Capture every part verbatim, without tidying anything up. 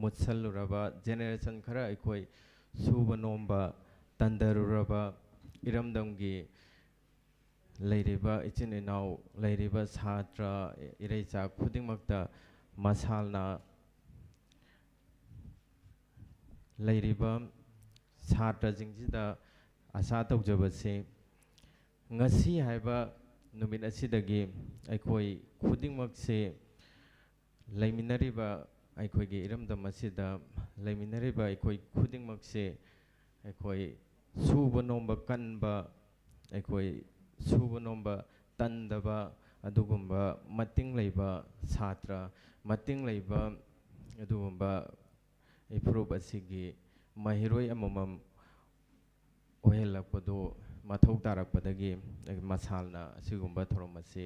ꯃꯨꯠꯁꯜꯂꯨꯔꯕ, generation ꯈꯔ ꯑꯩꯈꯣꯏ ꯁꯨꯕ ꯅꯣꯝꯕ ꯇꯟꯗꯔꯨꯔꯕ ꯏꯔꯝꯗꯝꯒꯤ ꯂꯩꯔꯤꯕ ꯏꯆꯤꯟ ꯏꯅꯥꯎ, ꯂꯩꯔꯤꯕ ꯁꯥꯇ꯭ꯔ ꯏꯔꯩꯆꯥ ꯈꯨꯗꯤꯡꯃꯛꯇ ꯃꯁꯥꯜꯅ ꯂꯩꯔꯤꯕ ꯁꯥꯇ꯭ꯔꯁꯤꯡꯁꯤꯗ ꯑꯁꯥ ꯇꯧꯖꯕꯁꯤ, ꯉꯁꯤ ꯍꯥꯏꯕ ꯅꯨꯃꯤꯠ ꯑꯁꯤꯗꯒꯤ ꯑꯩꯈꯣꯏ ꯈꯨꯗꯤꯡꯃꯛꯁꯤ, ꯂꯩꯃꯤꯟꯅꯔꯤꯕ ꯑꯩꯈꯣꯏꯒꯤ ꯏꯔꯝꯗꯝ ꯑꯁꯤꯗ ꯂꯩꯃꯤꯟꯅꯔꯤꯕ ꯑꯩꯈꯣꯏ ꯈꯨꯗꯤꯡꯃꯛꯁꯦ, ꯑꯩꯈꯣꯏ ꯁꯨꯕ ꯅꯣꯝꯕ ꯀꯟꯕ, ꯑꯩꯈꯣꯏ ꯁꯨꯕ ꯅꯣꯝꯕ ꯇꯟꯗꯕ, ꯑꯗꯨꯒꯨꯝꯕ ꯃꯇꯤꯡ ꯂꯩꯕ ꯁꯥꯇ꯭ꯔ, ꯃꯇꯤꯡ ꯂꯩꯕ ꯑꯗꯨꯒꯨꯝꯕ ꯏꯐꯨꯔꯨꯞ ꯑꯁꯤꯒꯤ ꯃꯍꯩꯔꯣꯏ ꯑꯃꯃꯝ ꯑꯣꯏꯍꯜꯂꯛꯄꯗꯨ ꯃꯊꯧ ꯇꯥꯔꯛꯄꯗꯒꯤ ꯃꯁꯥꯜꯅ ꯑꯁꯤꯒꯨꯝꯕ ꯊꯧꯔꯝ ꯑꯁꯤ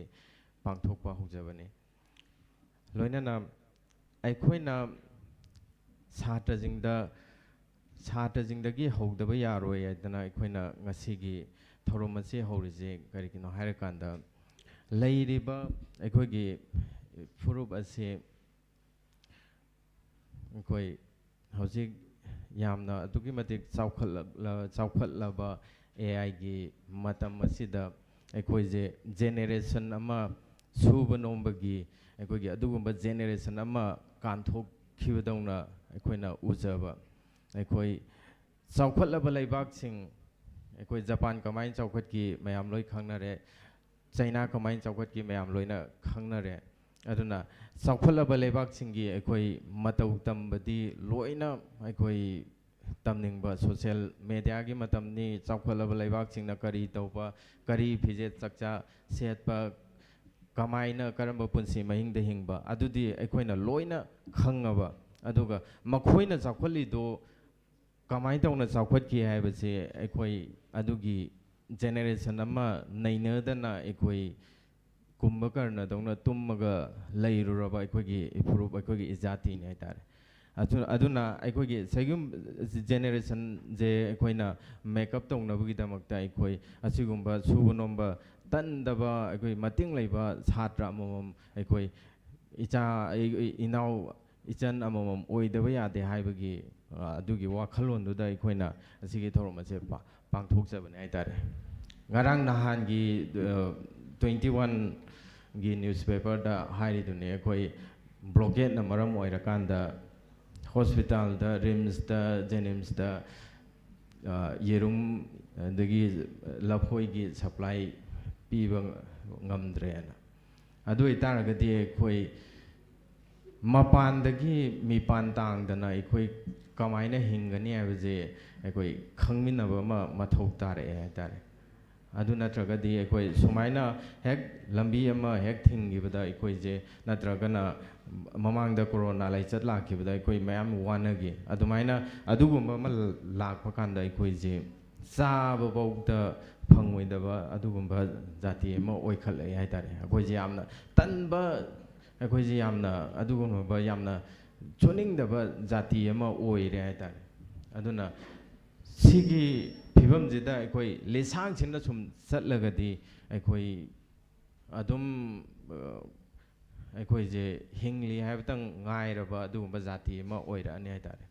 ꯄꯥꯡꯊꯣꯛꯄ ꯍꯧꯖꯕꯅꯤ꯫ ꯂꯣꯏꯅꯅ ꯑꯩꯈꯣꯏꯅ ꯁꯥꯇ꯭ꯔꯁꯤꯡꯗ, ꯁꯥꯇ꯭ꯔꯁꯤꯡꯗꯒꯤ ꯍꯧꯗꯕ ꯌꯥꯔꯣꯏ ꯍꯥꯏꯗꯅ ꯑꯩꯈꯣꯏꯅ ꯉꯁꯤꯒꯤ ꯊꯧꯔꯝ ꯑꯁꯤ ꯍꯧꯔꯤꯁꯦ ꯀꯔꯤꯒꯤꯅꯣ ꯍꯥꯏꯔꯀꯥꯟꯗ, ꯂꯩꯔꯤꯕ ꯑꯩꯈꯣꯏꯒꯤ ꯐꯨꯔꯨꯞ ꯑꯁꯤ ꯑꯩꯈꯣꯏ ꯍꯧꯖꯤꯛ ꯌꯥꯝꯅ ꯑꯗꯨꯛꯀꯤ ꯃꯇꯤꯛ ꯆꯥꯎꯈꯠꯂꯛꯂ-, ꯆꯥꯎꯈꯠꯂꯕ ꯑꯦ ꯑꯥꯏꯒꯤ ꯃꯇꯝ ꯑꯁꯤꯗ ꯑꯩꯈꯣꯏꯁꯦ ꯖꯦꯅꯦꯔꯦꯁꯟ ꯑꯃ ꯁꯨꯕ ꯅꯣꯝꯕꯒꯤ, ꯑꯩꯈꯣꯏꯒꯤ ꯑꯗꯨꯒꯨꯝꯕ ꯖꯦꯅꯦꯔꯦꯁꯟ ꯑꯃ ꯀꯥꯟꯊꯣꯛꯈꯤꯕꯗꯧꯅ ꯑꯩꯈꯣꯏꯅ ꯎꯖꯕ꯫ ꯑꯩꯈꯣꯏ ꯆꯥꯎꯈꯠꯂꯕ ꯂꯩꯕꯥꯛꯁꯤꯡ, ꯑꯩꯈꯣꯏ ꯖꯄꯥꯟ ꯀꯃꯥꯏꯅ ꯆꯥꯎꯈꯠꯈꯤ ꯃꯌꯥꯝ ꯂꯣꯏ ꯈꯪꯅꯔꯦ, ꯆꯩꯅꯥ ꯀꯃꯥꯏꯅ ꯆꯥꯎꯈꯠꯈꯤ ꯃꯌꯥꯝ ꯂꯣꯏꯅ ꯈꯪꯅꯔꯦ꯫ ꯑꯗꯨꯅ ꯆꯥꯎꯈꯠꯂꯕ ꯂꯩꯕꯥꯛꯁꯤꯡꯒꯤ ꯑꯩꯈꯣꯏ ꯃꯇꯧ ꯇꯝꯕꯗꯤ ꯂꯣꯏꯅ ꯑꯩꯈꯣꯏ ꯇꯝꯅꯤꯡꯕ꯫ ꯁꯣꯁꯤꯌꯦꯜ ꯃꯦꯗꯤꯌꯥꯒꯤ ꯃꯇꯝꯅꯤ꯫ ꯆꯥꯎꯈꯠꯂꯕ ꯂꯩꯕꯥꯛꯁꯤꯡꯅ ꯀꯔꯤ ꯇꯧꯕ, ꯀꯔꯤ ꯐꯤꯖꯦꯠ ꯆꯛꯆꯥ ꯁꯦꯠꯄ, ꯀꯃꯥꯏꯅ ꯀꯔꯝꯕ ꯄꯨꯟꯁꯤ ꯃꯍꯤꯡꯗ ꯍꯤꯡꯕ, ꯑꯗꯨꯗꯤ ꯑꯩꯈꯣꯏꯅ ꯂꯣꯏꯅ ꯈꯪꯉꯕ꯫ ꯑꯗꯨꯒ ꯃꯈꯣꯏꯅ ꯆꯥꯎꯈꯠꯂꯤꯗꯣ ꯀꯃꯥꯏꯅ ꯇꯧꯅ ꯆꯥꯎꯈꯠꯈꯤ ꯍꯥꯏꯕꯁꯦ ꯑꯩꯈꯣꯏ ꯑꯗꯨꯒꯤ ꯖꯦꯅꯦꯔꯦꯁꯟ ꯑꯃ ꯅꯩꯅꯗꯅ ꯑꯩꯈꯣꯏ ꯀꯨꯝꯚꯀꯔꯅꯗꯧꯅ ꯇꯨꯝꯃꯒ ꯂꯩꯔꯨꯔꯕ ꯑꯩꯈꯣꯏꯒꯤ ꯐꯨꯔꯨꯞ, ꯑꯩꯈꯣꯏꯒꯤ ꯏꯖꯥꯇꯤꯅꯤ ꯍꯥꯏꯇꯥꯔꯦ꯫ ꯑꯗꯨ-, ꯑꯗꯨꯅ ꯑꯩꯈꯣꯏꯒꯤ ꯁꯤꯒꯨꯝ-, ꯖꯦꯅꯦꯔꯦꯁꯟꯁꯦ ꯑꯩꯈꯣꯏꯅ ꯃꯦꯀꯞ ꯇꯧꯅꯕꯒꯤꯗꯃꯛꯇ ꯑꯩꯈꯣꯏ ꯑꯁꯤꯒꯨꯝꯕ ꯁꯨꯕ ꯅꯣꯝꯕ ꯇꯟꯗꯕ, ꯑꯩꯈꯣꯏ ꯃꯇꯤꯡ ꯂꯩꯕ ꯁꯥꯇ꯭ꯔ ꯑꯃꯃꯝ, ꯑꯩꯈꯣꯏ ꯏꯆꯥ, ꯑꯩ-, ꯑꯩ-, ꯏꯅꯥꯎ, ꯏꯆꯟ ꯑꯃꯃꯝ ꯑꯣꯏꯗꯕ ꯌꯥꯗꯦ ꯍꯥꯏꯕꯒꯤ, ꯑ, ꯑꯗꯨꯒꯤ ꯋꯥꯈꯜꯂꯣꯟꯗꯨꯗ ꯑꯩꯈꯣꯏꯅ ꯑꯁꯤꯒꯤ ꯊꯧꯔꯝ ꯑꯁꯦ ꯄꯥ-, ꯄꯥꯡꯊꯣꯛꯆꯕꯅꯦ ꯍꯥꯏꯇꯥꯔꯦ꯫ ꯉꯔꯥꯡ ꯅꯍꯥꯟꯒꯤ, ꯑ, twenty one ꯒꯤ newspaperꯗ ꯍꯥꯏꯔꯤꯗꯨꯅꯤ, ꯑꯩꯈꯣꯏ blockade ꯅ ꯃꯔꯝ ꯑꯣꯏꯔꯀꯥꯟꯗ hospital ꯗ, RIMS ꯇ, JNIMS ꯇ, ꯑ, ꯌꯦꯔꯨꯝ ꯑꯗꯒꯤ ꯂꯐꯣꯏꯒꯤ supply ꯄꯤꯕ ꯉꯝꯗ꯭ꯔꯦꯅ꯫ ꯑꯗꯨ ꯑꯣꯏꯇꯥꯔꯒꯗꯤ ꯑꯩꯈꯣꯏ ꯃꯄꯥꯟꯗꯒꯤ ꯃꯤꯄꯥꯟ ꯇꯥꯡꯗꯅ ꯑꯩꯈꯣꯏ ꯀꯃꯥꯏꯅ ꯍꯤꯡꯒꯅꯤ ꯍꯥꯏꯕꯁꯦ ꯑꯩꯈꯣꯏ ꯈꯪꯃꯤꯟꯅꯕ ꯑꯃ ꯃꯊꯧ ꯇꯥꯔꯛꯑꯦ ꯍꯥꯏꯇꯥꯔꯦ꯫ ꯑꯗꯨ ꯅꯠꯇ꯭ꯔꯒꯗꯤ ꯑꯩꯈꯣꯏ ꯁꯨꯃꯥꯏꯅ ꯍꯦꯛ ꯂꯝꯕꯤ ꯑꯃ ꯍꯦꯛ ꯊꯤꯡꯈꯤꯕꯗ ꯑꯩꯈꯣꯏꯁꯦ, ꯅꯠꯇ꯭ꯔꯒꯅ ꯃꯃꯥꯡꯗ ꯀꯣꯔꯣꯅꯥ ꯂꯥꯏꯆꯠ ꯂꯥꯛꯈꯤꯕꯗ ꯑꯩꯈꯣꯏ ꯃꯌꯥꯝ ꯋꯥꯅꯈꯤ꯫ ꯑꯗꯨꯃꯥꯏꯅ ꯑꯗꯨꯒꯨꯝꯕ ꯑꯃ ꯂꯥꯛꯄ ꯀꯥꯟꯗ ꯑꯩꯈꯣꯏꯁꯦ ꯆꯥꯕ ꯐꯥꯎꯗ ꯐꯪꯉꯣꯏꯗꯕ ꯑꯗꯨꯒꯨꯝꯕ ꯖꯥꯇꯤ ꯑꯃ ꯑꯣꯏꯈꯠꯂꯛꯑꯦ ꯍꯥꯏꯇꯥꯔꯦ꯫ ꯑꯩꯈꯣꯏꯁꯦ ꯌꯥꯝꯅ ꯇꯟꯕ, ꯑꯩꯈꯣꯏꯁꯦ ꯌꯥꯝꯅ ꯑꯗꯨꯒꯨꯝꯂꯕ, ꯌꯥꯝꯅ ꯆꯨꯅꯤꯡꯗꯕ ꯖꯥꯇꯤ ꯑꯃ ꯑꯣꯏꯔꯦ ꯍꯥꯏꯇꯥꯔꯦ꯫ ꯑꯗꯨꯅ ꯁꯤꯒꯤ ꯐꯤꯕꯝꯁꯤꯗ ꯑꯩꯈꯣꯏ ꯂꯤꯁꯥꯡꯁꯤꯟꯅ ꯁꯨꯝ ꯆꯠꯂꯒꯗꯤ ꯑꯩꯈꯣꯏ ꯑꯗꯨꯝ, ꯑ, ꯑꯩꯈꯣꯏꯁꯦ ꯍꯤꯡꯂꯤ ꯍꯥꯏꯕꯇꯪ ꯉꯥꯏꯔꯕ ꯑꯗꯨꯒꯨꯝꯕ ꯖꯥꯇꯤ ꯑꯃ ꯑꯣꯏꯔꯛꯑꯅꯤ ꯍꯥꯏꯇꯥꯔꯦ꯫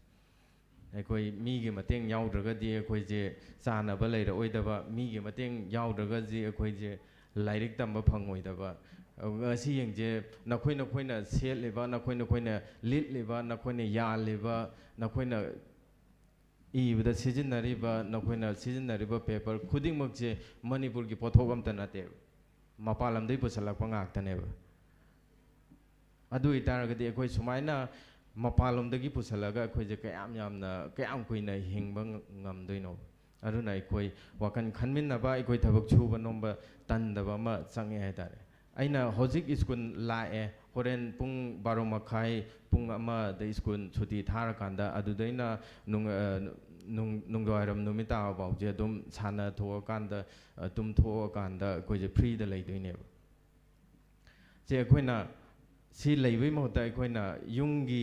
ꯑꯩꯈꯣꯏ ꯃꯤꯒꯤ ꯃꯇꯦꯡ ꯌꯥꯎꯗ꯭ꯔꯒꯗꯤ ꯑꯩꯈꯣꯏꯁꯦ ꯆꯥꯅꯕ ꯂꯩꯔꯛꯑꯣꯏꯗꯕ, ꯃꯤꯒꯤ ꯃꯇꯦꯡ ꯌꯥꯎꯗ꯭ꯔꯒꯗꯤ ꯑꯩꯈꯣꯏꯁꯦ ꯂꯥꯏꯔꯤꯛ ꯇꯝꯕ ꯐꯪꯉꯣꯏꯗꯕ꯫ ꯉꯁꯤꯁꯤꯡꯁꯦ ꯅꯈꯣꯏ ꯅꯈꯣꯏꯅ ꯁꯦꯠꯂꯤꯕ, ꯅꯈꯣꯏ ꯅꯈꯣꯏꯅ ꯂꯤꯠꯂꯤꯕ, ꯅꯈꯣꯏꯅ ꯌꯥꯜꯂꯤꯕ, ꯅꯈꯣꯏꯅ ꯏꯕꯗ ꯁꯤꯖꯤꯟꯅꯔꯤꯕ, ꯅꯈꯣꯏꯅ ꯁꯤꯖꯤꯟꯅꯔꯤꯕ paper ꯈꯨꯗꯤꯡꯃꯛꯁꯦ ꯃꯅꯤꯄꯨꯔꯒꯤ ꯄꯣꯠꯊꯣꯛ ꯑꯝꯇ ꯅꯠꯇꯦꯕ, ꯃꯄꯥꯟ ꯂꯝꯗꯒꯤ ꯄꯨꯁꯜꯂꯛꯄ ꯉꯥꯛꯇꯅꯦꯕ꯫ ꯑꯗꯨ ꯑꯣꯏꯇꯥꯔꯒꯗꯤ ꯑꯩꯈꯣꯏ ꯁꯨꯃꯥꯏꯅ ꯃꯄꯥꯟꯂꯣꯝꯗꯒꯤ ꯄꯨꯁꯜꯂꯒ ꯑꯩꯈꯣꯏꯁꯦ ꯀꯌꯥꯝ ꯌꯥꯝꯅ, ꯀꯌꯥꯝ ꯀꯨꯏꯅ ꯍꯤꯡꯕ ꯉ-, ꯉꯝꯗꯣꯏꯅꯣꯕ? ꯑꯗꯨꯅ ꯑꯩꯈꯣꯏ ꯋꯥꯈꯜ ꯈꯟꯃꯤꯟꯅꯕ, ꯑꯩꯈꯣꯏ ꯊꯕꯛ ꯁꯨꯕ ꯅꯣꯝꯕ ꯇꯟꯗꯕ ꯑꯃ ꯆꯪꯉꯦ ꯍꯥꯏꯇꯥꯔꯦ꯫ ꯑꯩꯅ ꯍꯧꯖꯤꯛ ꯁ꯭ꯀꯨꯜ ꯂꯥꯛꯑꯦ, ꯍꯣꯔꯦꯟ ꯄꯨꯡ ꯕꯥꯔꯣ ꯃꯈꯥꯏ, ꯄꯨꯡ ꯑꯃꯗ ꯁ꯭ꯀꯨꯜ ꯁꯨꯇꯤ ꯊꯥꯔꯀꯥꯟꯗ ꯑꯗꯨꯗꯩꯅ ꯅꯨꯡ-, ꯑ, ꯅꯨꯡ-, ꯅꯨꯡꯗꯥꯡꯋꯥꯏꯔꯝ ꯅꯨꯃꯤꯠ ꯇꯥꯕ ꯐꯥꯎꯁꯦ ꯑꯗꯨꯝ ꯁꯥꯟꯅꯊꯣꯛꯑꯀꯥꯟꯗ, ꯑ, ꯇꯨꯝꯊꯣꯛꯑꯀꯥꯟꯗ ꯑꯩꯈꯣꯏꯁꯦ free ꯗ ꯂꯩꯗꯣꯏꯅꯦꯕ꯫ ꯁꯦ ꯑꯩꯈꯣꯏꯅ ꯁꯤ ꯂꯩꯕꯩ ꯃꯍꯨꯠꯇ ꯑꯩꯈꯣꯏꯅ ꯌꯨꯝꯒꯤ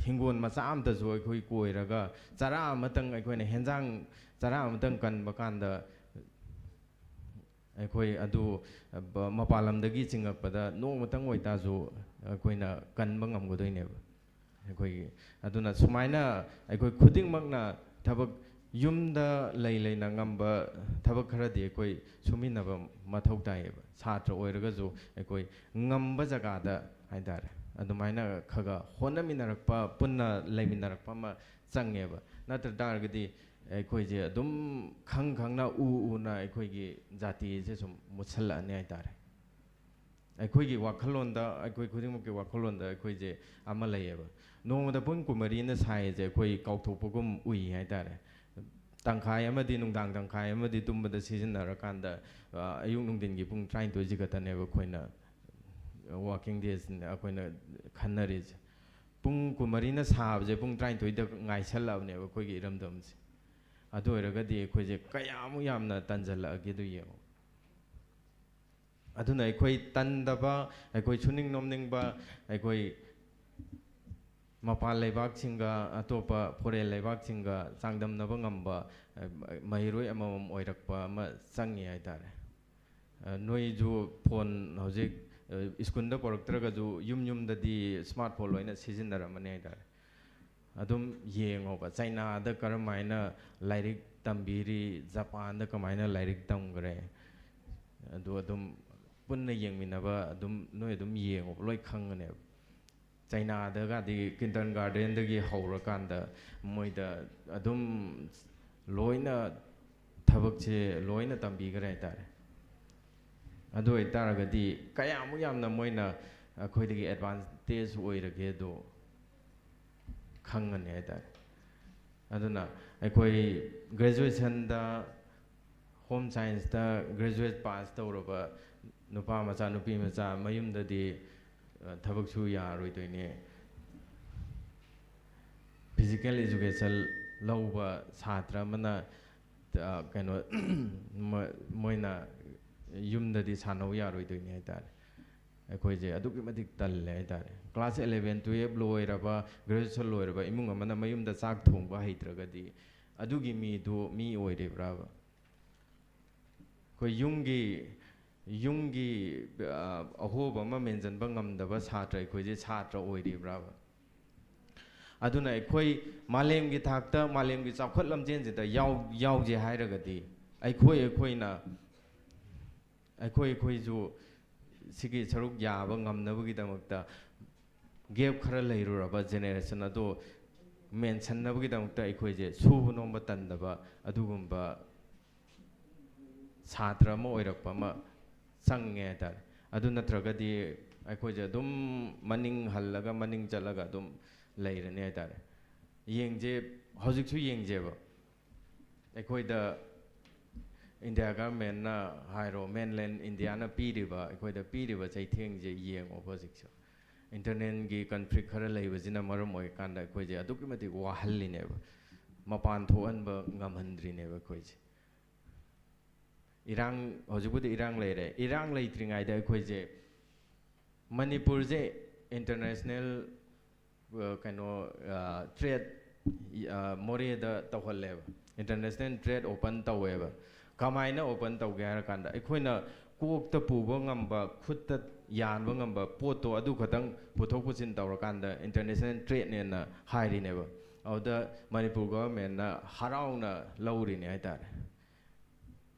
ꯍꯤꯡꯒꯣꯜ ꯃꯆꯥ ꯑꯝꯇꯁꯨ ꯑꯩꯈꯣꯏ ꯀꯣꯏꯔꯒ ꯆꯔꯥ ꯑꯃꯇꯪ, ꯑꯩꯈꯣꯏꯅ ꯍꯦꯟꯖꯥꯡ ꯆꯔꯥ ꯑꯃꯇꯪ ꯀꯟꯕ ꯀꯥꯟꯗ ꯑꯩꯈꯣꯏ ꯑꯗꯨ, ꯑ, ꯕ-, ꯃꯄꯥꯟ ꯂꯝꯗꯒꯤ ꯆꯤꯡꯉꯛꯄꯗ ꯅꯣꯡꯃꯇꯪ ꯑꯣꯏꯇꯥꯔꯁꯨ ꯑꯩꯈꯣꯏꯅ ꯀꯟꯕ ꯉꯝꯒꯗꯣꯏꯅꯦꯕ꯫ ꯑꯩꯈꯣꯏꯒꯤ꯫ ꯑꯗꯨꯅ ꯁꯨꯃꯥꯏꯅ ꯑꯩꯈꯣꯏ ꯈꯨꯗꯤꯡꯃꯛꯅ ꯊꯕꯛ, ꯌꯨꯝꯗ ꯂꯩ ꯂꯩꯅ ꯉꯝꯕ ꯊꯕꯛ ꯈꯔꯗꯤ ꯑꯩꯈꯣꯏ ꯁꯨꯃꯤꯟꯅꯕ ꯃꯊꯧ ꯇꯥꯏꯌꯦꯕ꯫ ꯁꯥꯇ꯭ꯔ ꯑꯣꯏꯔꯒꯁꯨ ꯑꯩꯈꯣꯏ ꯉꯝꯕ ꯖꯒꯥꯗ ꯍꯥꯏꯇꯥꯔꯦ, ꯑꯗꯨꯃꯥꯏꯅ ꯈꯔ ꯈꯔ ꯍꯣꯠꯅꯃꯤꯟꯅꯔꯛꯄ, ꯄꯨꯟꯅ ꯂꯩꯃꯤꯟꯅꯔꯛꯄ ꯑꯃ ꯆꯪꯉꯦꯕ꯫ ꯅꯠꯇ ꯇꯥꯔꯒꯗꯤ ꯑꯩꯈꯣꯏꯁꯦ ꯑꯗꯨꯝ ꯈꯪ ꯈꯪꯅ, ꯎ ꯎꯅ ꯑꯩꯈꯣꯏꯒꯤ ꯖꯥꯇꯤꯁꯦ ꯁꯨꯝ ꯃꯨꯠꯁꯜꯂꯛꯑꯅꯤ ꯍꯥꯏꯇꯥꯔꯦ꯫ ꯑꯩꯈꯣꯏꯒꯤ ꯋꯥꯈꯜꯂꯣꯟꯗ, ꯑꯩꯈꯣꯏ ꯈꯨꯗꯤꯡꯃꯛꯀꯤ ꯋꯥꯈꯜꯂꯣꯟꯗ ꯑꯩꯈꯣꯏꯁꯦ ꯑꯃ ꯂꯩꯌꯦꯕ꯫ ꯅꯣꯡꯃꯗ ꯄꯨꯡ ꯀꯨꯟꯃꯔꯤꯅ ꯁꯥꯏꯁꯦ ꯑꯩꯈꯣꯏ ꯀꯥꯎꯊꯣꯛꯄꯒꯨꯝ ꯎꯏ ꯍꯥꯏꯇꯥꯔꯦ꯫ ꯇꯪꯈꯥꯏ ꯑꯃꯗꯤ, ꯅꯨꯡꯗꯥꯡ ꯇꯪꯈꯥꯏ ꯑꯃꯗꯤ ꯇꯨꯝꯕꯗ ꯁꯤꯖꯤꯟꯅꯔꯀꯥꯟꯗ, ꯑ, ꯑꯌꯨꯛ ꯅꯨꯡꯊꯤꯟꯒꯤ ꯄꯨꯡ ꯇꯔꯥꯅꯤꯊꯣꯏꯁꯤ ꯈꯛꯇꯅꯦꯕ ꯑꯩꯈꯣꯏꯅ, working days ꯑꯩꯈꯣꯏꯅ ꯈꯟꯅꯔꯤꯁꯦ꯫ ꯄꯨꯡ ꯀꯨꯟꯃꯔꯤꯅ ꯁꯥꯕꯁꯦ ꯄꯨꯡ ꯇꯔꯥꯅꯤꯊꯣꯏꯗ ꯉꯥꯏꯁꯜꯂꯛꯑꯕꯅꯦꯕ ꯑꯩꯈꯣꯏꯒꯤ ꯏꯔꯝꯗꯝꯁꯦ꯫ ꯑꯗꯨ ꯑꯣꯏꯔꯒꯗꯤ ꯑꯩꯈꯣꯏꯁꯦ ꯀꯌꯥꯃꯨꯛ ꯌꯥꯝꯅ ꯇꯟꯖꯜꯂꯛꯑꯒꯦꯗꯣ ꯌꯦꯡꯉꯣ꯫ ꯑꯗꯨꯅ ꯑꯩꯈꯣꯏ ꯇꯟꯗꯕ, ꯑꯩꯈꯣꯏ ꯁꯨꯅꯤꯡ ꯅꯣꯝꯅꯤꯡꯕ, ꯑꯩꯈꯣꯏ ꯃꯄꯥꯟ ꯂꯩꯕꯥꯛꯁꯤꯡꯒ, ꯑꯇꯣꯞꯄ foreign ꯂꯩꯕꯥꯛꯁꯤꯡꯒ ꯆꯥꯡꯗꯝꯅꯕ ꯉꯝꯕ, ꯑ, ꯃꯍꯩꯔꯣꯏ ꯑꯃꯃꯝ ꯑꯣꯏꯔꯛꯄ ꯑꯃ ꯆꯪꯉꯤ ꯍꯥꯏꯇꯥꯔꯦ꯫ ꯑ, ꯅꯣꯏꯁꯨ phone ꯍꯧꯖꯤꯛ, ꯑ, ꯁ꯭ꯀꯨꯜꯗ ꯄꯨꯔꯛꯇ꯭ꯔꯒꯁꯨ ꯌꯨꯝ ꯌꯨꯝꯗꯗꯤ smart phone ꯂꯣꯏꯅ ꯁꯤꯖꯤꯟꯅꯔꯝꯃꯅꯤ ꯍꯥꯏꯇꯥꯔꯦ꯫ ꯑꯗꯨꯝ ꯌꯦꯡꯉꯣꯕ, ꯆꯩꯅꯥꯗ ꯀꯔꯝ ꯍꯥꯏꯅ ꯂꯥꯏꯔꯤꯛ ꯇꯝꯕꯤꯔꯤ, ꯖꯄꯥꯟꯗ ꯀꯃꯥꯏꯅ ꯂꯥꯏꯔꯤꯛ ꯇꯝꯈ꯭ꯔꯦ, ꯑꯗꯨ ꯑꯗꯨꯝ ꯄꯨꯟꯅ ꯌꯦꯡꯃꯤꯟꯅꯕ, ꯑꯗꯨꯝ ꯅꯣꯏ ꯑꯗꯨꯝ ꯌꯦꯡꯉꯣꯕ, ꯂꯣꯏ ꯈꯪꯒꯅꯦꯕ꯫ ꯆꯩꯅꯥꯗꯒꯗꯤ kindergarten ꯗꯒꯤ ꯍꯧꯔꯀꯥꯟꯗ ꯃꯣꯏꯗ ꯑꯗꯨꯝ ꯂꯣꯏꯅ ꯊꯕꯛꯁꯦ ꯂꯣꯏꯅ ꯇꯝꯕꯤꯈ꯭ꯔꯦ ꯍꯥꯏꯇꯥꯔꯦ꯫ ꯑꯗꯨ ꯑꯣꯏꯇꯥꯔꯒꯗꯤ ꯀꯌꯥꯃꯨꯛ ꯌꯥꯝꯅ ꯃꯣꯏꯅ ꯑꯩꯈꯣꯏꯗꯒꯤ advantage ꯑꯣꯏꯔꯒꯦꯗꯣ ꯈꯪꯉꯅꯤ ꯍꯥꯏꯇꯥꯔꯦ꯫ ꯑꯗꯨꯅ ꯑꯩꯈꯣꯏ graduation ꯗ home science ꯇ graduate pass ꯇꯧꯔꯕ ꯅꯨꯄꯥ ꯃꯆꯥ, ꯅꯨꯄꯤ ꯃꯆꯥ ꯃꯌꯨꯝꯗꯗꯤ, ꯑ, ꯊꯕꯛ ꯁꯨ ꯌꯥꯔꯣꯏꯗꯣꯏꯅꯦ꯫ Physical education ꯂꯧꯕ ꯁꯥꯇ꯭ꯔ ꯑꯃꯅ, ꯑ, ꯀꯩꯅꯣ, ꯃ-, ꯃꯣꯏꯅ ꯌꯨꯝꯗꯗꯤ ꯁꯥꯟꯅꯧ ꯌꯥꯔꯣꯏꯗꯣꯏꯅꯦ ꯍꯥꯏꯇꯥꯔꯦ꯫ ꯑꯩꯈꯣꯏꯁꯦ ꯑꯗꯨꯛꯀꯤ ꯃꯇꯤꯛ ꯇꯜꯂꯦ ꯍꯥꯏꯇꯥꯔꯦ꯫ Class eleven, twelve ꯂꯣꯏꯔꯕ, graduation ꯂꯣꯏꯔꯕ ꯏꯃꯨꯡ ꯑꯃꯅ ꯃꯌꯨꯝꯗ ꯆꯥꯛ ꯊꯣꯡꯕ ꯍꯩꯇ꯭ꯔꯒꯗꯤ ꯑꯗꯨꯒꯤ ꯃꯤꯗꯨ ꯃꯤ ꯑꯣꯏꯔꯤꯕ꯭ꯔꯥꯕ? ꯑꯩꯈꯣꯏ ꯌꯨꯝꯒꯤ, ꯌꯨꯝꯒꯤ, ꯑ, ꯑꯍꯣꯕ ꯑꯃ ꯃꯦꯟꯁꯤꯟꯕ ꯉꯝꯗꯕ ꯁꯥꯇ꯭ꯔ ꯑꯩꯈꯣꯏꯁꯦ ꯁꯥꯇ꯭ꯔ ꯑꯣꯏꯔꯤꯕ꯭ꯔꯥꯕ? ꯑꯗꯨꯅ ꯑꯩꯈꯣꯏ ꯃꯥꯂꯦꯝꯒꯤ ꯊꯥꯛꯇ, ꯃꯥꯂꯦꯝꯒꯤ ꯆꯥꯎꯈꯠ ꯂꯝꯖꯦꯟꯁꯤꯗ ꯌꯥꯎ-, ꯌꯥꯎꯖꯦ ꯍꯥꯏꯔꯒꯗꯤ, ꯑꯩꯈꯣꯏ ꯑꯩꯈꯣꯏꯅ, ꯑꯩꯈꯣꯏ ꯑꯩꯈꯣꯏꯁꯨ ꯁꯤꯒꯤ ꯁꯔꯨꯛ ꯌꯥꯕ ꯉꯝꯅꯕꯒꯤꯗꯃꯛꯇ, gap ꯈꯔ ꯂꯩꯔꯨꯔꯕ generation ꯑꯗꯣ ꯃꯦꯟꯁꯟꯅꯕꯒꯤꯗꯃꯛꯇ ꯑꯩꯈꯣꯏꯁꯦ ꯁꯨꯕ ꯅꯣꯝꯕ ꯇꯟꯗꯕ ꯑꯗꯨꯒꯨꯝꯕ ꯁꯥꯇ꯭ꯔ ꯑꯃ ꯑꯣꯏꯔꯛꯄ ꯑꯃ ꯆꯪꯉꯦ ꯍꯥꯏꯇꯥꯔꯦ꯫ ꯑꯗꯨ ꯅꯠꯇ꯭ꯔꯒꯗꯤ ꯑꯩꯈꯣꯏꯁꯦ ꯑꯗꯨꯝ ꯃꯅꯤꯡ ꯍꯜꯂꯒ, ꯃꯅꯤꯡ ꯆꯠꯂꯒ ꯑꯗꯨꯝ ꯂꯩꯔꯅꯤ ꯍꯥꯏꯇꯥꯔꯦ꯫ ꯌꯦꯡꯖꯦ, ꯍꯧꯖꯤꯛꯁꯨ ꯌꯦꯡꯖꯦꯕ, ꯑꯩꯈꯣꯏꯗ ꯏꯟꯗꯤꯌꯥ ꯒꯚꯔꯟꯃꯦꯟꯅ ꯍꯥꯏꯔꯣ, mainland ꯏꯟꯗꯤꯌꯥꯅ ꯄꯤꯔꯤꯕ, ꯑꯩꯈꯣꯏꯗ ꯄꯤꯔꯤꯕ ꯆꯩꯊꯦꯡꯁꯦ ꯌꯦꯡꯉꯣꯕ꯫ ꯍꯧꯖꯤꯛꯁꯨ internalꯒꯤ conflict ꯈꯔ ꯂꯩꯕꯁꯤꯅ ꯃꯔꯝ ꯑꯣꯏꯔꯀꯥꯟꯗ ꯑꯩꯈꯣꯏꯁꯦ ꯑꯗꯨꯛꯀꯤ ꯃꯇꯤꯛ ꯋꯥꯍꯜꯂꯤꯅꯦꯕ, ꯃꯄꯥꯟ ꯊꯣꯛꯍꯟꯕ ꯉꯝꯍꯟꯗ꯭ꯔꯤꯅꯦꯕ ꯑꯩꯈꯣꯏꯁꯦ꯫ ꯏꯔꯥꯡ, ꯍꯧꯖꯤꯛꯄꯨꯗꯤ ꯏꯔꯥꯡ ꯂꯩꯔꯦ, ꯏꯔꯥꯡ ꯂꯩꯇ꯭ꯔꯤꯉꯩꯗ ꯑꯩꯈꯣꯏꯁꯦ, ꯃꯅꯤꯄꯨꯔꯁꯦ international, ꯑ, ꯀꯩꯅꯣ, ꯑ, trade, ꯑ, ꯃꯣꯔꯦꯗ ꯇꯧꯍꯜꯂꯦꯕ, international trade open ꯇꯧꯋꯦꯕ꯫ ꯀꯃꯥꯏꯅ open ꯇꯧꯒꯦ ꯍꯥꯏꯔꯀꯥꯟꯗ, ꯑꯩꯈꯣꯏꯅ ꯀꯣꯛꯇ ꯄꯨꯕ ꯉꯝꯕ, ꯈꯨꯠꯇ ꯌꯥꯟꯕ ꯉꯝꯕ ꯄꯣꯠꯇꯣ ꯑꯗꯨ ꯈꯛꯇꯪ ꯄꯨꯊꯣꯛ ꯄꯨꯁꯤꯟ ꯇꯧꯔꯀꯥꯟꯗ international tradeꯅꯦꯅ ꯍꯥꯏꯔꯤꯅꯦꯕ꯫ ꯑꯗꯨꯗ ꯃꯅꯤꯄꯨꯔ ꯒꯣꯚꯔꯟꯃꯦꯟꯅ ꯍꯔꯥꯎꯅ ꯂꯧꯔꯤꯅꯦ ꯍꯥꯏꯇꯥꯔꯦ꯫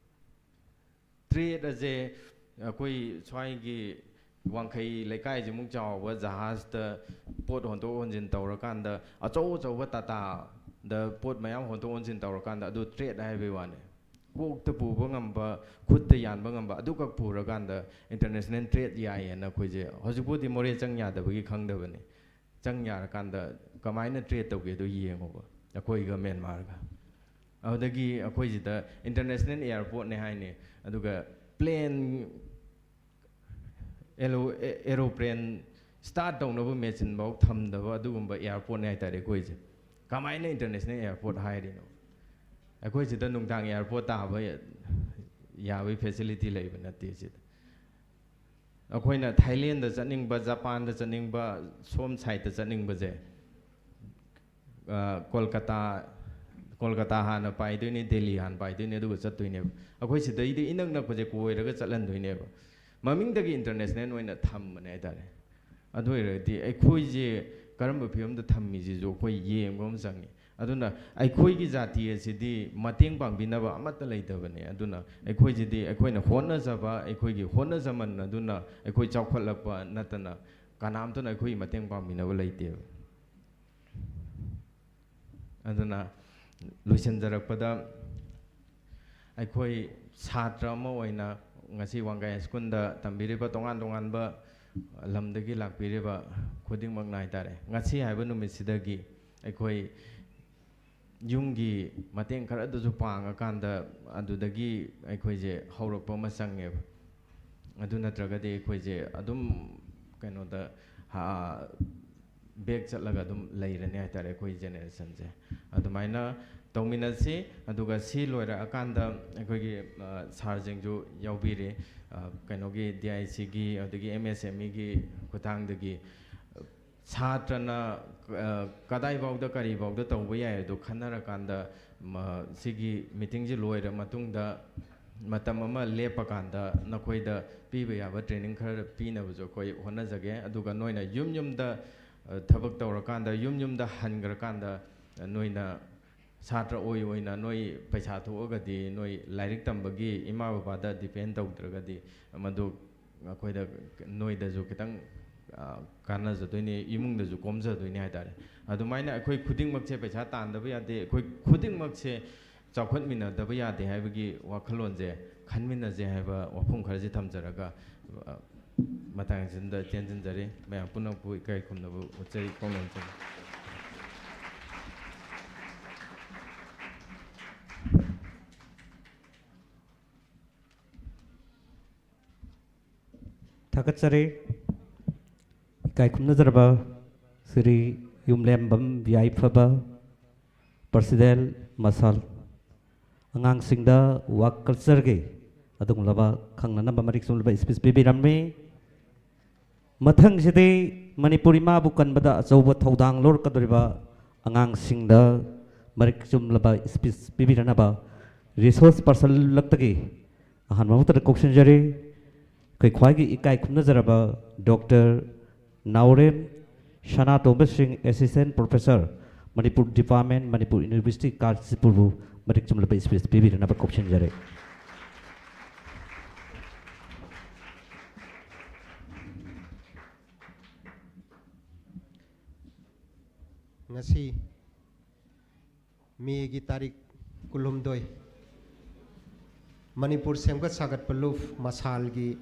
Trade ꯑꯁꯦ ꯑꯩꯈꯣꯏ ꯁ꯭ꯋꯥꯏꯒꯤ ꯋꯥꯡꯈꯩ ꯂꯩꯀꯥꯏꯁꯤꯃꯨꯛ ꯆꯥꯎꯕ ꯖꯍꯥꯖꯇ ꯄꯣꯠ ꯍꯣꯟꯗꯣꯛ ꯍꯣꯟꯖꯤꯟ ꯇꯧꯔꯀꯥꯟꯗ, ꯑꯆꯧ ꯑꯆꯧꯕ ꯇꯥꯇꯥꯗ ꯄꯣꯠ ꯃꯌꯥꯝ ꯍꯣꯟꯗꯣꯛ ꯍꯣꯟꯖꯤꯟ ꯇꯧꯔꯀꯥꯟꯗ, ꯑꯗꯨ trade ꯍꯥꯏꯕꯩ ꯋꯥꯅꯤ꯫ ꯀꯣꯛꯇ ꯄꯨꯕ ꯉꯝꯕ, ꯈꯨꯠꯇ ꯌꯥꯟꯕ ꯉꯝꯕ ꯑꯗꯨꯈꯛ ꯄꯨꯔꯀꯥꯟꯗ international trade ꯌꯥꯏꯌꯦꯅ ꯑꯩꯈꯣꯏꯁꯦ ꯍꯧꯖꯤꯛꯄꯨꯗꯤ ꯃꯣꯔꯦ ꯆꯪ ꯌꯥꯗꯕꯒꯤ ꯈꯪꯗꯕꯅꯤ꯫ ꯆꯪ ꯌꯥꯔꯀꯥꯟꯗ ꯀꯃꯥꯏꯅ trade ꯇꯧꯒꯦꯗꯣ ꯌꯦꯡꯉꯣꯕ, ꯑꯩꯈꯣꯏꯒ ꯃ꯭ꯌꯥꯟꯃꯥꯔꯒ꯫ ꯑꯗꯨꯗꯒꯤ ꯑꯩꯈꯣꯏꯁꯤꯗ international airportꯅꯦ ꯍꯥꯏꯅꯤ, ꯑꯗꯨꯒ plane, aero-, aeroplane start ꯇꯧꯅꯕ machine ꯐꯥꯎ ꯊꯝꯗꯕ ꯑꯗꯨꯒꯨꯝꯕ airportꯅꯦ ꯍꯥꯏꯇꯥꯔꯦ ꯑꯩꯈꯣꯏꯁꯦ꯫ ꯀꯃꯥꯏꯅ international airport ꯍꯥꯏꯔꯤꯅꯣ? ꯑꯩꯈꯣꯏ ꯁꯤꯗ ꯅꯨꯡꯗꯥꯡ airport ꯇꯥꯕ ꯌꯥꯕꯒꯤ facility ꯂꯩꯕ ꯅꯠꯇꯦ ꯁꯤꯗ꯫ ꯑꯩꯈꯣꯏꯅ ꯊꯥꯏꯂꯦꯟꯗ ꯆꯠꯅꯤꯡꯕ, ꯖꯄꯥꯟꯗ ꯆꯠꯅꯤꯡꯕ, ꯁꯣꯝ sideꯇ ꯆꯠꯅꯤꯡꯕꯁꯦ, ꯑ, ꯀꯣꯜꯀꯇꯥ, ꯀꯣꯜꯀꯇꯥ ꯍꯥꯟꯅ ꯄꯥꯏꯗꯣꯏꯅꯤ, ꯗꯦꯜꯂꯤ ꯍꯥꯟꯅ ꯄꯥꯏꯗꯣꯏꯅꯤ, ꯑꯗꯨꯒ ꯆꯠꯇꯣꯏꯅꯦꯕ꯫ ꯑꯩꯈꯣꯏ ꯁꯤꯗꯩꯗ ꯏꯅꯛ ꯅꯛꯄꯁꯦ ꯀꯣꯏꯔꯒ ꯆꯠꯍꯟꯗꯣꯏꯅꯦꯕ꯫ ꯃꯃꯤꯡꯗꯒꯤ international ꯑꯣꯏꯅ ꯊꯝꯕꯅꯦ ꯍꯥꯏꯇꯥꯔꯦ꯫ ꯑꯗꯨ ꯑꯣꯏꯔꯒꯗꯤ ꯑꯩꯈꯣꯏꯁꯦ ꯀꯔꯝꯕ ꯐꯤꯕꯝꯗ ꯊꯝꯃꯤꯁꯤꯁꯨ ꯑꯩꯈꯣꯏ ꯌꯦꯡꯕ ꯑꯃ ꯆꯪꯉꯤ꯫ ꯑꯗꯨꯅ ꯑꯩꯈꯣꯏꯒꯤ ꯖꯥꯇꯤ ꯑꯁꯤꯗꯤ ꯃꯇꯦꯡ ꯄꯥꯡꯕꯤꯅꯕ ꯑꯃꯠꯇ ꯂꯩꯇꯕꯅꯤ꯫ ꯑꯗꯨꯅ ꯑꯩꯈꯣꯏꯁꯤꯗꯤ ꯑꯩꯈꯣꯏꯅ ꯍꯣꯠꯅꯖꯕ, ꯑꯩꯈꯣꯏꯒꯤ ꯍꯣꯠꯅꯖꯃꯟ ꯑꯗꯨꯅ ꯑꯩꯈꯣꯏ ꯆꯥꯎꯈꯠꯂꯛꯄ ꯅꯠꯇꯅ ꯀꯅꯥꯝꯇꯅ ꯑꯩꯈꯣꯏꯒꯤ ꯃꯇꯦꯡ ꯄꯥꯡꯕꯤꯅꯕ ꯂꯩꯇꯦꯕ꯫ ꯑꯗꯨꯅ ꯂꯣꯏꯁꯤꯟꯖꯔꯛꯄꯗ, ꯑꯩꯈꯣꯏ ꯁꯥꯇ꯭ꯔ ꯑꯃ ꯑꯣꯏꯅ ꯉꯁꯤ ꯋꯥꯡꯒꯥꯏ ꯍꯥꯏ ꯁ꯭ꯀꯨꯜꯗ ꯇꯝꯕꯤꯔꯤꯕ ꯇꯣꯉꯥꯟ ꯇꯣꯉꯥꯟꯕ ꯂꯝꯗꯒꯤ ꯂꯥꯛꯄꯤꯔꯤꯕ ꯈꯨꯗꯤꯡꯃꯛꯅ ꯍꯥꯏꯇꯥꯔꯦ, ꯉꯁꯤ ꯍꯥꯏꯕ ꯅꯨꯃꯤꯠꯁꯤꯗꯒꯤ ꯑꯩꯈꯣꯏ ꯌꯨꯝꯒꯤ ꯃꯇꯦꯡ ꯈꯔꯗꯁꯨ ꯄꯥꯡꯉꯀꯥꯟꯗ ꯑꯗꯨꯗꯒꯤ ꯑꯩꯈꯣꯏꯁꯦ ꯍꯧꯔꯛꯄ ꯑꯃ ꯆꯪꯉꯦꯕ꯫ ꯑꯗꯨ ꯅꯠꯇ꯭ꯔꯒꯗꯤ ꯑꯩꯈꯣꯏꯁꯦ ꯑꯗꯨꯝ ꯀꯩꯅꯣꯗ, ꯍꯥ, ꯕꯦꯛ ꯆꯠꯂꯒ ꯑꯗꯨꯝ ꯂꯩꯔꯅꯤ ꯍꯥꯏꯇꯥꯔꯦ ꯑꯩꯈꯣꯏ ꯖꯦꯅꯦꯔꯦꯁꯟꯁꯦ꯫ ꯑꯗꯨꯃꯥꯏꯅ ꯇꯧꯃꯤꯟꯅꯁꯤ꯫ ꯑꯗꯨꯒ ꯁꯤ ꯂꯣꯏꯔꯛꯑꯀꯥꯟꯗ ꯑꯩꯈꯣꯏꯒꯤ, ꯑ, ꯁꯥꯔꯁꯤꯡꯁꯨ ꯌꯥꯎꯕꯤꯔꯤ꯫ ꯑ, ꯀꯩꯅꯣꯒꯤ ꯗꯤ ꯑꯥꯏ ꯁꯤꯒꯤ ꯑꯗꯒꯤ ꯑꯦꯝ ꯑꯦꯁ ꯑꯦꯝ ꯏꯒꯤ ꯈꯨꯊꯥꯡꯗꯒꯤ ꯁꯥꯇ꯭ꯔꯅ, ꯑ, ꯀꯗꯥꯏꯐꯥꯎꯗ ꯀꯔꯤꯐꯥꯎꯗ ꯇꯧꯕ ꯌꯥꯏ ꯑꯗꯨ ꯈꯟꯅꯔꯀꯥꯟꯗ, ꯃ-, ꯁꯤꯒꯤ ꯃꯤꯇꯤꯡꯁꯤ ꯂꯣꯏꯔ ꯃꯇꯨꯡꯗ ꯃꯇꯝ ꯑꯃ ꯂꯦꯞꯄꯀꯥꯟꯗ ꯅꯈꯣꯏꯗ ꯄꯤꯕ ꯌꯥꯕ ꯇ꯭ꯔꯦꯅꯤꯡ ꯈꯔ ꯄꯤꯅꯕꯁꯨ ꯑꯩꯈꯣꯏ ꯍꯣꯠꯅꯖꯒꯦ꯫ ꯑꯗꯨꯒ ꯅꯣꯏꯅ ꯌꯨꯝ ꯌꯨꯝꯗ, ꯑ, ꯊꯕꯛ ꯇꯧꯔꯀꯥꯟꯗ, ꯌꯨꯝ ꯌꯨꯝꯗ ꯍꯟꯈ꯭ꯔꯀꯥꯟꯗ, ꯑ, ꯅꯣꯏꯅ ꯁꯥꯇ꯭ꯔ ꯑꯣꯏ ꯑꯣꯏꯅ ꯅꯣꯏ ꯄꯩꯁꯥ ꯊꯣꯛꯑꯒꯗꯤ, ꯅꯣꯏ ꯂꯥꯏꯔꯤꯛ ꯇꯝꯕꯒꯤ ꯏꯃꯥ ꯕꯕꯥꯗ ꯗꯤꯄꯦꯟ ꯇꯧꯗ꯭ꯔꯒꯗꯤ, ꯃꯗꯨ ꯑꯩꯈꯣꯏꯗ, ꯅꯣꯏꯗꯁꯨ ꯈꯤꯇꯪ, ꯑ, ꯀꯥꯟꯅꯖꯗꯣꯏꯅꯤ, ꯏꯃꯨꯡꯗꯁꯨ ꯀꯣꯝꯖꯗꯣꯏꯅꯤ ꯍꯥꯏꯇꯥꯔꯦ꯫ ꯑꯗꯨꯃꯥꯏꯅ ꯑꯩꯈꯣꯏ ꯈꯨꯗꯤꯡꯃꯛꯁꯦ ꯄꯩꯁꯥ ꯇꯥꯟꯗꯕ ꯌꯥꯗꯦ, ꯑꯩꯈꯣꯏ ꯈꯨꯗꯤꯡꯃꯛꯁꯦ ꯆꯥꯎꯈꯠꯃꯤꯟꯅꯗꯕ ꯌꯥꯗꯦ ꯍꯥꯏꯕꯒꯤ ꯋꯥꯈꯜꯂꯣꯟꯁꯦ ꯈꯟꯃꯤꯟꯅꯁꯦ ꯍꯥꯏꯕ ꯋꯥꯐꯝ ꯈꯔꯁꯦ ꯊꯝꯖꯔꯒ, ꯑ, ꯃꯇꯥꯡ ꯑꯁꯤꯗ ꯇꯦꯟꯁꯤꯟꯖꯔꯤ꯫ ꯃꯌꯥꯝ ꯄꯨꯝꯅꯃꯛꯄꯨ ꯏꯀꯥꯏ ꯈꯨꯝꯅꯕ ꯎꯠꯆꯔꯤ, ꯈꯣꯡꯅ ꯎꯠꯆꯔꯤ꯫ ꯊꯥꯒꯠꯆꯔꯤ꯫ ꯏꯀꯥꯏ ꯈꯨꯝꯅꯖꯔꯕ ꯁ꯭ꯔꯤ ꯌꯨꯝꯂꯦꯝꯕꯝ ꯌꯥꯏꯐꯕ, ꯄ꯭ꯔꯁꯤꯗꯦꯟ ꯃꯁꯥꯜ, ꯑꯉꯥꯡꯁꯤꯡꯗ ꯋꯥꯛ ꯀꯜꯆꯔꯒꯤ ꯑꯗꯨꯒꯨꯝꯂꯕ ꯈꯪꯅꯅꯕ ꯃꯔꯤꯛ ꯆꯨꯝꯂꯕ ꯁ꯭ꯄꯤꯆ ꯄꯤꯕꯤꯔꯝꯃꯤ꯫ ꯃꯊꯪꯁꯤꯗꯤ ꯃꯅꯤꯄꯨꯔ ꯏꯃꯥꯕꯨ ꯀꯟꯕꯗ ꯑꯆꯧꯕ ꯊꯧꯗꯥꯡ ꯂꯧꯔꯛꯀꯗꯧꯔꯤꯕ ꯑꯉꯥꯡꯁꯤꯡꯗ ꯃꯔꯤꯛ ꯆꯨꯝꯂꯕ ꯁ꯭ꯄꯤꯆ ꯄꯤꯕꯤꯔꯅꯕ ꯔꯤꯁꯣꯔꯁ ꯄꯥꯔꯁꯟ ꯂꯛꯇꯒꯤ ꯑꯍꯥꯟꯕ ꯃꯛꯇꯗ ꯀꯧꯁꯤꯟꯖꯔꯤ꯫ ꯑꯩꯈꯣꯏ ꯈ꯭ꯋꯥꯏꯒꯤ ꯏꯀꯥꯏ ꯈꯨꯝꯅꯖꯔꯕ ꯗꯣꯛꯇꯔ ꯅꯥꯎꯔꯦꯝ ꯁꯅꯥꯇꯣꯝꯕ ꯁꯤꯡ, Assistant Professor, Manipur Department, Manipur University, ꯀꯥꯟꯆꯤꯄꯨꯔꯕꯨ ꯃꯇꯤꯛ ꯆꯨꯝꯂꯕ speech ꯄꯤꯕꯤꯅꯅꯕ ꯀꯧꯁꯤꯟꯖꯔꯤ꯫ ꯉꯁꯤ ꯃꯦꯒꯤ ꯇꯥꯔꯤꯛ ꯀꯨꯟꯍꯨꯝꯗꯣꯏ, ꯃꯅꯤꯄꯨꯔ ꯁꯦꯝꯒꯠ ꯁꯥꯒꯠꯄ ꯂꯨꯞ ꯃꯁꯥꯜꯒꯤ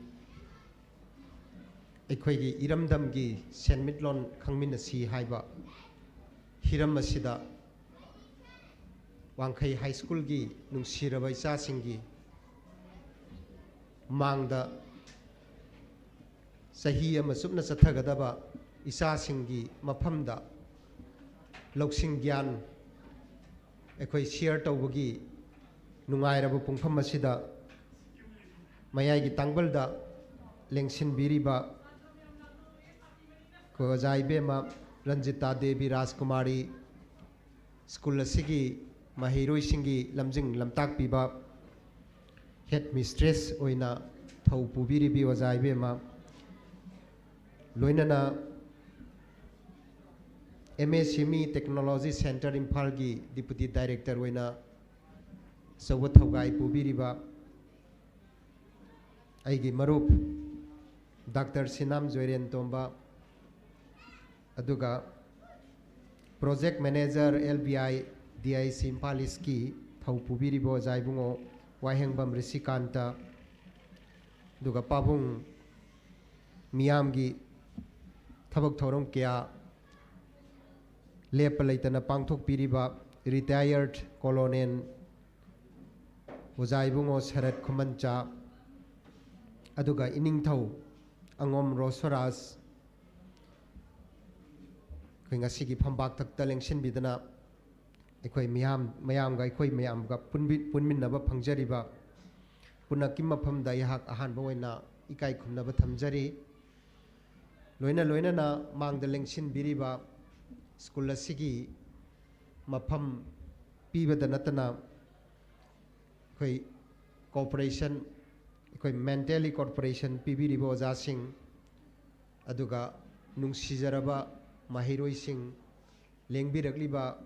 ꯑꯩꯈꯣꯏꯒꯤ ꯏꯔꯝꯗꯝꯒꯤ ꯁꯦꯟꯃꯤꯠꯂꯣꯟ ꯈꯪꯃꯤꯟꯅꯁꯤ ꯍꯥꯏꯕ ꯍꯤꯔꯝ ꯑꯁꯤꯗ ꯋꯥꯡꯈꯩ ꯍꯥꯏ ꯁ꯭ꯀꯨꯜꯒꯤ ꯅꯨꯡꯁꯤꯔꯕ ꯏꯆꯥꯁꯤꯡꯒꯤ ꯃꯥꯡꯗ ꯆꯍꯤ ꯑꯃ ꯆꯨꯞꯅ ꯆꯠꯊꯒꯗꯕ ꯏꯆꯥꯁꯤꯡꯒꯤ ꯃꯐꯝꯗ ꯂꯧꯁꯤꯡ ꯒ꯭ꯌꯥꯟ ꯑꯩꯈꯣꯏ share ꯇꯧꯕꯒꯤ ꯅꯨꯡꯉꯥꯏꯔꯕ ꯄꯨꯡꯐꯝ ꯑꯁꯤꯗ ꯃꯌꯥꯏꯒꯤ ꯇꯥꯡꯕꯜꯗ ꯂꯦꯡꯁꯤꯟꯕꯤꯔꯤꯕ ꯑꯩꯈꯣꯏ ꯑꯣꯖꯥ ꯏꯕꯦꯝꯃ ꯔꯟꯖꯤꯇꯥ ꯗꯦꯕꯤ ꯔꯥꯖꯀꯨꯃꯥꯔꯤ, ꯁ꯭ꯀꯨꯜ ꯑꯁꯤꯒꯤ ꯃꯍꯩꯔꯣꯏꯁꯤꯡꯒꯤ ꯂꯝꯖꯤꯡ ꯂꯝꯇꯥꯛꯄꯤꯕ head mistress ꯑꯣꯏꯅ ꯊꯧ ꯄꯨꯕꯤꯔꯤꯕꯤ ꯑꯣꯖꯥ ꯏꯕꯦꯝꯃ, ꯂꯣꯏꯅꯅ M S M E Technology Centre ꯏꯝꯐꯥꯜꯒꯤ Deputy Director ꯑꯣꯏꯅ ꯑꯆꯧꯕ ꯊꯧꯒꯥꯏ ꯄꯨꯕꯤꯔꯤꯕ ꯑꯩꯒꯤ ꯃꯔꯨꯞ ꯗꯥꯛꯇꯔ ꯁꯤꯅꯥꯝ ꯖꯣꯏꯔꯦꯟ ꯇꯣꯝꯕ, ꯑꯗꯨꯒ Project Manager L B I D I C Imphal ꯏꯁꯀꯤ ꯊꯧ ꯄꯨꯕꯤꯔꯤꯕ ꯑꯣꯖꯥ ꯏꯕꯨꯡꯉꯣ ꯋꯥꯍꯦꯡꯕꯝ ꯔꯤꯁꯤꯀꯥꯟꯇ, ꯑꯗꯨꯒ ꯄꯥꯕꯨꯡ ꯃꯤꯌꯥꯝꯒꯤ ꯊꯕꯛ ꯊꯧꯔꯝ ꯀꯌꯥ ꯂꯦꯞꯄ ꯂꯩꯇꯅ ꯄꯥꯡꯊꯣꯛꯄꯤꯔꯤꯕ retired colonel ꯑꯣꯖꯥ ꯏꯕꯨꯡꯉꯣ ꯁꯔꯠ ꯈꯨꯃꯟꯆꯥ, ꯑꯗꯨꯒ ꯏꯅꯤꯡꯊꯧ ꯑꯉꯣꯝ ꯔꯣꯁꯣꯔꯥꯖ, ꯑꯩꯈꯣꯏ ꯉꯁꯤꯒꯤ ꯐꯝꯄꯥꯛꯇꯛꯇ ꯂꯦꯡꯁꯤꯟꯕꯤꯗꯅ ꯑꯩꯈꯣꯏ ꯃꯤꯌꯥꯝ, ꯃꯌꯥꯝꯒ, ꯑꯩꯈꯣꯏ ꯃꯌꯥꯝꯒ ꯄꯨꯟꯕꯤ-, ꯄꯨꯟꯃꯤꯟꯅꯕ ꯐꯪꯖꯔꯤꯕ ꯄꯨꯅꯛꯀꯤ ꯃꯐꯝꯗ ꯑꯩꯍꯥꯛ ꯑꯍꯥꯟꯕ ꯑꯣꯏꯅ ꯏꯀꯥꯏ ꯈꯨꯝꯅꯕ ꯊꯝꯖꯔꯤ꯫ ꯂꯣꯏꯅ ꯂꯣꯏꯅꯅ ꯃꯥꯡꯗ ꯂꯦꯡꯁꯤꯟꯕꯤꯔꯤꯕ ꯁ꯭ꯀꯨꯜ ꯑꯁꯤꯒꯤ ꯃꯐꯝ ꯄꯤꯕꯗ ꯅꯠꯇꯅ ꯑꯩꯈꯣꯏ cooperation, ꯑꯩꯈꯣꯏ mentally cooperation ꯄꯤꯕꯤꯔꯤꯕ ꯑꯣꯖꯥꯁꯤꯡ, ꯑꯗꯨꯒ ꯅꯨꯡꯁꯤꯖꯔꯕ ꯃꯍꯩꯔꯣꯏꯁꯤꯡ, ꯂꯦꯡꯕꯤꯔꯛꯂꯤꯕ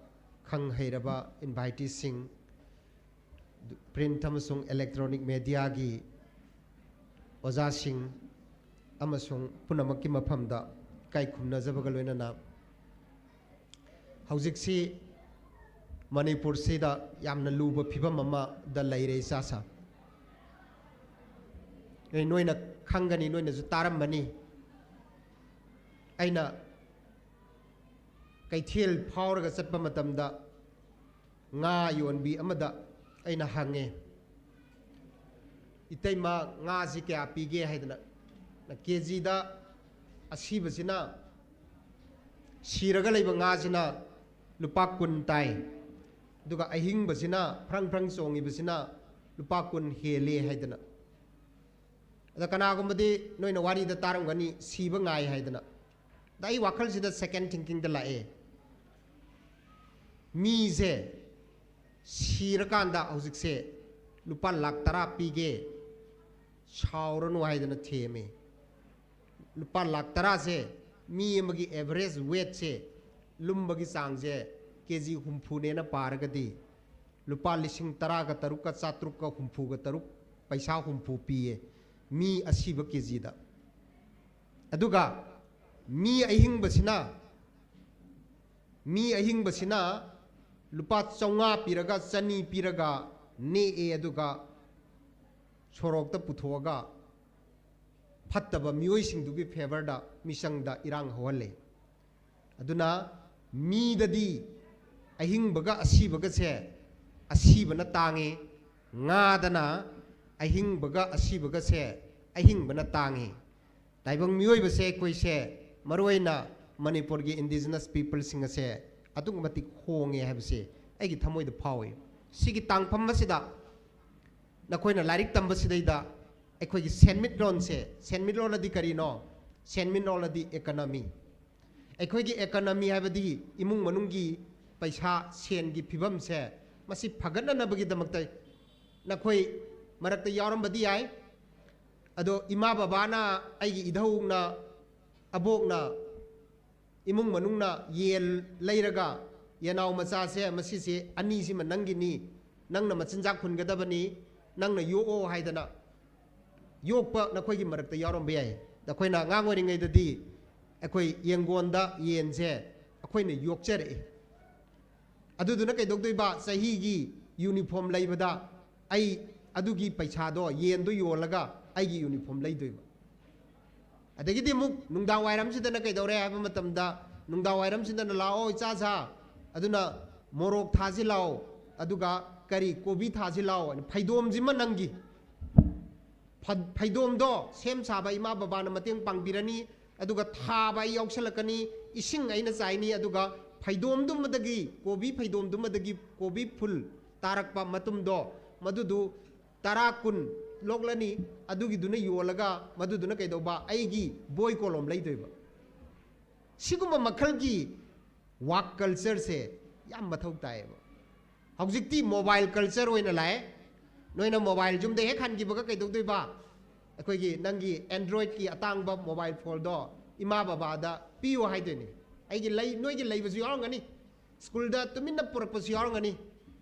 ꯈꯪ ꯍꯩꯔꯕ inviteeꯁꯤꯡ, print ꯑꯃꯁꯨꯡ electronic mediaꯒꯤ ꯑꯣꯖꯥꯁꯤꯡ ꯑꯃꯁꯨꯡ ꯄꯨꯝꯅꯃꯛꯀꯤ ꯃꯐꯝꯗ ꯏꯀꯥꯏ ꯈꯨꯝꯅꯖꯕꯒ ꯂꯣꯏꯅꯅ, ꯍꯧꯖꯤꯛꯁꯤ ꯃꯅꯤꯄꯨꯔꯁꯤꯗ ꯌꯥꯝꯅ ꯂꯨꯕ ꯐꯤꯕꯝ ꯑꯃꯗ ꯂꯩꯔꯦ, ꯏꯆꯥꯁꯥ꯫ ꯑꯦ, ꯅꯣꯏꯅ ꯈꯪꯒꯅꯤ, ꯅꯣꯏꯅꯁꯨ ꯇꯥꯔꯝꯃꯅꯤ꯫ ꯑꯩꯅ ꯀꯩꯊꯦꯜ ꯐꯥꯎꯔꯒ ꯆꯠꯄ ꯃꯇꯝꯗ ꯉꯥ ꯌꯣꯟꯕꯤ ꯑꯃꯗ ꯑꯩꯅ ꯍꯪꯉꯦ, "ꯏꯇꯩꯃ, ꯉꯥꯁꯤ ꯀꯌꯥ ꯄꯤꯒꯦ?" ꯍꯥꯏꯗꯅ꯫ ꯀꯦ ꯖꯤꯗ ꯑꯁꯤꯕꯁꯤꯅ, ꯁꯤꯔꯒ ꯂꯩꯕ ꯉꯥꯁꯤꯅ ꯂꯨꯄꯥ ꯀꯨꯟ ꯇꯥꯏ, ꯑꯗꯨꯒ ꯑꯍꯤꯡꯕꯁꯤꯅ, ꯐ꯭ꯔꯪ ꯐ꯭ꯔꯪ ꯆꯣꯡꯉꯤꯕꯁꯤꯅ ꯂꯨꯄꯥ ꯀꯨꯟ ꯍꯦꯜꯂꯦ ꯍꯥꯏꯗꯅ꯫ ꯑꯗ ꯀꯅꯥꯒꯨꯝꯕꯗꯤ ꯅꯣꯏꯅ ꯋꯥꯔꯤꯗ ꯇꯥꯔꯝꯒꯅꯤ, ꯁꯤꯕ ꯉꯥꯏ ꯍꯥꯏꯗꯅ꯫ ꯑꯗ ꯑꯩ ꯋꯥꯈꯜꯁꯤꯗ second thinkingꯗ ꯂꯥꯛꯑꯦ, ꯃꯤꯁꯦ ꯁꯤꯔꯀꯥꯟꯗ ꯍꯧꯖꯤꯛꯁꯦ ꯂꯨꯄꯥ ꯂꯥꯛ ꯇꯔꯥ ꯄꯤꯒꯦ, ꯁꯥꯎꯔꯅꯨ ꯍꯥꯏꯗꯅ ꯊꯦꯝꯃꯦ꯫ ꯂꯨꯄꯥ ꯂꯥꯛ ꯇꯔꯥꯁꯦ, ꯃꯤ ꯑꯃꯒꯤ average weightꯁꯦ, ꯂꯨꯝꯕꯒꯤ ꯆꯥꯡꯁꯦ ꯀꯦ ꯖꯤ ꯍꯨꯝꯐꯨꯅꯦꯅ ꯄꯥꯔꯒꯗꯤ, ꯂꯨꯄꯥ ꯂꯤꯁꯤꯡ ꯇꯔꯥꯒ ꯇꯔꯨꯛꯀ ꯆꯥꯇ꯭ꯔꯨꯛꯀ ꯍꯨꯝꯐꯨꯒ ꯇꯔꯨꯛ, ꯄꯩꯁꯥ ꯍꯨꯝꯐꯨ ꯄꯤꯌꯦ ꯃꯤ ꯑꯁꯤꯕ ꯀꯦ ꯖꯤꯗ꯫ ꯑꯗꯨꯒ ꯃꯤ ꯑꯍꯤꯡꯕꯁꯤꯅ, ꯃꯤ ꯑꯍꯤꯡꯕꯁꯤꯅ ꯂꯨꯄꯥ ꯆꯥꯝꯃꯉꯥ ꯄꯤꯔꯒ, ꯆꯅꯤ ꯄꯤꯔꯒ ꯅꯦꯛꯑꯦ, ꯑꯗꯨꯒ ꯁꯣꯔꯣꯛꯇ ꯄꯨꯊꯣꯛꯑꯒ ꯐꯠꯇꯕ ꯃꯤꯑꯣꯏꯁꯤꯡꯗꯨꯒꯤ favourꯗ, ꯃꯤꯆꯪꯗ ꯏꯔꯥꯡ ꯍꯧꯍꯜꯂꯦ꯫ ꯑꯗꯨꯅ ꯃꯤꯗꯗꯤ ꯑꯍꯤꯡꯕꯒ ꯑꯁꯤꯕꯒꯁꯦ, ꯑꯁꯤꯕꯅ ꯇꯥꯡꯉꯤ, ꯉꯥꯗꯅ ꯑꯍꯤꯡꯕꯒ ꯑꯁꯤꯕꯒꯁꯦ, ꯑꯍꯤꯡꯕꯅ ꯇꯥꯡꯉꯤ꯫ ꯇꯥꯏꯕꯪ ꯃꯤꯑꯣꯏꯕꯁꯦ, ꯑꯩꯈꯣꯏꯁꯦ, ꯃꯔꯨꯑꯣꯏꯅ ꯃꯅꯤꯄꯨꯔꯒꯤ indigenous peopleꯁꯤꯡ ꯑꯁꯦ ꯑꯗꯨꯛꯀꯤ ꯃꯇꯤꯛ ꯍꯣꯡꯉꯦ ꯍꯥꯏꯕꯁꯦ ꯑꯩꯒꯤ ꯊꯃꯣꯏꯗ ꯐꯥꯎꯏ꯫ ꯁꯤꯒꯤ ꯇꯥꯡꯐꯝ ꯑꯁꯤꯗ ꯅꯈꯣꯏꯅ ꯂꯥꯏꯔꯤꯛ ꯇꯝꯕꯁꯤꯗꯩꯗ ꯑꯩꯈꯣꯏꯒꯤ ꯁꯦꯟꯃꯤꯠꯂꯣꯟꯁꯦ, ꯁꯦꯟꯃꯤꯠꯂꯣꯟ ꯑꯗꯤ ꯀꯔꯤꯅꯣ? ꯁꯦꯟꯃꯤꯠꯂꯣꯟ ꯑꯗꯤ economy꯫ ꯑꯩꯈꯣꯏꯒꯤ economy ꯍꯥꯏꯕꯗꯤ ꯏꯃꯨꯡ ꯃꯅꯨꯡꯒꯤ ꯄꯩꯁꯥ ꯁꯦꯟꯒꯤ ꯐꯤꯕꯝꯁꯦ, ꯃꯁꯤ ꯐꯒꯠꯅꯅꯕꯒꯤꯗꯃꯛꯇ ꯅꯈꯣꯏ ꯃꯔꯛꯇ ꯌꯥꯎꯔꯝꯕꯗꯤ ꯌꯥꯏ꯫ ꯑꯗꯣ ꯏꯃꯥ ꯕꯕꯥꯅ, ꯑꯩꯒꯤ ꯏꯙꯧꯅ, ꯑꯕꯣꯛꯅ ꯏꯃꯨꯡ ꯃꯅꯨꯡꯅ ꯌꯦꯟ ꯂꯩꯔꯒ, "ꯌꯦꯅꯥꯎ ꯃꯆꯥꯁꯦ, ꯃꯁꯤꯁꯦ ꯑꯅꯤꯁꯤꯃ ꯅꯪꯒꯤꯅꯤ, ꯅꯪꯅ ꯃꯆꯤꯟꯖꯥꯛ ꯍꯨꯟꯒꯗꯕꯅꯤ, ꯅꯪꯅ ꯌꯣꯛꯑꯣ" ꯍꯥꯏꯗꯅ ꯌꯣꯛꯄ ꯅꯈꯣꯏꯒꯤ ꯃꯔꯛꯇ ꯌꯥꯎꯔꯝꯕ ꯌꯥꯏ꯫ ꯑꯩꯈꯣꯏꯅ ꯑꯉꯥꯡ ꯑꯣꯏꯔꯤꯉꯩꯗꯗꯤ ꯑꯩꯈꯣꯏ ꯌꯦꯡꯒꯣꯟꯗ ꯌꯦꯟꯁꯦ ꯑꯩꯈꯣꯏꯅ ꯌꯣꯛꯆꯔꯛꯏ꯫ ꯑꯗꯨꯗꯨꯅ ꯀꯩꯗꯧꯗꯣꯏꯕ? ꯆꯍꯤꯒꯤ ꯌꯨꯅꯤꯐꯣꯔꯝ ꯂꯩꯕꯗ ꯑꯩ ꯑꯗꯨꯒꯤ ꯄꯩꯁꯥꯗꯣ, ꯌꯦꯟꯗꯣ ꯌꯣꯜꯂꯒ ꯑꯩꯒꯤ ꯌꯨꯅꯤꯐꯣꯔꯝ ꯂꯩꯗꯣꯏꯕ꯫ ꯑꯗꯒꯤꯗꯤ ꯑꯃꯨꯛ ꯅꯨꯡꯗꯥꯡ ꯋꯥꯏꯔꯝꯁꯤꯗꯅ ꯀꯩꯗꯧꯔꯦ ꯍꯥꯏꯕ ꯃꯇꯝꯗ, ꯅꯨꯡꯗꯥꯡ ꯋꯥꯏꯔꯝꯁꯤꯗꯅ, "ꯂꯥꯛꯑꯣ ꯏꯆꯥꯁꯥ, ꯑꯗꯨꯅ ꯃꯣꯔꯣꯛ ꯊꯥꯁꯤ ꯂꯥꯛꯑꯣ, ꯑꯗꯨꯒ ꯀꯔꯤ, ꯀꯣꯕꯤ ꯊꯥꯁꯤ ꯂꯥꯛꯑꯣ, ꯐꯩꯗꯣꯝꯁꯤꯃ ꯅꯪꯒꯤ, ꯐ-, ꯐꯩꯗꯣꯝꯗꯣ ꯁꯦꯝ ꯁꯥꯕ ꯏꯃꯥ ꯕꯕꯥꯅ ꯃꯇꯦꯡ ꯄꯥꯡꯕꯤꯔꯅꯤ, ꯑꯗꯨꯒ ꯊꯥꯕ ꯑꯩ ꯌꯥꯎꯁꯜꯂꯛꯀꯅꯤ, ꯏꯁꯤꯡ ꯑꯩꯅ ꯆꯥꯏꯅꯤ, ꯑꯗꯨꯒ ꯐꯩꯗꯣꯝꯗꯨꯃꯗꯒꯤ, ꯀꯣꯕꯤ ꯐꯩꯗꯣꯝꯗꯨꯃꯗꯒꯤ ꯀꯣꯕꯤ ꯐꯨꯜ ꯇꯥꯔꯛꯄ ꯃꯇꯨꯝꯗꯣ, ꯃꯗꯨꯗꯨ ꯇꯔꯥ ꯀꯨꯟ ꯂꯣꯛꯂꯅꯤ, ꯑꯗꯨꯒꯤꯗꯨꯅ ꯌꯣꯜꯂꯒ ꯃꯗꯨꯗꯨꯅ ꯀꯩꯗꯧꯕ? ꯑꯩꯒꯤ ꯕꯣꯏ ꯀꯣꯂꯣꯝ ꯂꯩꯗꯣꯏꯕ"꯫ ꯁꯤꯒꯨꯝꯕ ꯃꯈꯜꯒꯤ ꯋꯥꯛ ꯀꯜꯆꯔꯁꯦ ꯌꯥꯝ ꯃꯊꯧ ꯇꯥꯏꯌꯦꯕ꯫ ꯍꯧꯖꯤꯛꯇꯤ ꯃꯣꯕꯥꯏꯜ ꯀꯜꯆꯔ ꯑꯣꯏꯅ ꯂꯥꯛꯑꯦ꯫ ꯅꯣꯏꯅ ꯃꯣꯕꯥꯏꯜ ꯌꯨꯝꯗ ꯍꯦꯛ ꯍꯟꯈꯤꯕꯒ ꯀꯩꯗꯧꯗꯣꯏꯕ? ꯑꯩꯈꯣꯏꯒꯤ ꯅꯪꯒꯤ ꯑꯦꯟꯗ꯭ꯔꯣꯏꯗꯀꯤ ꯑꯇꯥꯡꯕ ꯃꯣꯕꯥꯏꯜ ꯐꯣꯟꯗꯣ ꯏꯃꯥ ꯕꯕꯥꯗ ꯄꯤꯌꯨ ꯍꯥꯏꯗꯣꯏꯅꯤ꯫ ꯑꯩꯒꯤ ꯂꯩ, ꯅꯣꯏꯒꯤ ꯂꯩꯕꯁꯨ ꯌꯥꯎꯔꯝꯒꯅꯤ, ꯁ꯭ꯀꯨꯜꯗ ꯇꯨꯃꯤꯟꯅ ꯄꯨꯔꯛꯄꯁꯨ ꯌꯥꯎꯔꯝꯒꯅꯤ꯫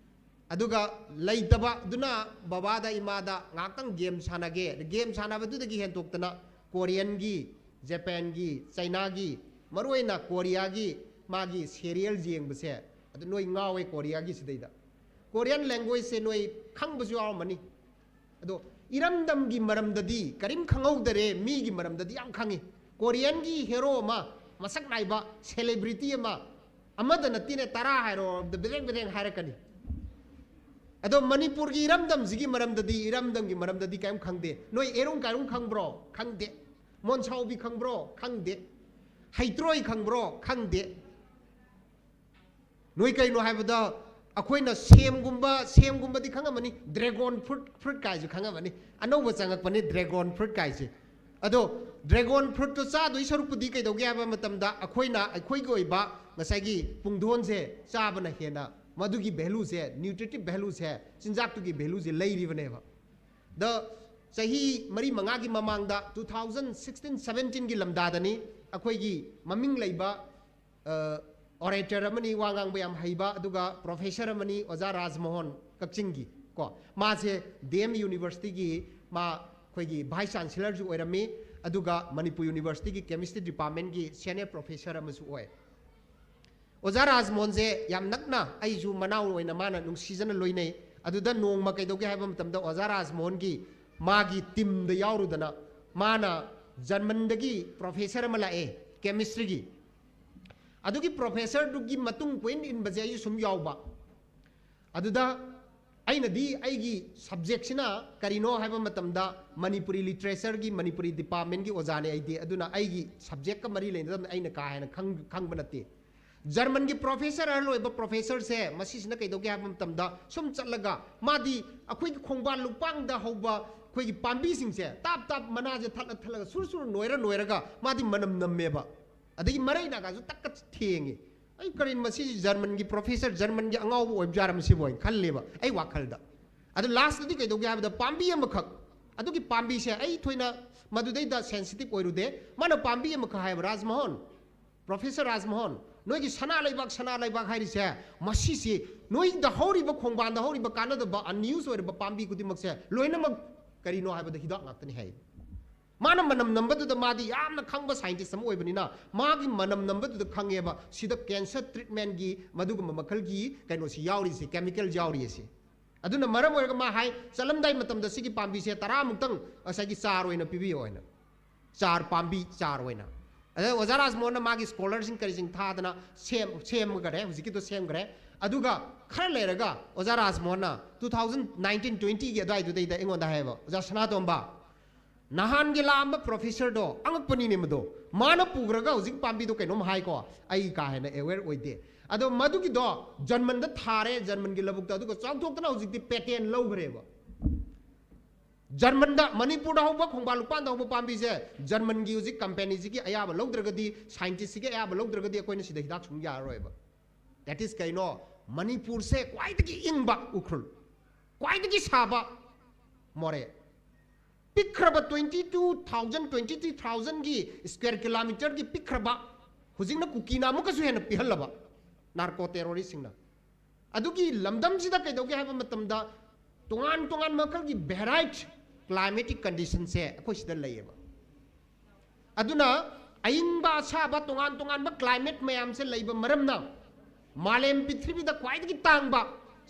ꯑꯗꯨꯒ ꯂꯩꯇꯕꯗꯨꯅ ꯕꯕꯥꯗ, ꯏꯃꯥꯗ, "ꯉꯥꯏꯍꯥꯛꯇꯪ ꯒꯦꯝ ꯁꯥꯟꯅꯒꯦ"꯫ ꯒꯦꯝ ꯁꯥꯟꯅꯕꯗꯨꯗꯒꯤ ꯍꯦꯟꯇꯣꯛꯇꯅ ꯀꯣꯔꯤꯌꯟꯒꯤ, ꯖꯄꯥꯟꯒꯤ, ꯆꯩꯅꯥꯒꯤ, ꯃꯔꯨꯑꯣꯏꯅ ꯀꯣꯔꯤꯌꯥꯒꯤ ꯃꯥꯒꯤ ꯁꯦꯔꯤꯌꯦꯜ ꯌꯦꯡꯕꯁꯦ, ꯑꯗꯨ ꯅꯣꯏ ꯉꯥꯎꯋꯦ ꯀꯣꯔꯤꯌꯥꯒꯤ ꯁꯤꯗꯩꯗ꯫ ꯀꯣꯔꯤꯌꯟ ꯂꯦꯡꯒ꯭ꯋꯦꯖꯁꯦ ꯅꯣꯏ ꯈꯪꯕꯁꯨ ꯌꯥꯎꯔꯝꯃꯅꯤ꯫ ꯑꯗꯣ ꯏꯔꯝꯗꯝꯒꯤ ꯃꯔꯝꯗꯗꯤ ꯀꯔꯤꯝ ꯈꯪꯍꯧꯗꯔꯦ, ꯃꯤꯒꯤ ꯃꯔꯝꯗꯗꯤ ꯌꯥꯝ ꯈꯪꯉꯤ꯫ ꯀꯣꯔꯤꯌꯟꯒꯤ ꯍꯦꯔꯣ ꯑꯃ, ꯃꯁꯛ ꯅꯥꯏꯕ ꯁꯦꯂꯦꯕ꯭ꯔꯤꯇꯤ ꯑꯃ, ꯑꯃꯗ ꯅꯠꯇꯦꯅꯦ, ꯇꯔꯥ ꯍꯥꯏꯔꯣ, ꯕꯦꯔꯦꯡ ꯕꯦꯔꯦꯡ ꯍꯥꯏꯔꯛꯀꯅꯤ꯫ ꯑꯗꯣ ꯃꯅꯤꯄꯨꯔꯒꯤ ꯏꯔꯝꯗꯝꯁꯤꯒꯤ ꯃꯔꯝꯗꯗꯤ, ꯏꯔꯝꯗꯝꯒꯤ ꯃꯔꯝꯗꯗꯤ ꯀꯔꯤꯝ ꯈꯪꯗꯦ꯫ ꯅꯣꯏ ꯑꯦꯔꯨꯡ ꯀꯥꯏꯔꯨꯡ ꯈꯪꯕ꯭ꯔꯣ? ꯈꯪꯗꯦ꯫ ꯃꯣꯟꯁꯥꯎꯕꯤ ꯈꯪꯕ꯭ꯔꯣ? ꯈꯪꯗꯦ꯫ ꯍꯩꯇ꯭ꯔꯣꯏ ꯈꯪꯕ꯭ꯔꯣ? ꯈꯪꯗꯦ꯫ ꯅꯣꯏ ꯀꯩꯅꯣ ꯍꯥꯏꯕꯗ, ꯑꯩꯈꯣꯏꯅ ꯁꯦꯝꯒꯨꯝꯕ, ꯁꯦꯝꯒꯨꯝꯕꯗꯤ ꯈꯪꯉꯝꯃꯅꯤ, ꯗ꯭ꯔꯦꯒꯣꯟ ꯐ꯭ꯔꯨꯠ, ꯐ꯭ꯔꯨꯠ ꯀꯥꯏꯁꯨ ꯈꯪꯉꯝꯃꯅꯤ, ꯑꯅꯧꯕ ꯆꯪꯉꯛꯄꯅꯤ ꯗ꯭ꯔꯦꯒꯣꯟ ꯐ꯭ꯔꯨꯠ ꯀꯥꯏꯁꯦ꯫ ꯑꯗꯣ ꯗ꯭ꯔꯦꯒꯣꯟ ꯐ꯭ꯔꯨꯠꯇꯣ ꯆꯥꯗꯣꯏ ꯁꯔꯨꯛꯄꯨꯗꯤ ꯀꯩꯗꯧꯒꯦ ꯍꯥꯏꯕ ꯃꯇꯝꯗ, ꯑꯩꯈꯣꯏꯅ ꯑꯩꯈꯣꯏꯒꯤ ꯑꯣꯏꯕ ꯉꯁꯥꯏꯒꯤ ꯄꯨꯡꯗꯣꯟꯁꯦ ꯆꯥꯕꯅ ꯍꯦꯟꯅ ꯃꯗꯨꯒꯤ ꯚꯦꯂꯨꯁꯦ, ꯅ꯭ꯌꯨꯇ꯭ꯔꯤꯇꯤꯚ ꯚꯦꯂꯨꯁꯦ, ꯆꯤꯟꯖꯥꯛꯇꯨꯒꯤ ꯚꯦꯂꯨꯁꯦ ꯂꯩꯔꯤꯕꯅꯦꯕ꯫ ꯗ ꯆꯍꯤ ꯃꯔꯤ ꯃꯉꯥꯒꯤ ꯃꯃꯥꯡꯗ, two thousand sixteen seventeen ꯒꯤ ꯂꯝꯗꯥꯗꯅꯤ, ꯑꯩꯈꯣꯏꯒꯤ ꯃꯃꯤꯡ ꯂꯩꯕ ꯑꯣꯔꯦꯇꯔ ꯑꯃꯅꯤ, ꯋꯥ ꯉꯥꯡꯕ ꯌꯥꯝ ꯍꯩꯕ, ꯑꯗꯨꯒ ꯄ꯭ꯔꯣꯐꯦꯁꯔ ꯑꯃꯅꯤ, ꯑꯣꯖꯥ ꯔꯥꯖꯃꯣꯍꯟ ꯀꯛꯆꯤꯡꯒꯤ꯫ ꯀꯣ, ꯃꯥꯁꯦ ꯗꯤ ꯑꯦꯝ ꯌꯨꯅꯤꯚꯔꯁꯤꯇꯤꯒꯤ, ꯃꯥ ꯑꯩꯈꯣꯏꯒꯤ ꯚꯥꯏꯁ ꯆꯥꯟꯁꯦꯂꯔꯁꯨ ꯑꯣꯏꯔꯝꯃꯤ, ꯑꯗꯨꯒ ꯃꯅꯤꯄꯨꯔ ꯌꯨꯅꯤꯚꯔꯁꯤꯇꯤꯒꯤ ꯀꯦꯃꯤꯁꯇ꯭ꯔꯤ ꯗꯤꯄꯥꯔꯠꯃꯦꯟꯒꯤ ꯁꯦꯅꯤꯌꯔ ꯄ꯭ꯔꯣꯐꯦꯁꯔ ꯑꯃꯁꯨ ꯑꯣꯏ꯫ ꯑꯣꯖꯥ ꯔꯥꯖꯃꯣꯍꯟꯁꯦ ꯌꯥꯝ ꯅꯛꯅ ꯑꯩꯁꯨ ꯃꯅꯥꯎ ꯑꯣꯏꯅ ꯃꯥꯅ ꯅꯨꯡꯁꯤꯖꯅ ꯂꯣꯏꯅꯩ꯫ ꯑꯗꯨꯗ ꯅꯣꯡꯃ ꯀꯩꯗꯧꯒꯦ ꯍꯥꯏꯕ ꯃꯇꯝꯗ ꯑꯣꯖꯥ ꯔꯥꯖꯃꯣꯍꯟꯒꯤ ꯃꯥꯒꯤ ꯇꯤꯝꯗ ꯌꯥꯎꯔꯨꯗꯅ ꯃꯥꯅ ꯖꯔꯃꯟꯗꯒꯤ ꯄ꯭ꯔꯣꯐꯦꯁꯔ ꯑꯃ ꯂꯥꯛꯑꯦ ꯀꯦꯃꯤꯁꯇ꯭ꯔꯤꯒꯤ꯫ ꯑꯗꯨꯒꯤ ꯄ꯭ꯔꯣꯐꯦꯁꯔꯗꯨꯒꯤ ꯃꯇꯨꯡ ꯀꯣꯏꯟ ꯏꯟꯕꯁꯦ ꯑꯩꯁꯨ ꯁꯨꯝ ꯌꯥꯎꯕ꯫ ꯑꯗꯨꯗ ꯑꯩꯅꯗꯤ ꯑꯩꯒꯤ ꯁꯕꯖꯦꯛꯁꯤꯅ ꯀꯔꯤꯅꯣ ꯍꯥꯏꯕ ꯃꯇꯝꯗ ꯃꯅꯤꯄꯨꯔꯤ ꯂꯤꯇꯔꯦꯆꯔꯒꯤ, ꯃꯅꯤꯄꯨꯔꯤ ꯗꯤꯄꯥꯔꯠꯃꯦꯟꯒꯤ ꯑꯣꯖꯥꯅꯦ ꯑꯩꯗꯤ꯫ ꯑꯗꯨꯅ ꯑꯩꯒꯤ ꯁꯕꯖꯦꯛꯀ ꯃꯔꯤ ꯂꯩꯅꯗꯕꯅ ꯑꯩꯅ ꯀꯥ ꯍꯦꯟꯅ ꯈꯪ-, ꯈꯪꯕ ꯅꯠꯇꯦ꯫ ꯖꯔꯃꯟꯒꯤ ꯄ꯭ꯔꯣꯐꯦꯁꯔ, ꯑꯍꯜ ꯑꯣꯏꯕ ꯄ꯭ꯔꯣꯐꯦꯁꯔꯁꯦ, ꯃꯁꯤꯁꯤꯅ ꯀꯩꯗꯧꯒꯦ ꯍꯥꯏꯕ ꯃꯇꯝꯗ ꯁꯨꯝ ꯆꯠꯂꯒ ꯃꯥꯗꯤ ꯑꯩꯈꯣꯏꯒꯤ ꯈꯣꯡꯕꯥꯟ ꯂꯨꯄꯥꯡꯗ ꯍꯧꯕ ꯑꯩꯈꯣꯏꯒꯤ ꯄꯥꯝꯕꯤꯁꯤꯡꯁꯦ ꯇꯥꯞ ꯇꯥꯞ ꯃꯅꯥꯁꯦ ꯊꯠꯂ ꯊꯠꯂꯒ ꯁꯨꯔ ꯁꯨꯔ ꯅꯣꯏꯔ ꯅꯣꯏꯔꯒ ꯃꯥꯗꯤ ꯃꯅꯝ ꯅꯝꯃꯦꯕ꯫ ꯑꯗꯒꯤ ꯃꯔꯩ ꯅꯥꯒꯥꯁꯨ ꯇꯛꯀ ꯊꯦꯡꯉꯤ꯫ ꯑꯩ ꯀꯔꯤꯅꯣ ꯃꯁꯤ ꯖꯔꯃꯟꯒꯤ ꯄ꯭ꯔꯣꯐꯦꯁꯔ, ꯖꯔꯃꯟꯒꯤ ꯑꯉꯥꯎꯕ ꯑꯣꯏꯕ ꯖꯥꯠꯔ ꯃꯁꯤꯕꯨ ꯍꯥꯏꯅ ꯈꯜꯂꯦꯕ ꯑꯩ ꯋꯥꯈꯜꯗ꯫ ꯑꯗꯨ ꯂꯥꯁꯇꯗꯤ ꯀꯩꯗꯧꯒꯦ ꯍꯥꯏꯕꯗ ꯄꯥꯝꯕꯤ ꯑꯃꯈꯛ, ꯑꯗꯨꯒꯤ ꯄꯥꯝꯕꯤꯁꯦ ꯑꯩ ꯊꯣꯏꯅ ꯃꯗꯨꯗꯩꯗ ꯁꯦꯟꯁꯤꯇꯤꯞ ꯑꯣꯏꯔꯨꯗꯦ꯫ ꯃꯥꯅ ꯄꯥꯝꯕꯤ ꯑꯃꯈꯛ ꯍꯥꯏꯕ, "ꯔꯥꯖꯃꯣꯍꯟ, ꯄ꯭ꯔꯣꯐꯦꯁꯔ ꯔꯥꯖꯃꯣꯍꯟ, ꯅꯣꯏꯒꯤ ꯁꯅꯥ ꯂꯩꯕꯥꯛ, ꯁꯅꯥ ꯂꯩꯕꯥꯛ ꯍꯥꯏꯔꯤꯁꯦ, ꯃꯁꯤꯁꯤ ꯅꯣꯏꯗ ꯍꯧꯔꯤꯕ ꯈꯣꯡꯕꯥꯟꯗ ꯍꯧꯔꯤꯕ ꯀꯥꯟꯅꯗꯕ ꯑꯟꯌꯨꯁ ꯑꯣꯏꯔꯕ ꯄꯥꯝꯕꯤ ꯈꯨꯗꯤꯡꯃꯛꯁꯦ ꯂꯣꯏꯅꯃꯛ ꯀꯔꯤꯅꯣ ꯍꯥꯏꯕꯗ ꯍꯤꯗꯥꯛ ꯉꯥꯛꯇꯅꯤ" ꯍꯥꯏ꯫ ꯃꯥꯅ ꯃꯅꯝ ꯅꯝꯕꯗꯨꯗ ꯃꯥꯗꯤ ꯌꯥꯝꯅ ꯈꯪꯕ ꯁꯥꯏꯟꯇꯤꯁ ꯑꯃ ꯑꯣꯏꯕꯅꯤꯅ ꯃꯥꯒꯤ ꯃꯅꯝ ꯅꯝꯕꯗꯨꯗ ꯈꯪꯉꯦꯕ ꯁꯤꯗ ꯀꯦꯟꯁꯔ ꯇ꯭ꯔꯤꯠꯃꯦꯟꯒꯤ ꯃꯗꯨꯒꯨꯝꯕ ꯃꯈꯜꯒꯤ ꯀꯩꯅꯣꯁꯤ ꯌꯥꯎꯔꯤꯁꯦ, ꯀꯦꯃꯤꯀꯦꯜ ꯌꯥꯎꯔꯤꯁꯦ꯫ ꯑꯗꯨꯅ ꯃꯔꯝ ꯑꯣꯏꯔꯒ ꯃꯥ ꯍꯥꯏ, "ꯆꯠꯂꯝꯗꯥꯏ ꯃꯇꯝꯗ ꯁꯤꯒꯤ ꯄꯥꯝꯕꯤꯁꯦ ꯇꯔꯥꯃꯨꯛꯇꯪ ꯉꯁꯥꯏꯒꯤ ꯆꯥꯔ ꯑꯣꯏꯅ ꯄꯤꯕꯤꯌꯣ" ꯍꯥꯏꯅ꯫ ꯆꯥꯔ, ꯄꯥꯝꯕꯤ ꯆꯥꯔ ꯑꯣꯏꯅ꯫ ꯑꯗ ꯑꯣꯖꯥ ꯔꯥꯖꯃꯣꯍꯟꯅ ꯃꯥꯒꯤ ꯁ꯭ꯀꯣꯂꯔꯁꯤꯡ ꯀꯔꯤꯁꯤꯡ ꯊꯥꯗꯅ ꯁꯦꯝ-, ꯁꯦꯝꯈꯔꯦ, ꯍꯧꯖꯤꯛꯀꯤꯗꯣ ꯁꯦꯝꯈꯔꯦ꯫ ꯑꯗꯨꯒ ꯈꯔ ꯂꯩꯔꯒ ꯑꯣꯖꯥ ꯔꯥꯖꯃꯣꯍꯟꯅ two thousand nineteen twenty ꯒꯤ ꯑꯗꯨꯋꯥꯏꯗꯨꯗꯩꯗ ꯑꯩꯉꯣꯟꯗ ꯍꯥꯏꯌꯦꯕ, "ꯑꯣꯖꯥ ꯁꯅꯥꯇꯣꯝꯕ, ꯅꯍꯥꯟꯒꯤ ꯂꯥꯛꯑꯝꯕ ꯄ꯭ꯔꯣꯐꯦꯁꯔꯗꯣ ꯑꯉꯛꯄꯅꯤꯅꯦ ꯃꯗꯣ, ꯃꯥꯅ ꯄꯨꯈ꯭ꯔꯒ ꯍꯧꯖꯤꯛ ꯄꯥꯝꯕꯤꯗꯣ ꯀꯩꯅꯣꯝ ꯍꯥꯏꯀꯣ, ꯑꯩ ꯀꯥ ꯍꯦꯟꯅ ꯑꯦꯋꯦꯔ ꯑꯣꯏꯗꯦ꯫ ꯑꯗꯣ ꯃꯗꯨꯒꯤꯗꯣ ꯖꯔꯃꯟꯗ ꯊꯥꯔꯦ, ꯖꯔꯃꯟꯒꯤ ꯂꯧꯕꯨꯛꯇ, ꯑꯗꯨꯒ ꯆꯥꯎꯊꯣꯛꯇꯅ ꯍꯧꯖꯤꯛꯇꯤ ꯄꯦꯇꯦꯟ ꯂꯧꯈ꯭ꯔꯦꯕ"꯫ ꯖꯔꯃꯟꯗ, ꯃꯅꯤꯄꯨꯔꯗ ꯍꯧꯕ, ꯈꯣꯡꯕꯥꯟ ꯂꯨꯄꯥꯟꯗ ꯍꯧꯕ ꯄꯥꯝꯕꯤꯁꯦ ꯖꯔꯃꯟꯒꯤ ꯍꯧꯖꯤꯛ ꯀꯝꯄꯦꯅꯤꯁꯤꯒꯤ ꯑꯌꯥꯕ ꯂꯧꯗ꯭ꯔꯒꯗꯤ, ꯁꯥꯏꯟꯇꯤꯁꯁꯤꯒꯤ ꯑꯌꯥꯕ ꯂꯧꯗ꯭ꯔꯒꯗꯤ ꯑꯩꯈꯣꯏꯅ ꯁꯤꯗ ꯍꯤꯗꯥꯛ ꯁꯨꯡ ꯌꯥꯔꯔꯣꯏꯕ꯫ That is ꯀꯩꯅꯣ? ꯃꯅꯤꯄꯨꯔꯁꯦ ꯈ꯭ꯋꯥꯏꯗꯒꯤ ꯏꯪꯕ ꯎꯈ꯭ꯔꯨꯜ, ꯈ꯭ꯋꯥꯏꯗꯒꯤ ꯁꯥꯕ ꯃꯣꯔꯦ꯫ ꯄꯤꯛꯈ꯭ꯔꯕ twenty two thousand, twenty three thousand ꯒꯤ square kilometer ꯒꯤ ꯄꯤꯛꯈ꯭ꯔꯕ ꯍꯧꯖꯤꯛꯅ ꯀꯨꯀꯤꯅ ꯑꯃꯨꯛꯀꯁꯨ ꯍꯦꯟꯅ ꯄꯤꯍꯜꯂꯕ, ꯅꯥꯔꯀꯣ ꯇꯦꯔꯣꯔꯤꯁꯁꯤꯡꯅ꯫ ꯑꯗꯨꯒꯤ ꯂꯝꯗꯝꯁꯤꯗ ꯀꯩꯗꯧꯒꯦ ꯍꯥꯏꯕ ꯃꯇꯝꯗ, ꯇꯣꯉꯥꯟ ꯇꯣꯉꯥꯟꯕ ꯃꯈꯜꯒꯤ varied climatic conditionꯁꯦ ꯑꯩꯈꯣꯏ ꯁꯤꯗ ꯂꯩꯌꯦꯕ꯫ ꯑꯗꯨꯅ ꯑꯏꯪꯕ ꯑꯁꯥꯕ ꯇꯣꯉꯥꯟ ꯇꯣꯉꯥꯟꯕ climate ꯃꯌꯥꯝꯁꯦ ꯂꯩꯕ ꯃꯔꯝꯅ, ꯃꯥꯂꯦꯝ ꯄ꯭ꯔꯤꯊꯤꯕꯤꯗ ꯈ꯭ꯋꯥꯏꯗꯒꯤ ꯇꯥꯡꯕ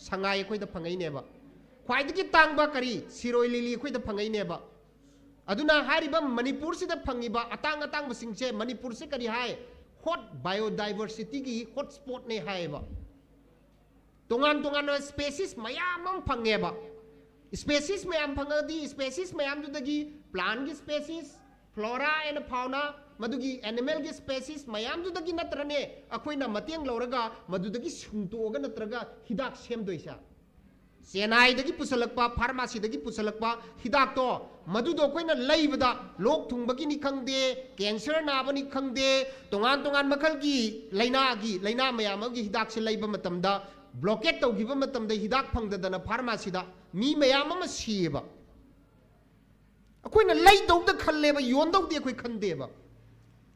ꯁꯉꯥꯏ ꯑꯩꯈꯣꯏꯗ ꯐꯪꯉꯛꯏꯅꯦꯕ꯫ ꯈ꯭ꯋꯥꯏꯗꯒꯤ ꯇꯥꯡꯕ ꯀꯔꯤ? ꯁꯤꯔꯣꯏ ꯂꯤꯂꯤ ꯑꯩꯈꯣꯏꯗ ꯐꯪꯉꯛꯏꯅꯦꯕ꯫ ꯑꯗꯨꯅ ꯍꯥꯏꯔꯤꯕ ꯃꯅꯤꯄꯨꯔꯁꯤꯗ ꯐꯪꯉꯤꯕ ꯑꯇꯥꯡ ꯑꯇꯥꯡꯕꯁꯤꯡꯁꯦ, ꯃꯅꯤꯄꯨꯔꯁꯦ ꯀꯔꯤ ꯍꯥꯏ? Hot biodiversityꯒꯤ hotspotꯅꯦ ꯍꯥꯏꯌꯦꯕ꯫ ꯇꯣꯉꯥꯟ ꯇꯣꯉꯥꯟꯕ species ꯃꯌꯥꯝ ꯑꯃ ꯐꯪꯉꯦꯕ꯫ Species ꯃꯌꯥꯝ ꯐꯪꯉꯗꯤ, species ꯃꯌꯥꯝꯗꯨꯗꯒꯤ plantꯀꯤ species, flora and fauna, ꯃꯗꯨꯒꯤ animalꯒꯤ species ꯃꯌꯥꯝꯗꯨꯗꯒꯤ ꯅꯠꯇ꯭ꯔꯅꯦ ꯑꯩꯈꯣꯏꯅ ꯃꯇꯦꯡ ꯂꯧꯔꯒ ꯃꯗꯨꯗꯒꯤ ꯁꯨꯡꯇꯣꯛꯑꯒ ꯅꯠꯇ꯭ꯔꯒ ꯍꯤꯗꯥꯛ ꯁꯦꯝꯗꯣꯏꯁꯦ? ꯆꯦꯟꯅꯥꯏꯗꯒꯤ ꯄꯨꯁꯜꯂꯛꯄ, pharmacyꯗꯒꯤ ꯄꯨꯁꯜꯂꯛꯄ ꯍꯤꯗꯥꯛꯇꯣ, ꯃꯗꯨꯗꯣ ꯑꯩꯈꯣꯏꯅ ꯂꯩꯕꯗ ꯂꯣꯛ ꯊꯨꯡꯕꯒꯤꯅꯤ ꯈꯪꯗꯦ, cancer ꯅꯥꯕꯅꯤ ꯈꯪꯗꯦ, ꯇꯣꯉꯥꯟ ꯇꯣꯉꯥꯟ ꯃꯈꯜꯒꯤ ꯂꯥꯏꯅꯥꯒꯤ, ꯂꯥꯏꯅꯥ ꯃꯌꯥꯝ ꯑꯃꯒꯤ ꯍꯤꯗꯥꯛꯁꯦ ꯂꯩꯕ ꯃꯇꯝꯗ, blockade ꯇꯧꯈꯤꯕ ꯃꯇꯝꯗ ꯍꯤꯗꯥꯛ ꯐꯪꯗꯗꯅ pharmacyꯗ ꯃꯤ ꯃꯌꯥꯝ ꯑꯃ ꯁꯤꯌꯦꯕ꯫ ꯑꯩꯈꯣꯏꯅ ꯂꯩꯗꯧꯗ ꯈꯜꯂꯦꯕ, ꯌꯣꯟꯗꯧꯗꯤ ꯑꯩꯈꯣꯏ ꯈꯟꯗꯦꯕ꯫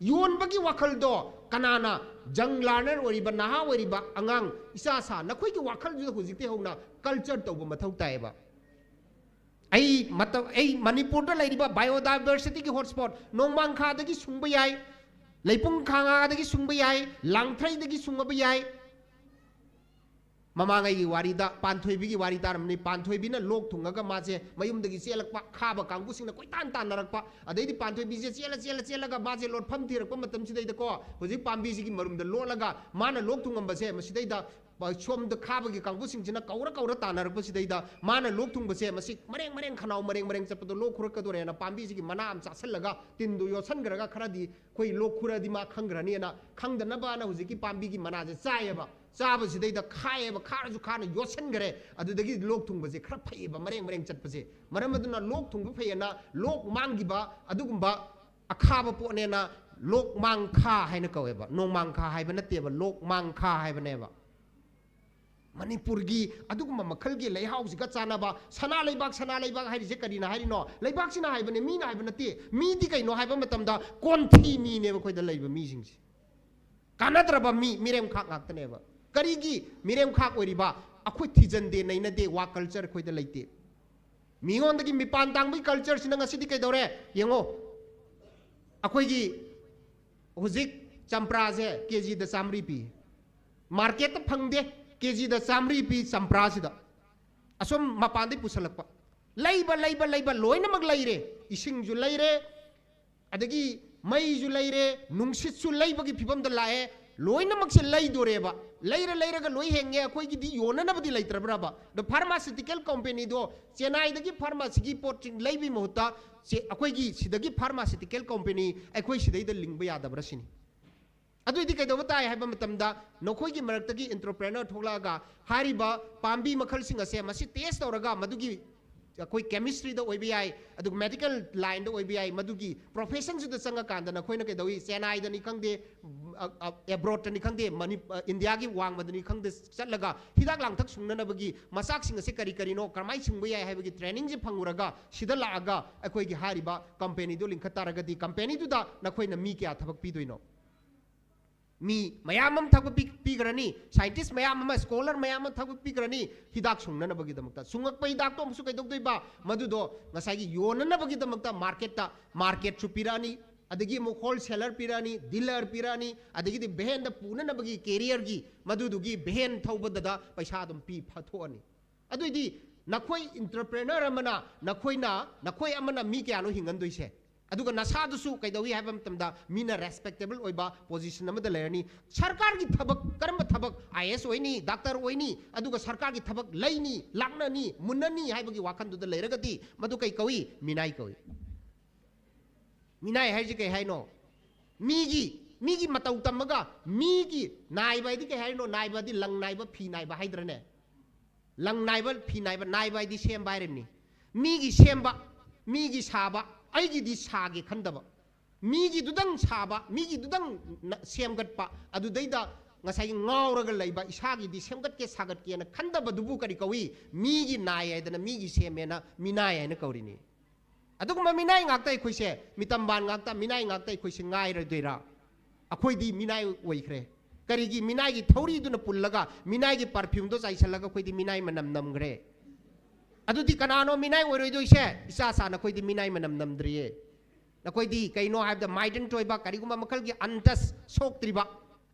ꯌꯣꯟꯕꯒꯤ ꯋꯥꯈꯜꯗꯣ ꯀꯅꯥꯅ, young learner ꯑꯣꯏꯔꯤꯕ, ꯅꯍꯥ ꯑꯣꯏꯔꯤꯕ ꯑꯉꯥꯡ ꯏꯆꯥ ꯁꯥ, ꯅꯈꯣꯏꯒꯤ ꯋꯥꯈꯜꯗꯨꯗ ꯍꯧꯖꯤꯛꯇꯤ ꯍꯧꯅ culture ꯇꯧꯕ ꯃꯊꯧ ꯇꯥꯏꯌꯦꯕ꯫ ꯑꯩ ꯃꯇꯝ, ꯑꯩ ꯃꯅꯤꯄꯨꯔꯗ ꯂꯩꯔꯤꯕ biodiversityꯒꯤ hotspot, ꯅꯣꯡꯃꯥꯡꯈꯥꯗꯒꯤ ꯁꯨꯡꯕ ꯌꯥꯏ, ꯂꯩꯄꯨꯡ ꯈꯥꯉꯥꯗꯒꯤ ꯁꯨꯡꯕ ꯌꯥꯏ, ꯂꯥꯡꯊ꯭ꯔꯩꯗꯒꯤ ꯁꯨꯡꯉꯕ ꯌꯥꯏ꯫ ꯃꯃꯥꯡꯉꯩꯒꯤ ꯋꯥꯔꯤꯗ ꯄꯥꯟꯊꯣꯏꯕꯤꯒꯤ ꯋꯥꯔꯤ ꯇꯥꯔꯝꯃꯅꯤ꯫ ꯄꯥꯟꯊꯣꯏꯕꯤꯅ ꯂꯣꯛ ꯊꯨꯡꯉꯒ ꯃꯥꯁꯦ ꯃꯌꯨꯝꯗꯒꯤ ꯆꯦꯜꯂꯛꯄ, ꯈꯥꯕ ꯀꯥꯡꯕꯨꯁꯤꯡꯅ ꯀꯣꯏꯇꯥꯟ ꯇꯥꯟꯅꯔꯛꯄ, ꯑꯗꯩꯗꯤ ꯄꯥꯟꯊꯣꯏꯕꯤꯁꯦ ꯆꯦꯜꯂ, ꯆꯦꯜꯂ, ꯆꯦꯜꯂꯒ ꯃꯥꯁꯦ ꯂꯣꯠꯐꯝ ꯊꯤꯔꯛꯄ ꯃꯇꯝꯁꯤꯗꯩꯗꯀꯣ, ꯍꯧꯖꯤꯛ ꯄꯥꯝꯕꯤꯁꯤꯒꯤ ꯃꯔꯨꯝꯗ ꯂꯣꯠꯂꯒ ꯃꯥꯅ ꯂꯣꯛ ꯊꯨꯡꯉꯝꯕꯁꯦ ꯃꯁꯤꯗꯩꯗ ꯁꯣꯝꯗ ꯈꯥꯕꯒꯤ ꯀꯥꯡꯕꯨꯁꯤꯡꯁꯤꯅ ꯀꯧꯔ ꯀꯧꯔ ꯇꯥꯟꯅꯔꯛꯄꯁꯤꯗꯩꯗ ꯃꯥꯅ ꯂꯣꯛ ꯊꯨꯡꯕꯁꯦ ꯃꯁꯤ ꯃꯔꯦꯡ ꯃꯔꯦꯡ ꯈꯅꯥꯎ ꯃꯔꯦꯡ ꯃꯔꯦꯡ ꯆꯠꯄꯗꯣ ꯂꯣꯛ ꯈꯨꯔꯛꯀꯗꯣꯔꯦꯅ ꯄꯥꯝꯕꯤꯁꯤꯒꯤ ꯃꯅꯥ ꯑꯃ ꯆꯥꯁꯤꯜꯂꯒ ꯇꯤꯟꯗꯨ ꯌꯣꯠꯁꯟꯈ꯭ꯔꯒ ꯈꯔꯗꯤ ꯑꯩꯈꯣꯏ ꯂꯣꯛ ꯈꯨꯔꯗꯤ ꯃꯥ ꯈꯪꯈ꯭ꯔꯅꯤꯅ ꯈꯪꯗꯅꯕꯅ ꯍꯧꯖꯤꯛꯀꯤ ꯄꯥꯝꯕꯤꯒꯤ ꯃꯅꯥꯁꯦ ꯆꯥꯏꯌꯦꯕ꯫ ꯆꯥꯕꯁꯤꯗꯩꯗ ꯈꯥꯏꯌꯦꯕ, ꯈꯥꯔꯁꯨ ꯈꯥꯅ ꯌꯣꯠꯁꯟꯈ꯭ꯔꯦ꯫ ꯑꯗꯨꯗꯒꯤ ꯂꯣꯛ ꯊꯨꯡꯕꯁꯦ ꯈꯔ ꯐꯩꯌꯦꯕ, ꯃꯔꯦꯡ ꯃꯔꯦꯡ ꯆꯠꯄꯁꯦ꯫ ꯃꯔꯝ ꯑꯗꯨꯅ ꯂꯣꯛ ꯊꯨꯡꯕ ꯐꯩꯌꯦꯅ ꯂꯣꯛ ꯃꯥꯡꯈꯤꯕ ꯑꯗꯨꯒꯨꯝꯕ ꯑꯈꯥꯕ ꯄꯣꯠꯅꯦꯅ ꯂꯣꯛ ꯃꯥꯡꯈꯥ ꯍꯥꯏꯅ ꯀꯧꯋꯦꯕ꯫ ꯅꯣꯡꯃꯥꯡꯈꯥ ꯍꯥꯏꯕ ꯅꯠꯇꯦꯕ, ꯂꯣꯛ ꯃꯥꯡꯈꯥ ꯍꯥꯏꯕꯅꯦꯕ꯫ ꯃꯅꯤꯄꯨꯔꯒꯤ ꯑꯗꯨꯒꯨꯝꯕ ꯃꯈꯜꯒꯤ ꯂꯩꯍꯥꯎꯁꯤꯒ ꯆꯥꯟꯅꯕ, ꯁꯅꯥ ꯂꯩꯕꯥꯛ, ꯁꯅꯥ ꯂꯩꯕꯥꯛ ꯍꯥꯏꯔꯤꯁꯦ ꯀꯔꯤꯅꯣ ꯍꯥꯏꯔꯤꯅꯣ? ꯂꯩꯕꯥꯛꯁꯤꯅ ꯍꯥꯏꯕꯅꯦ, ꯃꯤꯅ ꯍꯥꯏꯕ ꯅꯠꯇꯦ꯫ ꯃꯤꯗꯤ ꯀꯩꯅꯣ ꯍꯥꯏꯕ ꯃꯇꯝꯗ ꯀꯣꯟꯊꯤ ꯃꯤꯅꯦꯕ ꯑꯩꯈꯣꯏꯗ ꯂꯩꯕ ꯃꯤꯁꯤꯡꯁꯦ꯫ ꯀꯥꯟꯅꯗ꯭ꯔꯕ ꯃꯤ, ꯃꯤꯔꯦꯝꯈꯥꯛ ꯉꯥꯛꯇꯅꯦꯕ꯫ ꯀꯔꯤꯒꯤ ꯃꯤꯔꯦꯝꯈꯥꯛ ꯑꯣꯏꯔꯤꯕ? ꯑꯩꯈꯣꯏ ꯊꯤꯖꯟꯗꯦ, ꯅꯩꯅꯗꯦ, ꯋꯥ ꯀꯜꯆꯔ ꯑꯩꯈꯣꯏꯗ ꯂꯩꯇꯦ꯫ ꯃꯤꯉꯣꯟꯗꯒꯤ ꯃꯤꯄꯥꯟ ꯇꯥꯡꯕꯒꯤ ꯀꯜꯆꯔꯁꯤꯅ ꯉꯁꯤꯗꯤ ꯀꯩꯗꯧꯔꯦ? ꯌꯦꯡꯉꯣ, ꯑꯩꯈꯣꯏꯒꯤ ꯍꯧꯖꯤꯛ ꯆꯝꯄ꯭ꯔꯥꯁꯦ ꯀꯦ ꯖꯤꯗ ꯆꯥꯝꯃꯔꯤ ꯄꯤ, ꯃꯥꯔꯀꯦꯠꯇ ꯐꯪꯗꯦ꯫ ꯀꯦ ꯖꯤꯗ ꯆꯥꯝꯃꯔꯤ ꯄꯤ ꯆꯝꯄ꯭ꯔꯥꯁꯤꯗ, ꯑꯁꯣꯝ ꯃꯄꯥꯟꯗꯩ ꯄꯨꯁꯜꯂꯛꯄ꯫ ꯂꯩꯕ, ꯂꯩꯕ, ꯂꯩꯕ, ꯂꯣꯏꯅꯃꯛ ꯂꯩꯔꯦ꯫ ꯏꯁꯤꯡꯁꯨ ꯂꯩꯔꯦ, ꯑꯗꯒꯤ ꯃꯩꯁꯨ ꯂꯩꯔꯦ, ꯅꯨꯡꯁꯤꯠꯁꯨ ꯂꯩꯕꯒꯤ ꯐꯤꯕꯝꯗ ꯂꯥꯛꯑꯦ꯫ ꯂꯣꯏꯅꯃꯛꯁꯦ ꯂꯩꯗꯣꯔꯦꯕ꯫ ꯂꯩꯔ ꯂꯩꯔꯒ ꯂꯣꯏ ꯍꯦꯡꯉꯦ, ꯑꯩꯈꯣꯏꯒꯤꯗꯤ ꯌꯣꯟꯅꯅꯕꯗꯤ ꯂꯩꯇ꯭ꯔꯕ꯭ꯔꯕ? ꯑꯗꯣ ꯐꯥꯔꯃꯥꯁꯤꯇꯤꯀꯦꯜ ꯀꯝꯄꯦꯅꯤꯗꯣ ꯆꯦꯟꯅꯥꯏꯗꯒꯤ ꯐꯥꯔꯃꯥꯁꯤꯒꯤ ꯄꯣꯠꯁꯤꯡ ꯂꯩꯕꯒꯤ ꯃꯍꯨꯠꯇ ꯆꯦ-, ꯑꯩꯈꯣꯏꯒꯤ ꯁꯤꯗꯒꯤ ꯐꯥꯔꯃꯥꯁꯤꯇꯤꯀꯦꯜ ꯀꯝꯄꯦꯅꯤ ꯑꯩꯈꯣꯏ ꯁꯤꯗꯩꯗ ꯂꯤꯡꯕ ꯌꯥꯗꯕ꯭ꯔꯥ ꯁꯤꯅꯤ꯫ ꯑꯗꯨꯏꯗꯤ ꯀꯩꯗꯧꯕ ꯇꯥꯏ ꯍꯥꯏꯕ ꯃꯇꯝꯗ, ꯅꯈꯣꯏꯒꯤ ꯃꯔꯛꯇꯒꯤ ꯏꯟꯇꯔꯄ꯭ꯔꯦꯅꯔ ꯊꯣꯛꯂꯛꯑꯒ ꯍꯥꯏꯔꯤꯕ ꯄꯥꯝꯕꯤ ꯃꯈꯜꯁꯤꯡ ꯑꯁꯦ ꯃꯁꯤ ꯇꯦꯁ ꯇꯧꯔꯒ, ꯃꯗꯨꯒꯤ ꯑꯩꯈꯣꯏ ꯀꯦꯃꯤꯁꯇ꯭ꯔꯤꯗ ꯑꯣꯏꯕ ꯌꯥꯏ, ꯑꯗꯨꯒ ꯃꯦꯗꯤꯀꯦꯜ ꯂꯥꯏꯟꯗ ꯑꯣꯏꯕ ꯌꯥꯏ, ꯃꯗꯨꯒꯤ ꯄ꯭ꯔꯣꯐꯦꯁꯟꯁꯤꯗ ꯆꯪꯉꯀꯥꯟꯗ ꯅꯈꯣꯏꯅ ꯀꯩꯗꯧꯏ, ꯆꯦꯟꯅꯥꯏꯗꯅꯤ ꯈꯪꯗꯦ, ꯑꯦꯕ꯭ꯔꯣꯗꯇꯅꯤ ꯈꯪꯗꯦ, ꯃꯅꯤ-, ꯏꯟꯗꯤꯌꯥꯒꯤ ꯋꯥꯡꯃꯗꯅꯤ ꯈꯪꯗꯦ, ꯆꯠꯂꯒ ꯍꯤꯗꯥꯛ ꯂꯥꯡꯊꯛ ꯁꯨꯡꯅꯅꯕꯒꯤ ꯃꯆꯥꯛꯁꯤꯡ ꯑꯁꯤ ꯀꯔꯤ ꯀꯔꯤꯅꯣ, ꯀꯔꯝꯍꯥꯏꯅ ꯁꯨꯡꯕ ꯌꯥꯏ ꯍꯥꯏꯕꯒꯤ ꯇ꯭ꯔꯦꯅꯤꯡꯁꯦ ꯐꯪꯉꯨꯔꯒ, ꯁꯤꯗ ꯂꯥꯛꯑꯒ ꯑꯩꯈꯣꯏꯒꯤ ꯍꯥꯏꯔꯤꯕ ꯀꯝꯄꯦꯅꯤꯗꯨ ꯂꯤꯡꯈꯠ ꯇꯥꯔꯒꯗꯤ, ꯀꯝꯄꯦꯅꯤꯗꯨꯗ ꯅꯈꯣꯏꯅ ꯃꯤ ꯀꯌꯥ ꯊꯕꯛ ꯄꯤꯗꯣꯏꯅꯣ? ꯃꯤ ꯃꯌꯥꯝ ꯑꯃ ꯊꯕꯛ ꯄꯤ-, ꯄꯤꯈ꯭ꯔꯅꯤ, ꯁꯥꯏꯟꯇꯤꯁ ꯃꯌꯥꯝ ꯑꯃ, ꯁ꯭ꯀꯣꯂꯔ ꯃꯌꯥꯝ ꯑꯃ ꯊꯕꯛ ꯄꯤꯈ꯭ꯔꯅꯤ, ꯍꯤꯗꯥꯛ ꯁꯨꯡꯅꯅꯕꯒꯤꯗꯃꯛꯇ꯫ ꯁꯨꯡꯉꯛꯄ ꯍꯤꯗꯥꯛꯇꯣ ꯑꯃꯨꯛꯁꯨ ꯀꯩꯗꯧꯗꯣꯏꯕ? ꯃꯗꯨꯗꯣ ꯉꯁꯥꯏꯒꯤ ꯌꯣꯟꯅꯅꯕꯒꯤꯗꯃꯛꯇ ꯃꯥꯔꯀꯦꯠꯇ, ꯃꯥꯔꯀꯦꯠꯁꯨ ꯄꯤꯔꯛꯑꯅꯤ, ꯑꯗꯒꯤ ꯑꯃꯨꯛ ꯍꯣꯜꯁꯦꯂꯔ ꯄꯤꯔꯛꯑꯅꯤ, ꯗꯤꯂꯔ ꯄꯤꯔꯛꯑꯅꯤ, ꯑꯗꯒꯤꯗꯤ ꯚꯦꯟꯗ ꯄꯨꯅꯅꯕꯒꯤ ꯀꯦꯔꯤꯌꯔꯒꯤ, ꯃꯗꯨꯗꯨꯒꯤ ꯚꯦꯟ ꯊꯧꯕꯗꯗ ꯄꯩꯁꯥ ꯑꯗꯨꯝ ꯄꯤ ꯐꯊꯣꯛꯑꯅꯤ꯫ ꯑꯗꯨꯏꯗꯤ ꯅꯈꯣꯏ ꯏꯟꯇꯔꯄ꯭ꯔꯦꯅꯔ ꯑꯃꯅ, ꯅꯈꯣꯏꯅ, ꯅꯈꯣꯏ ꯑꯃꯅ ꯃꯤ ꯀꯌꯥꯅꯣ ꯍꯤꯡꯍꯟꯗꯣꯏꯁꯦ? ꯑꯗꯨꯒ ꯅꯁꯥꯗꯨꯁꯨ ꯀꯩꯗꯧꯏ ꯍꯥꯏꯕ ꯃꯇꯝꯗ ꯃꯤꯅ ꯔꯦꯁꯄꯦꯛꯇꯦꯕꯜ ꯑꯣꯏꯕ ꯄꯣꯖꯤꯁꯟ ꯑꯃꯗ ꯂꯩꯔꯅꯤ꯫ ꯁꯔꯀꯥꯔꯒꯤ ꯊꯕꯛ, ꯀꯔꯝꯕ ꯊꯕꯛ? ꯑꯥꯏ ꯑꯦꯁ ꯑꯣꯏꯅꯤ, ꯗꯥꯛꯇꯔ ꯑꯣꯏꯅꯤ, ꯑꯗꯨꯒ ꯁꯔꯀꯥꯔꯒꯤ ꯊꯕꯛ ꯂꯩꯅꯤ, ꯂꯥꯛꯅꯅꯤ, ꯃꯨꯟꯅꯅꯤ ꯍꯥꯏꯕꯒꯤ ꯋꯥꯈꯜꯗꯨꯗ ꯂꯩꯔꯒꯗꯤ ꯃꯗꯨ ꯀꯩ ꯀꯧꯏ? ꯃꯤꯅꯥꯏ ꯀꯧꯏ꯫ ꯃꯤꯅꯥꯏ ꯍꯥꯏꯁꯤ ꯀꯩ ꯍꯥꯏꯅꯣ? ꯃꯤꯒꯤ, ꯃꯤꯒꯤ ꯃꯇꯧ ꯇꯝꯃꯒ, ꯃꯤꯒꯤ ꯅꯥꯏꯕ ꯍꯥꯏꯗꯤ ꯀꯩ ꯍꯥꯏꯅꯣ? ꯅꯥꯏꯕ ꯍꯥꯏꯗꯤ ꯂꯪ ꯅꯥꯏꯕ, ꯐꯤ ꯅꯥꯏꯕ ꯍꯥꯏꯗ꯭ꯔꯅꯦ? ꯂꯪ ꯅꯥꯏꯕ, ꯐꯤ ꯅꯥꯏꯕ, ꯅꯥꯏꯕ ꯍꯥꯏꯗꯤ ꯁꯦꯝꯕ ꯍꯥꯏꯔꯤꯕꯅꯤ꯫ ꯃꯤꯒꯤ ꯁꯦꯝꯕ, ꯃꯤꯒꯤ ꯁꯥꯕ, ꯑꯩꯒꯤꯗꯤ ꯁꯥꯒꯦ ꯈꯟꯗꯕ, ꯃꯤꯒꯤꯗꯨꯗꯪ ꯁꯥꯕ, ꯃꯤꯒꯤꯗꯨꯗꯪ ꯅ-, ꯁꯦꯝꯒꯠꯄ, ꯑꯗꯨꯗꯩꯗ ꯉꯁꯥꯏꯒꯤ ꯉꯥꯎꯔꯒ ꯂꯩꯕ, ꯏꯁꯥꯒꯤꯗꯤ ꯁꯦꯝꯒꯠꯀꯦ ꯁꯥꯒꯠꯀꯦꯅ ꯈꯟꯗꯕꯗꯨꯕꯨ ꯀꯔꯤ ꯀꯧꯏ? ꯃꯤꯒꯤ ꯅꯥꯏ ꯍꯥꯏꯗꯅ, ꯃꯤꯒꯤ ꯁꯦꯝꯃꯦꯅ ꯃꯤꯅꯥꯏ ꯍꯥꯏꯅ ꯀꯧꯔꯤꯅꯤ꯫ ꯑꯗꯨꯒꯨꯝꯕ ꯃꯤꯅꯥꯏ ꯉꯥꯛꯇ ꯑꯩꯈꯣꯏꯁꯦ, ꯃꯤꯇꯝꯕꯥꯟ ꯉꯥꯛꯇ ꯃꯤꯅꯥꯏ ꯉꯥꯛꯇ ꯑꯩꯈꯣꯏꯁꯦ ꯉꯥꯏꯔꯗꯣꯏꯔꯥ? ꯑꯩꯈꯣꯏꯗꯤ ꯃꯤꯅꯥꯏ ꯑꯣꯏꯈ꯭ꯔꯦ꯫ ꯀꯔꯤꯒꯤ? ꯃꯤꯅꯥꯏꯒꯤ ꯊꯧꯔꯤꯗꯨꯅ ꯄꯨꯜꯂꯒ, ꯃꯤꯅꯥꯏꯒꯤ perfumeꯗꯣ ꯆꯥꯏꯁꯜꯂꯒ ꯑꯩꯈꯣꯏꯗꯤ ꯃꯤꯅꯥꯏ ꯃꯅꯝ ꯅꯝꯈ꯭ꯔꯦ꯫ ꯑꯗꯨꯗꯤ ꯀꯅꯥꯅꯣ ꯃꯤꯅꯥꯏ ꯑꯣꯏꯔꯣꯏꯗꯣꯏꯁꯦ? ꯏꯆꯥ ꯏꯆꯥ ꯅꯈꯣꯏꯗꯤ ꯃꯤꯅꯥꯏ ꯃꯅꯝ ꯅꯝꯗ꯭ꯔꯤꯌꯦ꯫ ꯅꯈꯣꯏꯗꯤ ꯀꯩꯅꯣ ꯍꯥꯏꯕꯗ, ꯃꯥꯏꯗꯟ ꯑꯣꯏꯕ, ꯀꯔꯤꯒꯨꯝꯕ ꯃꯈꯜꯒꯤ untouch ꯁꯣꯛꯇ꯭ꯔꯤꯕ,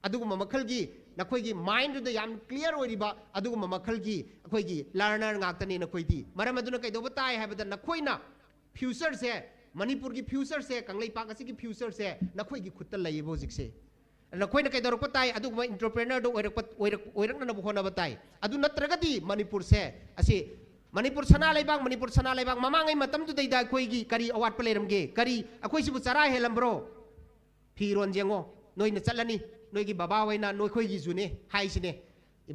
ꯑꯗꯨꯒꯨꯝꯕ ꯃꯈꯜꯒꯤ ꯅꯈꯣꯏꯒꯤ mindꯗꯨꯗ ꯌꯥꯝ clear ꯑꯣꯏꯔꯤꯕ ꯑꯗꯨꯒꯨꯝꯕ ꯃꯈꯜꯒꯤ ꯑꯩꯈꯣꯏꯒꯤ learner ꯉꯥꯛꯇꯅꯤ ꯅꯈꯣꯏꯗꯤ꯫ ꯃꯔꯝ ꯑꯗꯨꯅ ꯀꯩꯗꯧꯕ ꯇꯥꯏ ꯍꯥꯏꯕꯗ, ꯅꯈꯣꯏꯅ futureꯁꯦ, ꯃꯅꯤꯄꯨꯔꯒꯤ futureꯁꯦ, ꯀꯪꯂꯩꯄꯥꯛ ꯑꯁꯤꯒꯤ futureꯁꯦ ꯅꯈꯣꯏꯒꯤ ꯈꯨꯠꯇ ꯂꯩꯌꯦꯕ ꯍꯧꯖꯤꯛꯁꯦ꯫ ꯅꯈꯣꯏꯅ ꯀꯩꯗꯧꯔꯛꯄ ꯇꯥꯏ? ꯑꯗꯨꯒꯨꯝꯕ entrepreneurꯗꯣ ꯑꯣꯏꯔꯛꯄ, ꯑꯣꯏꯔꯛ-, ꯑꯣꯏꯔꯛꯅꯅꯕ ꯍꯣꯠꯅꯕ ꯇꯥꯏ꯫ ꯑꯗꯨ ꯅꯠꯇ꯭ꯔꯒꯗꯤ ꯃꯅꯤꯄꯨꯔꯁꯦ ꯑꯁꯤ, ꯃꯅꯤꯄꯨꯔ ꯁꯅꯥ ꯂꯩꯕꯥꯛ, ꯃꯅꯤꯄꯨꯔ ꯁꯅꯥ ꯂꯩꯕꯥꯛ, ꯃꯃꯥꯡꯉꯩ ꯃꯇꯝꯗꯨꯗꯩꯗ ꯑꯩꯈꯣꯏꯒꯤ ꯀꯔꯤ ꯑꯋꯥꯠꯄ ꯂꯩꯔꯝꯒꯦ? ꯀꯔꯤ, ꯑꯩꯈꯣꯏꯁꯤꯕꯨ ꯆꯔꯥ ꯍꯦꯜꯂꯝꯕ꯭ꯔꯣ? ꯐꯤꯔꯣꯟ ꯌꯦꯡꯉꯣ, ꯅꯣꯏꯅ ꯆꯠꯂꯅꯤ, ꯅꯣꯏꯒꯤ ꯕꯕꯥ ꯍꯣꯏꯅ ꯅꯈꯣꯏꯒꯤꯁꯨꯅꯦ ꯍꯥꯏꯁꯤꯅꯦ,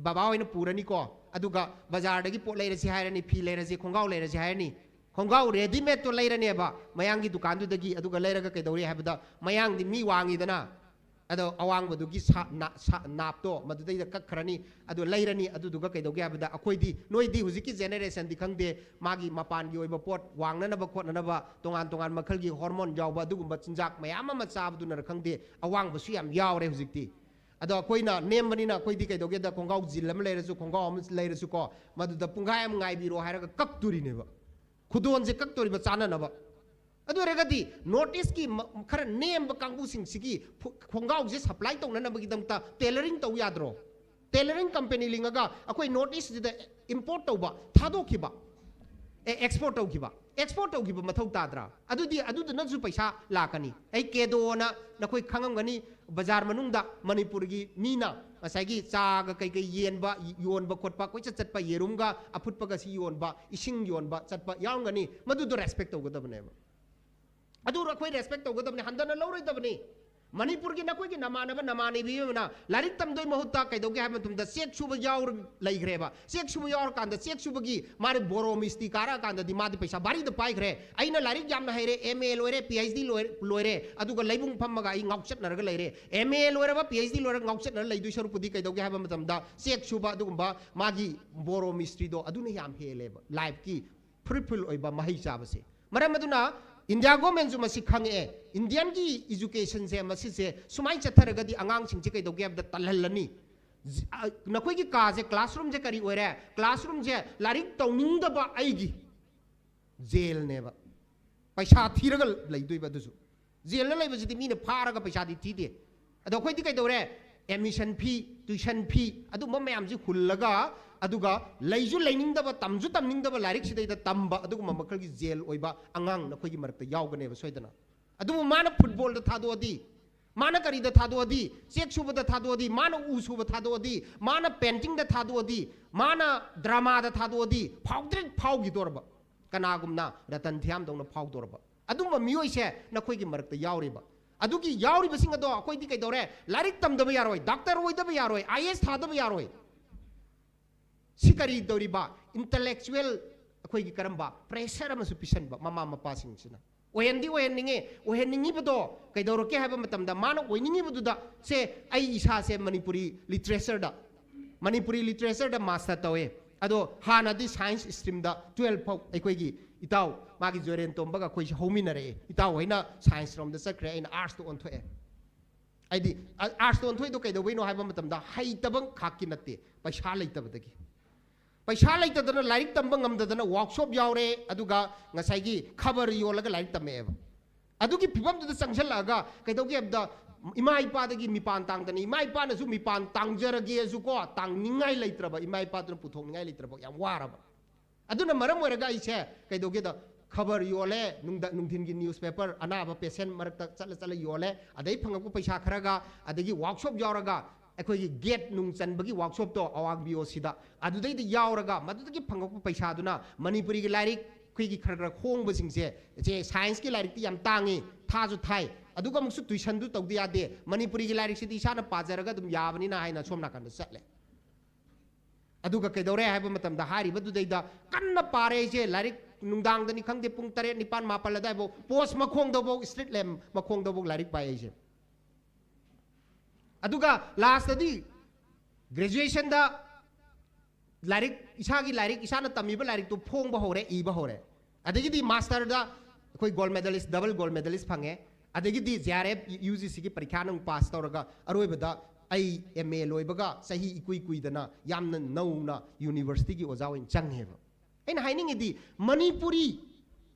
ꯕꯕꯥ ꯍꯣꯏꯅ ꯄꯨꯔꯅꯤꯀꯣ, ꯑꯗꯨꯒ ꯕꯖꯥꯔꯗꯒꯤ ꯄꯣꯠ ꯂꯩꯔꯁꯤ ꯍꯥꯏꯔꯅꯤ, ꯐꯤ ꯂꯩꯔꯁꯤ, ꯈꯣꯡꯒ꯭ꯔꯥꯎ ꯂꯩꯔꯁꯤ ꯍꯥꯏꯔꯅꯤ, ꯈꯣꯡꯒ꯭ꯔꯥꯎ readymadeꯇꯣ ꯂꯩꯔꯅꯦꯕ ꯃꯌꯥꯡꯒꯤ ꯗꯨꯀꯥꯟꯗꯨꯗꯒꯤ꯫ ꯑꯗꯨꯒ ꯂꯩꯔꯒ ꯀꯩꯗꯧꯔꯤ ꯍꯥꯏꯕꯗ, ꯃꯌꯥꯡꯗꯤ ꯃꯤ ꯋꯥꯡꯉꯤꯗꯅ, ꯑꯗꯣ ꯑꯋꯥꯡꯕꯗꯨꯒꯤ ꯁꯥ-, ꯅꯥ-, ꯁꯥ-, ꯅꯥꯞꯇꯣ ꯃꯗꯨꯗꯩꯗ ꯀꯛꯈ꯭ꯔꯅꯤ, ꯑꯗꯨ ꯂꯩꯔꯅꯤ꯫ ꯑꯗꯨꯗꯨꯒ ꯀꯩꯗꯧꯒꯦ ꯍꯥꯏꯕꯗ, ꯑꯩꯈꯣꯏꯗꯤ, ꯅꯣꯏꯗꯤ ꯍꯧꯖꯤꯛꯀꯤ generationꯗꯤ ꯈꯪꯗꯦ, ꯃꯥꯒꯤ ꯃꯄꯥꯟꯒꯤ ꯑꯣꯏꯕ ꯄꯣꯠ ꯋꯥꯡꯅꯅꯕ ꯈꯣꯠꯅꯅꯕ ꯇꯣꯉꯥꯟ ꯇꯣꯉꯥꯟ ꯃꯈꯜꯒꯤ hormone ꯌꯥꯎꯕ ꯑꯗꯨꯒꯨꯝꯕ ꯆꯤꯟꯖꯥꯛ ꯃꯌꯥꯝ ꯑꯃ ꯆꯥꯕꯗꯨꯅꯔ ꯈꯪꯗꯦ, ꯑꯋꯥꯡꯕꯁꯨ ꯌꯥꯝ ꯌꯥꯎꯔꯦ ꯍꯧꯖꯤꯛꯇꯤ꯫ ꯑꯗꯣ ꯑꯩꯈꯣꯏꯅ ꯅꯦꯝꯕꯅꯤꯅ ꯑꯩꯈꯣꯏꯗꯤ ꯀꯩꯗꯧꯒꯦꯗ, ꯈꯣꯡꯒ꯭ꯔꯥꯎ jean ꯑꯃ ꯂꯩꯔꯁꯨ, ꯈꯣꯡꯒ꯭ꯔꯥꯎ ꯑꯃ ꯂꯩꯔꯁꯨꯀꯣ, ꯃꯗꯨꯗ ꯄꯨꯡꯈꯥꯏ ꯑꯃ ꯉꯥꯏꯕꯤꯔꯣ ꯍꯥꯏꯔꯒ ꯀꯛꯇꯣꯔꯤꯅꯦꯕ, ꯈꯨꯗꯣꯟꯁꯦ ꯀꯛꯇꯣꯔꯤꯕ ꯆꯥꯅꯅꯕ꯫ ꯑꯗꯨ ꯑꯣꯏꯔꯒꯗꯤ North Eastꯀꯤ ꯃ-, ꯈꯔ ꯅꯦꯝꯕ ꯀꯥꯡꯕꯨꯁꯤꯡꯁꯤꯒꯤ ꯐꯨ-, ꯈꯣꯡꯒ꯭ꯔꯥꯎꯁꯦ supply ꯇꯧꯅꯅꯕꯒꯤꯗꯃꯛꯇ tailoring ꯇꯧ ꯌꯥꯗ꯭ꯔꯣ? Tailoring company ꯂꯤꯡꯉꯒ ꯑꯩꯈꯣꯏ North Eastꯁꯤꯗ import ꯇꯧꯕ, ꯊꯥꯗꯣꯛꯈꯤꯕ, ꯑꯦ, export ꯇꯧꯈꯤꯕ, export ꯇꯧꯈꯤꯕ ꯃꯊꯧ ꯇꯥꯗ꯭ꯔꯥ? ꯑꯗꯨꯗꯤ ꯑꯗꯨꯗꯨꯅꯁꯨ ꯄꯩꯁꯥ ꯂꯥꯛꯀꯅꯤ꯫ ꯑꯩ ꯀꯦꯗꯣꯅ ꯅꯈꯣꯏ ꯈꯪꯉꯝꯒꯅꯤ, ꯕꯖꯥꯔ ꯃꯅꯨꯡꯗ ꯃꯅꯤꯄꯨꯔꯒꯤ ꯃꯤꯅ ꯉꯁꯥꯏꯒꯤ ꯆꯥꯒ ꯀꯩꯀꯩ ꯌꯦꯟꯕ, ꯌꯣꯟꯕ ꯈꯣꯠꯄ, ꯀꯣꯏꯆꯠ ꯆꯠꯄ, ꯌꯦꯔꯨꯝꯒ ꯑꯐꯨꯠꯄꯒ ꯁꯤ ꯌꯣꯟꯕ, ꯏꯁꯤꯡ ꯌꯣꯟꯕ ꯆꯠꯄ ꯌꯥꯎꯔꯝꯒꯅꯤ꯫ ꯃꯗꯨꯗꯣ respect ꯇꯧꯒꯗꯕꯅꯦꯕ꯫ ꯑꯗꯨ ꯑꯩꯈꯣꯏ respect ꯇꯧꯒꯗꯕꯅꯤ, ꯍꯟꯊꯅ ꯂꯧꯔꯣꯏꯗꯕꯅꯤ꯫ ꯃꯅꯤꯄꯨꯔꯒꯤ ꯅꯈꯣꯏꯒꯤ ꯅꯃꯥꯟꯅꯕ ꯅꯃꯥꯟꯅꯕꯤ ꯑꯃꯅ ꯂꯥꯏꯔꯤꯛ ꯇꯝꯗꯣꯏ ꯃꯍꯨꯠꯇ ꯀꯩꯗꯧꯒꯦ ꯍꯥꯏꯕ ꯃꯇꯝꯗ ꯆꯦꯛ ꯁꯨꯕ ꯌꯥꯎꯔ ꯂꯩꯈ꯭ꯔꯦꯕ꯫ ꯆꯦꯛ ꯁꯨꯕ ꯌꯥꯎꯔꯀꯥꯟꯗ, ꯆꯦꯛ ꯁꯨꯕꯒꯤ ꯃꯥꯅ ꯕꯣꯔꯣ ꯃꯤꯁꯇ꯭ꯔꯤ ꯀꯥꯔꯛꯑꯀꯥꯟꯗꯗꯤ ꯃꯥꯗꯤ ꯄꯩꯁꯥ ꯚꯥꯔꯤꯗ ꯄꯥꯏꯈ꯭ꯔꯦ꯫ ꯑꯩꯅ ꯂꯥꯏꯔꯤꯛ ꯌꯥꯝꯅ ꯍꯩꯔꯦ, M A ꯂꯣꯏꯔꯦ, P H D ꯂꯣꯏꯔꯦ, ꯂꯣꯏꯔꯦ, ꯑꯗꯨꯒ ꯂꯩꯕꯨꯡ ꯐꯝꯃꯒ ꯑꯩ ꯉꯥꯎꯆꯠꯅꯔꯒ ꯂꯩꯔꯦ꯫ M A ꯂꯣꯏꯔꯕ, P H D ꯂꯣꯏꯔꯒ ꯉꯥꯎꯆꯠꯅꯔ ꯂꯩꯗꯣꯏ ꯁꯔꯨꯛꯄꯨꯗꯤ ꯀꯩꯗꯧꯒꯦ ꯍꯥꯏꯕ ꯃꯇꯝꯗ ꯆꯦꯛ ꯁꯨꯕ ꯑꯗꯨꯒꯨꯝꯕ ꯃꯥꯒꯤ ꯕꯣꯔꯣ ꯃꯤꯁꯇ꯭ꯔꯤꯗꯣ ꯑꯗꯨꯅ ꯌꯥꯝ ꯍꯦꯜꯂꯦꯕ lifeꯀꯤ fruitful ꯑꯣꯏꯕ ꯃꯍꯩ ꯆꯥꯕꯁꯦ꯫ ꯃꯔꯝ ꯑꯗꯨꯅ ꯏꯟꯗꯤꯌꯥ ꯒꯣꯔꯃꯦꯟꯁꯨ ꯃꯁꯤ ꯈꯪꯉꯛꯑꯦ꯫ ꯏꯟꯗꯤꯌꯥꯟꯒꯤ ꯏꯖꯨꯀꯦꯁꯟꯁꯦ ꯃꯁꯤꯁꯦ ꯁꯨꯃꯥꯏꯅ ꯆꯠꯊꯔꯒꯗꯤ ꯑꯉꯥꯡꯁꯤꯡꯁꯦ ꯀꯩꯗꯧꯒꯦ ꯍꯥꯏꯕꯗ ꯇꯜꯍꯜꯂꯅꯤ꯫ ꯖꯤ-, ꯑ, ꯅꯈꯣꯏꯒꯤ ꯀꯥꯁꯦ, ꯀ꯭ꯂꯥꯁꯔꯨꯝꯁꯦ ꯀꯔꯤ ꯑꯣꯏꯔꯦ? ꯀ꯭ꯂꯥꯁꯔꯨꯝꯁꯦ ꯂꯥꯏꯔꯤꯛ ꯇꯧꯅꯤꯡꯗꯕ ꯑꯩꯒꯤ ꯖꯦꯜꯅꯦꯕ꯫ ꯄꯩꯁꯥ ꯊꯤꯔꯒ ꯂꯩꯗꯣꯏꯕ ꯑꯗꯨꯁꯨ꯫ ꯖꯦꯜꯗ ꯂꯩꯕꯁꯤꯗꯤ ꯃꯤꯅ ꯐꯥꯔꯒ ꯄꯩꯁꯥꯗꯤ ꯊꯤꯗꯦ꯫ ꯑꯗꯣ ꯑꯩꯈꯣꯏꯗꯤ ꯀꯩꯗꯧꯔꯦ? ꯑꯦꯗꯃꯤꯁꯟ ꯐꯤ, ꯇ꯭ꯌꯨꯁꯟ ꯐꯤ, ꯑꯗꯨꯝꯕ ꯃꯌꯥꯝꯁꯤ ꯍꯨꯜꯂꯒ, ꯑꯗꯨꯒ ꯂꯩꯁꯨ ꯂꯩꯅꯤꯡꯗꯕ, ꯇꯝꯁꯨ ꯇꯝꯅꯤꯡꯗꯕ, ꯂꯥꯏꯔꯤꯛꯁꯤꯗꯩꯗ ꯇꯝꯕ, ꯑꯗꯨꯒꯨꯝꯕ ꯃꯈꯜꯒꯤ ꯖꯦꯜ ꯑꯣꯏꯕ ꯑꯉꯥꯡ ꯅꯈꯣꯏꯒꯤ ꯃꯔꯛꯇ ꯌꯥꯎꯒꯅꯦꯕ ꯁꯣꯏꯗꯅ꯫ ꯑꯗꯨꯕꯨ ꯃꯥꯅ ꯐꯨꯠꯕꯣꯜꯗ ꯊꯥꯗꯣꯛꯑꯗꯤ, ꯃꯥꯅ ꯀꯔꯤꯗ ꯊꯥꯗꯣꯛꯑꯗꯤ, ꯆꯦꯛ ꯁꯨꯕꯗ ꯊꯥꯗꯣꯛꯑꯗꯤ, ꯃꯥꯅ ꯎ ꯁꯨꯕ ꯊꯥꯗꯣꯛꯑꯗꯤ, ꯃꯥꯅ ꯄꯦꯟꯇꯤꯡꯗ ꯊꯥꯗꯣꯛꯑꯗꯤ, ꯃꯥꯅ ꯗ꯭ꯔꯃꯥꯗ ꯊꯥꯗꯣꯛꯑꯗꯤ, ꯐꯥꯎꯗ꯭ꯔꯤꯛ ꯐꯥꯎꯈꯤꯗꯣꯔꯕ, ꯀꯅꯥꯒꯨꯝꯅ ꯔꯇꯟ ꯊꯤꯌꯥꯝꯗꯧꯅ ꯐꯥꯎꯗꯣꯔꯕ꯫ ꯑꯗꯨꯝꯕ ꯃꯤꯑꯣꯏꯁꯦ ꯅꯈꯣꯏꯒꯤ ꯃꯔꯛꯇ ꯌꯥꯎꯔꯤꯕ꯫ ꯑꯗꯨꯒꯤ ꯌꯥꯎꯔꯤꯕꯁꯤꯡ ꯑꯗꯣ ꯑꯩꯈꯣꯏꯗꯤ ꯀꯩꯗꯧꯔꯦ? ꯂꯥꯏꯔꯤꯛ ꯇꯝꯗꯕ ꯌꯥꯔꯣꯏ, ꯗꯥꯛꯇꯔ ꯑꯣꯏꯗꯕ ꯌꯥꯔꯣꯏ, ꯑꯥꯏ ꯑꯦ ꯑꯦꯁ ꯊꯥꯗꯕ ꯌꯥꯔꯣꯏ꯫ ꯁꯤ ꯀꯔꯤ ꯇꯧꯔꯤꯕ? ꯏꯟꯇꯂꯦꯛꯆꯨꯋꯦꯜ ꯑꯩꯈꯣꯏꯒꯤ ꯀꯔꯝꯕ ꯄ꯭ꯔꯦꯁꯔ ꯑꯃꯁꯨ ꯄꯤꯁꯟꯕ ꯃꯃꯥ ꯃꯄꯥꯁꯤꯡꯁꯤꯅ꯫ ꯑꯣꯏꯍꯟꯗꯤ ꯑꯣꯏꯍꯟꯅꯤꯡꯉꯤ, ꯑꯣꯏꯍꯟꯅꯤꯡꯉꯤꯕꯗꯣ ꯀꯩꯗꯧꯔꯛꯀꯦ ꯍꯥꯏꯕ ꯃꯇꯝꯗ, ꯃꯥꯅ ꯑꯣꯏꯅꯤꯡꯉꯤꯕꯗꯨꯗ, ꯁꯦ, ꯑꯩ ꯏꯁꯥꯁꯦ ꯃꯅꯤꯄꯨꯔꯤ ꯂꯤꯇꯔꯦꯆꯔꯗ, ꯃꯅꯤꯄꯨꯔꯤ ꯂꯤꯇꯔꯦꯆꯔꯗ ꯃꯥꯁꯇꯔ ꯇꯧꯋꯦ, ꯑꯗꯣ ꯍꯥꯟꯅꯗꯤ ꯁꯥꯏꯟꯁ ꯁ꯭ꯇ꯭ꯔꯤꯝꯗ ꯇꯨꯌꯦꯜꯐ ꯐꯥꯎ ꯑꯩꯈꯣꯏꯒꯤ ꯏꯇꯥꯎ, ꯃꯥꯒꯤ ꯖꯣꯏꯔꯦꯟ ꯇꯣꯝꯕꯒ ꯑꯩꯈꯣꯏꯁꯦ ꯍꯧꯃꯤꯟꯅꯔꯛꯑꯦ꯫ ꯏꯇꯥꯎ ꯍꯣꯏꯅ ꯁꯥꯏꯟꯁ ꯔꯣꯝꯗ ꯆꯠꯈ꯭ꯔꯦ, ꯑꯩꯅ ꯑꯥꯔꯠꯁꯇ ꯑꯣꯟꯊꯣꯛꯑꯦ꯫ ꯍꯥꯏꯗꯤ, ꯑ-, ꯑꯥꯔꯠꯁꯇ ꯑꯣꯟꯊꯣꯛꯏꯗꯣ ꯀꯩꯗꯧꯕꯩꯅꯣ ꯍꯥꯏꯕ ꯃꯇꯝꯗ, ꯍꯩꯇꯕ ꯈꯥꯛꯀꯤ ꯅꯠꯇꯦ, ꯄꯩꯁꯥ ꯂꯩꯇꯕꯗꯒꯤ꯫ ꯄꯩꯁꯥ ꯂꯩꯇꯗꯅ, ꯂꯥꯏꯔꯤꯛ ꯇꯝꯕ ꯉꯝꯗꯗꯅ ꯋꯥꯛꯁꯣꯞ ꯌꯥꯎꯔꯦ, ꯑꯗꯨꯒ ꯉꯁꯥꯏꯒꯤ ꯈꯕꯔ ꯌꯣꯜꯂꯒ ꯂꯥꯏꯔꯤꯛ ꯇꯝꯃꯛꯑꯦꯕ꯫ ꯑꯗꯨꯒꯤ ꯐꯤꯕꯝꯗꯨꯗ ꯆꯪꯁꯤꯜꯂꯛꯑꯒ ꯀꯩꯗꯧꯒꯦ ꯍꯥꯏꯕꯗ, ꯏꯃꯥ ꯏꯄꯥꯗꯒꯤ ꯃꯤꯄꯥꯟ ꯇꯥꯡꯗꯅ, ꯏꯃꯥ ꯏꯄꯥꯅꯁꯨ ꯃꯤꯄꯥꯟ ꯇꯥꯡꯖꯔꯒꯦꯁꯨꯀꯣ, ꯇꯥꯡꯅꯤꯡꯉꯥꯏ ꯂꯩꯇ꯭ꯔꯕ, ꯏꯃꯥ ꯏꯄꯥꯗꯨꯅ ꯄꯨꯊꯣꯛꯅꯤꯡꯉꯥꯏ ꯂꯩꯇ꯭ꯔꯕ, ꯌꯥꯝ ꯋꯥꯔꯕ꯫ ꯑꯗꯨꯅ ꯃꯔꯝ ꯑꯣꯏꯔꯒ ꯑꯩꯁꯦ ꯀꯩꯗꯧꯒꯦꯗ, ꯈꯕꯔ ꯌꯣꯜꯂꯦ, ꯅꯨꯡꯗ-, ꯅꯨꯡꯊꯤꯟꯒꯤ ꯅ꯭ꯌꯨꯁꯄꯦꯄꯔ, ꯑꯅꯥꯕ ꯄꯦꯁꯦꯟ ꯃꯔꯛꯇ ꯆꯠꯂ ꯆꯠꯂ ꯌꯣꯜꯂꯦ, ꯑꯗꯩ ꯐꯪꯉꯛꯄ ꯄꯩꯁꯥ ꯈꯔꯒ, ꯑꯗꯒꯤ ꯋꯥꯛꯁꯣꯞ ꯌꯥꯎꯔꯒ, ꯑꯩꯈꯣꯏꯒꯤ ꯒꯦꯠ ꯅꯨꯡ ꯆꯟꯕꯒꯤ ꯋꯥꯛꯁꯣꯞꯇꯣ ꯑꯋꯥꯡ ꯕꯤ ꯑꯣ ꯁꯤꯗ, ꯑꯗꯨꯗꯩꯗ ꯌꯥꯎꯔꯒ, ꯃꯗꯨꯗꯒꯤ ꯐꯪꯉꯛꯄ ꯄꯩꯁꯥꯗꯨꯅ ꯃꯅꯤꯄꯨꯔꯤꯒꯤ ꯂꯥꯏꯔꯤꯛ ꯑꯩꯈꯣꯏꯒꯤ ꯈꯔ ꯈꯔ ꯍꯣꯡꯕꯁꯤꯡꯁꯦ, ꯏꯆꯦ, ꯁꯥꯏꯟꯁꯀꯤ ꯂꯥꯏꯔꯤꯛꯇꯤ ꯌꯥꯝ ꯇꯥꯡꯉꯤ, ꯊꯥꯁꯨ ꯊꯥꯏ, ꯑꯗꯨꯒ ꯑꯃꯨꯛꯁꯨ ꯇ꯭ꯌꯨꯁꯟꯗꯨ ꯇꯧꯗ ꯌꯥꯗꯦ, ꯃꯅꯤꯄꯨꯔꯤꯒꯤ ꯂꯥꯏꯔꯤꯛꯁꯤꯗꯤ ꯏꯁꯥꯅ ꯄꯥꯖꯔꯒ ꯑꯗꯨꯝ ꯌꯥꯕꯅꯤꯅ ꯍꯥꯏꯅ ꯁꯣꯝ ꯅꯥꯀꯟꯗ ꯆꯠꯂꯦ꯫ ꯑꯗꯨꯒ ꯀꯩꯗꯧꯔꯦ ꯍꯥꯏꯕ ꯃꯇꯝꯗ, ꯍꯥꯏꯔꯤꯕꯗꯨꯗꯩꯗ ꯀꯟꯅ ꯄꯥꯔꯦ ꯑꯩꯁꯦ꯫ ꯂꯥꯏꯔꯤꯛ ꯅꯨꯡꯗꯥꯡꯗꯅꯤ ꯈꯪꯗꯦ, ꯄꯨꯡ ꯇꯔꯦꯠ, ꯅꯤꯄꯥꯟ, ꯃꯥꯄꯜ ꯑꯗꯥꯏꯐꯥꯎ, ꯄꯣꯁ ꯃꯈꯣꯡꯗꯐꯥꯎ, ꯁ꯭ꯇ꯭ꯔꯤꯠ ꯂꯦꯝꯞ ꯃꯈꯣꯡꯗꯐꯥꯎ ꯂꯥꯏꯔꯤꯛ ꯄꯥꯏ ꯑꯩꯁꯦ꯫ ꯑꯗꯨꯒ ꯂꯥꯁꯇꯗꯤ ꯒ꯭ꯔꯦꯖꯨꯑꯦꯁꯟꯗ ꯂꯥꯏꯔꯤꯛ, ꯏꯁꯥꯒꯤ ꯂꯥꯏꯔꯤꯛ, ꯏꯁꯥꯅ ꯇꯝꯃꯤꯕ ꯂꯥꯏꯔꯤꯛꯇꯨ ꯐꯣꯡꯕ ꯍꯧꯔꯦ, ꯏꯕ ꯍꯧꯔꯦ꯫ ꯑꯗꯒꯤꯗꯤ ꯃꯥꯁꯇꯔꯗ ꯑꯩꯈꯣꯏ gold medallist, double gold medallist ꯐꯪꯉꯦ꯫ ꯑꯗꯒꯤꯗꯤ G R F, U G ꯁꯤꯒꯤ ꯄꯔꯤꯈ꯭ꯌꯥ ꯅꯨꯡ ꯄꯥꯁ ꯇꯧꯔꯒ ꯑꯔꯣꯏꯕꯗ ꯑꯩ ꯑꯦꯝ ꯑꯦ ꯂꯣꯏꯕꯒ ꯆꯍꯤ ꯏꯀꯨꯏ ꯀꯨꯏꯗꯅ ꯌꯥꯝꯅ ꯅꯧꯅ ꯌꯨꯅꯤꯚꯔꯁꯤꯇꯤꯒꯤ ꯑꯣꯖꯥ ꯑꯣꯏꯅ ꯆꯪꯉꯦꯕ꯫ ꯑꯩꯅ ꯍꯥꯏꯅꯤꯡꯉꯤꯗꯤ, ꯃꯅꯤꯄꯨꯔꯤ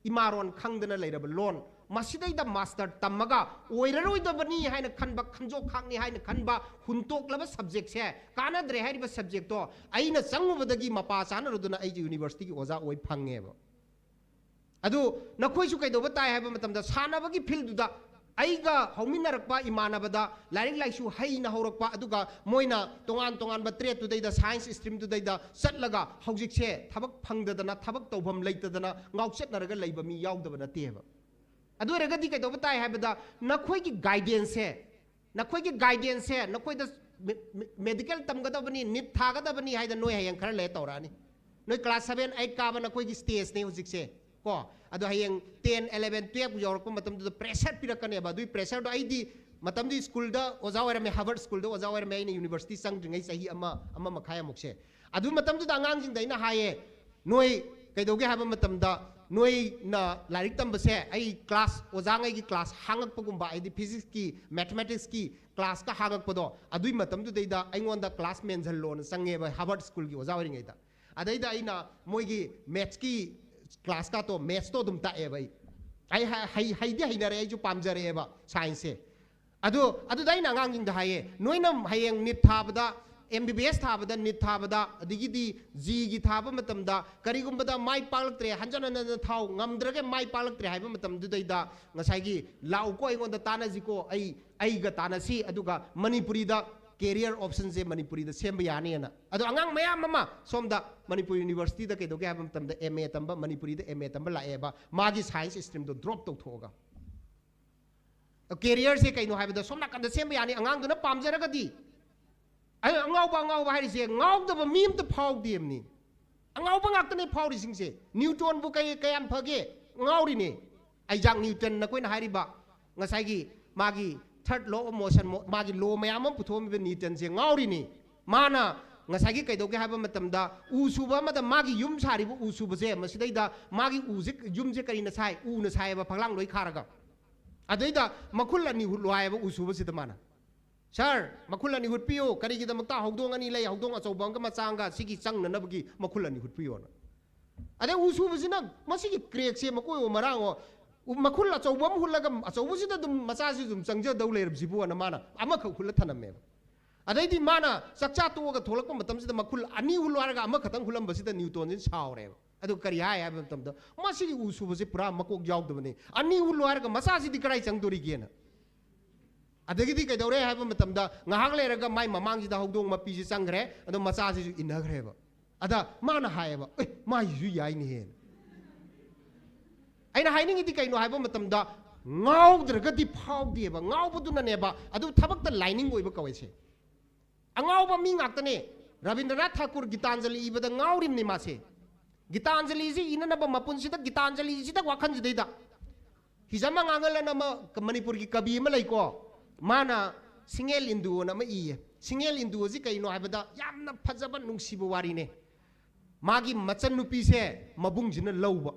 ꯏꯃꯥꯔꯣꯟ ꯈꯪꯗꯅ ꯂꯩꯔꯕ ꯂꯣꯟ, ꯃꯁꯤꯗꯩꯗ ꯃꯥꯁꯇꯔ ꯇꯝꯃꯒ ꯑꯣꯏꯔꯔꯣꯏꯗꯕꯅꯤ ꯍꯥꯏꯅ ꯈꯟꯕ, ꯈꯟꯖꯣꯛ ꯈꯥꯛꯅꯤ ꯍꯥꯏꯅ ꯈꯟꯕ ꯍꯨꯟꯇꯣꯛꯂꯕ ꯁꯕꯖꯦꯛꯁꯦ, ꯀꯥꯟꯅꯗ꯭ꯔꯦ ꯍꯥꯏꯔꯤꯕ ꯁꯕꯖꯦꯛꯇꯣ ꯑꯩꯅ ꯆꯪꯉꯨꯕꯗꯒꯤ ꯃꯄꯥ ꯆꯥꯅꯔꯨꯗꯅ ꯑꯩꯁꯦ ꯌꯨꯅꯤꯚꯔꯁꯤꯇꯤꯒꯤ ꯑꯣꯖꯥ ꯑꯣꯏ ꯐꯪꯉꯦꯕ꯫ ꯑꯗꯨ ꯅꯈꯣꯏꯁꯨ ꯀꯩꯗꯧꯕ ꯇꯥꯏ ꯍꯥꯏꯕ ꯃꯇꯝꯗ, ꯁꯥꯟꯅꯕꯒꯤ ꯐꯤꯜꯗꯨꯗ ꯑꯩꯒ ꯍꯧꯃꯤꯟꯅꯔꯛꯄ ꯏꯃꯥꯟꯅꯕꯗ ꯂꯥꯏꯔꯤꯛ ꯂꯥꯏꯁꯨ ꯍꯩꯅ ꯍꯧꯔꯛꯄ, ꯑꯗꯨꯒ ꯃꯣꯏꯅ ꯇꯣꯉꯥꯟ ꯇꯣꯉꯥꯟꯕ ꯇ꯭ꯔꯦꯠꯇꯨꯗꯩꯗ, ꯁꯥꯏꯟꯁ ꯁ꯭ꯇ꯭ꯔꯤꯝꯗꯨꯗꯩꯗ ꯆꯠꯂꯒ ꯍꯧꯖꯤꯛꯁꯦ ꯊꯕꯛ ꯐꯪꯗꯗꯅ, ꯊꯕꯛ ꯇꯧꯐꯝ ꯂꯩꯇꯗꯅ ꯉꯥꯎꯆꯠꯅꯔꯒ ꯂꯩꯕ ꯃꯤ ꯌꯥꯎꯗꯕ ꯅꯠꯇꯦꯕ꯫ ꯑꯗꯨ ꯑꯣꯏꯔꯒꯗꯤ ꯀꯩꯗꯧꯕ ꯇꯥꯏ ꯍꯥꯏꯕꯗ, ꯅꯈꯣꯏꯒꯤ ꯒꯥꯏꯗꯦꯟꯁꯁꯦ, ꯅꯈꯣꯏꯒꯤ ꯒꯥꯏꯗꯦꯟꯁꯁꯦ, ꯅꯈꯣꯏꯗ ꯃꯦ-, ꯃꯦ-, ꯃꯦꯗꯤꯀꯦꯜ ꯇꯝꯒꯗꯕꯅꯤ, ꯅꯤꯠ ꯊꯥꯒꯗꯕꯅꯤ ꯍꯥꯏꯗꯅ ꯅꯣꯏ ꯍꯌꯦꯡ ꯈꯔ ꯂꯩꯔ ꯇꯧꯔꯛꯑꯅꯤ꯫ ꯅꯣꯏ ꯀ꯭ꯂꯥꯁ ꯁꯚꯦꯟ, ꯑꯩꯠ ꯀꯥꯕ ꯅꯈꯣꯏꯒꯤ ꯁ꯭ꯇꯦꯖꯅꯦ ꯍꯧꯖꯤꯛꯁꯦ, ꯀꯣ꯫ ꯑꯗꯣ ꯍꯌꯦꯡ ꯇꯦꯟ, ꯑꯦꯂꯦꯚꯦꯟ, ꯇꯨꯌꯦꯜꯞ ꯌꯧꯔꯛꯄ ꯃꯇꯝꯗꯨꯗ ꯄ꯭ꯔꯦꯁꯔ ꯄꯤꯔꯛꯀꯅꯦꯕ꯫ ꯑꯗꯨꯒꯤ ꯄ꯭ꯔꯦꯁꯔꯗꯣ, ꯑꯩꯗꯤ ꯃꯇꯝꯗꯨꯗꯤ ꯁ꯭ꯀꯨꯜꯗ ꯑꯣꯖꯥ ꯑꯣꯏꯔꯝꯃꯦ, ꯍꯥꯔꯕꯔꯠ ꯁ꯭ꯀꯨꯜꯗ ꯑꯣꯖꯥ ꯑꯣꯏꯔꯝꯃꯦ, ꯑꯩꯅ ꯌꯨꯅꯤꯚꯔꯁꯤꯇꯤ ꯆꯪꯗ꯭ꯔꯤꯉꯩ ꯆꯍꯤ ꯑꯃ, ꯑꯃ ꯃꯈꯥꯏ ꯑꯃꯨꯛꯁꯦ꯫ ꯑꯗꯨ ꯃꯇꯝꯗꯨꯗ ꯑꯉꯥꯡꯁꯤꯡꯗ ꯑꯩꯅ ꯍꯥꯏꯌꯦ, ꯅꯣꯏ ꯀꯩꯗꯧꯒꯦ ꯍꯥꯏꯕ ꯃꯇꯝꯗ, ꯅꯣꯏꯅ ꯂꯥꯏꯔꯤꯛ ꯇꯝꯕꯁꯦ, ꯑꯩ ꯀ꯭ꯂꯥꯁ, ꯑꯣꯖꯥꯉꯩꯒꯤ ꯀ꯭ꯂꯥꯁ ꯍꯥꯡꯉꯛꯄꯒꯨꯝꯕ, ꯍꯥꯏꯗꯤ ꯐꯤꯖꯤꯛꯁꯀꯤ, ꯃꯦꯊꯃꯦꯇꯤꯛꯁꯀꯤ ꯀ꯭ꯂꯥꯁꯀ ꯍꯥꯡꯉꯛꯄꯗꯣ, ꯑꯗꯨꯏ ꯃꯇꯝꯗꯨꯗꯩꯗ ꯑꯩꯉꯣꯟꯗ ꯀ꯭ꯂꯥꯁ ꯃꯦꯟꯁꯤꯜꯂꯣꯅ ꯆꯪꯉꯦꯕ, ꯍꯥꯔꯕꯔꯠ ꯁ꯭ꯀꯨꯜꯒꯤ ꯑꯣꯖꯥ ꯑꯣꯏꯔꯤꯉꯩꯗ꯫ ꯑꯗꯩꯗ ꯑꯩꯅ ꯃꯣꯏꯒꯤ ꯃꯦꯠꯁꯀꯤ ꯀ꯭ꯂꯥꯁꯀꯥꯇꯣ, ꯃꯦꯠꯁꯇꯣ ꯑꯗꯨꯝ ꯇꯥꯛꯑꯦꯕ ꯑꯩ꯫ ꯑꯩ ꯍ-, ꯍꯩ-, ꯍꯩꯗꯤ ꯍꯩꯅꯔꯦ, ꯑꯩꯁꯨ ꯄꯥꯝꯖꯔꯛꯑꯦꯕ ꯁꯥꯏꯟꯁꯁꯦ꯫ ꯑꯗꯨ, ꯑꯗꯨꯗ ꯑꯩꯅ ꯑꯉꯥꯡꯁꯤꯡꯗ ꯍꯥꯏꯌꯦ, ꯅꯣꯏꯅ ꯍꯌꯦꯡ ꯅꯤꯠ ꯊꯥꯕꯗ, ꯑꯦꯝ ꯕꯤ ꯕꯤ ꯑꯦꯁ ꯊꯥꯕꯗ, ꯅꯤꯠ ꯊꯥꯕꯗ, ꯑꯗꯒꯤꯗꯤ ꯖꯤꯒꯤ ꯊꯥꯕ ꯃꯇꯝꯗ ꯀꯔꯤꯒꯨꯝꯕꯗ ꯃꯥꯏ ꯄꯥꯛꯂꯛꯇ꯭ꯔꯦ, ꯍꯟꯖꯟ ꯍꯟꯖꯟꯅ ꯊꯥꯎ, ꯉꯝꯗ꯭ꯔꯒ ꯃꯥꯏ ꯄꯥꯛꯂꯛꯇ꯭ꯔꯦ ꯍꯥꯏꯕ ꯃꯇꯝꯗꯨꯗꯩꯗ ꯉꯁꯥꯏꯒꯤ, "ꯂꯥꯛꯎꯀꯣ, ꯑꯩꯉꯣꯟꯗ ꯇꯥꯟꯅꯁꯤꯀꯣ, ꯑꯩ, ꯑꯩꯒ ꯇꯥꯟꯅꯁꯤ, ꯑꯗꯨꯒ ꯃꯅꯤꯄꯨꯔꯤꯗ ꯀꯦꯔꯤꯌꯔ ꯑꯣꯞꯁꯟꯁꯦ ꯃꯅꯤꯄꯨꯔꯤꯗ ꯁꯦꯝꯕ ꯌꯥꯅꯤꯅ"꯫ ꯑꯗꯣ ꯑꯉꯥꯡ ꯃꯌꯥꯝ ꯑꯃ ꯁꯣꯝꯗ ꯃꯅꯤꯄꯨꯔ ꯌꯨꯅꯤꯚꯔꯁꯤꯇꯤꯗ ꯀꯩꯗꯧꯒꯦ ꯍꯥꯏꯕ ꯃꯇꯝꯗ, ꯑꯦꯝ ꯑꯦ ꯇꯝꯕ, ꯃꯅꯤꯄꯨꯔꯤꯗ ꯑꯦꯝ ꯑꯦ ꯇꯝꯕ ꯂꯥꯛꯑꯦꯕ, ꯃꯥꯒꯤ ꯁꯥꯏꯟꯁ ꯁ꯭ꯇ꯭ꯔꯤꯝꯗꯣ ꯗ꯭ꯔꯣꯞ ꯇꯧꯊꯣꯛꯑꯒ꯫ ꯀꯦꯔꯤꯌꯔꯁꯦ ꯀꯩꯅꯣ ꯍꯥꯏꯕꯗ, ꯁꯣꯝ ꯅꯥꯀꯟꯗ ꯁꯦꯝꯕ ꯌꯥꯅꯤ, ꯑꯉꯥꯡꯗꯨꯅ ꯄꯥꯝꯖꯔꯒꯗꯤ꯫ ꯑꯗꯨ ꯑꯉꯥꯎꯕ, ꯑꯉꯥꯎꯕ ꯍꯥꯏꯔꯤꯁꯦ ꯉꯥꯎꯗꯕ ꯃꯤ ꯑꯝꯇ ꯐꯥꯎꯗꯦꯕꯅꯤ꯫ ꯑꯉꯥꯎꯕ ꯉꯥꯛꯇꯅꯦ ꯐꯥꯎꯔꯤꯁꯤꯡꯁꯦ꯫ ꯅ꯭ꯌꯨꯇꯣꯟꯕꯨ ꯀꯩ, ꯀꯌꯥꯝ ꯐꯒꯦ? ꯉꯥꯎꯔꯤꯅꯦ꯫ ꯑꯥꯏꯖꯥꯛ ꯅ꯭ꯌꯨꯇꯟ, ꯅꯈꯣꯏꯅ ꯍꯥꯏꯔꯤꯕ ꯉꯁꯥꯏꯒꯤ ꯃꯥꯒꯤ third law of motion, ꯃꯣ-, ꯃꯥꯒꯤ ꯂꯣ ꯃꯌꯥꯝ ꯑꯃ ꯄꯨꯊꯣꯛꯑꯝꯃꯤꯕ ꯅ꯭ꯌꯨꯇꯟꯁꯦ ꯉꯥꯎꯔꯤꯅꯤ꯫ ꯃꯥꯅ ꯉꯁꯥꯏꯒꯤ ꯀꯩꯗꯧꯒꯦ ꯍꯥꯏꯕ ꯃꯇꯝꯗ, ꯎ ꯁꯨꯕ ꯑꯃꯗ ꯃꯥꯒꯤ ꯌꯨꯝ ꯁꯥꯔꯤꯕ ꯎ ꯁꯨꯕꯁꯦ, ꯃꯁꯤꯗꯩꯗ ꯃꯥꯒꯤ ꯎꯁꯦ, ꯌꯨꯝꯁꯦ ꯀꯔꯤꯅ ꯁꯥꯏ? ꯎꯅ ꯁꯥꯏꯌꯦꯕ, ꯐꯛꯂꯥꯡ ꯂꯣꯏ ꯈꯥꯔꯒ꯫ ꯑꯗꯩꯗ ꯃꯈꯨꯜ ꯑꯅꯤ ꯍꯨꯠꯂꯣ ꯍꯥꯏꯌꯦꯕ ꯎ ꯁꯨꯕꯁꯤꯗ ꯃꯥꯅ꯫ "ꯁꯥꯔ, ꯃꯈꯨꯜ ꯑꯅꯤ ꯍꯨꯠꯄꯤꯌꯨ꯫ ꯀꯔꯤꯒꯤꯗꯃꯛꯇ? ꯍꯧꯗꯣꯡ ꯑꯅꯤ ꯂꯩ, ꯍꯧꯗꯣꯡ ꯑꯆꯧꯕ ꯑꯃꯒ ꯃꯆꯥ ꯑꯃꯒ, ꯁꯤꯒꯤ ꯆꯪꯅꯅꯕꯒꯤ ꯃꯈꯨꯜ ꯑꯅꯤ ꯍꯨꯠꯄꯤꯌꯣꯅ"꯫ ꯑꯗꯩ ꯎ ꯁꯨꯕꯁꯤꯅ ꯃꯁꯤꯒꯤ crackꯁꯦ, ꯃꯀꯣꯏꯋꯣ ꯃꯔꯥꯡꯋꯣ, ꯎ-, ꯃꯈꯨꯜ ꯑꯆꯧꯕ ꯑꯃ ꯍꯨꯠꯂꯒ ꯑꯆꯧꯕꯁꯤꯗ ꯑꯗꯨꯝ ꯃꯆꯥꯁꯤ ꯑꯗꯨꯝ ꯆꯪꯖꯗꯧ ꯂꯩꯔꯕꯁꯤꯕꯨꯅ ꯃꯥꯅ ꯑꯃꯈꯛ ꯍꯨꯠꯂ ꯊꯅꯝꯃꯦꯕ꯫ ꯑꯗꯩꯗꯤ ꯃꯥꯅ ꯆꯥꯛꯆꯥ ꯇꯣꯛꯑꯒ ꯊꯣꯛꯂꯛꯄ ꯃꯇꯝꯁꯤꯗ ꯃꯈꯨꯜ ꯑꯅꯤ ꯍꯨꯠꯂꯣ ꯍꯥꯏꯔꯒ ꯑꯃꯈꯛꯇꯪ ꯍꯨꯠꯂꯝꯕꯁꯤꯗ ꯅ꯭ꯌꯨꯇꯣꯟꯁꯤ ꯁꯥꯎꯔꯦꯕ꯫ ꯑꯗꯨ ꯀꯔꯤ ꯍꯥꯏ ꯍꯥꯏꯕ ꯃꯇꯝꯗ, "ꯃꯁꯤꯒꯤ ꯎ ꯁꯨꯕꯁꯤ ꯄꯨꯔꯥ ꯃꯀꯣꯛ ꯌꯥꯎꯗꯕꯅꯤ, ꯑꯅꯤ ꯍꯨꯠꯂꯣ ꯍꯥꯏꯔꯒ ꯃꯆꯥꯁꯤꯗꯤ ꯀꯗꯥꯏ ꯆꯪꯗꯣꯔꯤꯒꯦꯅ"꯫ ꯑꯗꯒꯤꯗꯤ ꯀꯩꯗꯧꯔꯦ ꯍꯥꯏꯕ ꯃꯇꯝꯗ, ꯉꯥꯏꯍꯥꯛ ꯂꯩꯔꯒ ꯃꯥꯏ ꯃꯃꯥꯡꯁꯤꯗ ꯍꯧꯗꯣꯡ ꯃꯄꯤꯁꯤ ꯆꯪꯈ꯭ꯔꯦ, ꯑꯗꯣ ꯃꯆꯥꯁꯤꯁꯨ ꯏꯟꯅꯈ꯭ꯔꯦꯕ꯫ ꯑꯗ ꯃꯥꯅ ꯍꯥꯏꯌꯦꯕ, "ꯑꯦ, ꯃꯥꯏꯁꯤꯁꯨ ꯌꯥꯏꯅꯦꯍꯦꯅ"꯫ ꯑꯩꯅ ꯍꯥꯏꯅꯤꯡꯉꯤꯗꯤ ꯀꯩꯅꯣ ꯍꯥꯏꯕ ꯃꯇꯝꯗ, ꯉꯥꯎꯗ꯭ꯔꯒꯗꯤ ꯐꯥꯎꯗꯦꯕ, ꯉꯥꯎꯕꯗꯨꯅꯅꯦꯕ꯫ ꯑꯗꯨ ꯊꯕꯛꯇ ꯂꯥꯏꯅꯤꯡ ꯑꯣꯏꯕ ꯀꯧꯋꯦꯁꯦ꯫ ꯑꯉꯥꯎꯕ ꯃꯤ ꯉꯥꯛꯇꯅꯦ꯫ ꯔꯕꯤꯟꯗ꯭ꯔꯅꯥꯊ ꯊꯥꯀꯨꯔ ꯒꯤꯇꯥꯟꯖꯂꯤ ꯏꯕꯗ ꯉꯥꯎꯔꯤꯕꯅꯤ ꯃꯥꯁꯦ꯫ ꯒꯤꯇꯥꯟꯖꯂꯤꯁꯤ ꯏꯅꯅꯕ ꯃꯄꯨꯟꯁꯤꯗ ꯒꯤꯇꯥꯟꯖꯂꯤꯁꯤꯗ ꯋꯥꯈꯜꯁꯤꯗꯩꯗ꯫ ꯍꯤꯖꯝ ꯑꯉꯥꯡꯒꯜ ꯑꯅ ꯑꯃ ꯃꯅꯤꯄꯨꯔꯒꯤ ꯀꯕꯤ ꯑꯃ ꯂꯩꯀꯣ, ꯃꯥꯅ ꯁꯤꯡꯍꯦꯜ ꯏꯟꯗꯨ ꯑꯅ ꯑꯃ ꯏꯌꯦ꯫ ꯁꯤꯡꯍꯦꯜ ꯏꯟꯗꯨ ꯑꯁꯤ ꯀꯩꯅꯣ ꯍꯥꯏꯕꯗ, ꯌꯥꯝꯅ ꯐꯖꯕ ꯅꯨꯡꯁꯤꯕ ꯋꯥꯔꯤꯅꯦ꯫ ꯃꯥꯒꯤ ꯃꯆꯟꯅꯨꯄꯤꯁꯦ ꯃꯕꯨꯡꯁꯤꯅ ꯂꯧꯕ꯫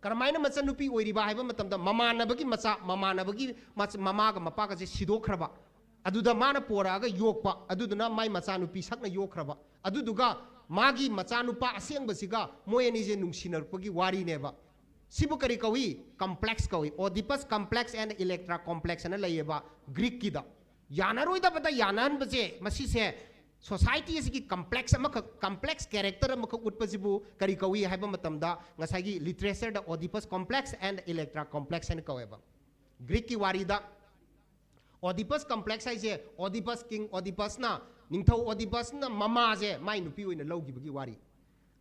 ꯀꯔꯝꯍꯥꯏꯅ ꯃꯆꯟꯅꯨꯄꯤ ꯑꯣꯏꯔꯤꯕ ꯍꯥꯏꯕ ꯃꯇꯝꯗ, ꯃꯃꯥꯟꯅꯕꯒꯤ ꯃꯆꯥ, ꯃꯃꯥꯟꯅꯕꯒꯤ ꯃꯆ-, ꯃꯃꯥꯒ ꯃꯄꯥꯒꯁꯦ ꯁꯤꯗꯣꯛꯈ꯭ꯔꯕ, ꯑꯗꯨꯗ ꯃꯥꯅ ꯄꯣꯔꯛꯑꯒ ꯌꯣꯛꯄ, ꯑꯗꯨꯗꯨꯅ ꯃꯥꯏ ꯃꯆꯥꯅꯨꯄꯤ ꯁꯛꯅ ꯌꯣꯛꯈ꯭ꯔꯕ, ꯑꯗꯨꯗꯨꯒ ꯃꯥꯒꯤ ꯃꯆꯥꯅꯨꯄꯥ ꯑꯁꯦꯡꯕꯁꯤꯒ ꯃꯣꯏ ꯑꯅꯤꯁꯦ ꯅꯨꯡꯁꯤꯅꯔꯛꯄꯒꯤ ꯋꯥꯔꯤꯅꯦꯕ꯫ ꯁꯤꯕꯨ ꯀꯔꯤ ꯀꯧꯏ? Complex ꯀꯧꯏ꯫ Oedipus complex and Electra complex ꯍꯥꯏꯅ ꯂꯩꯌꯦꯕ ꯒ꯭ꯔꯤꯛꯀꯤꯗ꯫ ꯌꯥꯅꯔꯣꯏꯗꯕꯗ ꯌꯥꯅꯍꯟꯕꯁꯦ, ꯃꯁꯤꯁꯦ society ꯑꯁꯤꯒꯤ complex ꯑꯃꯈꯛ, complex character ꯑꯃꯈꯛ ꯎꯠꯄꯁꯤꯕꯨ ꯀꯔꯤ ꯀꯧꯏ ꯍꯥꯏꯕ ꯃꯇꯝꯗ, ꯉꯁꯥꯏꯒꯤ literature the Oedipus complex and Electra complex ꯍꯥꯏꯅ ꯀꯧꯋꯦꯕ꯫ ꯒ꯭ꯔꯤꯛꯀꯤ ꯋꯥꯔꯤꯗ Oedipus complex ꯍꯥꯏꯁꯦ, Oedipus, king Oedipus ꯅ, ꯅꯤꯡꯊꯧ Oedipus ꯅ ꯃꯃꯥꯁꯦ ꯃꯥꯏ ꯅꯨꯄꯤ ꯑꯣꯏꯅ ꯂꯧꯈꯤꯕꯒꯤ ꯋꯥꯔꯤ꯫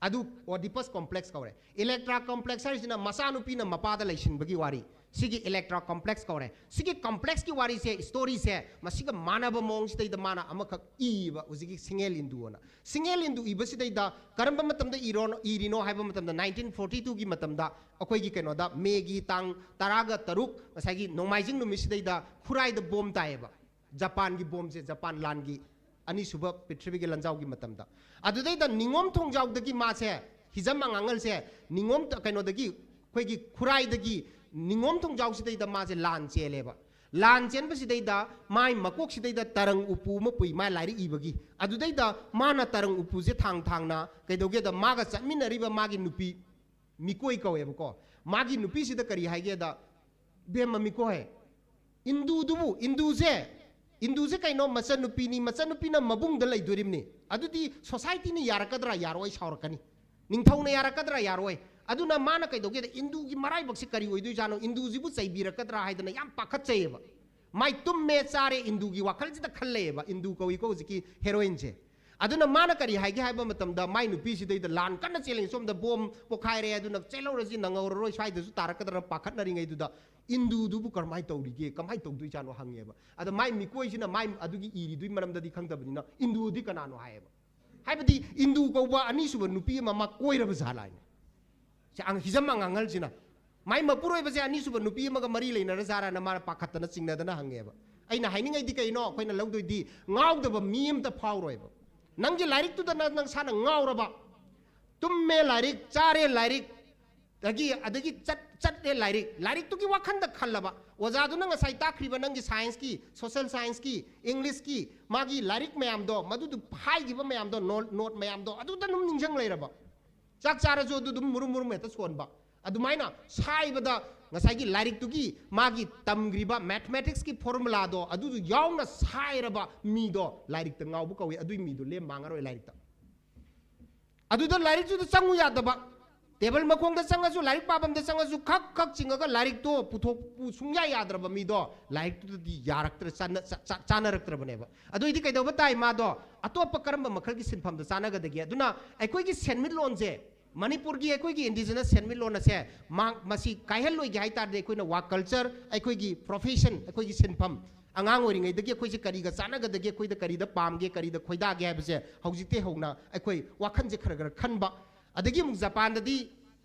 ꯑꯗꯨ Oedipus complex ꯀꯧꯔꯦ꯫ Electra complex ꯍꯥꯏꯁꯤꯅ ꯃꯆꯥꯅꯨꯄꯤꯅ ꯃꯄꯥꯗ ꯂꯩꯁꯤꯟꯕꯒꯤ ꯋꯥꯔꯤ꯫ ꯁꯤꯒꯤ Electra complex ꯀꯧꯔꯦ꯫ ꯁꯤꯒꯤ complex ꯀꯤ ꯋꯥꯔꯤꯁꯦ, story ꯁꯦ, ꯃꯁꯤꯒ ꯃꯥꯟꯅꯕ ꯃꯑꯣꯡꯁꯤꯗꯩꯗ ꯃꯥꯅ ꯑꯃꯈꯛ ꯏꯌꯦꯕ, ꯍꯧꯖꯤꯛꯀꯤ ꯁꯤꯡꯍꯦꯜ ꯏꯟꯗꯨ ꯑꯅ꯫ ꯁꯤꯡꯍꯦꯜ ꯏꯟꯗꯨ ꯏꯕꯁꯤꯗꯩꯗ ꯀꯔꯝꯕ ꯃꯇꯝꯗ ꯏꯔꯣꯅꯣ-, ꯏꯔꯤꯅꯣ ꯍꯥꯏꯕ ꯃꯇꯝꯗ, nineteen forty two ꯒꯤ ꯃꯇꯝꯗ ꯑꯩꯈꯣꯏꯒꯤ ꯀꯩꯅꯣꯗ, ꯃꯦꯒꯤ ꯇꯥꯡ ꯇꯔꯥꯒ ꯇꯔꯨꯛ, ꯉꯁꯥꯏꯒꯤ ꯅꯣꯡꯃꯥꯏꯖꯤꯡ ꯅꯨꯃꯤꯠꯁꯤꯗꯩꯗ ꯈꯨꯔꯥꯏꯗ bomb ꯇꯥꯏꯌꯦꯕ꯫ ꯖꯄꯥꯟꯒꯤ bomb ꯁꯦ, ꯖꯄꯥꯟ ꯂꯥꯟꯒꯤ꯫ ꯑꯅꯤꯁꯨꯕ ꯄ꯭ꯔꯤꯊꯤꯕꯤꯒꯤ ꯂꯥꯟꯖꯥꯎꯒꯤ ꯃꯇꯝꯗ꯫ ꯑꯗꯨꯗꯩꯗ ꯅꯤꯉꯣꯝ ꯊꯣꯡꯖꯥꯎꯗꯒꯤ ꯃꯥꯁꯦ, ꯍꯤꯖꯝ ꯑꯉꯥꯡꯉꯜꯁꯦ, ꯅꯤꯉꯣꯝ, ꯀꯩꯅꯣꯗꯒꯤ, ꯑꯩꯈꯣꯏꯒꯤ ꯈꯨꯔꯥꯏꯗꯒꯤ ꯅꯤꯉꯣꯝ ꯊꯣꯡꯖꯥꯎꯁꯤꯗꯩꯗ ꯃꯥꯁꯦ ꯂꯥꯟ ꯆꯦꯜꯂꯦꯕ꯫ ꯂꯥꯟ ꯆꯦꯟꯕꯁꯤꯗꯩꯗ ꯃꯥꯏ ꯃꯀꯣꯛꯁꯤꯗꯩꯗ ꯇꯔꯪ ꯎꯄꯨ ꯑꯃ ꯄꯨꯏ, ꯃꯥ ꯂꯥꯏꯔꯤꯛ ꯏꯕꯒꯤ꯫ ꯑꯗꯨꯗꯩꯗ ꯃꯥꯅ ꯇꯔꯪ ꯎꯄꯨꯁꯦ ꯊꯥꯡ ꯊꯥꯡꯅ ꯀꯩꯗꯧꯒꯦꯗ, ꯃꯥꯒ ꯆꯠꯃꯤꯟꯅꯔꯤꯕ ꯃꯥꯒꯤ ꯅꯨꯄꯤ, ꯃꯤꯀꯣꯏ ꯀꯧꯋꯦꯕꯀꯣ, ꯃꯥꯒꯤ ꯅꯨꯄꯤꯁꯤꯗ ꯀꯔꯤ ꯍꯥꯏꯒꯦꯗ, "ꯏꯕꯦꯝꯃ ꯃꯤꯀꯣꯏ, ꯏꯟꯗꯨꯗꯨꯕꯨ, ꯏꯟꯗꯨꯁꯦ, ꯏꯟꯗꯨꯁꯦ ꯀꯩꯅꯣ? ꯃꯆꯟꯅꯨꯄꯤꯅꯤ, ꯃꯆꯟꯅꯨꯄꯤꯅ ꯃꯕꯨꯡꯗ ꯂꯩꯗꯣꯔꯤꯕꯅꯤ꯫ ꯑꯗꯨꯗꯤ ꯁꯣꯁꯥꯏꯇꯤꯅ ꯌꯥꯔꯛꯀꯗ꯭ꯔꯥ? ꯌꯥꯔꯣꯏ, ꯁꯥꯎꯔꯛꯀꯅꯤ꯫ ꯅꯤꯡꯊꯧꯅ ꯌꯥꯔꯛꯀꯗ꯭ꯔꯥ? ꯌꯥꯔꯣꯏ꯫ ꯑꯗꯨꯅ ꯃꯥꯅ ꯀꯩꯗꯧꯒꯦꯗ, ꯏꯟꯗꯨꯒꯤ ꯃꯔꯥꯏꯕꯛꯁꯦ ꯀꯔꯤ ꯑꯣꯏꯗꯣꯏꯖꯥꯠꯅꯣ? ꯏꯟꯗꯨꯁꯤꯕꯨ ꯆꯩꯕꯤꯔꯛꯀꯗ꯭ꯔꯥ?" ꯍꯥꯏꯗꯅ ꯌꯥꯝ ꯄꯥꯈꯠꯆꯩꯌꯦꯕ꯫ ꯃꯥꯏ ꯇꯨꯝꯃꯦ ꯆꯥꯔꯦ, ꯏꯟꯗꯨꯒꯤ ꯋꯥꯈꯜꯁꯤꯗ ꯈꯜꯂꯛꯑꯦꯕ, ꯏꯟꯗꯨ ꯀꯧꯏꯀꯣ ꯍꯧꯖꯤꯛꯀꯤ ꯍꯦꯔꯣꯏꯟꯁꯦ꯫ ꯑꯗꯨꯅ ꯃꯥꯅ ꯀꯔꯤ ꯍꯥꯏꯒꯦ ꯍꯥꯏꯕ ꯃꯇꯝꯗ, ꯃꯥꯏ ꯅꯨꯄꯤꯁꯤꯗꯩꯗ ꯂꯥꯟ ꯀꯟꯅ ꯆꯦꯜꯂꯤ, ꯁꯣꯝꯗ ꯕꯣꯝ ꯄꯣꯈꯥꯏꯔꯦ, ꯑꯗꯨꯅ ꯆꯦꯜꯍꯧꯔꯁꯤ, ꯅꯪꯍꯧꯔꯔꯣꯏ, ꯁ꯭ꯋꯥꯏꯗꯁꯨ ꯇꯥꯔꯛꯀꯗ꯭ꯔꯥ ꯄꯥꯈꯠꯅꯔꯤꯉꯩꯗꯨꯗ, "ꯏꯟꯗꯨꯗꯨꯕꯨ ꯀꯔꯝꯍꯥꯏꯅ ꯇꯧꯔꯤꯒꯦ, ꯀꯃꯥꯏꯅ ꯇꯧꯗꯣꯏꯖꯥꯠꯅꯣ?" ꯍꯪꯉꯦꯕ꯫ ꯑꯗ ꯃꯥꯏ ꯃꯤꯀꯣꯏꯁꯤꯅ ꯃꯥꯏ ꯑꯗꯨꯒꯤ ꯏꯔꯤꯗꯨꯒꯤ ꯃꯔꯝꯗꯗꯤ ꯈꯪꯗꯕꯅꯤꯅ, "ꯏꯟꯗꯨꯗꯤ ꯀꯅꯥꯅꯣ?" ꯍꯥꯏꯌꯦꯕ꯫ ꯍꯥꯏꯕꯗꯤ ꯏꯟꯗꯨ ꯀꯧꯕ ꯑꯅꯤꯁꯨꯕ ꯅꯨꯄꯤ ꯑꯃ ꯃꯥ ꯀꯣꯏꯔꯕ ꯖꯥꯠꯂꯥ ꯍꯥꯏꯅ꯫ ꯁꯤ ꯑꯉ-, ꯍꯤꯖꯝ ꯑꯉꯥꯡꯉꯜꯁꯤꯅ ꯃꯥꯏ ꯃꯄꯨꯔꯣꯏꯕꯁꯦ ꯑꯅꯤꯁꯨꯕ ꯅꯨꯄꯤ ꯑꯃꯒ ꯃꯔꯤ ꯂꯩꯅꯔ ꯖꯥꯔꯥꯅ ꯃꯥꯅ ꯄꯥꯈꯠꯇꯅ ꯆꯤꯡꯅꯗꯅ ꯍꯪꯉꯦꯕ꯫ ꯑꯩꯅ ꯍꯥꯏꯅꯤꯡꯉꯩꯗꯤ ꯀꯩꯅꯣ? ꯑꯩꯈꯣꯏꯅ ꯂꯧꯗꯣꯏꯗꯤ ꯉꯥꯎꯗꯕ ꯃꯤ ꯑꯝꯇ ꯐꯥꯎꯔꯣꯏꯕ꯫ ꯅꯪꯒꯤ ꯂꯥꯏꯔꯤꯛꯇꯨꯗ ꯅꯪ ꯅꯁꯥꯅ ꯉꯥꯎꯔꯕ, ꯇꯨꯝꯃꯦ ꯂꯥꯏꯔꯤꯛ, ꯆꯥꯔꯦ ꯂꯥꯏꯔꯤꯛ, ꯑꯗꯒꯤ, ꯑꯗꯒꯤ ꯆꯠ-, ꯆꯠꯂꯦ ꯂꯥꯏꯔꯤꯛ, ꯂꯥꯏꯔꯤꯛꯇꯨꯒꯤ ꯋꯥꯈꯟꯗ ꯈꯜꯂꯕ, ꯑꯣꯖꯥꯗꯨꯅ ꯉꯁꯥꯏ ꯇꯥꯛꯈ꯭ꯔꯤꯕ ꯅꯪꯒꯤ ꯁꯥꯏꯟꯁꯀꯤ, ꯁꯣꯁꯦꯜ ꯁꯥꯏꯟꯁꯀꯤ, ꯏꯪꯂꯤꯁꯀꯤ, ꯃꯥꯒꯤ ꯂꯥꯏꯔꯤꯛ ꯃꯌꯥꯝꯗꯣ, ꯃꯗꯨꯗꯨ ꯍꯥꯏꯈꯤꯕ ꯃꯌꯥꯝꯗꯣ, ꯅꯣ-, ꯅꯣꯠ ꯃꯌꯥꯝꯗꯣ, ꯑꯗꯨꯗ ꯑꯗꯨꯝ ꯅꯤꯡꯁꯤꯡ ꯂꯩꯔꯕ꯫ ꯆꯥꯛ ꯆꯥꯔꯁꯨ ꯑꯗꯨ ꯑꯗꯨꯝ ꯃꯨꯔꯨꯝ ꯃꯨꯔꯨꯝ ꯍꯦꯛꯇ ꯁꯣꯟꯕ꯫ ꯑꯗꯨꯃꯥꯏꯅ ꯁꯥꯏꯕꯗ ꯉꯁꯥꯏꯒꯤ ꯂꯥꯏꯔꯤꯛꯇꯨꯒꯤ ꯃꯥꯒꯤ ꯇꯝꯈ꯭ꯔꯤꯕ ꯃꯦꯊꯃꯦꯇꯤꯛꯁꯀꯤ ꯐꯣꯔꯃꯨꯂꯥꯗꯣ ꯑꯗꯨꯗꯨ ꯌꯥꯎꯅ ꯁꯥꯏꯔꯕ ꯃꯤꯗꯣ ꯂꯥꯏꯔꯤꯛꯇ ꯉꯥꯎꯕ ꯀꯧꯏ꯫ ꯑꯗꯨꯏ ꯃꯤꯗꯣ ꯂꯦꯝ ꯃꯥꯡꯉꯔꯣꯏ ꯂꯥꯏꯔꯤꯛꯇ꯫ ꯑꯗꯨꯗ ꯂꯥꯏꯔꯤꯛꯇꯨꯗ ꯆꯪꯉꯨ ꯌꯥꯗꯕ, ꯇꯦꯕꯜ ꯃꯈꯣꯡꯗ ꯆꯪꯉꯁꯨ, ꯂꯥꯏꯔꯤꯛ ꯄꯥꯐꯝꯗ ꯆꯪꯉꯁꯨ, ꯈꯛ ꯈꯛ ꯆꯤꯡꯉꯒ ꯂꯥꯏꯔꯤꯛꯇꯣ ꯄꯨꯊꯣꯛꯄ ꯁꯨꯡꯌꯥ ꯌꯥꯗ꯭ꯔꯕ ꯃꯤꯗꯣ ꯂꯥꯏꯔꯤꯛꯇꯨꯗꯗꯤ ꯌꯥꯔꯛꯇ꯭ꯔ-, ꯆꯥꯟꯅ-, ꯆꯥ-, ꯆꯥ-, ꯆꯥꯅꯔꯛꯇ꯭ꯔꯕꯅꯦꯕ꯫ ꯑꯗꯨꯏꯗꯤ ꯀꯩꯗꯧꯕ ꯇꯥꯏ? ꯃꯥꯗꯣ ꯑꯇꯣꯞꯄ ꯀꯔꯝꯕ ꯃꯈꯜꯒꯤ ꯁꯤꯟꯐꯝꯗ ꯆꯥꯟꯅꯒꯗꯒꯦ? ꯑꯗꯨꯅ ꯑꯩꯈꯣꯏꯒꯤ ꯁꯦꯟꯃꯤꯠꯂꯣꯟꯁꯦ, ꯃꯅꯤꯄꯨꯔꯒꯤ ꯑꯩꯈꯣꯏꯒꯤ ꯏꯟꯗꯤꯖꯤꯅꯁ ꯁꯦꯟꯃꯤꯠꯂꯣꯟ ꯑꯁꯦ ꯃꯥ-, ꯃꯁꯤ ꯀꯥꯏꯍꯜꯂꯣꯏꯒꯦ ꯍꯥꯏ ꯇꯥꯔꯗꯤ, ꯑꯩꯈꯣꯏꯅ ꯋꯥꯛ ꯀꯜꯆꯔ, ꯑꯩꯈꯣꯏꯒꯤ ꯄ꯭ꯔꯣꯐꯦꯁꯟ, ꯑꯩꯈꯣꯏꯒꯤ ꯁꯤꯟꯐꯝ, ꯑꯉꯥꯡ ꯑꯣꯏꯔꯤꯉꯩꯗꯒꯤ ꯑꯩꯈꯣꯏꯁꯦ ꯀꯔꯤꯒ ꯆꯥꯟꯅꯒꯗꯒꯦ, ꯑꯩꯈꯣꯏꯗ ꯀꯔꯤꯗ ꯄꯥꯝꯒꯦ, ꯀꯔꯤꯗ ꯈꯣꯏꯗꯥꯒꯦ ꯍꯥꯏꯕꯁꯦ ꯍꯧꯖꯤꯛꯇꯤ ꯍꯧꯅ ꯑꯩꯈꯣꯏ ꯋꯥꯈꯜꯁꯦ ꯈꯔ ꯈꯔ ꯈꯟꯕ꯫ ꯑꯗꯒꯤ ꯑꯃꯨꯛ ꯖꯄꯥꯟꯗꯗꯤ,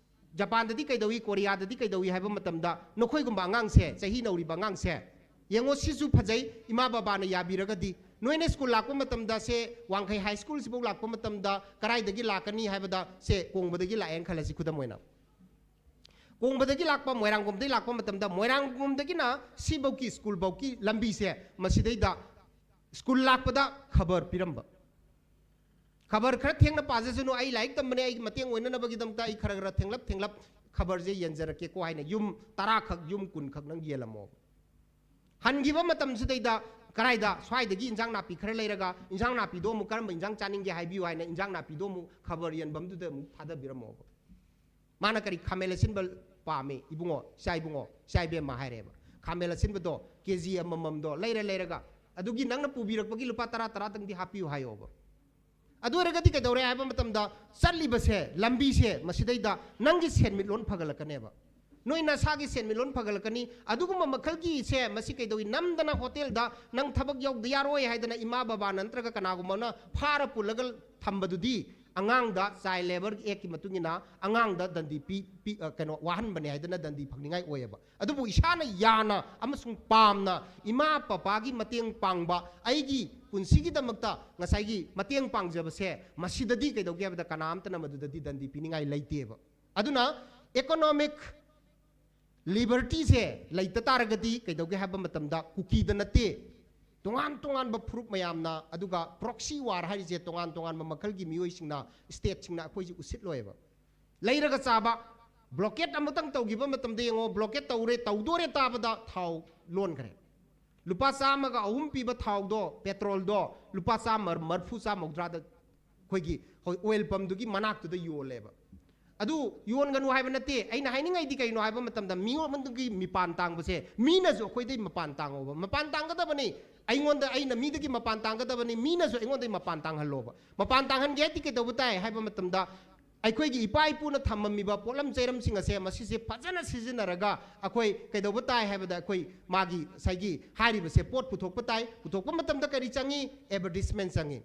ꯖꯄꯥꯟꯗꯗꯤ ꯀꯩꯗꯧꯏ, ꯀꯣꯔꯤꯌꯥꯗꯗꯤ ꯀꯩꯗꯧꯏ ꯍꯥꯏꯕ ꯃꯇꯝꯗ, ꯅꯈꯣꯏꯒꯨꯝꯕ ꯑꯉꯥꯡꯁꯦ, ꯆꯍꯤ ꯅꯧꯔꯤꯕ ꯑꯉꯥꯡꯁꯦ, ꯌꯦꯡꯉꯣ, ꯁꯤꯁꯨ ꯐꯖꯩ, ꯏꯃꯥ ꯕꯕꯥꯅ ꯌꯥꯕꯤꯔꯒꯗꯤ꯫ ꯅꯣꯏꯅ ꯁ꯭ꯀꯨꯜ ꯂꯥꯛꯄ ꯃꯇꯝꯗ, ꯁꯦ, ꯋꯥꯡꯈꯩ ꯍꯥꯏ ꯁ꯭ꯀꯨꯜꯁꯤꯐꯥꯎ ꯂꯥꯛꯄ ꯃꯇꯝꯗ ꯀꯗꯥꯏꯗꯒꯤ ꯂꯥꯛꯀꯅꯤ ꯍꯥꯏꯕꯗ, ꯁꯦ, ꯀꯣꯡꯕꯗꯒꯤ ꯂꯥꯛꯑꯦꯅ ꯈꯜꯂꯁꯤ, ꯈꯨꯗꯝ ꯑꯣꯏꯅ꯫ ꯀꯣꯡꯕꯗꯒꯤ ꯂꯥꯛꯄ, ꯃꯣꯏꯔꯥꯡꯈꯣꯝꯗꯒꯤ ꯂꯥꯛꯄ ꯃꯇꯝꯗ, ꯃꯣꯏꯔꯥꯡꯈꯣꯝꯗꯒꯤꯅ ꯁꯤꯐꯧꯀꯤ, ꯁ꯭ꯀꯨꯜꯐꯧꯀꯤ ꯂꯝꯕꯤꯁꯦ, ꯃꯁꯤꯗꯩꯗ ꯁ꯭ꯀꯨꯜ ꯂꯥꯛꯄꯗ ꯈꯕꯔ ꯄꯤꯔꯝꯕ꯫ ꯈꯕꯔ ꯈꯔ ꯊꯦꯡꯅ ꯄꯥꯖꯁꯅꯨ, ꯑꯩ ꯂꯥꯏꯔꯤꯛ ꯇꯝꯕꯅꯦ, ꯑꯩꯒꯤ ꯃꯇꯦꯡ ꯑꯣꯏꯅꯅꯕꯒꯤꯗꯃꯛꯇ ꯑꯩ ꯈꯔ ꯈꯔ ꯊꯦꯡꯂꯞ ꯊꯦꯡꯂꯞ ꯈꯕꯔꯁꯦ ꯌꯦꯟꯖꯔꯛꯀꯦꯀꯣ ꯍꯥꯏꯅ ꯌꯨꯝ ꯇꯔꯥꯈꯛ, ꯌꯨꯝ ꯀꯨꯟꯈꯛ ꯅꯪ ꯌꯦꯜꯂꯝꯃꯣꯕ꯫ ꯍꯟꯈꯤꯕ ꯃꯇꯝꯁꯤꯗꯩꯗ ꯀꯗꯥꯏꯗ, ꯁ꯭ꯋꯥꯏꯗꯒꯤ ꯏꯟꯖꯥꯡ ꯅꯥꯄꯤ ꯈꯔ ꯂꯩꯔꯒ, ꯏꯟꯖꯥꯡ ꯅꯥꯄꯤꯗꯣ ꯑꯃꯨꯛ ꯀꯔꯝꯕ ꯏꯟꯖꯥꯡ ꯆꯥꯅꯤꯡꯒꯦ ꯍꯥꯏꯕꯤꯌꯨ ꯍꯥꯏꯅ ꯏꯟꯖꯥꯡ ꯅꯥꯄꯤꯗꯣ ꯑꯃꯨꯛ ꯈꯕꯔ ꯌꯦꯟꯐꯝꯗꯨꯗ ꯑꯃꯨꯛ ꯊꯥꯗꯕꯤꯔꯝꯃꯣꯕ꯫ ꯃꯥꯅ ꯀꯔꯤ, "ꯈꯥꯃꯦꯟ ꯑꯁꯤꯟꯕ ꯄꯥꯝꯃꯤ ꯏꯕꯨꯡꯉꯣ, ꯏꯆꯥ ꯏꯕꯨꯡꯉꯣ, ꯏꯆꯥ ꯏꯕꯦꯝꯃ" ꯍꯥꯏꯔꯦꯕ꯫ ꯈꯥꯃꯦꯟ ꯑꯁꯤꯟꯕꯗꯣ ꯀꯦ ꯖꯤ ꯑꯃꯃꯝꯗꯣ ꯂꯩꯔ ꯂꯩꯔꯒ, "ꯑꯗꯨꯒꯤ ꯅꯪꯅ ꯄꯨꯕꯤꯔꯛꯄꯒꯤ ꯂꯨꯄꯥ ꯇꯔꯥ, ꯇꯔꯥꯗꯪꯗꯤ ꯍꯥꯞꯄꯤꯌꯨ" ꯍꯥꯏꯌꯣꯕ꯫ ꯑꯗꯨ ꯑꯣꯏꯔꯒꯗꯤ ꯀꯩꯗꯧꯔꯦ ꯍꯥꯏꯕ ꯃꯇꯝꯗ, ꯆꯠꯂꯤꯕꯁꯦ, ꯂꯝꯕꯤꯁꯦ, ꯃꯁꯤꯗꯩꯗ ꯅꯪꯒꯤ ꯁꯦꯟꯃꯤꯠꯂꯣꯟ ꯐꯒꯠꯂꯛꯀꯅꯦꯕ꯫ ꯅꯣꯏ ꯅꯁꯥꯒꯤ ꯁꯦꯟꯃꯤꯠꯂꯣꯟ ꯐꯒꯠꯂꯛꯀꯅꯤ꯫ ꯑꯗꯨꯒꯨꯝꯕ ꯃꯈꯜꯒꯤꯁꯦ, ꯃꯁꯤ ꯀꯩꯗꯧꯏ? ꯅꯝꯗꯅ ꯍꯣꯇꯦꯜꯗ ꯅꯪ ꯊꯕꯛ ꯌꯥꯎꯗ ꯌꯥꯔꯣꯏ ꯍꯥꯏꯗꯅ ꯏꯃꯥ ꯕꯕꯥꯅ ꯅꯠꯇ꯭ꯔꯒ ꯀꯅꯥꯒꯨꯝꯕ ꯑꯃꯅ ꯐꯥꯔ ꯄꯨꯜꯂꯒ ꯊꯝꯕꯗꯨꯗꯤ, ꯑꯉꯥꯡꯗ, ꯆꯥꯏꯜ ꯂꯦꯕꯔ ꯑꯦꯛꯀꯤ ꯃꯇꯨꯡ ꯏꯟꯅ, ꯑꯉꯥꯡꯗ ꯗꯟꯗꯤ ꯄꯤ, ꯄꯤ, ꯑ, ꯀꯩꯅꯣ, ꯋꯥꯍꯟꯕꯅꯦ ꯍꯥꯏꯗꯅ ꯗꯟꯗꯤ ꯐꯪꯅꯤꯡꯉꯥꯏ ꯑꯣꯏꯌꯦꯕ꯫ ꯑꯗꯨꯕꯨ ꯏꯁꯥꯅ ꯌꯥꯅ ꯑꯃꯁꯨꯡ ꯄꯥꯝꯅ ꯏꯃꯥ ꯄꯄꯥꯒꯤ ꯃꯇꯦꯡ ꯄꯥꯡꯕ, ꯑꯩꯒꯤ ꯄꯨꯟꯁꯤꯒꯤꯗꯃꯛꯇ ꯉꯁꯥꯏꯒꯤ ꯃꯇꯦꯡ ꯄꯥꯡꯖꯕꯁꯦ, ꯃꯁꯤꯗꯗꯤ ꯀꯩꯗꯧꯒꯦ ꯍꯥꯏꯕꯗ ꯀꯅꯥꯝꯇꯅ ꯃꯗꯨꯗꯗꯤ ꯗꯟꯗꯤ ꯄꯤꯅꯤꯡꯉꯥꯏ ꯂꯩꯇꯦꯕ꯫ ꯑꯗꯨꯅ ꯏꯀꯣꯅꯣꯃꯤꯛ ꯂꯤꯕꯔꯇꯤꯁꯦ ꯂꯩꯇ ꯇꯥꯔꯒꯗꯤ ꯀꯩꯗꯧꯒꯦ ꯍꯥꯏꯕ ꯃꯇꯝꯗ, ꯀꯨꯀꯤꯗ ꯅꯠꯇꯦ, ꯇꯣꯉꯥꯟ ꯇꯣꯉꯥꯟꯕ ꯐꯨꯔꯨꯞ ꯃꯌꯥꯝꯅ, ꯑꯗꯨꯒ ꯄ꯭ꯔꯣꯛꯁꯤ ꯋꯥꯔ ꯍꯥꯏꯔꯤꯁꯦ ꯇꯣꯉꯥꯟ ꯇꯣꯉꯥꯟꯕ ꯃꯈꯜꯒꯤ ꯃꯤꯑꯣꯏꯁꯤꯡꯅ, ꯁ꯭ꯇꯦꯠꯁꯤꯡꯅ ꯑꯩꯈꯣꯏꯁꯦ ꯎꯁꯤꯠꯂꯣꯏꯕ꯫ ꯂꯩꯔꯒ ꯆꯥꯕ, ꯕ꯭ꯂꯣꯀꯦꯠ ꯑꯃꯇꯪ ꯇꯧꯈꯤꯕ ꯃꯇꯝꯗ ꯌꯦꯡꯉꯣ, ꯕ꯭ꯂꯣꯀꯦꯠ ꯇꯧꯔꯦ, ꯇꯧꯗꯣꯔꯦ ꯇꯥꯕꯗ ꯊꯥꯎ ꯂꯣꯟꯈ꯭ꯔꯦ꯫ ꯂꯨꯄꯥ ꯆꯥꯝꯃꯒ ꯑꯍꯨꯝ ꯄꯤꯕ ꯊꯥꯎꯗꯣ, ꯄꯦꯇ꯭ꯔꯣꯜꯗꯣ, ꯂꯨꯄꯥ ꯆꯥꯝꯃ ꯃꯔꯐꯨ, ꯆꯥꯝꯃ ꯃꯧꯗ꯭ꯔꯥꯗ ꯑꯩꯈꯣꯏꯒꯤ ꯍꯣꯏ ꯑꯣꯏꯜ ꯄꯝꯗꯨꯒꯤ ꯃꯅꯥꯛꯇꯨꯗ ꯌꯣꯜꯂꯦꯕ꯫ ꯑꯗꯨ ꯌꯣꯟꯒꯅꯨ ꯍꯥꯏꯕ ꯅꯠꯇꯦ꯫ ꯑꯩꯅ ꯍꯥꯏꯅꯤꯡꯉꯩꯗꯤ ꯀꯩꯅꯣ ꯍꯥꯏꯕ ꯃꯇꯝꯗ, ꯃꯤꯉꯣꯟꯗꯒꯤ ꯃꯤꯄꯥꯟ ꯇꯥꯡꯕꯁꯦ ꯃꯤꯅꯁꯨ ꯑꯩꯈꯣꯏꯗꯩ ꯃꯄꯥꯟ ꯇꯥꯡꯉꯣꯕ꯫ ꯃꯄꯥꯟ ꯇꯥꯡꯒꯗꯕꯅꯤ꯫ ꯑꯩꯉꯣꯟꯗ, ꯑꯩꯅ ꯃꯤꯗꯒꯤ ꯃꯄꯥꯟ ꯇꯥꯡꯒꯗꯕꯅꯤ, ꯃꯤꯅꯁꯨ ꯑꯩꯉꯣꯟꯗꯒꯤ ꯃꯄꯥꯟ ꯇꯥꯡꯍꯜꯂꯣꯕ꯫ ꯃꯄꯥꯟ ꯇꯥꯡꯍꯟꯒꯦ ꯍꯥꯏꯗꯤ ꯀꯩꯗꯧꯕ ꯇꯥꯏ ꯍꯥꯏꯕ ꯃꯇꯝꯗ, ꯑꯩꯈꯣꯏꯒꯤ ꯏꯄꯥ ꯏꯄꯨꯅ ꯊꯝꯃꯝꯃꯤꯕ ꯄꯣꯠꯂꯝ ꯆꯩꯔꯝꯁꯤꯡ ꯑꯁꯦ, ꯃꯁꯤꯁꯦ ꯐꯖꯅ ꯁꯤꯖꯤꯟꯅꯔꯒ ꯑꯩꯈꯣꯏ ꯀꯩꯗꯧꯕ ꯇꯥꯏ ꯍꯥꯏꯕꯗ, ꯑꯩꯈꯣꯏ ꯃꯥꯒꯤ ꯉꯁꯥꯏꯒꯤ ꯍꯥꯏꯔꯤꯕꯁꯦ ꯄꯣꯠ ꯄꯨꯊꯣꯛꯄ ꯇꯥꯏ꯫ ꯄꯨꯊꯣꯛꯄ ꯃꯇꯝꯗ ꯀꯔꯤ ꯆꯪꯉꯤ? ꯑꯦꯗꯚꯔꯇꯤꯁꯃꯦꯟ ꯆꯪꯉꯤ꯫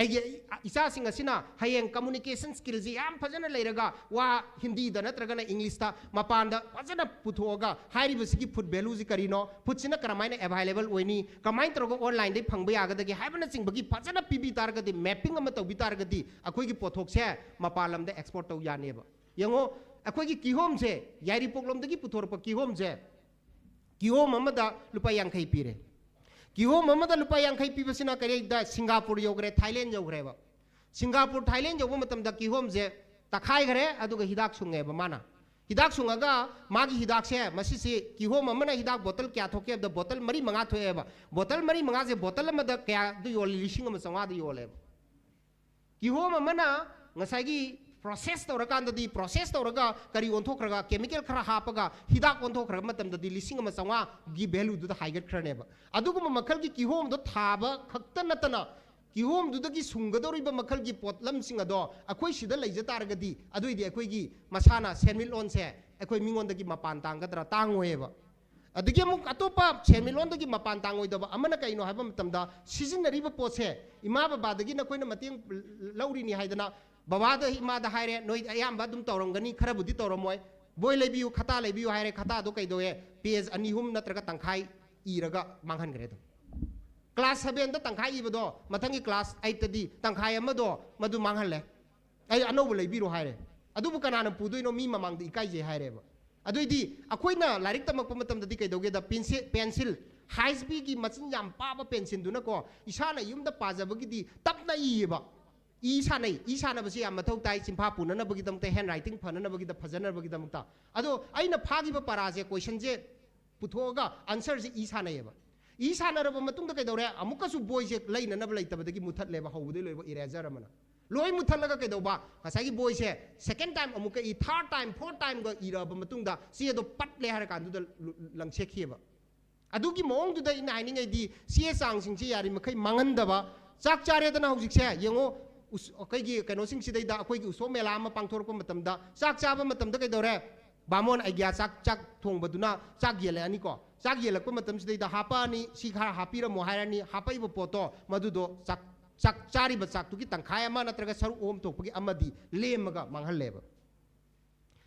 ꯑꯩꯒꯤ ꯏꯆꯥꯁꯤꯡ ꯑꯁꯤꯅ ꯍꯌꯦꯡ communication skillꯁꯤ ꯌꯥꯝ ꯐꯖꯅ ꯂꯩꯔꯒ ꯋꯥ ꯍꯤꯟꯗꯤꯗ ꯅꯠꯇ꯭ꯔꯒꯅ ꯏꯪꯂꯤꯁꯇ ꯃꯄꯥꯟꯗ ꯐꯖꯅ ꯄꯨꯊꯣꯛꯑꯒ ꯍꯥꯏꯔꯤꯕꯁꯤꯒꯤ food valueꯁꯤ ꯀꯔꯤꯅꯣ, foodꯁꯤꯅ ꯀꯔꯝꯍꯥꯏꯅ available ꯑꯣꯏꯅꯤ, ꯀꯃꯥꯏꯅ ꯇꯧꯔꯒ onlineꯗꯒꯤ ꯐꯪꯕ ꯌꯥꯒꯗꯒꯦ ꯍꯥꯏꯕꯅꯆꯤꯡꯕꯒꯤ ꯐꯖꯅ ꯄꯤꯕꯤ ꯇꯥꯔꯒꯗꯤ, mapping ꯑꯃ ꯇꯧꯕꯤ ꯇꯥꯔꯒꯗꯤ ꯑꯩꯈꯣꯏꯒꯤ ꯄꯣꯠꯊꯣꯛꯁꯦ ꯃꯄꯥꯟ ꯂꯝꯗ export ꯇꯧ ꯌꯥꯅꯦꯕ꯫ ꯌꯦꯡꯉꯣ, ꯑꯩꯈꯣꯏꯒꯤ ꯀꯤꯍꯣꯝꯁꯦ, ꯌꯥꯏꯔꯤꯄꯣꯛꯂꯣꯝꯗꯒꯤ ꯄꯨꯊꯣꯔꯛꯄ ꯀꯤꯍꯣꯝꯁꯦ, ꯀꯤꯍꯣꯝ ꯑꯃꯗ ꯂꯨꯄꯥ ꯌꯥꯡꯈꯩ ꯄꯤꯔꯦ꯫ ꯀꯤꯍꯣꯝ ꯑꯃꯗ ꯂꯨꯄꯥ ꯌꯥꯡꯈꯩ ꯄꯤꯕꯁꯤꯅ ꯀꯔꯤꯗ ꯁꯤꯡꯒꯥꯄꯨꯔ ꯌꯧꯈ꯭ꯔꯦ, ꯊꯥꯏꯂꯦꯟ ꯌꯧꯈ꯭ꯔꯦꯕ꯫ ꯁꯤꯡꯒꯥꯄꯨꯔ, ꯊꯥꯏꯂꯦꯟ ꯌꯧꯕ ꯃꯇꯝꯗ ꯀꯤꯍꯣꯝꯁꯦ ꯇꯛꯈꯥꯏꯈ꯭ꯔꯦ, ꯑꯗꯨꯒ ꯍꯤꯗꯥꯛ ꯁꯨꯡꯉꯦꯕ ꯃꯥꯅ꯫ ꯍꯤꯗꯥꯛ ꯁꯨꯡꯉꯒ ꯃꯥꯒꯤ ꯍꯤꯗꯥꯛꯁꯦ, ꯃꯁꯤꯁꯤ ꯀꯤꯍꯣꯝ ꯑꯃꯅ ꯍꯤꯗꯥꯛ ꯕꯣꯇꯜ ꯀꯌꯥ ꯊꯣꯛꯀꯦ ꯍꯥꯏꯕꯗ ꯕꯣꯇꯜ ꯃꯔꯤ ꯃꯉꯥ ꯊꯣꯛꯑꯦꯕ꯫ ꯕꯣꯇꯜ ꯃꯔꯤ ꯃꯉꯥꯁꯦ ꯕꯣꯇꯜ ꯑꯃꯗ ꯀꯌꯥꯗ ꯌꯣꯜꯂꯤ? ꯂꯤꯁꯤꯡ ꯑꯃ ꯆꯥꯝꯃꯉꯥꯗ ꯌꯣꯜꯂꯦꯕ꯫ ꯀꯤꯍꯣꯝ ꯑꯃꯅ ꯉꯁꯥꯏꯒꯤ process ꯇꯧꯔꯀꯥꯟꯗꯗꯤ, process ꯇꯧꯔꯒ ꯀꯔꯤ ꯑꯣꯟꯊꯣꯛꯈ꯭ꯔꯒ, chemical ꯈꯔ ꯍꯥꯞꯄꯒ ꯍꯤꯗꯥꯛ ꯑꯣꯟꯊꯣꯛꯈ꯭ꯔꯕ ꯃꯇꯝꯗꯗꯤ ꯂꯤꯁꯤꯡ ꯑꯃ ꯆꯥꯝꯃꯉꯥꯒꯤ valueꯗꯨꯗ ꯍꯥꯏꯒꯠꯈ꯭ꯔꯅꯦꯕ꯫ ꯑꯗꯨꯒꯨꯝꯕ ꯃꯈꯜꯒꯤ ꯀꯤꯍꯣꯝꯗꯣ ꯊꯥꯕ ꯈꯛꯇ ꯅꯠꯇꯅ ꯀꯤꯍꯣꯝꯗꯨꯗꯒꯤ ꯁꯨꯡꯒꯗꯧꯔꯤꯕ ꯃꯈꯜꯒꯤ ꯄꯣꯠꯂꯝꯁꯤꯡ ꯑꯗꯣ ꯑꯩꯈꯣꯏ ꯁꯤꯗ ꯂꯩꯖ ꯇꯥꯔꯒꯗꯤ, ꯑꯗꯨꯑꯣꯏꯗꯤ ꯑꯩꯈꯣꯏꯒꯤ ꯃꯁꯥꯅ ꯁꯦꯟꯃꯤꯠꯂꯣꯟꯁꯦ ꯑꯩꯈꯣꯏ ꯃꯤꯉꯣꯟꯗꯒꯤ ꯃꯄꯥꯟ ꯇꯥꯡꯒꯗ꯭ꯔꯥ? ꯇꯥꯡꯉꯣꯏꯌꯦꯕ꯫ ꯑꯗꯒꯤ ꯑꯃꯨꯛ ꯑꯇꯣꯞꯄ ꯁꯦꯟꯃꯤꯠꯂꯣꯟꯗꯒꯤ ꯃꯄꯥꯟ ꯇꯥꯡꯉꯣꯏꯗꯕ ꯑꯃꯅ ꯀꯩꯅꯣ ꯍꯥꯏꯕ ꯃꯇꯝꯗ, ꯁꯤꯖꯤꯟꯅꯔꯤꯕ ꯄꯣꯠꯁꯦ ꯏꯃꯥ ꯕꯕꯥꯗꯒꯤ ꯅꯈꯣꯏꯅ ꯃꯇꯦꯡ ꯂꯧꯔꯤꯅꯤ ꯍꯥꯏꯗꯅ, ꯕꯕꯥꯗ ꯏꯃꯥꯗ ꯍꯥꯏꯔꯦ, "ꯅꯣꯏ ꯑꯌꯥꯝꯕ ꯑꯗꯨꯝ ꯇꯧꯔꯝꯒꯅꯤ, ꯈꯔꯕꯨꯗꯤ ꯇꯧꯔꯝꯃꯣꯏ꯫ ꯕꯣꯏ ꯂꯩꯕꯤꯌꯨ, ꯈꯇꯥ ꯂꯩꯕꯤꯌꯨ" ꯍꯥꯏꯔꯦ, ꯈꯇꯥꯗꯣ ꯀꯩꯗꯧꯋꯦ? Page ꯑꯅꯤ ꯑꯍꯨꯝ ꯅꯠꯇ꯭ꯔꯒ ꯇꯪꯈꯥꯏ ꯏꯔꯒ ꯃꯥꯡꯍꯟꯈ꯭ꯔꯦ ꯑꯗꯨꯝ꯫ Class sevenꯗ ꯇꯪꯈꯥꯏ ꯏꯕꯗꯣ ꯃꯊꯪꯒꯤ class eightꯇꯗꯤ ꯇꯪꯈꯥꯏ ꯑꯃꯗꯣ ꯃꯗꯨ ꯃꯥꯡꯍꯜꯂꯦ꯫ "ꯑꯩ ꯑꯅꯧꯕ ꯂꯩꯕꯤꯔꯣ" ꯍꯥꯏꯔꯦ꯫ ꯑꯗꯨꯕꯨ ꯀꯅꯥꯅ ꯄꯨꯗꯣꯏꯅꯣ? ꯃꯤ ꯃꯃꯥꯡꯗ ꯏꯀꯥꯏꯖꯩ ꯍꯥꯏꯔꯦꯕ꯫ ꯑꯗꯨꯏꯗꯤ ꯑꯩꯈꯣꯏꯅ ꯂꯥꯏꯔꯤꯛ ꯇꯝꯃꯛꯄ ꯃꯇꯝꯗꯗꯤ ꯀꯩꯗꯧꯒꯦꯗ, pencil, pencil, high speedꯀꯤ ꯃꯆꯤꯟ ꯌꯥꯝ ꯄꯥꯕ pencilꯗꯨꯅꯀꯣ, ꯏꯁꯥꯅ ꯌꯨꯝꯗ ꯄꯥꯖꯕꯒꯤꯗꯤ ꯇꯞꯅ ꯏꯌꯦꯕ꯫ ꯏ ꯁꯥꯟꯅꯩ꯫ ꯏ ꯁꯥꯟꯅꯕꯁꯤ ꯌꯥꯝ ꯃꯊꯧ ꯇꯥꯏ, ꯆꯤꯟꯐꯥ ꯄꯨꯅꯅꯕꯒꯤꯗꯃꯛꯇ, handwriting ꯐꯅꯅꯕꯒꯤꯗ, ꯐꯖꯅꯕꯒꯤꯗꯃꯛꯇ꯫ ꯑꯗꯣ ꯑꯩꯅ ꯐꯥꯈꯤꯕ ꯄꯔꯥꯁꯦ, questionꯁꯦ ꯄꯨꯊꯣꯛꯑꯒ answerꯁꯦ ꯏ ꯁꯥꯟꯅꯩꯌꯦꯕ꯫ ꯏ ꯁꯥꯟꯅꯔꯕ ꯃꯇꯨꯡꯗ ꯀꯩꯗꯧꯔꯦ? ꯑꯃꯨꯛꯀꯁꯨ ꯕꯣꯏꯁꯦ ꯂꯩꯅꯅꯕ ꯂꯩꯇꯕꯗꯒꯤ ꯃꯨꯊꯠꯂꯦꯕ, ꯍꯧꯕꯗꯩ ꯂꯣꯏꯕ eraser ꯑꯃꯅ꯫ ꯂꯣꯏ ꯃꯨꯊꯠꯂꯒ ꯀꯩꯗꯧꯕ? ꯉꯁꯥꯏꯒꯤ ꯕꯣꯏꯁꯦ second time ꯑꯃꯨꯛꯀ ꯏ, third time, fourth timeꯒ ꯏꯔꯛꯑꯕ ꯃꯇꯨꯡꯗ ꯆꯦꯗꯣ ꯄꯠꯂꯦ ꯍꯥꯏꯔ ꯀꯥꯟꯗꯨꯗ ꯂꯨ-, ꯂꯪꯁꯦꯛꯈꯤꯑꯕ꯫ ꯑꯗꯨꯒꯤ ꯃꯑꯣꯡꯗꯨꯗ ꯑꯩꯅ ꯍꯥꯏꯅꯤꯡꯉꯩꯗꯤ, ꯆꯦ ꯆꯥꯡꯁꯤꯡꯁꯤ ꯌꯥꯔꯤꯃꯈꯩ ꯃꯥꯡꯍꯟꯗꯕ꯫ ꯆꯥꯛ ꯆꯥꯔꯦꯗꯅ ꯍꯧꯖꯤꯛꯁꯦ, ꯌꯦꯡꯉꯣ, ꯎꯁ-, ꯑꯩꯈꯣꯏꯒꯤ ꯀꯩꯅꯣꯁꯤꯡꯁꯤꯗꯩꯗ, ꯑꯩꯈꯣꯏꯒꯤ ꯎꯁꯣꯞ ꯃꯦꯂꯥ ꯑꯃ ꯄꯥꯡꯊꯣꯔꯛꯄ ꯃꯇꯝꯗ, ꯆꯥꯛ ꯆꯥꯕ ꯃꯇꯝꯗ ꯀꯩꯗꯧꯔꯦ? ꯕꯥꯃꯣꯟ ꯑꯩꯒ꯭ꯌꯥ ꯆꯥꯛ, ꯆꯥꯛ ꯊꯣꯡꯕꯗꯨꯅ ꯆꯥꯛ ꯌꯦꯜꯂꯛꯑꯅꯤꯀꯣ꯫ ꯆꯥꯛ ꯌꯦꯜꯂꯛꯄ ꯃꯇꯝꯁꯤꯗꯩꯗ ꯍꯥꯄꯛꯑꯅꯤ, ꯁꯤ ꯈꯔ ꯍꯥꯞꯄꯤꯔꯝꯃꯣ ꯍꯥꯏꯔꯅꯤ, ꯍꯥꯄꯛꯏꯕ ꯄꯣꯠꯇꯣ ꯃꯗꯨꯗꯣ ꯆꯥꯛ ꯆꯥꯛ ꯆꯥꯔꯤꯕ ꯆꯥꯛꯇꯨꯒꯤ ꯇꯪꯈꯥꯏ ꯑꯃ ꯅꯠꯇ꯭ꯔꯒ ꯁꯔꯨꯛ ꯑꯍꯨꯝ ꯊꯣꯛꯄꯒꯤ ꯑꯃꯗꯤ ꯂꯦꯝꯃꯒ ꯃꯥꯡꯍꯜꯂꯦꯕ꯫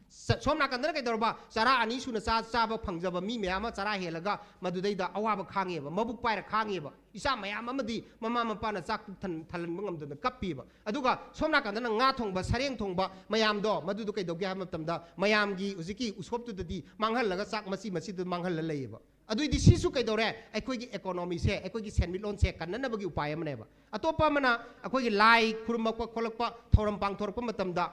ꯁ- ꯁꯣꯝ ꯅꯥꯀꯟꯗꯅ ꯀꯩꯗꯧꯔꯕ? ꯆꯔꯥ ꯑꯅꯤ ꯁꯨꯅ ꯆꯥ ꯆꯥꯕ ꯐꯪꯖꯕ ꯃꯤ ꯃꯌꯥꯝ ꯑꯃ ꯆꯔꯥ ꯍꯦꯜꯂꯒ ꯃꯗꯨꯗꯩꯗ ꯑꯋꯥꯕ ꯈꯥꯡꯉꯦꯕ, ꯃꯕꯨꯛ ꯄꯥꯏꯔ ꯈꯥꯡꯉꯦꯕ꯫ ꯏꯆꯥ ꯃꯌꯥꯝ ꯑꯃꯗꯤ ꯃꯃꯥ ꯃꯄꯥꯅ ꯆꯥꯛ ꯄꯨꯛ ꯊꯟ- ꯊꯜꯍꯟꯕ ꯉꯝꯗꯅ ꯀꯞꯄꯤꯕ꯫ ꯑꯗꯨꯒ ꯁꯣꯝ ꯅꯥꯀꯟꯗꯅ ꯉꯥ ꯊꯣꯡꯕ, ꯁꯔꯦꯡ ꯊꯣꯡꯕ ꯃꯌꯥꯝꯗꯣ ꯃꯗꯨꯗꯣ ꯀꯩꯗꯧꯒꯦ ꯍꯥꯏꯕ ꯃꯇꯝꯗ ꯃꯌꯥꯝꯒꯤ ꯍꯧꯖꯤꯛꯀꯤ ꯎꯁꯣꯞꯇꯨꯗꯗꯤ ꯃꯥꯡꯍꯜꯂꯒ ꯆꯥꯛ ꯃꯆꯤ ꯃꯆꯤꯗꯨ ꯃꯥꯡꯍꯜꯂ ꯂꯩꯌꯦꯕ꯫ ꯑꯗꯨꯏꯗꯤ ꯁꯤꯁꯨ ꯀꯩꯗꯧꯔꯦ? ꯑꯩꯈꯣꯏꯒꯤ economyꯁꯦ, ꯑꯩꯈꯣꯏꯒꯤ ꯁꯦꯟꯃꯤꯠꯂꯣꯟꯁꯦ ꯀꯟꯅꯅꯕꯒꯤ ꯎꯄꯥꯏ ꯑꯃꯅꯦꯕ꯫ ꯑꯇꯣꯞꯄ ꯑꯃꯅ ꯑꯩꯈꯣꯏꯒꯤ ꯂꯥꯏ ꯈꯨꯔꯨꯝꯃꯛꯄ ꯈꯣꯠꯂꯛꯄ ꯊꯧꯔꯝ ꯄꯥꯡꯊꯣꯔꯛꯄ ꯃꯇꯝꯗ,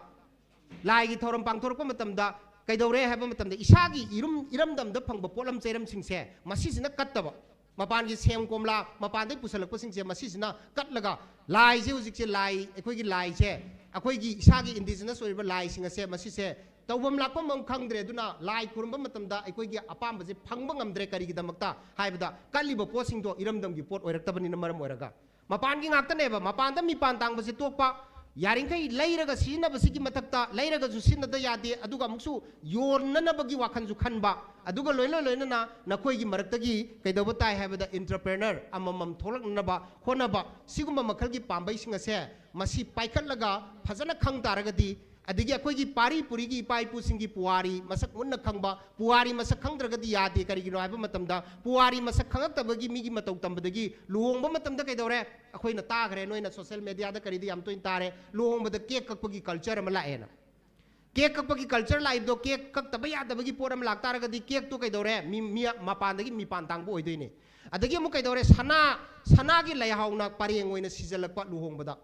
ꯂꯥꯏꯒꯤ ꯊꯧꯔꯝ ꯄꯥꯡꯊꯣꯔꯛꯄ ꯃꯇꯝꯗ ꯀꯩꯗꯧꯔꯦ ꯍꯥꯏꯕ ꯃꯇꯝꯗ ꯏꯁꯥꯒꯤ ꯏꯔꯨꯝ ꯏꯔꯝꯗꯝꯗ ꯐꯪꯕ ꯄꯣꯠꯂꯝ ꯆꯩꯔꯝꯁꯤꯡꯁꯦ ꯃꯁꯤꯁꯤꯅ ꯀꯠꯇꯕ, ꯃꯄꯥꯟꯒꯤ ꯁꯦꯝ ꯀꯣꯝꯂꯥ ꯃꯄꯥꯟꯗꯒꯤ ꯄꯨꯁꯜꯂꯛꯄꯁꯤꯡꯁꯦ ꯃꯁꯤꯁꯤꯅ ꯀꯠꯂꯒ ꯂꯥꯏꯁꯦ, ꯍꯧꯖꯤꯛꯁꯦ ꯂꯥꯏ, ꯑꯩꯈꯣꯏꯒꯤ ꯂꯥꯏꯁꯦ, ꯑꯩꯈꯣꯏꯒꯤ ꯏꯁꯥꯒꯤ indigenous ꯑꯣꯏꯔꯤꯕ ꯂꯥꯏꯁꯤꯡ ꯑꯁꯦ ꯃꯁꯤꯁꯦ ꯇꯧꯐꯝ ꯂꯥꯛꯐꯝ ꯑꯃ ꯈꯪꯗ꯭ꯔꯦ꯫ ꯑꯗꯨꯅ ꯂꯥꯏ ꯈꯨꯔꯨꯝꯕ ꯃꯇꯝꯗ ꯑꯩꯈꯣꯏꯒꯤ ꯑꯄꯥꯝꯕꯁꯦ ꯐꯪꯕ ꯉꯝꯗ꯭ꯔꯦ꯫ ꯀꯔꯤꯒꯤꯗꯃꯛꯇ ꯍꯥꯏꯕꯗ ꯀꯠꯂꯤꯕ ꯄꯣꯠꯁꯤꯡꯗꯣ ꯏꯔꯝꯗꯝꯒꯤ ꯄꯣꯠ ꯑꯣꯏꯔꯛꯇꯕꯅꯤꯅ ꯃꯔꯝ ꯑꯣꯏꯔꯒ꯫ ꯃꯄꯥꯟꯒꯤ ꯉꯥꯛꯇꯅꯦꯕ꯫ ꯃꯄꯥꯟꯗ ꯃꯤꯄꯥꯟ ꯇꯥꯡꯕꯁꯦ ꯇꯣꯛꯄ, ꯌꯥꯔꯤꯈꯩ ꯂꯩꯔꯒ ꯁꯤꯖꯤꯟꯅꯕꯁꯤꯒꯤ ꯃꯊꯛꯇ ꯂꯩꯔꯒꯁꯨ ꯁꯤꯖꯤꯟꯅꯗ ꯌꯥꯗꯦ, ꯑꯗꯨꯒ ꯑꯃꯨꯛꯁꯨ ꯌꯣꯟꯅꯅꯕꯒꯤ ꯋꯥꯈꯜꯁꯨ ꯈꯟꯕ, ꯑꯗꯨꯒ ꯂꯣꯏꯅ ꯂꯣꯏꯅꯅ ꯅꯈꯣꯏꯒꯤ ꯃꯔꯛꯇꯒꯤ ꯀꯩꯗꯧꯕ ꯇꯥꯏ ꯍꯥꯏꯕꯗ entrepreneur ꯑꯃꯃꯝ ꯊꯣꯛꯂꯛꯅꯅꯕ ꯍꯣꯠꯅꯕ꯫ ꯁꯤꯒꯨꯝꯕ ꯃꯈꯜꯒꯤ ꯄꯥꯝꯕꯩꯁꯤꯡ ꯑꯁꯦ ꯃꯁꯤ ꯄꯥꯏꯈꯠꯂꯒ ꯐꯖꯅ ꯈꯪ ꯇꯥꯔꯒꯗꯤ, ꯑꯗꯒꯤ ꯑꯩꯈꯣꯏꯒꯤ ꯄꯥꯔꯤ ꯄꯨꯔꯤꯒꯤ ꯏꯄꯥ ꯏꯄꯨꯁꯤꯡꯒꯤ ꯄꯨꯋꯥꯔꯤ ꯃꯁꯛ ꯃꯨꯟꯅ ꯈꯪꯕ, ꯄꯨꯋꯥꯔꯤ ꯃꯁꯛ ꯈꯪꯗ꯭ꯔꯒꯗꯤ ꯌꯥꯗꯦ꯫ ꯀꯔꯤꯒꯤꯅꯣ ꯍꯥꯏꯕ ꯃꯇꯝꯗ ꯄꯨꯋꯥꯔꯤ ꯃꯁꯛ ꯈꯪꯉꯛꯇꯕꯒꯤ ꯃꯤꯒꯤ ꯃꯇꯧ ꯇꯝꯕꯗꯒꯤ ꯂꯨꯍꯣꯡꯕ ꯃꯇꯝꯗ ꯀꯩꯗꯧꯔꯦ? ꯑꯩꯈꯣꯏꯅ ꯇꯥꯈ꯭ꯔꯦ, ꯅꯣꯏꯅ social mediaꯗ ꯀꯔꯤꯗ ꯌꯥꯝ ꯇꯣꯏꯅ ꯇꯥꯔꯦ, ꯂꯨꯍꯣꯡꯕꯗ cake ꯀꯛꯄꯒꯤ culture ꯑꯃ ꯂꯥꯛꯑꯦꯅ꯫ Cake ꯀꯛꯄꯒꯤ culture ꯂꯥꯛꯏꯕꯗꯣ, cake ꯀꯛꯇꯕ ꯌꯥꯗꯕꯒꯤ ꯄꯣꯠ ꯑꯃ ꯂꯥꯛꯇꯥꯔꯒꯗꯤ cakeꯇꯣ ꯀꯩꯗꯧꯔꯦ? ꯃꯤ, ꯃꯤ ꯃꯄꯥꯟꯗꯒꯤ ꯃꯤꯄꯥꯟ ꯇꯥꯡꯕ ꯑꯣꯏꯗꯣꯏꯅꯦ꯫ ꯑꯗꯒꯤ ꯑꯃꯨꯛ ꯀꯩꯗꯧꯔꯦ? ꯁꯅꯥ, ꯁꯅꯥꯒꯤ ꯂꯩꯍꯥꯎꯅ ꯄꯔꯦꯡ ꯑꯣꯏꯅ ꯁꯤꯖꯜꯂꯛꯄ ꯂꯨꯍꯣꯡꯕꯗ꯫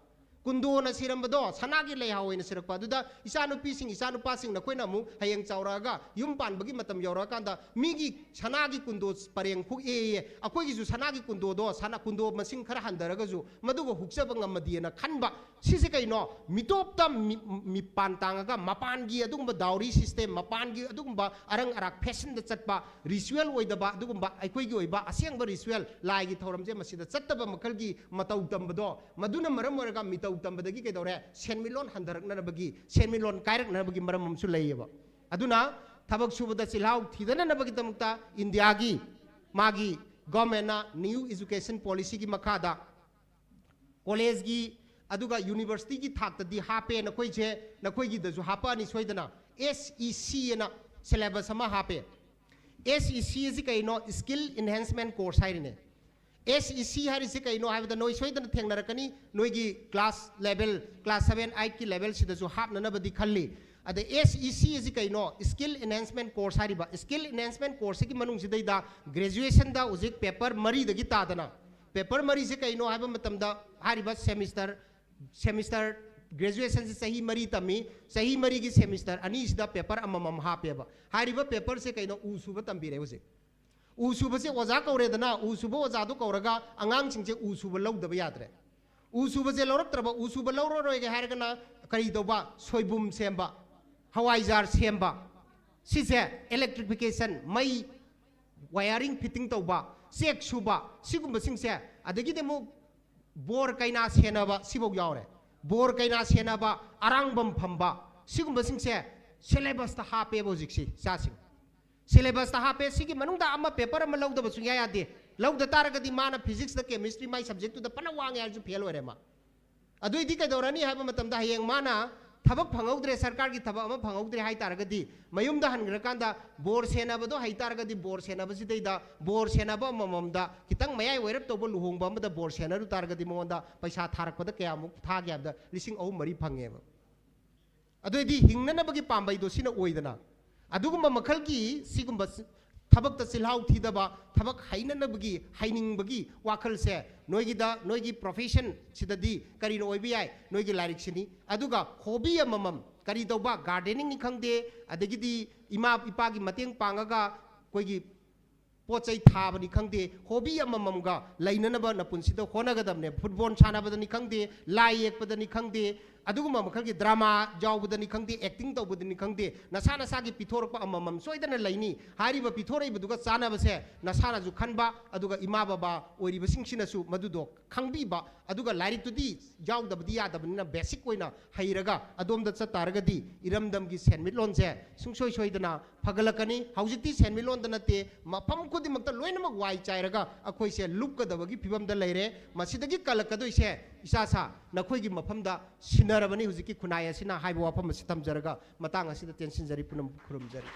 ꯀꯨꯟꯗꯣꯅ ꯁꯤꯔꯝꯕꯗꯣ ꯁꯅꯥꯒꯤ ꯂꯩꯍꯥꯎ ꯑꯣꯏꯅ ꯁꯤꯔꯛꯄ꯫ ꯑꯗꯨꯗ ꯏꯆꯥꯅꯨꯄꯤꯁꯤꯡ, ꯏꯆꯥꯅꯨꯄꯥꯁꯤꯡ ꯅꯈꯣꯏꯅ ꯑꯃꯨꯛ ꯍꯌꯦꯡ ꯆꯥꯎꯔꯛꯑꯒ ꯌꯨꯝ ꯄꯥꯟꯕꯒꯤ ꯃꯇꯝ ꯌꯧꯔꯛꯑꯀꯥꯟꯗ ꯃꯤꯒꯤ ꯁꯅꯥꯒꯤ ꯀꯨꯟꯗꯣ ꯄꯔꯦꯡ ꯍꯨꯛꯑꯦꯌꯦ, ꯑꯩꯈꯣꯏꯒꯤꯁꯨ ꯁꯅꯥꯒꯤ ꯀꯨꯟꯗꯣꯗꯣ, ꯁꯅꯥ ꯀꯨꯟꯗꯣ ꯃꯁꯤꯡ ꯈꯔ ꯍꯟꯊꯔꯒꯁꯨ ꯃꯗꯨꯒ ꯍꯨꯛꯆꯕ ꯉꯝꯃꯗꯤꯅ ꯈꯟꯕ꯫ ꯁꯤꯁꯦ ꯀꯩꯅꯣ? ꯃꯤꯇꯣꯞꯇ ꯃꯤ-, ꯃꯤꯄꯥꯟ ꯇꯥꯡꯉꯒ ꯃꯄꯥꯟꯒꯤ ꯑꯗꯨꯒꯨꯝꯕ dowry system, ꯃꯄꯥꯟꯒꯤ ꯑꯗꯨꯒꯨꯝꯕ ꯑꯔꯪ ꯑꯔꯥꯛ fashionꯗ ꯆꯠꯄ, ritual ꯑꯣꯏꯗꯕ ꯑꯗꯨꯒꯨꯝꯕ, ꯑꯩꯈꯣꯏꯒꯤ ꯑꯣꯏꯕ ꯑꯁꯦꯡꯕ ritual, ꯂꯥꯏꯒꯤ ꯊꯧꯔꯝꯁꯦ ꯃꯁꯤꯗ ꯆꯠꯇꯕ ꯃꯈꯜꯒꯤ ꯃꯇꯧ ꯇꯝꯕꯗꯣ, ꯃꯗꯨꯅ ꯃꯔꯝ ꯑꯣꯏꯔꯒ ꯃꯤꯇꯧ ꯇꯝꯕꯗꯒꯤ ꯀꯩꯗꯧꯔꯦ? ꯁꯦꯟꯃꯤꯠꯂꯣꯟ ꯍꯟꯊꯔꯛꯅꯅꯕꯒꯤ, ꯁꯦꯟꯃꯤꯠꯂꯣꯟ ꯀꯥꯏꯔꯛꯅꯕꯒꯤ ꯃꯔꯝ ꯑꯃꯁꯨ ꯂꯩꯌꯦꯕ꯫ ꯑꯗꯨꯅ ꯊꯕꯛ ꯁꯨꯕꯗ ꯆꯤꯜꯍꯥꯎ ꯊꯤꯗꯅꯅꯕꯒꯤꯗꯃꯛꯇ ꯏꯟꯗꯤꯌꯥꯒꯤ ꯃꯥꯒꯤ governmentꯅ new education policyꯒꯤ ꯃꯈꯥꯗ ꯀꯣꯂꯦꯖꯀꯤ ꯑꯗꯨꯒ ꯌꯨꯅꯤꯚꯔꯁꯤꯇꯤꯒꯤ ꯊꯥꯛꯇꯗꯤ ꯍꯥꯞꯄꯦ, ꯅꯈꯣꯏꯁꯦ, ꯅꯈꯣꯏꯒꯤꯗꯁꯨ ꯍꯥꯞꯄꯛꯑꯅꯤ ꯁꯣꯏꯗꯅ꯫ ꯑꯦꯁ ꯏ ꯁꯤ ꯑꯅ ꯁꯤꯂꯦꯕꯁ ꯑꯃ ꯍꯥꯞꯄꯦ꯫ ꯑꯦꯁ ꯏ ꯁꯤ ꯑꯁꯤ ꯀꯩꯅꯣ? ꯁ꯭ꯀꯤꯜ ꯏꯟꯍꯦꯟꯁꯃꯦꯟ ꯀꯣꯔꯁ ꯍꯥꯏꯔꯤꯅꯦ꯫ ꯑꯦꯁ ꯏ ꯁꯤ ꯍꯥꯏꯔꯤꯁꯤ ꯀꯩꯅꯣ ꯍꯥꯏꯕꯗ ꯅꯣꯏ ꯁꯣꯏꯗꯅ ꯊꯦꯡꯅꯔꯛꯀꯅꯤ, ꯅꯣꯏꯒꯤ ꯀ꯭ꯂꯥꯁ ꯂꯦꯚꯦꯜ, ꯀ꯭ꯂꯥꯁ ꯁꯚꯦꯟ ꯑꯩꯠꯀꯤ ꯂꯦꯚꯦꯜꯁꯤꯗꯁꯨ ꯍꯥꯞꯅꯅꯕꯗꯤ ꯈꯜꯂꯤ꯫ ꯑꯗ ꯑꯦꯁ ꯏ ꯁꯤ ꯑꯁꯤ ꯀꯩꯅꯣ? ꯁ꯭ꯀꯤꯜ ꯏꯟꯍꯦꯟꯁꯃꯦꯟ ꯀꯣꯔꯁ ꯍꯥꯏꯔꯤꯕ ꯁ꯭ꯀꯤꯜ ꯏꯟꯍꯦꯟꯁꯃꯦꯟ ꯀꯣꯔꯁꯁꯤꯒꯤ ꯃꯅꯨꯡꯁꯤꯗꯩꯗ ꯒ꯭ꯔꯦꯖꯨꯑꯦꯁꯟꯗ ꯍꯧꯖꯤꯛ ꯄꯦꯄꯔ ꯃꯔꯤꯗꯒꯤ ꯇꯥꯗꯅ, ꯄꯦꯄꯔ ꯃꯔꯤꯁꯦ ꯀꯩꯅꯣ ꯍꯥꯏꯕ ꯃꯇꯝꯗ ꯍꯥꯏꯔꯤꯕ ꯁꯦꯃꯤꯁꯇꯔ, ꯁꯦꯃꯤꯁꯇꯔ, ꯒ꯭ꯔꯦꯖꯨꯑꯦꯁꯟꯁꯤ ꯆꯍꯤ ꯃꯔꯤ ꯇꯝꯃꯤ, ꯆꯍꯤ ꯃꯔꯤꯒꯤ ꯁꯦꯃꯤꯁꯇꯔ ꯑꯅꯤꯁꯤꯗ ꯄꯦꯄꯔ ꯑꯃꯃꯝ ꯍꯥꯞꯄꯦꯕ꯫ ꯍꯥꯏꯔꯤꯕ ꯄꯦꯄꯔꯁꯦ ꯀꯩꯅꯣ? ꯎ ꯁꯨꯕ ꯇꯝꯕꯤꯔꯦ ꯍꯧꯖꯤꯛ꯫ ꯎ ꯁꯨꯕꯁꯦ ꯑꯣꯖꯥ ꯀꯧꯔꯦꯗꯅ, ꯎ ꯁꯨꯕ ꯑꯣꯖꯥꯗꯣ ꯀꯧꯔꯒ ꯑꯉꯥꯡꯁꯤꯡꯁꯦ ꯎ ꯁꯨꯕ ꯂꯧꯗꯕ ꯌꯥꯗ꯭ꯔꯦ꯫ ꯎ ꯁꯨꯕꯁꯦ ꯂꯧꯔꯛꯇ꯭ꯔꯕ, ꯎ ꯁꯨꯕ ꯂꯧꯔꯔꯣꯏꯒꯦ ꯍꯥꯏꯔꯒꯅ ꯀꯔꯤ ꯇꯧꯕ? ꯁꯣꯏꯕꯨꯝ ꯁꯦꯝꯕ, ꯍꯋꯥꯏꯖꯥꯔ ꯁꯦꯝꯕ, ꯁꯤꯁꯦ ꯏꯂꯦꯛꯇ꯭ꯔꯤꯐꯤꯀꯦꯁꯟ, ꯃꯩ ꯋꯥꯌꯥꯔꯤꯡ ꯐꯤꯠꯇꯤꯡ ꯇꯧꯕ, ꯆꯦꯛ ꯁꯨꯕ, ꯁꯤꯒꯨꯝꯕꯁꯤꯡꯁꯦ, ꯑꯗꯒꯤꯗꯤ ꯑꯃꯨꯛ ꯕꯣꯔ ꯀꯩꯅꯥ ꯁꯦꯟꯅꯕ, ꯁꯤꯐꯧ ꯌꯥꯎꯔꯦ꯫ ꯕꯣꯔ ꯀꯩꯅꯥ ꯁꯦꯟꯅꯕ, ꯑꯔꯥꯡꯕꯝ ꯐꯝꯕ, ꯁꯤꯒꯨꯝꯕꯁꯤꯡꯁꯦ ꯁꯤꯂꯦꯕꯁꯇ ꯍꯥꯞꯄꯦꯕ ꯍꯧꯖꯤꯛꯁꯤ ꯏꯆꯥꯁꯤꯡ꯫ ꯁꯤꯂꯦꯕꯁꯇ ꯍꯥꯞꯄꯦ꯫ ꯁꯤꯒꯤ ꯃꯅꯨꯡꯗ ꯑꯃ, ꯄꯦꯄꯔ ꯑꯃ ꯂꯧꯗꯕ ꯁꯨꯡꯌꯥ ꯌꯥꯗꯦ꯫ ꯂꯧꯗ ꯇꯥꯔꯒꯗꯤ ꯃꯥꯅ ꯐꯤꯖꯤꯛꯁꯇ, ꯀꯦꯃꯤꯁꯇ꯭ꯔꯤ, ꯃꯥꯏ ꯁꯕꯖꯦꯛꯇꯨꯗ ꯐꯅ ꯋꯥꯡꯉꯦ ꯍꯥꯏꯔꯁꯨ ꯐꯦꯜ ꯑꯣꯏꯔꯦ ꯃꯥ꯫ ꯑꯗꯨꯏꯗꯤ ꯀꯩꯗꯧꯔꯅꯤ ꯍꯥꯏꯕ ꯃꯇꯝꯗ ꯍꯌꯦꯡ ꯃꯥꯅ ꯊꯕꯛ ꯐꯪꯍꯧꯗ꯭ꯔꯦ, ꯁꯔꯀꯥꯔꯒꯤ ꯊꯕꯛ ꯑꯃ ꯐꯪꯍꯧꯗ꯭ꯔꯦ ꯍꯥꯏ ꯇꯥꯔꯒꯗꯤ, ꯃꯌꯨꯝꯗ ꯍꯟꯈ꯭ꯔꯀꯥꯟꯗ ꯕꯣꯔ ꯁꯦꯟꯅꯕꯗꯣ ꯍꯩ ꯇꯥꯔꯒꯗꯤ, ꯕꯣꯔ ꯁꯦꯟꯅꯕꯁꯤꯗꯩꯗ, ꯕꯣꯔ ꯁꯦꯟꯅꯕ ꯑꯃꯃꯝꯗ ꯈꯤꯇꯪ ꯃꯌꯥꯏ ꯑꯣꯏꯔꯞ ꯇꯧꯕ ꯂꯨꯍꯣꯡꯕ ꯑꯃꯗ ꯕꯣꯔ ꯁꯦꯟꯅꯔꯨ ꯇꯥꯔꯒꯗꯤ ꯃꯉꯣꯟꯗ ꯄꯩꯁꯥ ꯊꯥꯔꯛꯄꯗ ꯀꯌꯥꯃꯨꯛ ꯊꯥꯒꯦ ꯍꯥꯏꯕꯗ ꯂꯤꯁꯤꯡ ꯑꯍꯨꯝ ꯃꯔꯤ ꯐꯪꯉꯦꯕ꯫ ꯑꯗꯨꯑꯣꯏꯗꯤ ꯍꯤꯡꯅꯅꯕꯒꯤ ꯄꯥꯝꯕꯩꯗꯣ ꯁꯤꯅ ꯑꯣꯏꯗꯅ, ꯑꯗꯨꯒꯨꯝꯕ ꯃꯈꯜꯒꯤ ꯁꯤꯒꯨꯝꯕ ꯁꯤ-, ꯊꯕꯛꯇ ꯆꯤꯜꯍꯥꯎ ꯊꯤꯗꯕ, ꯊꯕꯛ ꯍꯩꯅꯅꯕꯒꯤ, ꯍꯩꯅꯤꯡꯕꯒꯤ ꯋꯥꯈꯜꯁꯦ ꯅꯣꯏꯒꯤꯗ, ꯅꯣꯏꯒꯤ ꯄ꯭ꯔꯣꯐꯦꯁꯟ ꯁꯤꯗꯗꯤ ꯀꯔꯤꯅ ꯑꯣꯏꯕ ꯌꯥꯏ? ꯅꯣꯏꯒꯤ ꯂꯥꯏꯔꯤꯛꯁꯤꯅꯤ꯫ ꯑꯗꯨꯒ ꯍꯣꯕꯤ ꯑꯃꯃꯝ, ꯀꯔꯤ ꯇꯧꯕ? ꯒꯥꯔꯗꯦꯅꯤꯡꯅꯤ ꯈꯪꯗꯦ, ꯑꯗꯒꯤꯗꯤ ꯏꯃꯥ ꯏꯄꯥꯒꯤ ꯃꯇꯦꯡ ꯄꯥꯡꯉꯒ ꯑꯩꯈꯣꯏꯒꯤ ꯄꯣꯠ ꯆꯩ ꯊꯥꯕꯅꯤ ꯈꯪꯗꯦ, ꯍꯣꯕꯤ ꯑꯃꯃꯝꯒ ꯂꯩꯅꯅꯕ ꯅꯄꯨꯟꯁꯤꯗ ꯍꯣꯠꯅꯒꯗꯕꯅꯦ꯫ ꯐꯨꯠꯕꯣꯜ ꯁꯥꯟꯅꯕꯗꯅꯤ ꯈꯪꯗꯦ, ꯂꯥꯏ ꯌꯦꯛꯄꯗꯅꯤ ꯈꯪꯗꯦ, ꯑꯗꯨꯒꯨꯝꯕ ꯃꯈꯜꯒꯤ ꯗ꯭ꯔꯃꯥ ꯌꯥꯎꯕꯗꯅꯤ ꯈꯪꯗꯦ, ꯑꯦꯛꯇꯤꯡ ꯇꯧꯕꯗꯅꯤ ꯈꯪꯗꯦ, ꯅꯁꯥ ꯅꯁꯥꯒꯤ ꯄꯤꯊꯣꯔꯛꯄ ꯑꯃꯃꯝ ꯁꯣꯏꯗꯅ ꯂꯩꯅꯤ꯫ ꯍꯥꯏꯔꯤꯕ ꯄꯤꯊꯣꯔꯛꯏꯕꯗꯨꯒ ꯆꯥꯟꯅꯕꯁꯦ ꯅꯁꯥꯅꯁꯨ ꯈꯟꯕ, ꯑꯗꯨꯒ ꯏꯃꯥ ꯕꯕꯥ ꯑꯣꯏꯔꯤꯕꯁꯤꯡꯁꯤꯅꯁꯨ ꯃꯗꯨꯗꯣ ꯈꯪꯕꯤꯕ, ꯑꯗꯨꯒ ꯂꯥꯏꯔꯤꯛꯇꯨꯗꯤ ꯌꯥꯎꯗꯕꯗꯤ ꯌꯥꯗꯕꯅꯤꯅ ꯕꯦꯁꯤꯛ ꯑꯣꯏꯅ ꯍꯩꯔꯒ ꯑꯗꯣꯝꯗ ꯆꯠ ꯇꯥꯔꯒꯗꯤ ꯏꯔꯝꯗꯝꯒꯤ ꯁꯦꯟꯃꯤꯠꯂꯣꯟꯁꯦ ꯁꯨꯡꯁꯣꯏ ꯁꯣꯏꯗꯅ ꯐꯒꯠꯂꯛꯀꯅꯤ꯫ ꯍꯧꯖꯤꯛꯇꯤ ꯁꯦꯟꯃꯤꯠꯂꯣꯟꯗ ꯅꯠꯇꯦ, ꯃꯐꯝ ꯈꯨꯗꯤꯡꯃꯛꯇ ꯂꯣꯏꯅꯃꯛ ꯋꯥꯏ ꯆꯥꯏꯔꯒ ꯑꯩꯈꯣꯏꯁꯦ ꯂꯨꯞꯀꯗꯕꯒꯤ ꯐꯤꯕꯝꯗ ꯂꯩꯔꯦ꯫ ꯃꯁꯤꯗꯒꯤ ꯀꯜꯂꯛꯀꯗꯣꯏꯁꯦ ꯏꯁꯥ ꯁꯥ ꯅꯈꯣꯏꯒꯤ ꯃꯐꯝꯗ ꯁꯤꯟꯅꯔꯕꯅꯤ ꯍꯧꯖꯤꯛꯀꯤ ꯈꯨꯟꯅꯥꯏ ꯑꯁꯤꯅ ꯍꯥꯏꯕ ꯋꯥꯐꯝ ꯑꯁꯤ ꯊꯝꯖꯔꯒ ꯃꯇꯥꯡ ꯑꯁꯤꯗ ꯇꯦꯟꯁꯤꯟꯖꯔꯤ꯫ ꯄꯨꯝꯅꯃꯛ ꯈꯨꯔꯨꯝꯖꯔꯤ꯫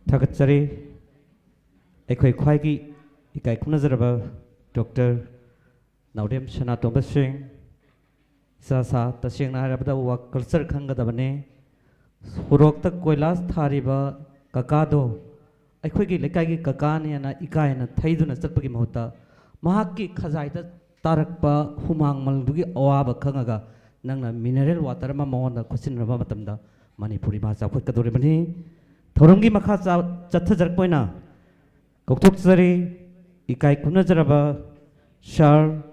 ꯊꯥꯒꯠꯆꯔꯤ꯫ ꯑꯩꯈꯣꯏ ꯈ꯭ꯋꯥꯏꯒꯤ ꯏꯀꯥꯏ ꯈꯨꯝꯅꯖꯔꯕ ꯗꯣꯛꯇꯔ ꯅꯥꯎꯔꯦꯝ ꯁꯅꯥꯇꯣꯝꯕ ꯁꯤꯡ, ꯏꯆꯥ ꯁꯥ, ꯇꯁꯦꯡꯅ ꯍꯥꯏꯔꯕꯗ ꯋꯥꯔꯛ ꯀꯜꯆꯔ ꯈꯪꯒꯗꯕꯅꯤ꯫ ꯁꯣꯔꯣꯛꯇ ꯀꯣꯏꯂꯥꯁ ꯊꯥꯔꯤꯕ ꯀꯀꯥꯗꯣ ꯑꯩꯈꯣꯏꯒꯤ ꯂꯩꯀꯥꯏꯒꯤ ꯀꯀꯥꯅꯦꯅ ꯏꯀꯥꯏꯅ ꯊꯩꯗꯨꯅ ꯆꯠꯄꯒꯤ ꯃꯍꯨꯠꯇ ꯃꯍꯥꯛꯀꯤ ꯈꯖꯥꯏꯗ ꯇꯥꯔꯛꯄ ꯍꯨꯃꯥꯡ ꯃꯜꯗꯨꯒꯤ ꯑꯋꯥꯕ ꯈꯪꯉꯒ ꯅꯪꯅ ꯃꯤꯅꯔꯦꯜ ꯋꯥꯇꯔ ꯑꯃ ꯃꯉꯣꯟꯗ ꯈꯨꯠꯁꯤꯟꯅꯔꯕ ꯃꯇꯝꯗ ꯃꯅꯤꯄꯨꯔꯤ ꯃꯥ ꯆꯥꯎꯈꯠꯀꯗꯧꯔꯤꯕꯅꯤ꯫ ꯊꯧꯔꯝꯒꯤ ꯃꯈꯥ ꯆꯥ-, ꯆꯠꯊꯖꯔꯛꯄ ꯑꯣꯏꯅ ꯀꯧꯊꯣꯛꯆꯔꯤ꯫ ꯏꯀꯥꯏ ꯈꯨꯝꯅꯖꯔꯕ sir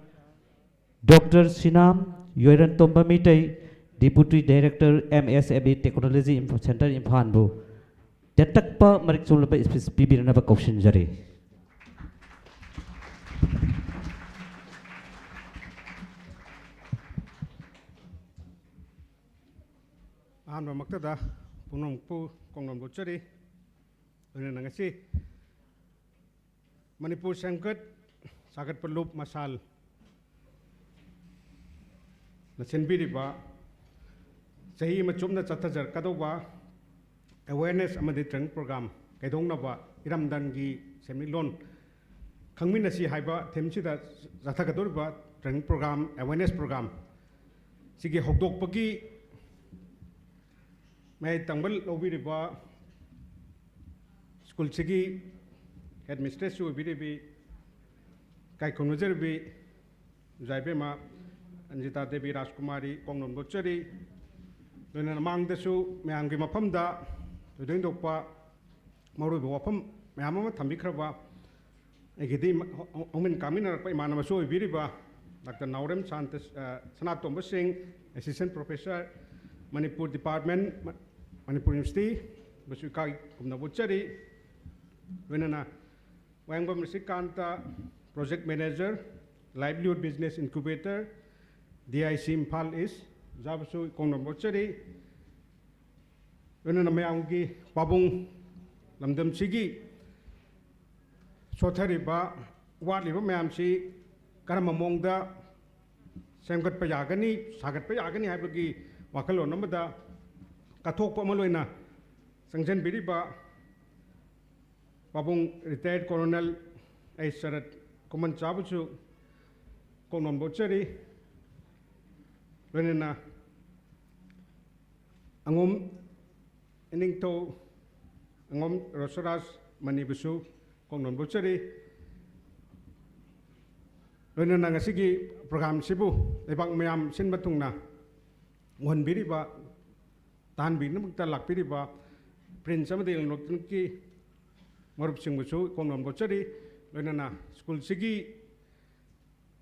doctor Sinam Yoirentomba Meitei, Deputy Director, M S M E Technology Info Center, ꯏꯝꯐꯥꯜꯕꯨ ꯇꯦꯟꯇꯛꯄ ꯃꯔꯤꯛ ꯆꯨꯝꯂꯕ ꯏꯁꯄꯤꯆ ꯄꯤꯕꯤꯔꯅꯕ ꯀꯧꯁꯤꯟꯖꯔꯤ꯫ ꯑꯍꯥꯟꯕꯃꯛꯇꯗ ꯄꯨꯝꯅꯃꯛꯄꯨ ꯀꯣꯡꯅꯣꯝ ꯂꯣꯠꯆꯔꯤ꯫ ꯂꯣꯏꯅꯅ ꯉꯁꯤ ꯃꯅꯤꯄꯨꯔ ꯁꯦꯝꯒꯠ ꯁꯥꯒꯠꯄ ꯂꯨꯞ ꯃꯁꯥꯜꯅ ꯁꯤꯟꯕꯤꯔꯤꯕ ꯆꯍꯤ ꯑꯃ ꯆꯨꯞꯅ ꯆꯠꯊꯖꯔꯛꯀꯗꯧꯕ awareness ꯑꯃꯗꯤ training program ꯀꯩꯗꯧꯅꯕ ꯏꯔꯝꯗꯝꯒꯤ ꯁꯦꯟꯃꯤꯠꯂꯣꯟ ꯈꯪꯃꯤꯟꯅꯁꯤ ꯍꯥꯏꯕ theme ꯁꯤꯗ ꯆꯠꯊꯒꯗꯧꯔꯤꯕ training program, awareness program ꯁꯤꯒꯤ ꯍꯧꯗꯣꯛꯄꯒꯤ ꯃꯌꯥꯏ ꯇꯪꯕ ꯂꯧꯕꯤꯔꯤꯕ ꯁ꯭ꯀꯨꯜꯁꯤꯒꯤ headmistress ꯁꯨ ꯑꯣꯏꯕꯤꯔꯤꯕꯤ, ꯏꯀꯥꯏ ꯈꯨꯝꯅꯖꯔꯤꯕꯤ ꯑꯣꯖꯥ ꯏꯕꯦꯝꯃ ꯑꯟꯖꯤꯇꯥ ꯗꯦꯕꯤ ꯔꯥꯖꯀꯨꯃꯥꯔꯤ ꯀꯣꯡꯅꯣꯝ ꯂꯣꯠꯆꯔꯤ꯫ ꯂꯣꯏꯅꯅ ꯃꯥꯡꯗꯁꯨ ꯃꯌꯥꯝꯒꯤ ꯃꯐꯝꯗ ꯊꯣꯏꯗꯣꯛ ꯍꯦꯟꯗꯣꯛꯄ ꯃꯔꯨꯑꯣꯏꯕ ꯋꯥꯐꯝ ꯃꯌꯥꯝ ꯑꯃ ꯊꯝꯕꯤꯈ꯭ꯔꯕ ꯑꯩꯒꯤꯗꯤ ꯍꯧꯃꯤꯟ ꯀꯥꯃꯤꯟꯅꯔꯛꯄ ꯏꯃꯥꯟꯅꯕꯁꯨ ꯑꯣꯏꯕꯤꯔꯤꯕ ꯗꯥꯛꯇꯔ ꯅꯥꯎꯔꯦꯝ ꯁꯥꯟꯇ, ꯑ, ꯁꯅꯥꯇꯣꯝꯕ ꯁꯤꯡ, Assistant Professor, ꯃꯅꯤꯄꯨꯔ Department, ꯃ-, ꯃꯅꯤꯄꯨꯔ University ꯕꯨꯁꯨ ꯏꯀꯥꯏ ꯈꯨꯝꯅꯕ ꯎꯠꯆꯔꯤ꯫ ꯂꯣꯏꯅꯅ ꯋꯥꯍꯦꯡꯕꯝ ꯔꯤꯁꯤꯀꯥꯟꯇ, Project Manager, Livelihood Business Incubator, D I C Imphal East, ꯑꯣꯖꯥꯕꯨꯁꯨ ꯏꯀꯣꯡ ꯅꯣꯝꯕꯣꯠꯆꯔꯤ꯫ ꯂꯣꯏꯅꯅ ꯃꯌꯥꯝꯒꯤ ꯄꯥꯕꯨꯡ ꯂꯝꯗꯝꯁꯤꯒꯤ ꯁꯣꯠꯊꯔꯤꯕ, ꯋꯥꯠꯂꯤꯕ ꯃꯌꯥꯝꯁꯤ ꯀꯔꯝꯕ ꯃꯑꯣꯡꯗ ꯁꯦꯝꯒꯠꯄ ꯌꯥꯒꯅꯤ, ꯁꯥꯒꯠꯄ ꯌꯥꯒꯅꯤ ꯍꯥꯏꯕꯒꯤ ꯋꯥꯈꯜꯂꯣꯟ ꯑꯃꯗ ꯀꯠꯊꯣꯛꯄ ꯑꯃ ꯂꯣꯏꯅ ꯆꯪꯁꯤꯟꯕꯤꯔꯤꯕ ꯄꯥꯕꯨꯡ ꯔꯤꯇꯥꯌꯔꯠ ꯀꯣꯂꯣꯅꯦꯜ ꯑꯩ ꯁꯔꯠ ꯈꯨꯃꯟꯆꯥꯕꯨꯁꯨ ꯀꯣꯡꯅꯣꯟꯕ ꯎꯠꯆꯔꯤ꯫ ꯂꯣꯏꯅꯅ ꯑꯉꯣꯝ ꯏꯅꯤꯡꯊꯧ, ꯑꯉꯣꯝ ꯔꯣꯁꯔꯥꯖ ꯃꯅꯤꯕꯨꯁꯨ ꯀꯣꯡꯅꯣꯟꯕ ꯎꯠꯆꯔꯤ꯫ ꯂꯣꯏꯅꯅ ꯉꯁꯤꯒꯤ ꯄ꯭ꯔꯣꯒ꯭ꯔꯥꯝꯁꯤꯕꯨ ꯂꯩꯕꯥꯛ ꯃꯌꯥꯝ ꯁꯤꯟꯕ ꯊꯨꯡꯅ ꯎꯍꯟꯕꯤꯔꯤꯕ, ꯇꯥꯍꯟꯕꯤꯅꯕꯃꯛꯇ ꯂꯥꯛꯄꯤꯔꯤꯕ ꯄ꯭ꯔꯤꯟꯁ ꯑꯃꯗꯤ ꯏꯂꯦꯛꯇ꯭ꯔꯣꯅꯤꯛꯀꯤ ꯃꯔꯨꯞꯁꯤꯡꯕꯨꯁꯨ ꯀꯣꯡꯅꯣꯟꯕ ꯎꯠꯆꯔꯤ꯫ ꯂꯣꯏꯅꯅ ꯁ꯭ꯀꯨꯜꯁꯤꯒꯤ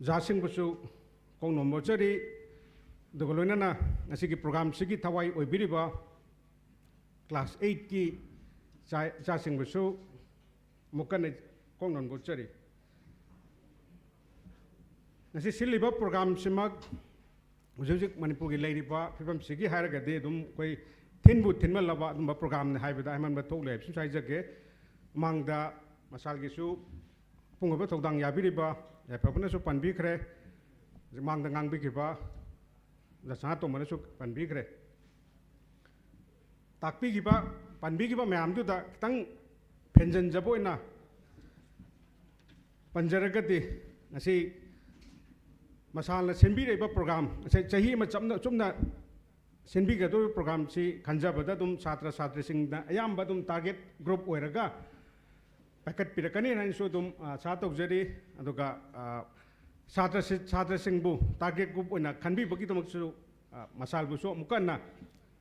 ꯑꯣꯖꯥꯁꯤꯡꯕꯨꯁꯨ ꯀꯣꯡꯅꯣꯟꯕ ꯎꯠꯆꯔꯤ꯫ ꯑꯗꯨꯒ ꯂꯣꯏꯅꯅ ꯉꯁꯤꯒꯤ ꯄ꯭ꯔꯣꯒ꯭ꯔꯥꯝꯁꯤꯒꯤ ꯊꯋꯥꯏ ꯑꯣꯏꯕꯤꯔꯤꯕ ꯀ꯭ꯂꯥꯁ ꯑꯩꯠꯀꯤ ꯏꯆꯥ, ꯏꯆꯥꯁꯤꯡꯕꯨꯁꯨ ꯑꯃꯨꯛ ꯀꯟꯅ ꯀꯣꯡꯅꯣꯟꯕ ꯎꯠꯆꯔꯤ꯫ ꯉꯁꯤ ꯁꯤꯜꯂꯤꯕ ꯄ꯭ꯔꯣꯒ꯭ꯔꯥꯝꯁꯤꯃꯛ ꯍꯧꯖꯤꯛ ꯍꯧꯖꯤꯛ ꯃꯅꯤꯄꯨꯔꯒꯤ ꯂꯩꯔꯤꯕ ꯐꯤꯕꯝꯁꯤꯒꯤ ꯍꯥꯏꯔꯒꯗꯤ ꯑꯗꯨꯝ ꯑꯩꯈꯣꯏ ꯊꯤꯟꯕꯨ ꯊꯤꯟꯃꯜꯂꯕ ꯑꯗꯨꯝꯕ ꯄ꯭ꯔꯣꯒ꯭ꯔꯥꯝꯅꯤ ꯍꯥꯏꯕꯗ ꯍꯥꯏꯃꯟꯕ ꯊꯣꯛꯂꯣꯏ ꯍꯥꯏꯕꯁꯤꯁꯨ ꯍꯥꯏꯖꯒꯦ꯫ ꯃꯃꯥꯡꯗ ꯃꯁꯥꯜꯒꯤꯁꯨ ꯑꯄꯨꯡꯕ ꯊꯧꯗꯥꯡ ꯌꯥꯕꯤꯔꯤꯕ ꯌꯥꯏꯐꯕꯅꯁꯨ ꯄꯟꯕꯤꯈ꯭ꯔꯦ꯫ ꯍꯧꯖꯤꯛ ꯃꯥꯡꯗ ꯉꯥꯡꯕꯤꯈꯤꯕ ꯑꯣꯖꯥ ꯁꯅꯥꯇꯣꯝꯕꯅꯁꯨ ꯄꯟꯕꯤꯈ꯭ꯔꯦ꯫ ꯇꯥꯛꯄꯤꯈꯤꯕ, ꯄꯟꯕꯤꯈꯤꯕ ꯃꯌꯥꯝꯗꯨꯗ ꯈꯤꯇꯪ ꯐꯦꯟꯖꯟꯖꯕ ꯑꯣꯏꯅ ꯄꯟꯖꯔꯒꯗꯤ, ꯉꯁꯤ ꯃꯁꯥꯜꯅ ꯁꯤꯟꯕꯤꯔꯛꯏꯕ ꯄ꯭ꯔꯣꯒ꯭ꯔꯥꯝ, ꯉꯁꯤ ꯆꯍꯤ ꯑꯃ ꯆꯝꯅ, ꯆꯨꯝꯅ ꯁꯤꯟꯕꯤꯒꯗꯧꯔꯤꯕ ꯄ꯭ꯔꯣꯒ꯭ꯔꯥꯝꯁꯤ ꯈꯟꯖꯕꯗ ꯑꯗꯨꯝ ꯁꯥꯇ꯭ꯔ ꯁꯥꯇ꯭ꯔꯤꯁꯤꯡꯅ ꯑꯌꯥꯝꯕ ꯑꯗꯨꯝ ꯇꯥꯔꯒꯦꯠ ꯒ꯭ꯔꯨꯞ ꯑꯣꯏꯔꯒ ꯄꯥꯏꯈꯠꯄꯤꯔꯛꯀꯅꯤ ꯍꯥꯏꯅꯁꯨ ꯑꯗꯨꯝ, ꯑ, ꯑꯥꯁꯥ ꯇꯧꯖꯔꯤ꯫ ꯑꯗꯨꯒ, ꯑ, ꯁꯥꯇ꯭ꯔꯁꯤ-, ꯁꯥꯇ꯭ꯔꯁꯤꯡꯕꯨ ꯇꯥꯔꯒꯦꯠ ꯒ꯭ꯔꯨꯞ ꯑꯣꯏꯅ ꯈꯟꯕꯤꯕꯒꯤꯗꯃꯛꯁꯨ, ꯑ, ꯃꯁꯥꯜꯕꯨꯁꯨ ꯑꯃꯨꯛꯀ ꯍꯟꯅ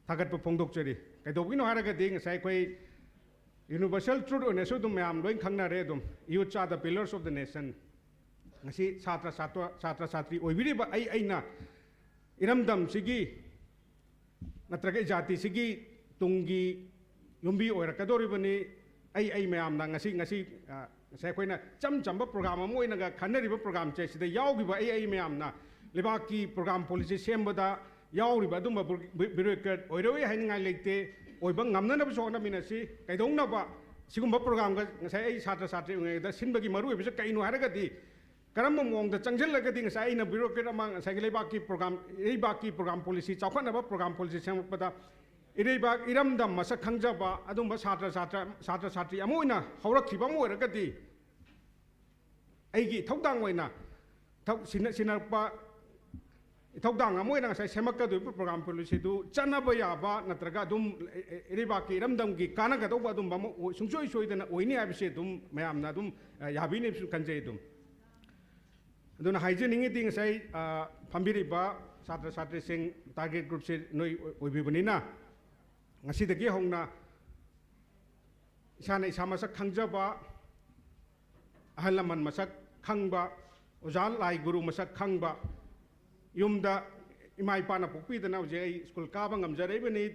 ꯊꯥꯒꯠꯄ ꯐꯣꯡꯗꯣꯛꯆꯔꯤ꯫ ꯀꯩꯗꯧꯕꯒꯤꯅꯣ ꯍꯥꯏꯔꯒꯗꯤ ꯉꯁꯥꯏ ꯑꯩꯈꯣꯏ ꯌꯨꯅꯤꯚꯔꯁꯦꯜ ꯇ꯭ꯔꯨꯠ ꯑꯣꯏꯅꯁꯨ ꯑꯗꯨꯝ ꯃꯌꯥꯝ ꯂꯣꯏ ꯈꯪꯅꯔꯦ꯫ ꯑꯗꯨꯝ, "Youths are the pillars of the nation"꯫ ꯉꯁꯤ ꯁꯥꯇ꯭ꯔ, ꯁꯥꯇ꯭ꯔ, ꯁꯥꯇ꯭ꯔ ꯁꯥꯇ꯭ꯔꯤ ꯑꯣꯏꯕꯤꯔꯤꯕ ꯑꯩ, ꯑꯩꯅ ꯏꯔꯝꯗꯝꯁꯤꯒꯤ ꯅꯠꯇ꯭ꯔꯒ ꯖꯥꯇꯤꯁꯤꯒꯤ ꯇꯨꯡꯒꯤ ꯌꯨꯝꯕꯤ ꯑꯣꯏꯔꯛꯀꯗꯧꯔꯤꯕꯅꯤ꯫ ꯑꯩ, ꯑꯩ ꯃꯌꯥꯝꯅ ꯉꯁꯤ, ꯉꯁꯤ, ꯑ, ꯉꯁꯥꯏ ꯑꯩꯈꯣꯏꯅ ꯏꯆꯝ ꯆꯝꯕ ꯄ꯭ꯔꯣꯒ꯭ꯔꯥꯝ ꯑꯃ ꯑꯣꯏꯅꯒ ꯈꯟꯅꯔꯤꯕ ꯄ꯭ꯔꯣꯒ꯭ꯔꯥꯝꯁꯦ, ꯁꯤꯗ ꯌꯥꯎꯈꯤꯕ ꯑꯩ, ꯑꯩ ꯃꯌꯥꯝꯅ ꯂꯩꯕꯥꯛꯀꯤ ꯄ꯭ꯔꯣꯒ꯭ꯔꯥꯝ ꯄꯣꯂꯤꯁꯤ ꯁꯦꯝꯕꯗ, ꯌꯥꯎꯔꯤꯕ ꯑꯗꯨꯝꯕ ꯕꯨ-, ꯕ꯭ꯌꯨ-, ꯕ꯭ꯌꯨꯔꯣꯀ꯭ꯔꯦꯠ ꯑꯣꯏꯔꯣꯏ ꯍꯥꯏꯅꯤꯡꯉꯥꯏ ꯂꯩꯇꯦ꯫ ꯑꯣꯏꯕ ꯉꯝꯅꯅꯕꯁꯨ ꯍꯣꯠꯅꯃꯤꯟꯅꯁꯤ꯫ ꯀꯩꯗꯧꯅꯕ ꯁꯤꯒꯨꯝꯕ ꯄ꯭ꯔꯣꯒ꯭ꯔꯥꯝꯒ ꯉꯁꯥꯏ ꯑꯩ ꯁꯥꯇ꯭ꯔ ꯁꯥꯇ꯭ꯔꯤ ꯑꯣꯏꯔꯤꯉꯩꯗ ꯁꯤꯟꯕꯒꯤ ꯃꯔꯨꯑꯣꯏꯕꯁꯦ ꯀꯩꯅꯣ ꯍꯥꯏꯔꯒꯗꯤ, ꯀꯔꯝꯕ ꯃꯑꯣꯡꯗ ꯆꯪꯁꯤꯜꯂꯒꯗꯤ ꯉꯁꯥꯏ ꯑꯩꯅ ꯕ꯭ꯌꯨꯔꯣꯀ꯭ꯔꯦꯠ ꯑꯃ ꯉꯁꯥꯏꯒꯤ ꯂꯩꯕꯥꯛꯀꯤ ꯄ꯭ꯔꯣꯒ꯭ꯔꯥꯝ, ꯏꯔꯩꯕꯥꯛꯀꯤ ꯄ꯭ꯔꯣꯒ꯭ꯔꯥꯝ ꯄꯣꯂꯤꯁꯤ, ꯆꯥꯎꯈꯠꯅꯕ ꯄ꯭ꯔꯣꯒ꯭ꯔꯥꯝ ꯄꯣꯂꯤꯁꯤ ꯁꯦꯝꯃꯛꯄꯗ ꯏꯔꯩꯕꯥꯛ ꯏꯔꯝꯗꯝ ꯃꯁꯛ ꯈꯪꯖꯕ ꯑꯗꯨꯝꯕ ꯁꯥꯇ꯭ꯔ ꯁꯥꯇ꯭ꯔ, ꯁꯥꯇ꯭ꯔ ꯁꯥꯇ꯭ꯔꯤ ꯑꯃ ꯑꯣꯏꯅ ꯍꯧꯔꯛꯈꯤꯕ ꯑꯃ ꯑꯣꯏꯔꯒꯗꯤ, ꯑꯩꯒꯤ ꯏꯊꯧꯗꯥꯡ ꯑꯣꯏꯅ ꯊꯧ-, ꯁꯤꯟꯅ-, ꯁꯤꯟꯅꯔꯛꯄ ꯏꯊꯧꯗꯥꯡ ꯑꯃ ꯑꯣꯏꯅ ꯉꯁꯥꯏ ꯁꯦꯝꯃꯛꯀꯗꯧꯔꯤꯕ ꯄ꯭ꯔꯣꯒ꯭ꯔꯥꯝ ꯄꯣꯂꯤꯁꯤꯗꯨ ꯆꯠꯅꯕ ꯌꯥꯕ ꯅꯠꯇ꯭ꯔꯒ ꯑꯗꯨꯝ ꯏ-, ꯏ-, ꯏꯔꯩꯕꯥꯛꯀꯤ ꯏꯔꯝꯗꯝꯒꯤ ꯀꯥꯟꯅꯒꯗꯧꯕ ꯑꯗꯨꯝꯕ ꯑꯃ ꯑꯣꯏ-, ꯁꯨꯡꯁꯣꯏ ꯁꯣꯏꯗꯅ ꯑꯣꯏꯅꯤ ꯍꯥꯏꯕꯁꯤ ꯑꯗꯨꯝ ꯃꯌꯥꯝꯅ ꯑꯗꯨꯝ, ꯑ, ꯌꯥꯕꯤꯅꯤ ꯍꯥꯏꯕꯁꯨ ꯈꯟꯖꯩ꯫ ꯑꯗꯨꯝ ꯑꯗꯨꯅ ꯍꯥꯏꯖꯅꯤꯡꯉꯤꯗꯤ ꯉꯁꯥꯏ, ꯑ, ꯐꯝꯕꯤꯔꯤꯕ ꯁꯥꯇ꯭ꯔ ꯁꯥꯇ꯭ꯔꯤꯁꯤꯡ ꯇꯥꯔꯒꯦꯠ ꯒ꯭ꯔꯨꯞꯁꯦ ꯅꯣꯏ ꯑꯣꯏ-, ꯑꯣꯏꯕꯤꯕꯅꯤꯅ ꯉꯁꯤꯗꯒꯤ ꯍꯧꯅ ꯏꯁꯥꯅ ꯏꯁꯥ ꯃꯁꯛ ꯈꯪꯖꯕ, ꯑꯍꯜ ꯂꯃꯟ ꯃꯁꯛ ꯈꯪꯕ, ꯑꯣꯖꯥ ꯂꯥꯏ ꯒꯨꯔꯨ ꯃꯁꯛ ꯈꯪꯕ, ꯌꯨꯝꯗ ꯏꯃꯥ ꯏꯄꯥꯅ ꯄꯣꯛꯄꯤꯗꯅ ꯍꯧꯖꯤꯛ ꯑꯩ ꯁ꯭ꯀꯨꯜ ꯀꯥꯕ ꯉꯝꯖꯔꯛꯏꯕꯅꯤ,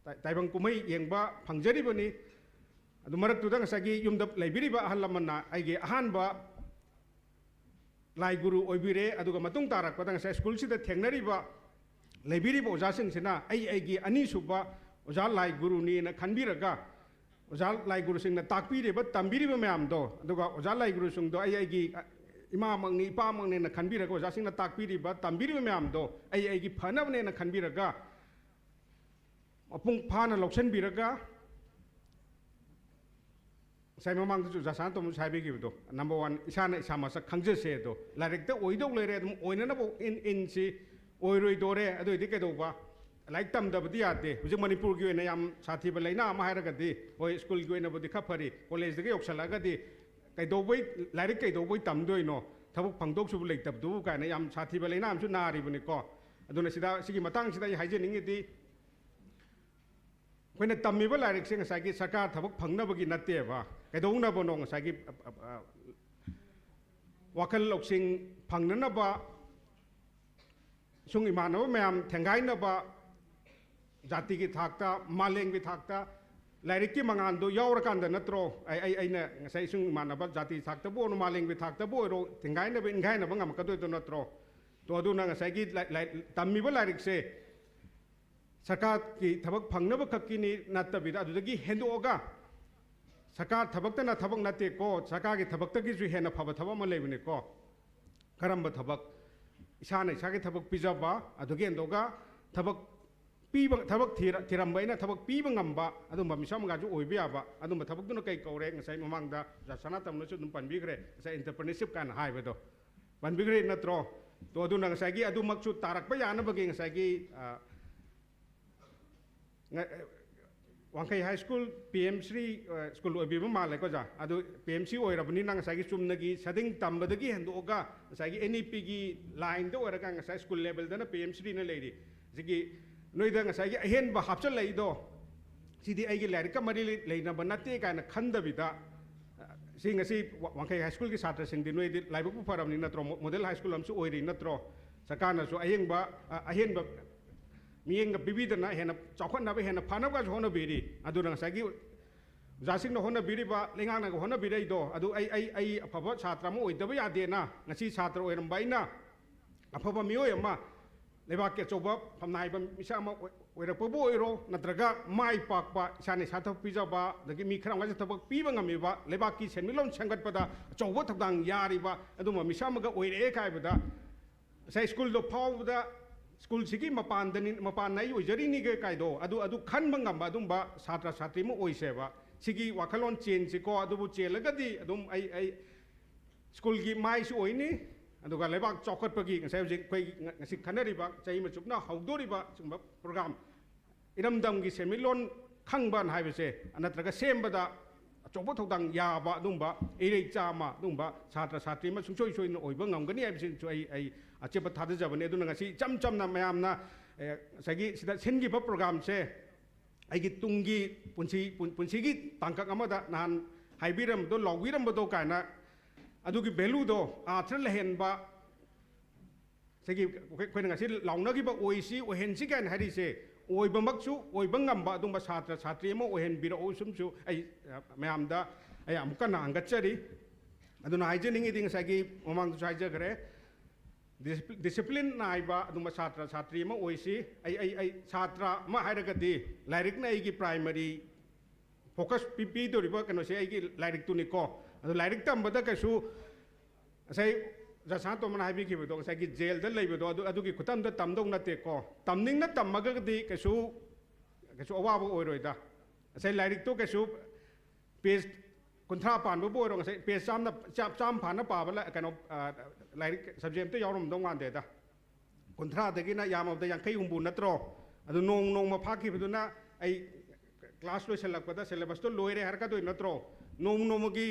ꯇꯥꯏ-, ꯇꯥꯏꯕꯪ ꯀꯨꯝꯍꯩ ꯌꯦꯡꯕ ꯐꯪꯖꯔꯤꯕꯅꯤ꯫ ꯑꯗꯨ ꯃꯔꯛꯇꯨꯗ ꯉꯁꯥꯏꯒꯤ ꯌꯨꯝꯗ ꯂꯩꯕꯤꯔꯤꯕ ꯑꯍꯜ ꯂꯃꯟꯅ ꯑꯩꯒꯤ ꯑꯍꯥꯟꯕ ꯂꯥꯏ ꯒꯨꯔꯨ ꯑꯣꯏꯕꯤꯔꯦ꯫ ꯑꯗꯨꯒ ꯃꯇꯨꯡ ꯇꯥꯔꯛꯄꯗ ꯉꯁꯥꯏ ꯁ꯭ꯀꯨꯜꯁꯤꯗ ꯊꯦꯡꯅꯔꯤꯕ, ꯂꯩꯕꯤꯔꯤꯕ ꯑꯣꯖꯥꯁꯤꯡꯁꯤꯅ ꯑꯩ ꯑꯩꯒꯤ ꯑꯅꯤꯁꯨꯕ ꯑꯣꯖꯥ ꯂꯥꯏ ꯒꯨꯔꯨꯅꯤꯅ ꯈꯟꯕꯤꯔꯒ, ꯑꯣꯖꯥ ꯂꯥꯏ ꯒꯨꯔꯨꯁꯤꯡꯅ ꯇꯥꯛꯄꯤꯔꯤꯕ, ꯇꯝꯕꯤꯔꯤꯕ ꯃꯌꯥꯝꯗꯣ, ꯑꯗꯨꯒ ꯑꯣꯖꯥ ꯂꯥꯏ ꯒꯨꯔꯨꯁꯤꯡꯗꯣ ꯑꯩ ꯑꯩꯒꯤ ꯏꯃꯥꯃꯛꯅꯤ, ꯏꯄꯥꯃꯛꯅꯦꯅ ꯈꯟꯕꯤꯔꯒ, ꯑꯣꯖꯥꯁꯤꯡꯅ ꯇꯥꯛꯄꯤꯔꯤꯕ, ꯇꯝꯕꯤꯔꯤꯕ ꯃꯌꯥꯝꯗꯣ ꯑꯩ ꯑꯩꯒꯤ ꯐꯅꯕꯅꯦꯅ ꯈꯟꯕꯤꯔꯒ, ꯃꯄꯨꯡ ꯐꯥꯅ ꯂꯧꯁꯤꯟꯕꯤꯔꯒ, ꯉꯁꯥꯏ ꯃꯃꯥꯡꯗꯁꯨ ꯑꯣꯖꯥ ꯁꯅꯥꯇꯣꯝꯕꯁꯨ ꯍꯥꯏꯕꯤꯈꯤꯕꯗꯣ, ꯅꯝꯕꯔ ꯋꯥꯟ, ꯏꯁꯥꯅ ꯏꯁꯥ ꯃꯁꯛ ꯈꯪꯖꯁꯦ ꯑꯗꯣ꯫ ꯂꯥꯏꯔꯤꯛꯇ ꯑꯣꯏꯗꯧ ꯂꯩꯔꯦ, ꯑꯗꯨꯝ ꯑꯣꯏꯅꯅꯕ ꯏꯟ, ꯏꯟꯁꯤ꯫ ꯑꯣꯏꯔꯣꯏꯗꯧꯔꯦ, ꯑꯗꯨ ꯑꯣꯏꯗꯤ ꯀꯩꯗꯧꯕ? ꯂꯥꯏꯔꯤꯛ ꯇꯝꯗꯕꯗꯤ ꯌꯥꯗꯦ꯫ ꯍꯧꯖꯤꯛ ꯃꯅꯤꯄꯨꯔꯒꯤ ꯑꯣꯏꯅ ꯌꯥꯝ ꯁꯥꯊꯤꯕ ꯂꯥꯏꯅꯥ ꯑꯃ ꯍꯥꯏꯔꯒꯗꯤ, ꯍꯣꯏ, ꯁ꯭ꯀꯨꯜꯒꯤ ꯑꯣꯏꯅꯕꯨꯗꯤ ꯈꯔ ꯐꯔꯤ, ꯀꯣꯂꯦꯖꯇꯒ ꯌꯧꯁꯜꯂꯛꯑꯒꯗꯤ ꯀꯩꯗꯧꯕꯩ, ꯂꯥꯏꯔꯤꯛ ꯀꯩꯗꯧꯕꯩ ꯇꯝꯗꯣꯏꯅꯣ? ꯊꯕꯛ ꯐꯪꯗꯧꯁꯨ ꯂꯩꯇꯕꯗꯨꯕꯨ ꯀꯥꯏꯅ ꯌꯥꯝ ꯁꯥꯊꯤꯕ ꯂꯥꯏꯅꯥ ꯑꯃꯁꯨ ꯅꯥꯔꯤꯕꯅꯤꯀꯣ꯫ ꯑꯗꯨꯅ ꯁꯤꯗ, ꯁꯤꯒꯤ ꯃꯇꯥꯡꯁꯤꯗ ꯑꯩ ꯍꯥꯏꯖꯅꯤꯡꯉꯤꯗꯤ, ꯑꯩꯈꯣꯏꯅ ꯇꯝꯃꯤꯕ ꯂꯥꯏꯔꯤꯛꯁꯦ ꯉꯁꯥꯏꯒꯤ ꯁꯔꯀꯥꯔ ꯊꯕꯛ ꯐꯪꯅꯕꯒꯤ ꯅꯠꯇꯦꯕ꯫ ꯀꯩꯗꯧꯅꯕꯅꯣ? ꯉꯁꯥꯏꯒꯤ, ꯑ, ꯑ, ꯑ, ꯋꯥꯈꯜ ꯂꯧꯁꯤꯡ ꯐꯪꯅꯅꯕ, ꯏꯁꯨꯡ ꯏꯃꯥꯟꯅꯕ ꯃꯌꯥꯝ ꯊꯦꯡꯒꯥꯏꯅꯕ, ꯖꯥꯇꯤꯒꯤ ꯊꯥꯛꯇ, ꯃꯥꯂꯦꯝꯒꯤ ꯊꯥꯛꯇ, ꯂꯥꯏꯔꯤꯛꯀꯤ ꯃꯉꯥꯜꯗꯣ ꯌꯥꯎꯔꯀꯥꯟꯗ ꯅꯠꯇ꯭ꯔꯣ ꯑꯩ, ꯑꯩ, ꯑꯩꯅ ꯉꯁꯥꯏ ꯏꯁꯨꯡ ꯏꯃꯥꯟꯅꯕ ꯖꯥꯇꯤ ꯊꯥꯛꯇꯕꯨ ꯑꯣꯏꯔꯣ, ꯃꯥꯂꯦꯝꯒꯤ ꯊꯥꯛꯇꯕꯨ ꯑꯣꯏꯔꯣ, ꯊꯦꯡꯒꯥꯏꯅꯕ, ꯏꯟꯒꯥꯏꯅꯕ ꯉꯝꯃꯛꯀꯗꯣꯏꯗꯣ ꯅꯠꯇ꯭ꯔꯣ? ꯇꯣ ꯑꯗꯨꯅ ꯉꯁꯥꯏꯒꯤ ꯂꯥꯏ- ꯂꯥꯏ- ꯇꯝꯃꯤꯕ ꯂꯥꯏꯔꯤꯛꯁꯦ ꯁꯔꯀꯥꯔꯒꯤ ꯊꯕꯛ ꯐꯪꯅꯕ ꯈꯛꯀꯤꯅꯤ ꯅꯠꯇꯕꯤꯗ, ꯑꯗꯨꯗꯒꯤ ꯍꯦꯟꯗꯣꯛꯑꯒ, ꯁꯔꯀꯥꯔ ꯊꯕꯛꯇꯅ ꯊꯕꯛ ꯅꯠꯇꯦꯀꯣ, ꯁꯔꯀꯥꯔꯒꯤ ꯊꯕꯛꯇꯒꯤꯁꯨ ꯍꯦꯟꯅ ꯐꯕ ꯊꯕꯛ ꯑꯃ ꯂꯩꯕꯅꯤꯀꯣ꯫ ꯀꯔꯝꯕ ꯊꯕꯛ? ꯏꯁꯥꯅ ꯏꯁꯥꯒꯤ ꯊꯕꯛ ꯄꯤꯖꯕ, ꯑꯗꯨꯗꯒꯤ ꯍꯦꯟꯗꯣꯛꯑꯒ ꯊꯕꯛ ꯄꯤꯕ, ꯊꯕꯛ ꯊꯤꯔ- ꯊꯤꯔꯝꯕ ꯑꯩꯅ ꯊꯕꯛ ꯄꯤꯕ ꯉꯝꯕ, ꯑꯗꯨꯝꯕ ꯃꯤꯁꯛ ꯑꯃꯒꯁꯨ ꯑꯣꯏꯕ ꯌꯥꯕ꯫ ꯑꯗꯨꯝꯕ ꯊꯕꯛꯇꯨꯅ ꯀꯩ ꯀꯧꯔꯦ? ꯉꯁꯥꯏ ꯃꯃꯥꯡꯗ ꯑꯣꯖꯥ ꯁꯅꯥꯇꯝꯅꯁꯨ ꯑꯗꯨꯝ ꯄꯟꯕꯤꯈ꯭ꯔꯦ, ꯉꯁꯥꯏ entrepreneurship ꯀꯥꯏꯅ ꯍꯥꯏꯕꯗꯣ ꯄꯟꯕꯤꯈ꯭ꯔꯦ ꯅꯠꯇ꯭ꯔꯣ? ꯇꯣ ꯑꯗꯨꯅ ꯉꯁꯥꯏꯒꯤ ꯑꯗꯨꯃꯛꯁꯨ ꯇꯥꯔꯛꯄ ꯌꯥꯅꯕꯒꯤ ꯉꯁꯥꯏꯒꯤ, ꯑ, ꯉ- Wangkhei high school P M Shri, uh, school ꯑꯣꯏꯕꯤꯕ ꯃꯥꯜꯂꯦꯀꯣ ꯑꯣꯖꯥ꯫ ꯑꯗꯨ ꯄꯤ ꯑꯦꯝ ꯁꯤ ꯑꯣꯏꯔꯕꯅꯤꯅ ꯉꯁꯥꯏꯒꯤ ꯆꯨꯝꯅꯒꯤ ꯁꯗꯤꯡ ꯇꯝꯕꯗꯒꯤ ꯍꯦꯟꯗꯣꯛꯑꯒ ꯉꯁꯥꯏꯒꯤ ꯑꯦꯟ ꯏ ꯄꯤꯒꯤ ꯂꯥꯏꯟꯗ ꯑꯣꯏꯔꯒ ꯉꯁꯥꯏ ꯁ꯭ꯀꯨꯜ ꯂꯦꯕꯦꯜꯗꯅ ꯄꯤ ꯑꯦꯝ ꯁ꯭ꯔꯤꯅ ꯂꯩꯔꯤ꯫ ꯁꯤꯒꯤ ꯅꯣꯏꯗ ꯉꯁꯥꯏꯒꯤ ꯑꯍꯦꯟꯕ ꯍꯥꯞꯆꯜꯂꯛꯏꯗꯣ, ꯁꯤꯗꯤ ꯑꯩꯒꯤ ꯂꯥꯏꯔꯤꯛꯀ ꯃꯔꯤ ꯂꯩ- ꯂꯩꯅꯕ ꯅꯠꯇꯦ ꯀꯥꯏꯅ ꯈꯟꯗꯕꯤꯗ, ꯑ, ꯁꯤ ꯉꯁꯤ ꯋꯥ- ꯋꯥꯡꯈꯩ ꯍꯥꯏ ꯁ꯭ꯀꯨꯜꯒꯤ ꯁꯥꯇ꯭ꯔꯁꯤꯡꯗꯤ ꯅꯣꯏꯗꯤ ꯂꯥꯏꯕꯛꯄꯨ ꯐꯔꯕꯅꯤ ꯅꯠꯇ꯭ꯔꯣ? ꯃꯣ- ꯃꯣꯗꯦꯜ ꯍꯥꯏ ꯁ꯭ꯀꯨꯜ ꯑꯃꯁꯨ ꯑꯣꯏꯔꯤ ꯅꯠꯇ꯭ꯔꯣ? ꯁꯔꯀꯥꯔꯅꯁꯨ ꯑꯌꯦꯡꯕ, ꯑ, ꯑꯍꯦꯟꯕ ꯃꯤꯠꯌꯦꯡꯒ ꯄꯤꯕꯤꯗꯅ ꯍꯦꯟꯅ ꯆꯥꯎꯈꯠꯅꯕ, ꯍꯦꯟꯅ ꯐꯅꯕꯒꯁꯨ ꯍꯣꯠꯅꯕꯤꯔꯤ꯫ ꯑꯗꯨꯅ ꯉꯁꯥꯏꯒꯤ ꯑꯣꯖꯥꯁꯤꯡꯅ ꯍꯣꯠꯅꯕꯤꯔꯤꯕ, ꯂꯩꯉꯥꯛꯅꯒ ꯍꯣꯠꯅꯕꯤꯔꯛꯏꯗꯣ, ꯑꯗꯨ ꯑꯩ, ꯑꯩ, ꯑꯩ ꯑꯐꯕ ꯁꯥꯇ꯭ꯔ ꯑꯃ ꯑꯣꯏꯗꯕ ꯌꯥꯗꯦꯅ, ꯉꯁꯤ ꯁꯥꯇ꯭ꯔ ꯑꯣꯏꯔꯝꯕ ꯑꯩꯅ ꯑꯐꯕ ꯃꯤꯑꯣꯏ ꯑꯃ, ꯂꯩꯕꯥꯛꯀꯤ ꯑꯆꯧꯕ ꯐꯝꯅꯥꯏꯕ ꯃꯤꯁꯛ ꯑꯃ ꯑꯣꯏ-, ꯑꯣꯏꯔꯛꯄꯕꯨ ꯑꯣꯏꯔꯣ, ꯅꯠꯇ꯭ꯔꯒ ꯃꯥꯏ ꯄꯥꯛꯄ, ꯏꯁꯥꯅ ꯏꯁꯥ ꯊꯕꯛ ꯄꯤꯖꯕ, ꯑꯗꯒꯤ ꯃꯤ ꯈꯔ ꯑꯃꯁꯨ ꯊꯕꯛ ꯄꯤꯕ ꯉꯝꯃꯤꯕ, ꯂꯩꯕꯥꯛꯀꯤ ꯁꯦꯟꯃꯤꯠꯂꯣꯟ ꯁꯦꯝꯒꯠꯄꯗ ꯑꯆꯧꯕ ꯊꯧꯗꯥꯡ ꯌꯥꯔꯤꯕ ꯑꯗꯨꯝꯕ ꯃꯤꯁꯛ ꯑꯃꯒ ꯑꯣꯏꯔꯛꯑꯦ ꯍꯥꯏꯕꯗ, ꯉꯁꯥꯏ ꯁ꯭ꯀꯨꯜꯗꯣ ꯐꯥꯎꯕꯗ, ꯁ꯭ꯀꯨꯜꯁꯤꯒꯤ ꯃꯄꯥꯟꯗꯅꯤ, ꯃꯄꯥꯟꯅ ꯑꯩ ꯑꯣꯏꯖꯔꯤꯅꯤꯒ ꯀꯥꯏꯗꯣ, ꯑꯗꯨ, ꯑꯗꯨ ꯈꯟꯕ ꯉꯝꯕ ꯑꯗꯨꯝꯕ ꯁꯥꯇ꯭ꯔ ꯁꯥꯇ꯭ꯔꯤ ꯑꯃ ꯑꯣꯏꯁꯦꯕ꯫ ꯁꯤꯒꯤ ꯋꯥꯈꯜꯂꯣꯟ ꯆꯦꯟꯁꯤꯀꯣ, ꯑꯗꯨꯕꯨ ꯆꯦꯜꯂꯒꯗꯤ ꯑꯗꯨꯝ ꯑꯩ, ꯑꯩ ꯁ꯭ꯀꯨꯜꯒꯤ ꯃꯥꯏꯁꯨ ꯑꯣꯏꯅꯤ, ꯑꯗꯨꯒ ꯂꯩꯕꯥꯛ ꯆꯥꯎꯈꯠꯄꯒꯤ ꯉꯁꯥꯏ ꯍꯧꯖꯤꯛ ꯑꯩꯈꯣꯏ ꯉ-, ꯉꯁꯤ ꯈꯟꯅꯔꯤꯕ ꯆꯍꯤ ꯑꯃ ꯆꯨꯞꯅ ꯍꯧꯗꯣꯔꯤꯕ ꯁꯤꯒꯨꯝꯕ ꯄ꯭ꯔꯣꯒ꯭ꯔꯥꯝ, ꯏꯔꯝꯗꯝꯒꯤ ꯁꯦꯟꯃꯤꯠꯂꯣꯟ ꯈꯪꯕꯅ ꯍꯥꯏꯕꯁꯦ ꯅꯠꯇ꯭ꯔꯒ ꯁꯦꯝꯕꯗ ꯑꯆꯧꯕ ꯊꯧꯗꯥꯡ ꯌꯥꯕ ꯑꯗꯨꯒꯨꯝꯕ ꯏꯔꯩ ꯆꯥꯝꯃ ꯑꯗꯨꯒꯨꯝꯕ ꯁꯥꯇ꯭ꯔ ꯁꯥꯇ꯭ꯔꯤ ꯑꯃ ꯁꯨꯡꯁꯣꯏ ꯁꯣꯏꯗꯅ ꯑꯣꯏꯕ ꯉꯝꯒꯅꯤ ꯍꯥꯏꯕꯁꯤꯁꯨ ꯑꯩ, ꯑꯩ ꯑꯆꯦꯠꯄ ꯊꯥꯖꯖꯕꯅꯤ꯫ ꯑꯗꯨꯅ ꯉꯁꯤ ꯏꯆꯝ ꯆꯝꯅ ꯃꯌꯥꯝꯅ, ꯑꯦ, ꯉꯁꯥꯏꯒꯤ ꯁꯤꯗ ꯁꯤꯟꯈꯤꯕ ꯄ꯭ꯔꯣꯒ꯭ꯔꯥꯝꯁꯦ ꯑꯩꯒꯤ ꯇꯨꯡꯒꯤ ꯄꯨꯟꯁꯤ, ꯄꯨꯟ-, ꯄꯨꯟꯁꯤꯒꯤ ꯇꯥꯡꯀꯛ ꯑꯃꯗ ꯅꯍꯥꯟ ꯍꯥꯏꯕꯤꯔꯝꯕꯗꯣ, ꯂꯥꯎꯕꯤꯔꯝꯕꯗꯣ ꯀꯥꯏꯅ ꯑꯗꯨꯒꯤ ꯚꯦꯂꯨꯗꯣ, ꯑꯥꯔꯊ ꯂꯩꯍꯟꯕ, ꯁꯤꯒꯤ ꯑꯩꯈꯣꯏ-, ꯑꯩꯈꯣꯏꯅ ꯉꯁꯤ ꯂꯥꯎꯅꯈꯤꯕ ꯑꯣꯏꯁꯤ, ꯑꯣꯏꯍꯟꯁꯤ ꯀꯥꯏꯅ ꯍꯥꯏꯔꯤꯁꯦ, ꯑꯣꯏꯕꯃꯛꯁꯨ ꯑꯣꯏꯕ ꯉꯝꯕ ꯑꯗꯨꯝꯕ ꯁꯥꯇ꯭ꯔ ꯁꯥꯇ꯭ꯔꯤ ꯑꯃ ꯑꯣꯏꯍꯟꯕꯤꯔꯛꯎ꯫ ꯁꯨꯝꯁꯨ ꯑꯩ, ꯑ, ꯃꯌꯥꯝꯗ ꯑꯩ ꯑꯃꯨꯛ ꯀꯟꯅ ꯍꯪꯒꯠꯆꯔꯤ꯫ ꯑꯗꯨꯅ ꯍꯥꯏꯖꯅꯤꯡꯉꯤꯗꯤ ꯉꯁꯥꯏꯒꯤ ꯃꯃꯥꯡꯗꯁꯨ ꯍꯥꯏꯖꯈ꯭ꯔꯦ, ꯗꯤꯁꯤꯄ꯭ꯂꯤꯟ ꯅꯥꯏꯕ ꯑꯗꯨꯒꯨꯝꯕ ꯁꯥꯇ꯭ꯔ ꯁꯥꯇ꯭ꯔꯤ ꯑꯃ ꯑꯣꯏꯁꯤ꯫ ꯑꯩ ꯑꯩ ꯑꯩ ꯁꯥꯇ꯭ꯔ ꯑꯃ ꯍꯥꯏꯔꯒꯗꯤ ꯂꯥꯏꯔꯤꯛꯅ ꯑꯩꯒꯤ ꯄ꯭ꯔꯥꯏꯃꯔꯤ ꯐꯣꯀꯁ ꯄꯤꯗꯣꯔꯤꯕ ꯀꯩꯅꯣꯁꯦ ꯑꯩꯒꯤ ꯂꯥꯏꯔꯤꯛꯇꯨꯅꯤꯀꯣ꯫ ꯑꯗꯣ ꯂꯥꯏꯔꯤꯛ ꯇꯝꯕꯗ ꯀꯩꯁꯨ ꯉꯁꯥꯏ ꯖꯁꯥꯟꯇꯣꯝꯕꯅ ꯍꯥꯏꯕꯤꯈꯤꯕꯗꯣ, ꯉꯁꯥꯏꯒꯤ ꯖꯦꯜꯗ ꯂꯩꯕꯗꯣ ꯑꯗꯨ, ꯑꯗꯨꯒꯤ ꯈꯨꯇꯝꯗ ꯇꯝꯗꯧ ꯅꯠꯇꯦꯀꯣ꯫ ꯇꯝꯅꯤꯡꯅ ꯇꯝꯃꯒꯗꯤ ꯀꯩꯁꯨ, ꯀꯩꯁꯨ ꯑꯋꯥꯕ ꯑꯣꯏꯔꯣꯏꯗ꯫ ꯉꯁꯥꯏ ꯂꯥꯏꯔꯤꯛꯇꯣ ꯀꯩꯁꯨ ꯄꯦꯖ ꯀꯨꯟꯊ꯭ꯔꯥ ꯄꯥꯟꯕꯕꯨ ꯑꯣꯏꯔꯣ, ꯉꯁꯥꯏ ꯄꯦꯖ ꯆꯥꯝꯅ, ꯆꯥ-, ꯆꯥꯝ ꯐꯥꯅ ꯄꯥꯕ ꯂ-, ꯀꯩꯅꯣ, ꯑ, ꯂꯥꯏꯔꯤꯛ ꯁꯕꯖꯦꯛ ꯑꯝꯇ ꯌꯥꯎꯔꯝꯗꯧ ꯃꯥꯟꯗꯦꯗ꯫ ꯀꯨꯟꯊ꯭ꯔꯥꯗꯒꯤꯅ ꯌꯥꯝꯃꯕꯗ ꯌꯥꯡꯈꯩ ꯍꯨꯝꯐꯨ ꯅꯠꯇ꯭ꯔꯣ? ꯑꯗꯨ ꯅꯣꯡ ꯅꯣꯡꯃ ꯐꯥꯈꯤꯕꯗꯨꯅ ꯑꯩ ꯀ꯭ꯂꯥꯁ ꯂꯣꯏꯁꯤꯜꯂꯛꯄꯗ ꯁꯦꯂꯦꯕꯁꯇꯣ ꯂꯣꯏꯔꯦ ꯍꯥꯏꯔꯛꯀꯗꯣꯏ ꯅꯠꯇ꯭ꯔꯣ? ꯅꯣꯡ ꯅꯣꯡꯃꯒꯤ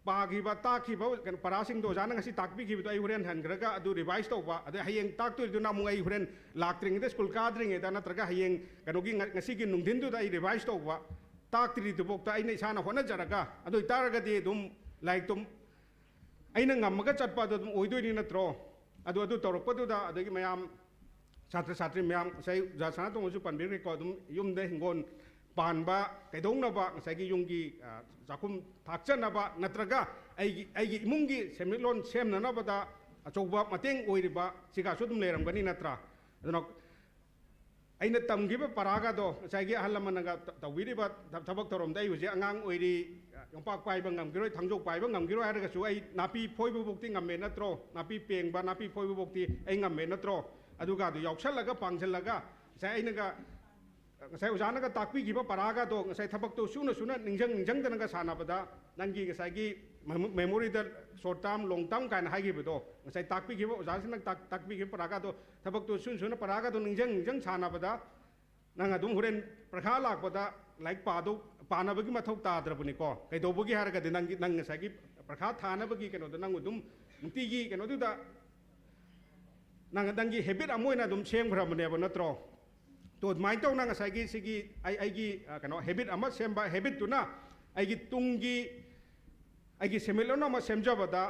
ꯄꯥꯈꯤꯕ, ꯇꯥꯛꯈꯤꯕ ꯀꯩꯅꯣ, ꯄꯔꯥꯁꯤꯡꯗꯣ ꯑꯣꯖꯥꯅ ꯉꯁꯤ ꯇꯥꯛꯄꯤꯈꯤꯕꯗꯣ ꯑꯩ ꯍꯣꯔꯦꯟ ꯍꯟꯈ꯭ꯔꯒ ꯑꯗꯨ ꯔꯤꯚꯥꯏꯁ ꯇꯧꯕ, ꯑꯗꯩ ꯍꯌꯦꯡ ꯇꯥꯛꯇꯣꯏꯗꯨꯅ ꯑꯃꯨꯛ ꯑꯩ ꯍꯣꯔꯦꯟ ꯂꯥꯛꯇ꯭ꯔꯤꯉꯩꯗ, ꯁ꯭ꯀꯨꯜ ꯀꯥꯗ꯭ꯔꯤꯉꯩꯗ, ꯅꯠꯇ꯭ꯔꯒ ꯍꯌꯦꯡ ꯀꯩꯅꯣꯒꯤ ꯉ-, ꯉꯁꯤꯒꯤ ꯅꯨꯡꯊꯤꯟꯗꯨꯗ ꯑꯩ ꯔꯤꯚꯥꯏꯁ ꯇꯧꯕ, ꯇꯥꯛꯇ꯭ꯔꯤꯗꯨꯐꯥꯎꯗ ꯑꯩꯅ ꯏꯁꯥꯅ ꯍꯣꯠꯅꯖꯔꯒ, ꯑꯗꯨ ꯑꯣꯏꯇꯥꯔꯒꯗꯤ ꯑꯗꯨꯝ ꯂꯥꯏꯔꯤꯛꯇꯣ ꯑꯩꯅ ꯉꯝꯃꯒ ꯆꯠꯄ ꯑꯗꯨ ꯑꯗꯨꯝ ꯑꯣꯏꯗꯣꯏꯅꯤ ꯅꯠꯇ꯭ꯔꯣ? ꯑꯗꯨ, ꯑꯗꯨ ꯇꯧꯔꯛꯄꯗꯨꯗ ꯑꯗꯒꯤ ꯃꯌꯥꯝ, ꯁꯥꯇ꯭ꯔ ꯁꯥꯇ꯭ꯔꯤ ꯃꯌꯥꯝ, ꯉꯁꯥꯏ ꯑꯣꯖꯥ ꯁꯅꯥꯇꯣꯝꯕꯁꯨ ꯄꯟꯕꯤꯈ꯭ꯔꯦꯀꯣ, ꯑꯗꯨꯝ ꯌꯨꯝꯗ ꯍꯤꯡꯒꯣꯜ ꯄꯥꯟꯕ ꯀꯩꯗꯧꯅꯕ, ꯉꯁꯥꯏꯒꯤ ꯌꯨꯝꯒꯤ, ꯑ, ꯆꯥꯛꯈꯨꯝ ꯊꯥꯛꯆꯅꯕ ꯅꯠꯇ꯭ꯔꯒ ꯑꯩꯒꯤ, ꯑꯩꯒꯤ ꯏꯃꯨꯡꯒꯤ ꯁꯦꯟꯃꯤꯠꯂꯣꯟ ꯁꯦꯝꯅꯅꯕꯗ ꯑꯆꯧꯕ ꯃꯇꯦꯡ ꯑꯣꯏꯔꯤꯕ ꯁꯤꯒꯁꯨ ꯑꯗꯨꯝ ꯂꯩꯔꯝꯒꯅꯤ ꯅꯠꯇ꯭ꯔꯥ? ꯑꯗꯨꯅ ꯑꯩꯅ ꯇꯝꯈꯤꯕ ꯄꯔꯥꯒꯗꯣ, ꯉꯁꯥꯏꯒꯤ ꯑꯍꯜ ꯂꯃꯟꯅꯒ ꯇ-, ꯇꯧꯕꯤꯔꯤꯕ ꯊ-, ꯊꯕꯛ ꯊꯧꯔꯝꯗ ꯑꯩ ꯍꯧꯖꯤꯛ ꯑꯉꯥꯡ ꯑꯣꯏꯔꯤ, ꯌꯣꯝꯄꯥꯛ ꯄꯥꯏꯕ ꯉꯝꯈꯤꯔꯣꯏ, ꯊꯥꯡꯖꯧ ꯄꯥꯏꯕ ꯉꯝꯈꯤꯔꯣꯏ ꯍꯥꯏꯔꯒꯁꯨ ꯑꯩ ꯅꯥꯄꯤ ꯐꯣꯏꯕꯐꯧꯗꯤ ꯉꯝꯃꯦ ꯅꯠꯇ꯭ꯔꯣ? ꯅꯥꯄꯤ ꯄꯦꯡꯕ, ꯅꯥꯄꯤ ꯐꯣꯏꯕꯐꯧꯗꯤ ꯑꯩ ꯉꯝꯃꯦ ꯅꯠꯇ꯭ꯔꯣ? ꯑꯗꯨꯒ ꯑꯗꯨ ꯌꯥꯎꯁꯜꯂꯒ, ꯄꯥꯡꯁꯤꯜꯂꯒ, ꯉꯁꯥꯏ ꯑꯩꯅꯒ, ꯉꯁꯥꯏ ꯑꯣꯖꯥꯅꯒ ꯇꯥꯛꯄꯤꯈꯤꯕ ꯄꯔꯥꯒꯗꯣ, ꯉꯁꯥꯏ ꯊꯕꯛꯇꯣ ꯁꯨꯅ ꯁꯨꯅ ꯅꯤꯡꯁꯤꯡ ꯅꯤꯡꯁꯤꯡꯗꯅꯒ ꯁꯥꯟꯅꯕꯗ, ꯅꯪꯒꯤ ꯉꯁꯥꯏꯒꯤ ꯃꯦꯃꯣ-, ꯃꯦꯃꯣꯔꯤꯗ ꯁꯣꯔꯠ ꯇꯥꯔꯝ, ꯂꯣꯡ ꯇꯥꯔꯝ ꯀꯥꯏꯅ ꯍꯥꯏꯈꯤꯕꯗꯣ, ꯉꯁꯥꯏ ꯇꯥꯛꯄꯤꯈꯤꯕ ꯑꯣꯖꯥꯁꯤꯡꯅ ꯇꯥꯛ-, ꯇꯥꯛꯄꯤꯈꯤꯕ ꯄꯔꯥꯒꯗꯣ, ꯊꯕꯛꯇꯣ ꯁꯨꯅ ꯁꯨꯅ ꯄꯔꯥꯒꯗꯣ ꯅꯤꯡꯁꯤꯡ ꯅꯤꯡꯁꯤꯡ ꯁꯥꯟꯅꯕꯗ, ꯅꯪ ꯑꯗꯨꯝ ꯍꯣꯔꯦꯟ ꯄꯔꯤꯈꯥ ꯂꯥꯛꯄꯗ ꯂꯥꯏꯔꯤꯛ ꯄꯥꯗꯧ, ꯄꯥꯅꯕꯒꯤ ꯃꯊꯧ ꯇꯥꯗ꯭ꯔꯕꯅꯤꯀꯣ꯫ ꯀꯩꯗꯧꯕꯒꯤ ꯍꯥꯏꯔꯒꯗꯤ ꯅꯪꯒꯤ, ꯅꯪ ꯉꯁꯥꯏꯒꯤ ꯄꯔꯤꯈꯥ ꯊꯥꯅꯕꯒꯤ ꯀꯩꯅꯣꯗꯣ ꯅꯪ ꯑꯗꯨꯝ ꯅꯨꯡꯇꯤꯒꯤ ꯀꯩꯅꯣꯗꯨꯗ ꯅꯪ, ꯅꯪꯒꯤ ꯍꯦꯕꯤꯠ ꯑꯃ ꯑꯣꯏꯅ ꯑꯗꯨꯝ ꯁꯦꯝꯈ꯭ꯔꯕꯅꯦꯕ ꯅꯠꯇ꯭ꯔꯣ? ꯇꯣ, ꯑꯗꯨꯃꯥꯏꯅ ꯇꯧꯅ ꯉꯁꯥꯏꯒꯤ ꯁꯤꯒꯤ ꯑꯩ, ꯑꯩꯒꯤ, ꯑ, ꯀꯩꯅꯣ, ꯍꯦꯕꯤꯠ ꯑꯃ ꯁꯦꯝꯕ, ꯍꯦꯕꯤꯠꯇꯨꯅ ꯑꯩꯒꯤ ꯇꯨꯡꯒꯤ ꯑꯩꯒꯤ ꯁꯦꯟꯃꯤꯠꯂꯣꯟ ꯑꯃ ꯁꯦꯝꯖꯕꯗ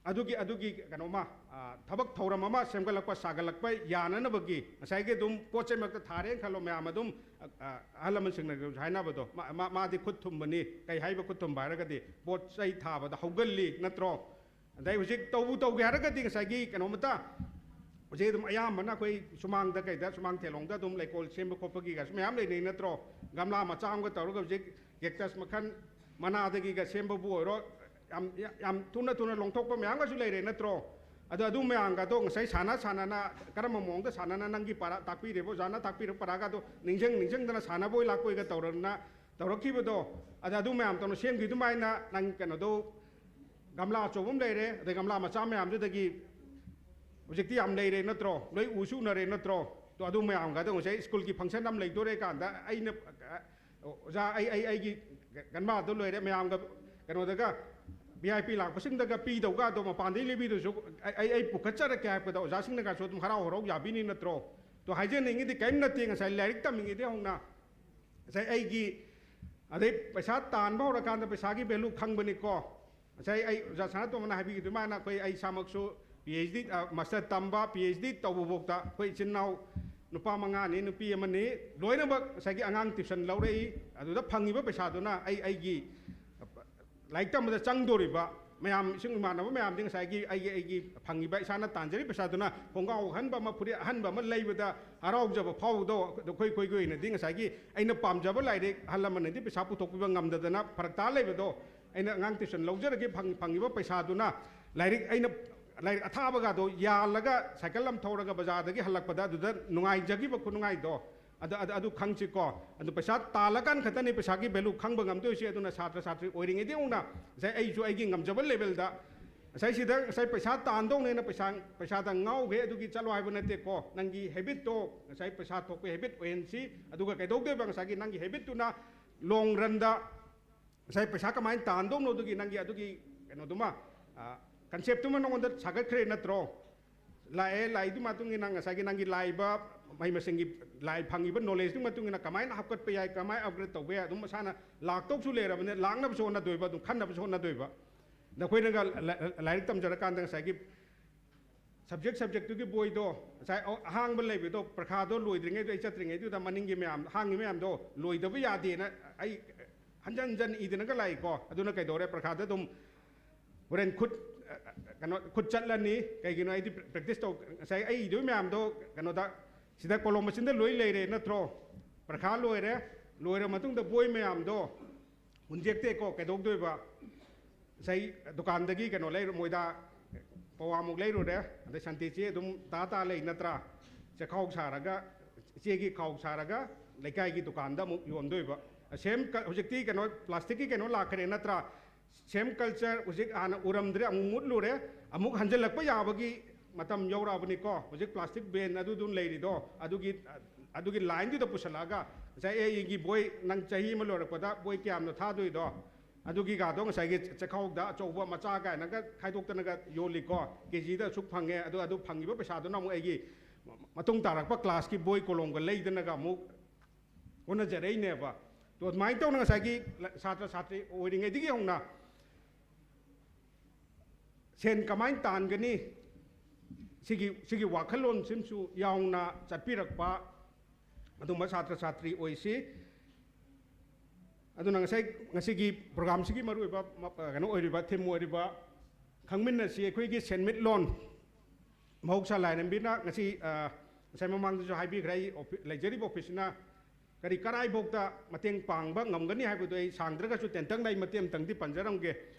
ꯑꯗꯨꯒꯤ, ꯑꯗꯨꯒꯤ ꯀꯩꯅꯣꯃ, ꯑ, ꯊꯕꯛ ꯊꯧꯔꯝ ꯑꯃ ꯁꯦꯝꯒꯠꯂꯛꯄ, ꯁꯥꯒꯠꯂꯛꯄ ꯌꯥꯅꯅꯕꯒꯤ ꯉꯁꯥꯏꯒꯤ ꯑꯗꯨꯝ ꯄꯣꯠ ꯆꯩꯃꯛꯇ ꯊꯥꯔꯦꯅ ꯈꯜꯂꯣ, ꯃꯌꯥꯝ ꯑꯗꯨꯝ, ꯑ, ꯑ, ꯑꯍꯜ ꯂꯃꯟꯁꯤꯡꯅ ꯍꯥꯏꯅꯕꯗꯣ, ꯃꯥ-, ꯃꯥ-, ꯃꯥꯗꯤ ꯈꯨꯠ ꯊꯨꯝꯕꯅꯤ, ꯀꯩ ꯍꯥꯏꯕ ꯈꯨꯠ ꯊꯨꯝꯕ ꯍꯥꯏꯔꯒꯗꯤ ꯄꯣꯠ ꯆꯩ ꯊꯥꯕꯗ ꯍꯧꯒꯜꯂꯤ ꯅꯠꯇ꯭ꯔꯣ? ꯑꯗꯩ ꯍꯧꯖꯤꯛ ꯇꯧꯕꯨ ꯇꯧꯒꯦ ꯍꯥꯏꯔꯒꯗꯤ ꯉꯁꯥꯏꯒꯤ ꯀꯩꯅꯣꯃꯇ, ꯍꯧꯖꯤꯛ ꯑꯗꯨꯝ ꯑꯌꯥꯝꯕꯅ ꯑꯩꯈꯣꯏ ꯁꯨꯃꯥꯡꯗ ꯀꯩꯗ, ꯁꯨꯃꯥꯡ ꯊꯦꯂꯣꯡꯗ ꯑꯗꯨꯝ ꯂꯩꯀꯣꯜ ꯁꯦꯝꯕ ꯈꯣꯠꯄꯒꯤꯒꯁꯨ ꯃꯌꯥꯝ ꯂꯩꯅꯩ ꯅꯠꯇ꯭ꯔꯣ? ꯒꯝꯂꯥ ꯃꯆꯥ ꯑꯃꯒ ꯇꯧꯔꯒ ꯍꯧꯖꯤꯛ cactus ꯃꯈꯜ ꯃꯅꯥꯗꯒꯤꯒ ꯁꯦꯝꯕꯕꯨ ꯑꯣꯏꯔꯣ, ꯌꯥꯝ, ꯌꯥꯝ ꯊꯨꯅ ꯊꯨꯅ ꯂꯣꯡꯊꯣꯛꯄ ꯃꯌꯥꯝꯒꯁꯨ ꯂꯩꯔꯦ ꯅꯠꯇ꯭ꯔꯣ? ꯑꯗꯣ ꯑꯗꯨ ꯃꯌꯥꯝꯒꯗꯣ ꯉꯁꯥꯏ ꯁꯥꯟꯅ ꯁꯥꯟꯅꯅ, ꯀꯔꯝꯕ ꯃꯑꯣꯡꯗ ꯁꯥꯟꯅꯅ ꯅꯪꯒꯤ ꯄꯥꯔꯥ ꯇꯥꯛꯄꯤꯔꯤꯕ, ꯑꯣꯖꯥꯅ ꯇꯥꯛꯄꯤꯔꯤꯕ ꯄꯥꯔꯥꯒꯗꯣ ꯅꯤꯡꯁꯤꯡ ꯅꯤꯡꯁꯤꯡꯗꯅ ꯁꯥꯟꯅꯕ ꯑꯣꯏ ꯂꯥꯛꯄ ꯑꯣꯏꯒ ꯇꯧꯔꯅ ꯇꯧꯔꯛꯈꯤꯕꯗꯣ, ꯑꯗ ꯑꯗꯨ ꯃꯌꯥꯝ ꯇꯧꯅ ꯁꯦꯝꯈꯤ ꯑꯗꯨꯃꯥꯏꯅ ꯅꯪ ꯀꯩꯅꯣꯗꯣ, ꯒꯝꯂꯥ ꯑꯆꯧꯕ ꯑꯃ ꯂꯩꯔꯦ, ꯑꯗꯩ ꯒꯝꯂꯥ ꯃꯆꯥ ꯃꯌꯥꯝꯗꯨꯗꯒꯤ ꯍꯧꯖꯤꯛꯇꯤ ꯌꯥꯝ ꯂꯩꯔꯦ ꯅꯠꯇ꯭ꯔꯣ? ꯂꯣꯏ ꯎꯁꯨ ꯎꯅꯔꯦ ꯅꯠꯇ꯭ꯔꯣ? ꯇꯣ, ꯑꯗꯨ ꯃꯌꯥꯝꯒꯗꯣ ꯉꯁꯥꯏ ꯁ꯭ꯀꯨꯜꯒꯤ ꯐꯪꯁꯟ ꯑꯃ ꯂꯩꯗꯣꯔꯦ ꯀꯥꯟꯗ ꯑꯩꯅ, ꯑꯣꯖꯥ, ꯑꯩ, ꯑꯩ, ꯑꯩꯒꯤ ꯒꯟꯕꯥꯗꯣ ꯂꯣꯏꯔꯦ, ꯃꯌꯥꯝꯒ ꯀꯩꯅꯣꯗꯒ V I P ꯂꯥꯛꯄꯁꯤꯡꯗꯒ ꯄꯤꯗꯧꯒ ꯑꯗꯣ ꯃꯄꯥꯟꯗꯒꯤ ꯂꯩꯕꯤꯗꯨꯁꯨ ꯑꯩ, ꯑꯩ, ꯑꯩ ꯄꯨꯈꯠꯆꯔꯛꯀꯦ ꯍꯥꯏꯕꯗ ꯑꯣꯖꯥꯁꯤꯡꯅꯒꯁꯨ ꯑꯗꯨꯝ ꯍꯔꯥꯎ ꯍꯔꯥꯎ ꯌꯥꯕꯤꯅꯤ ꯅꯠꯇ꯭ꯔꯣ? ꯇꯣ, ꯍꯥꯏꯖꯅꯤꯡꯉꯤꯗꯤ ꯀꯔꯤꯝ ꯅꯠꯇꯦ, ꯉꯁꯥꯏ ꯂꯥꯏꯔꯤꯛ ꯇꯝꯃꯤꯉꯩꯗꯒꯤ ꯍꯧꯅ ꯉꯁꯥꯏ ꯑꯩꯒꯤ, ꯑꯗꯩ ꯄꯩꯁꯥ ꯇꯥꯟꯕ ꯍꯧꯔꯀꯥꯟꯗ ꯄꯩꯁꯥꯒꯤ value ꯈꯪꯕꯅꯤꯀꯣ꯫ ꯉꯁꯥꯏ ꯑꯩ ꯑꯣꯖꯥ ꯁꯅꯥꯇꯣꯝꯕꯅ ꯍꯥꯏꯕꯤꯈꯤꯗꯨ ꯃꯥꯅ ꯑꯩꯈꯣꯏ, ꯑꯩ ꯏꯁꯥꯃꯛꯁꯨ P H D, ꯑ, master ꯇꯝꯕ, P H D ꯇꯧꯕꯐꯥꯎꯗ ꯑꯩꯈꯣꯏ ꯏꯆꯤꯟ ꯏꯅꯥꯎ ꯅꯨꯄꯥ ꯃꯉꯥꯅꯤ, ꯅꯨꯄꯤ ꯑꯃꯅꯤ, ꯂꯣꯏꯅꯃꯛ ꯉꯁꯥꯏꯒꯤ ꯑꯉꯥꯡ tuition ꯂꯧꯔꯛꯏ꯫ ꯑꯗꯨꯗ ꯐꯪꯉꯤꯕ ꯄꯩꯁꯥꯗꯨꯅ ꯑꯩ, ꯑꯩꯒꯤ ꯂꯥꯏꯔꯤꯛ ꯇꯝꯕꯗ ꯆꯪꯗꯣꯔꯤꯕ ꯃꯌꯥꯝ, ꯏꯁꯨꯡ ꯏꯃꯥꯟꯅꯕ ꯃꯌꯥꯝꯗꯤ ꯉꯁꯥꯏꯒꯤ ꯑꯩꯒꯤ, ꯑꯩꯒꯤ ꯐꯪꯉꯤꯕ ꯏꯁꯥꯅ ꯇꯥꯟꯖꯔꯤꯕ ꯄꯩꯁꯥꯗꯨꯅ ꯈꯣꯡꯒ꯭ꯔꯥꯎ ꯑꯍꯟꯕ ꯑꯃ, ꯐꯨꯔꯤꯠ ꯑꯍꯟꯕ ꯑꯃ ꯂꯩꯕꯗ ꯍꯔꯥꯎꯖꯕ ꯐꯥꯎꯕꯗꯣ, ꯑꯩꯈꯣꯏ, ꯑꯩꯈꯣꯏꯒꯤ ꯑꯣꯏꯅꯗꯤ ꯉꯁꯥꯏꯒꯤ ꯑꯩꯅ ꯄꯥꯝꯖꯕ ꯂꯥꯏꯔꯤꯛ, ꯑꯍꯜ ꯂꯃꯟꯅꯗꯤ ꯄꯩꯁꯥ ꯄꯨꯊꯣꯛꯄꯤꯕ ꯉꯝꯗꯗꯅ ꯐꯔꯛ ꯇꯥ ꯂꯩꯕꯗꯣ, ꯑꯩꯅ ꯑꯉꯥꯡ tuition ꯂꯧꯖꯔꯒꯦ ꯐꯪ-, ꯐꯪꯉꯤꯕ ꯄꯩꯁꯥꯗꯨꯅ ꯂꯥꯏꯔꯤꯛ, ꯑꯩꯅ ꯂꯥꯏꯔꯤꯛ ꯑꯊꯥꯕꯒꯗꯣ ꯌꯥꯜꯂꯒ ꯁꯥꯏꯀꯜ ꯑꯃ ꯊꯧꯔꯒ ꯕꯖꯥꯔꯗꯒꯤ ꯍꯜꯂꯛꯄꯗ ꯑꯗꯨꯗ ꯅꯨꯡꯉꯥꯏꯖꯈꯤꯕ ꯈꯨꯅꯨꯡꯉꯥꯏꯗꯣ, ꯑꯗꯨ, ꯑꯗꯨ, ꯑꯗꯨ ꯈꯪꯁꯤꯀꯣ꯫ ꯑꯗꯨ ꯄꯩꯁꯥ ꯇꯥꯜꯂꯀꯥꯟ ꯈꯛꯇꯅꯤ ꯄꯩꯁꯥꯒꯤ value ꯈꯪꯕ ꯉꯝꯗꯣꯏꯁꯦ꯫ ꯑꯗꯨꯅ ꯁꯥꯇ꯭ꯔ ꯁꯥꯇ꯭ꯔꯤ ꯑꯣꯏꯔꯤꯉꯩꯗꯒꯤ ꯍꯧꯅ ꯉꯁꯥꯏ ꯑꯩꯁꯨ ꯑꯩꯒꯤ ꯉꯝꯖꯕ levelꯗ ꯉꯁꯥꯏ ꯁꯤꯗ ꯉꯁꯥꯏ ꯄꯩꯁꯥ ꯇꯥꯟꯗꯧꯅꯦꯅ ꯄꯩꯁꯥ, ꯄꯩꯁꯥꯗ ꯉꯥꯎꯈ꯭ꯔꯦ, ꯑꯗꯨꯒꯤ ꯆꯠꯂꯣ ꯍꯥꯏꯕ ꯅꯠꯇꯦꯀꯣ꯫ ꯅꯪꯒꯤ habitꯇꯣ ꯉꯁꯥꯏ ꯄꯩꯁꯥ ꯊꯣꯛꯄ habit ꯑꯣꯏꯍꯟꯁꯤ꯫ ꯑꯗꯨꯒ ꯀꯩꯗꯧꯗꯣꯏꯕ? ꯉꯁꯥꯏꯒꯤ ꯅꯪꯒꯤ habitꯇꯨꯅ long runꯗ ꯉꯁꯥꯏ ꯄꯩꯁꯥ ꯀꯃꯥꯏꯅ ꯇꯥꯟꯗꯧꯅꯣ ꯑꯗꯨꯒꯤ ꯅꯪꯒꯤ ꯑꯗꯨꯒꯤ ꯀꯩꯅꯣꯗꯨꯃ, ꯑ, conceptꯇꯨꯃ ꯅꯉꯣꯟꯗ ꯁꯥꯒꯠꯈ꯭ꯔꯦ ꯅꯠꯇ꯭ꯔꯣ? ꯂꯥꯛꯑꯦ, ꯂꯥꯛꯏꯗꯨ ꯃꯇꯨꯡ ꯏꯟꯅ ꯉꯁꯥꯏꯒꯤ ꯅꯪꯒꯤ ꯂꯥꯛꯏꯕ ꯃꯍꯩ ꯃꯁꯤꯡꯒꯤ ꯂꯥꯏ ꯐꯪꯉꯤꯕ knowledgeꯗꯨꯒꯤ ꯃꯇꯨꯡ ꯏꯟꯅ ꯀꯃꯥꯏꯅ ꯍꯥꯞꯀꯠꯄ ꯌꯥꯏ, ꯀꯃꯥꯏꯅ upgrade ꯇꯧꯕ ꯌꯥꯏ, ꯑꯗꯨꯝ ꯃꯁꯥꯅ ꯂꯥꯛꯇꯧꯁꯨ ꯂꯩꯔꯕꯅꯤꯅ ꯂꯥꯛꯅꯕꯁꯨ ꯍꯣꯠꯅꯗꯣꯏꯕ, ꯑꯗꯨꯝ ꯈꯟꯅꯕꯁꯨ ꯍꯣꯠꯅꯗꯣꯏꯕ꯫ ꯅꯈꯣꯏꯅꯒ ꯂ-, ꯂ-, ꯂꯥꯏꯔꯤꯛ ꯇꯝꯖꯔꯀꯥꯟꯗ ꯉꯁꯥꯏꯒꯤ subject subjectꯇꯨꯒꯤ ꯕꯣꯏꯗꯣ ꯉꯁꯥꯏ ꯑ-, ꯑꯍꯥꯡꯕ ꯂꯩꯕꯗꯣ, ꯄ꯭ꯔꯈꯥꯗꯣ ꯂꯣꯏꯗ꯭ꯔꯤꯉꯩꯗ ꯑꯩ ꯆꯠꯇ꯭ꯔꯤꯉꯩꯗꯨꯗ ꯃꯅꯤꯡꯒꯤ ꯃꯌꯥꯝ, ꯍꯥꯡꯉꯤ ꯃꯌꯥꯝꯗꯣ ꯂꯣꯏꯗꯕ ꯌꯥꯗꯦꯅ ꯑꯩ ꯍꯟꯖꯟ ꯍꯟꯖꯟ ꯏꯗꯅꯒ ꯂꯥꯛꯏꯀꯣ꯫ ꯑꯗꯨꯅ ꯀꯩꯗꯧꯔꯦ? ꯄ꯭ꯔꯈꯥꯗ ꯑꯗꯨꯝ ꯍꯣꯔꯦꯟ ꯈꯨꯠ ꯀꯩꯅꯣ ꯈꯨꯠ ꯆꯠꯂꯅꯤ꯫ ꯀꯩꯒꯤꯅꯣ ꯍꯥꯏꯗꯤ ꯄ꯭ꯔꯦꯛꯇꯤꯁ ꯇꯧ, ꯉꯁꯥꯏ ꯑꯩ ꯏꯗꯣꯏ ꯃꯌꯥꯝꯗꯣ ꯀꯩꯅꯣꯗ, ꯁꯤꯗ ꯀꯣꯂꯣꯝ ꯃꯆꯤꯟꯗ ꯂꯣꯏ ꯂꯩꯔꯦ ꯅꯠꯇ꯭ꯔꯣ? ꯄꯔꯤꯈꯥ ꯂꯣꯏꯔꯦ꯫ ꯂꯣꯏꯔ ꯃꯇꯨꯡꯗ ꯕꯣꯏ ꯃꯌꯥꯝꯗꯣ ꯍꯨꯟꯖꯦꯛꯇꯦꯀꯣ, ꯀꯩꯗꯧꯗꯣꯏꯕ? ꯉꯁꯥꯏ ꯗꯨꯀꯥꯟꯗꯒꯤ ꯀꯩꯅꯣ ꯂꯩꯔꯨ, ꯃꯣꯏꯗ ꯄꯋꯥꯃꯨꯛ ꯂꯩꯔꯨꯔꯦ, ꯑꯗꯩ ꯁꯟꯇꯤ ꯆꯦ ꯑꯗꯨꯝ ꯇꯥ ꯇꯥ ꯂꯩ ꯅꯠꯇ꯭ꯔꯥ? ꯆꯦꯈꯥꯎ ꯁꯥꯔꯒ, ꯆꯦꯒꯤ ꯈꯥꯎ ꯁꯥꯔꯒ ꯂꯩꯀꯥꯏꯒꯤ ꯗꯨꯀꯥꯟꯗ ꯑꯃꯨꯛ ꯌꯣꯟꯗꯣꯏꯕ꯫ ꯁꯦꯝ ꯀ-, ꯍꯧꯖꯤꯛꯇꯤ ꯀꯩꯅꯣ ꯄ꯭ꯂꯥꯁꯇꯤꯛꯀꯤ ꯀꯩꯅꯣ ꯂꯥꯛꯈ꯭ꯔꯦ ꯅꯠꯇ꯭ꯔꯥ? ꯁꯦꯝ ꯀꯜꯆꯔ ꯍꯧꯖꯤꯛ ꯍꯥꯟꯅ ꯎꯔꯝꯗ꯭ꯔꯦ, ꯑꯃꯨꯛ ꯃꯨꯠꯂꯨꯔꯦ, ꯑꯃꯨꯛ ꯍꯟꯖꯤꯜꯂꯛꯄ ꯌꯥꯕꯒꯤ ꯃꯇꯝ ꯌꯧꯔꯛꯑꯕꯅꯤꯀꯣ꯫ ꯍꯧꯖꯤꯛ ꯄ꯭ꯂꯥꯁꯇꯤꯛ ꯕꯦꯟ ꯑꯗꯨꯗꯨꯝ ꯂꯩꯔꯤꯗꯣ, ꯑꯗꯨꯒꯤ, ꯑꯗꯨꯒꯤ ꯂꯥꯏꯟꯗꯨꯗ ꯄꯨꯁꯜꯂꯛꯑꯒ ꯉꯁꯥꯏ ꯑꯩꯒꯤ ꯕꯣꯏ ꯅꯪ ꯆꯍꯤ ꯑꯃ ꯂꯣꯏꯔꯛꯄꯗ ꯕꯣꯏ ꯀꯌꯥꯝꯅꯣ ꯊꯥꯗꯣꯏꯗꯣ, ꯑꯗꯨꯒꯤꯒꯥꯗꯣ ꯉꯁꯥꯏꯒꯤ ꯆꯦꯈꯥꯎꯗ ꯑꯆꯧꯕ ꯃꯆꯥ ꯀꯥꯏꯅꯒ ꯈꯥꯏꯗꯣꯛꯇꯅꯒ ꯌꯣꯜꯂꯤꯀꯣ꯫ ꯀꯦ ꯖꯤꯗ ꯑꯁꯨꯛ ꯐꯪꯉꯦ, ꯑꯗꯨ, ꯑꯗꯨ ꯐꯪꯉꯤꯕ ꯄꯩꯁꯥꯗꯨꯅ ꯑꯃꯨꯛ ꯑꯩꯒꯤ ꯃꯇꯨꯡ ꯇꯥꯔꯛꯄ ꯀ꯭ꯂꯥꯁꯀꯤ ꯕꯣꯏ ꯀꯣꯂꯣꯝꯒ ꯂꯩꯗꯅꯒ ꯑꯃꯨꯛ ꯍꯣꯠꯅꯖꯔꯛꯏꯅꯦꯕ꯫ ꯑꯗꯣ ꯑꯗꯨꯃꯥꯏꯅ ꯇꯧꯅ ꯉꯁꯥꯏꯒꯤ ꯁꯥꯇ꯭ꯔ ꯁꯥꯇ꯭ꯔꯤ ꯑꯣꯏꯔꯤꯉꯩꯗꯒꯤ ꯍꯧꯅ ꯁꯦꯟ ꯀꯃꯥꯏꯅ ꯇꯥꯟꯒꯅꯤ, ꯁꯤꯒꯤ, ꯁꯤꯒꯤ ꯋꯥꯈꯜꯂꯣꯟꯁꯤꯃꯁꯨ ꯌꯥꯎꯅ ꯆꯠꯄꯤꯔꯛꯄ ꯑꯗꯨꯝꯕ ꯁꯥꯇ꯭ꯔ ꯁꯥꯇ꯭ꯔꯤ ꯑꯣꯏꯁꯤ꯫ ꯑꯗꯨꯅ ꯉꯁꯥꯏ, ꯉꯁꯤꯒꯤ ꯄ꯭ꯔꯣꯒ꯭ꯔꯥꯝꯁꯤꯒꯤ ꯃꯔꯨꯑꯣꯏꯕ ꯃ-, ꯀꯩꯅꯣ ꯑꯣꯏꯔꯤꯕ, ꯊꯤꯝ ꯑꯣꯏꯔꯤꯕ ꯈꯪꯃꯤꯟꯅꯁꯤ ꯑꯩꯈꯣꯏꯒꯤ ꯁꯦꯟꯃꯤꯠꯂꯣꯟ꯫ ꯃꯍꯧꯁꯥ ꯂꯥꯏꯔꯦꯝꯕꯤꯅ ꯉꯁꯤ, ꯑ, ꯉꯁꯥꯏ ꯃꯃꯥꯡꯗꯁꯨ ꯍꯥꯏꯕꯤꯈ꯭ꯔꯦ, ꯑꯩ ꯑꯣꯐꯤ-, ꯂꯩꯖꯔꯤꯕ ꯑꯣꯐꯤꯁꯁꯤꯅ ꯀꯔꯤ ꯀꯔꯥꯏꯐꯥꯎꯗ ꯃꯇꯦꯡ ꯄꯥꯡꯕ ꯉꯝꯒꯅꯤ ꯍꯥꯏꯕꯗꯨ ꯑꯩ ꯁꯥꯡꯗ꯭ꯔꯒꯁꯨ ꯇꯦꯟꯇꯛꯅ ꯑꯩ ꯃꯇꯦꯛ ꯑꯃꯇꯪꯗꯤ ꯄꯟꯖꯔꯝꯒꯦ꯫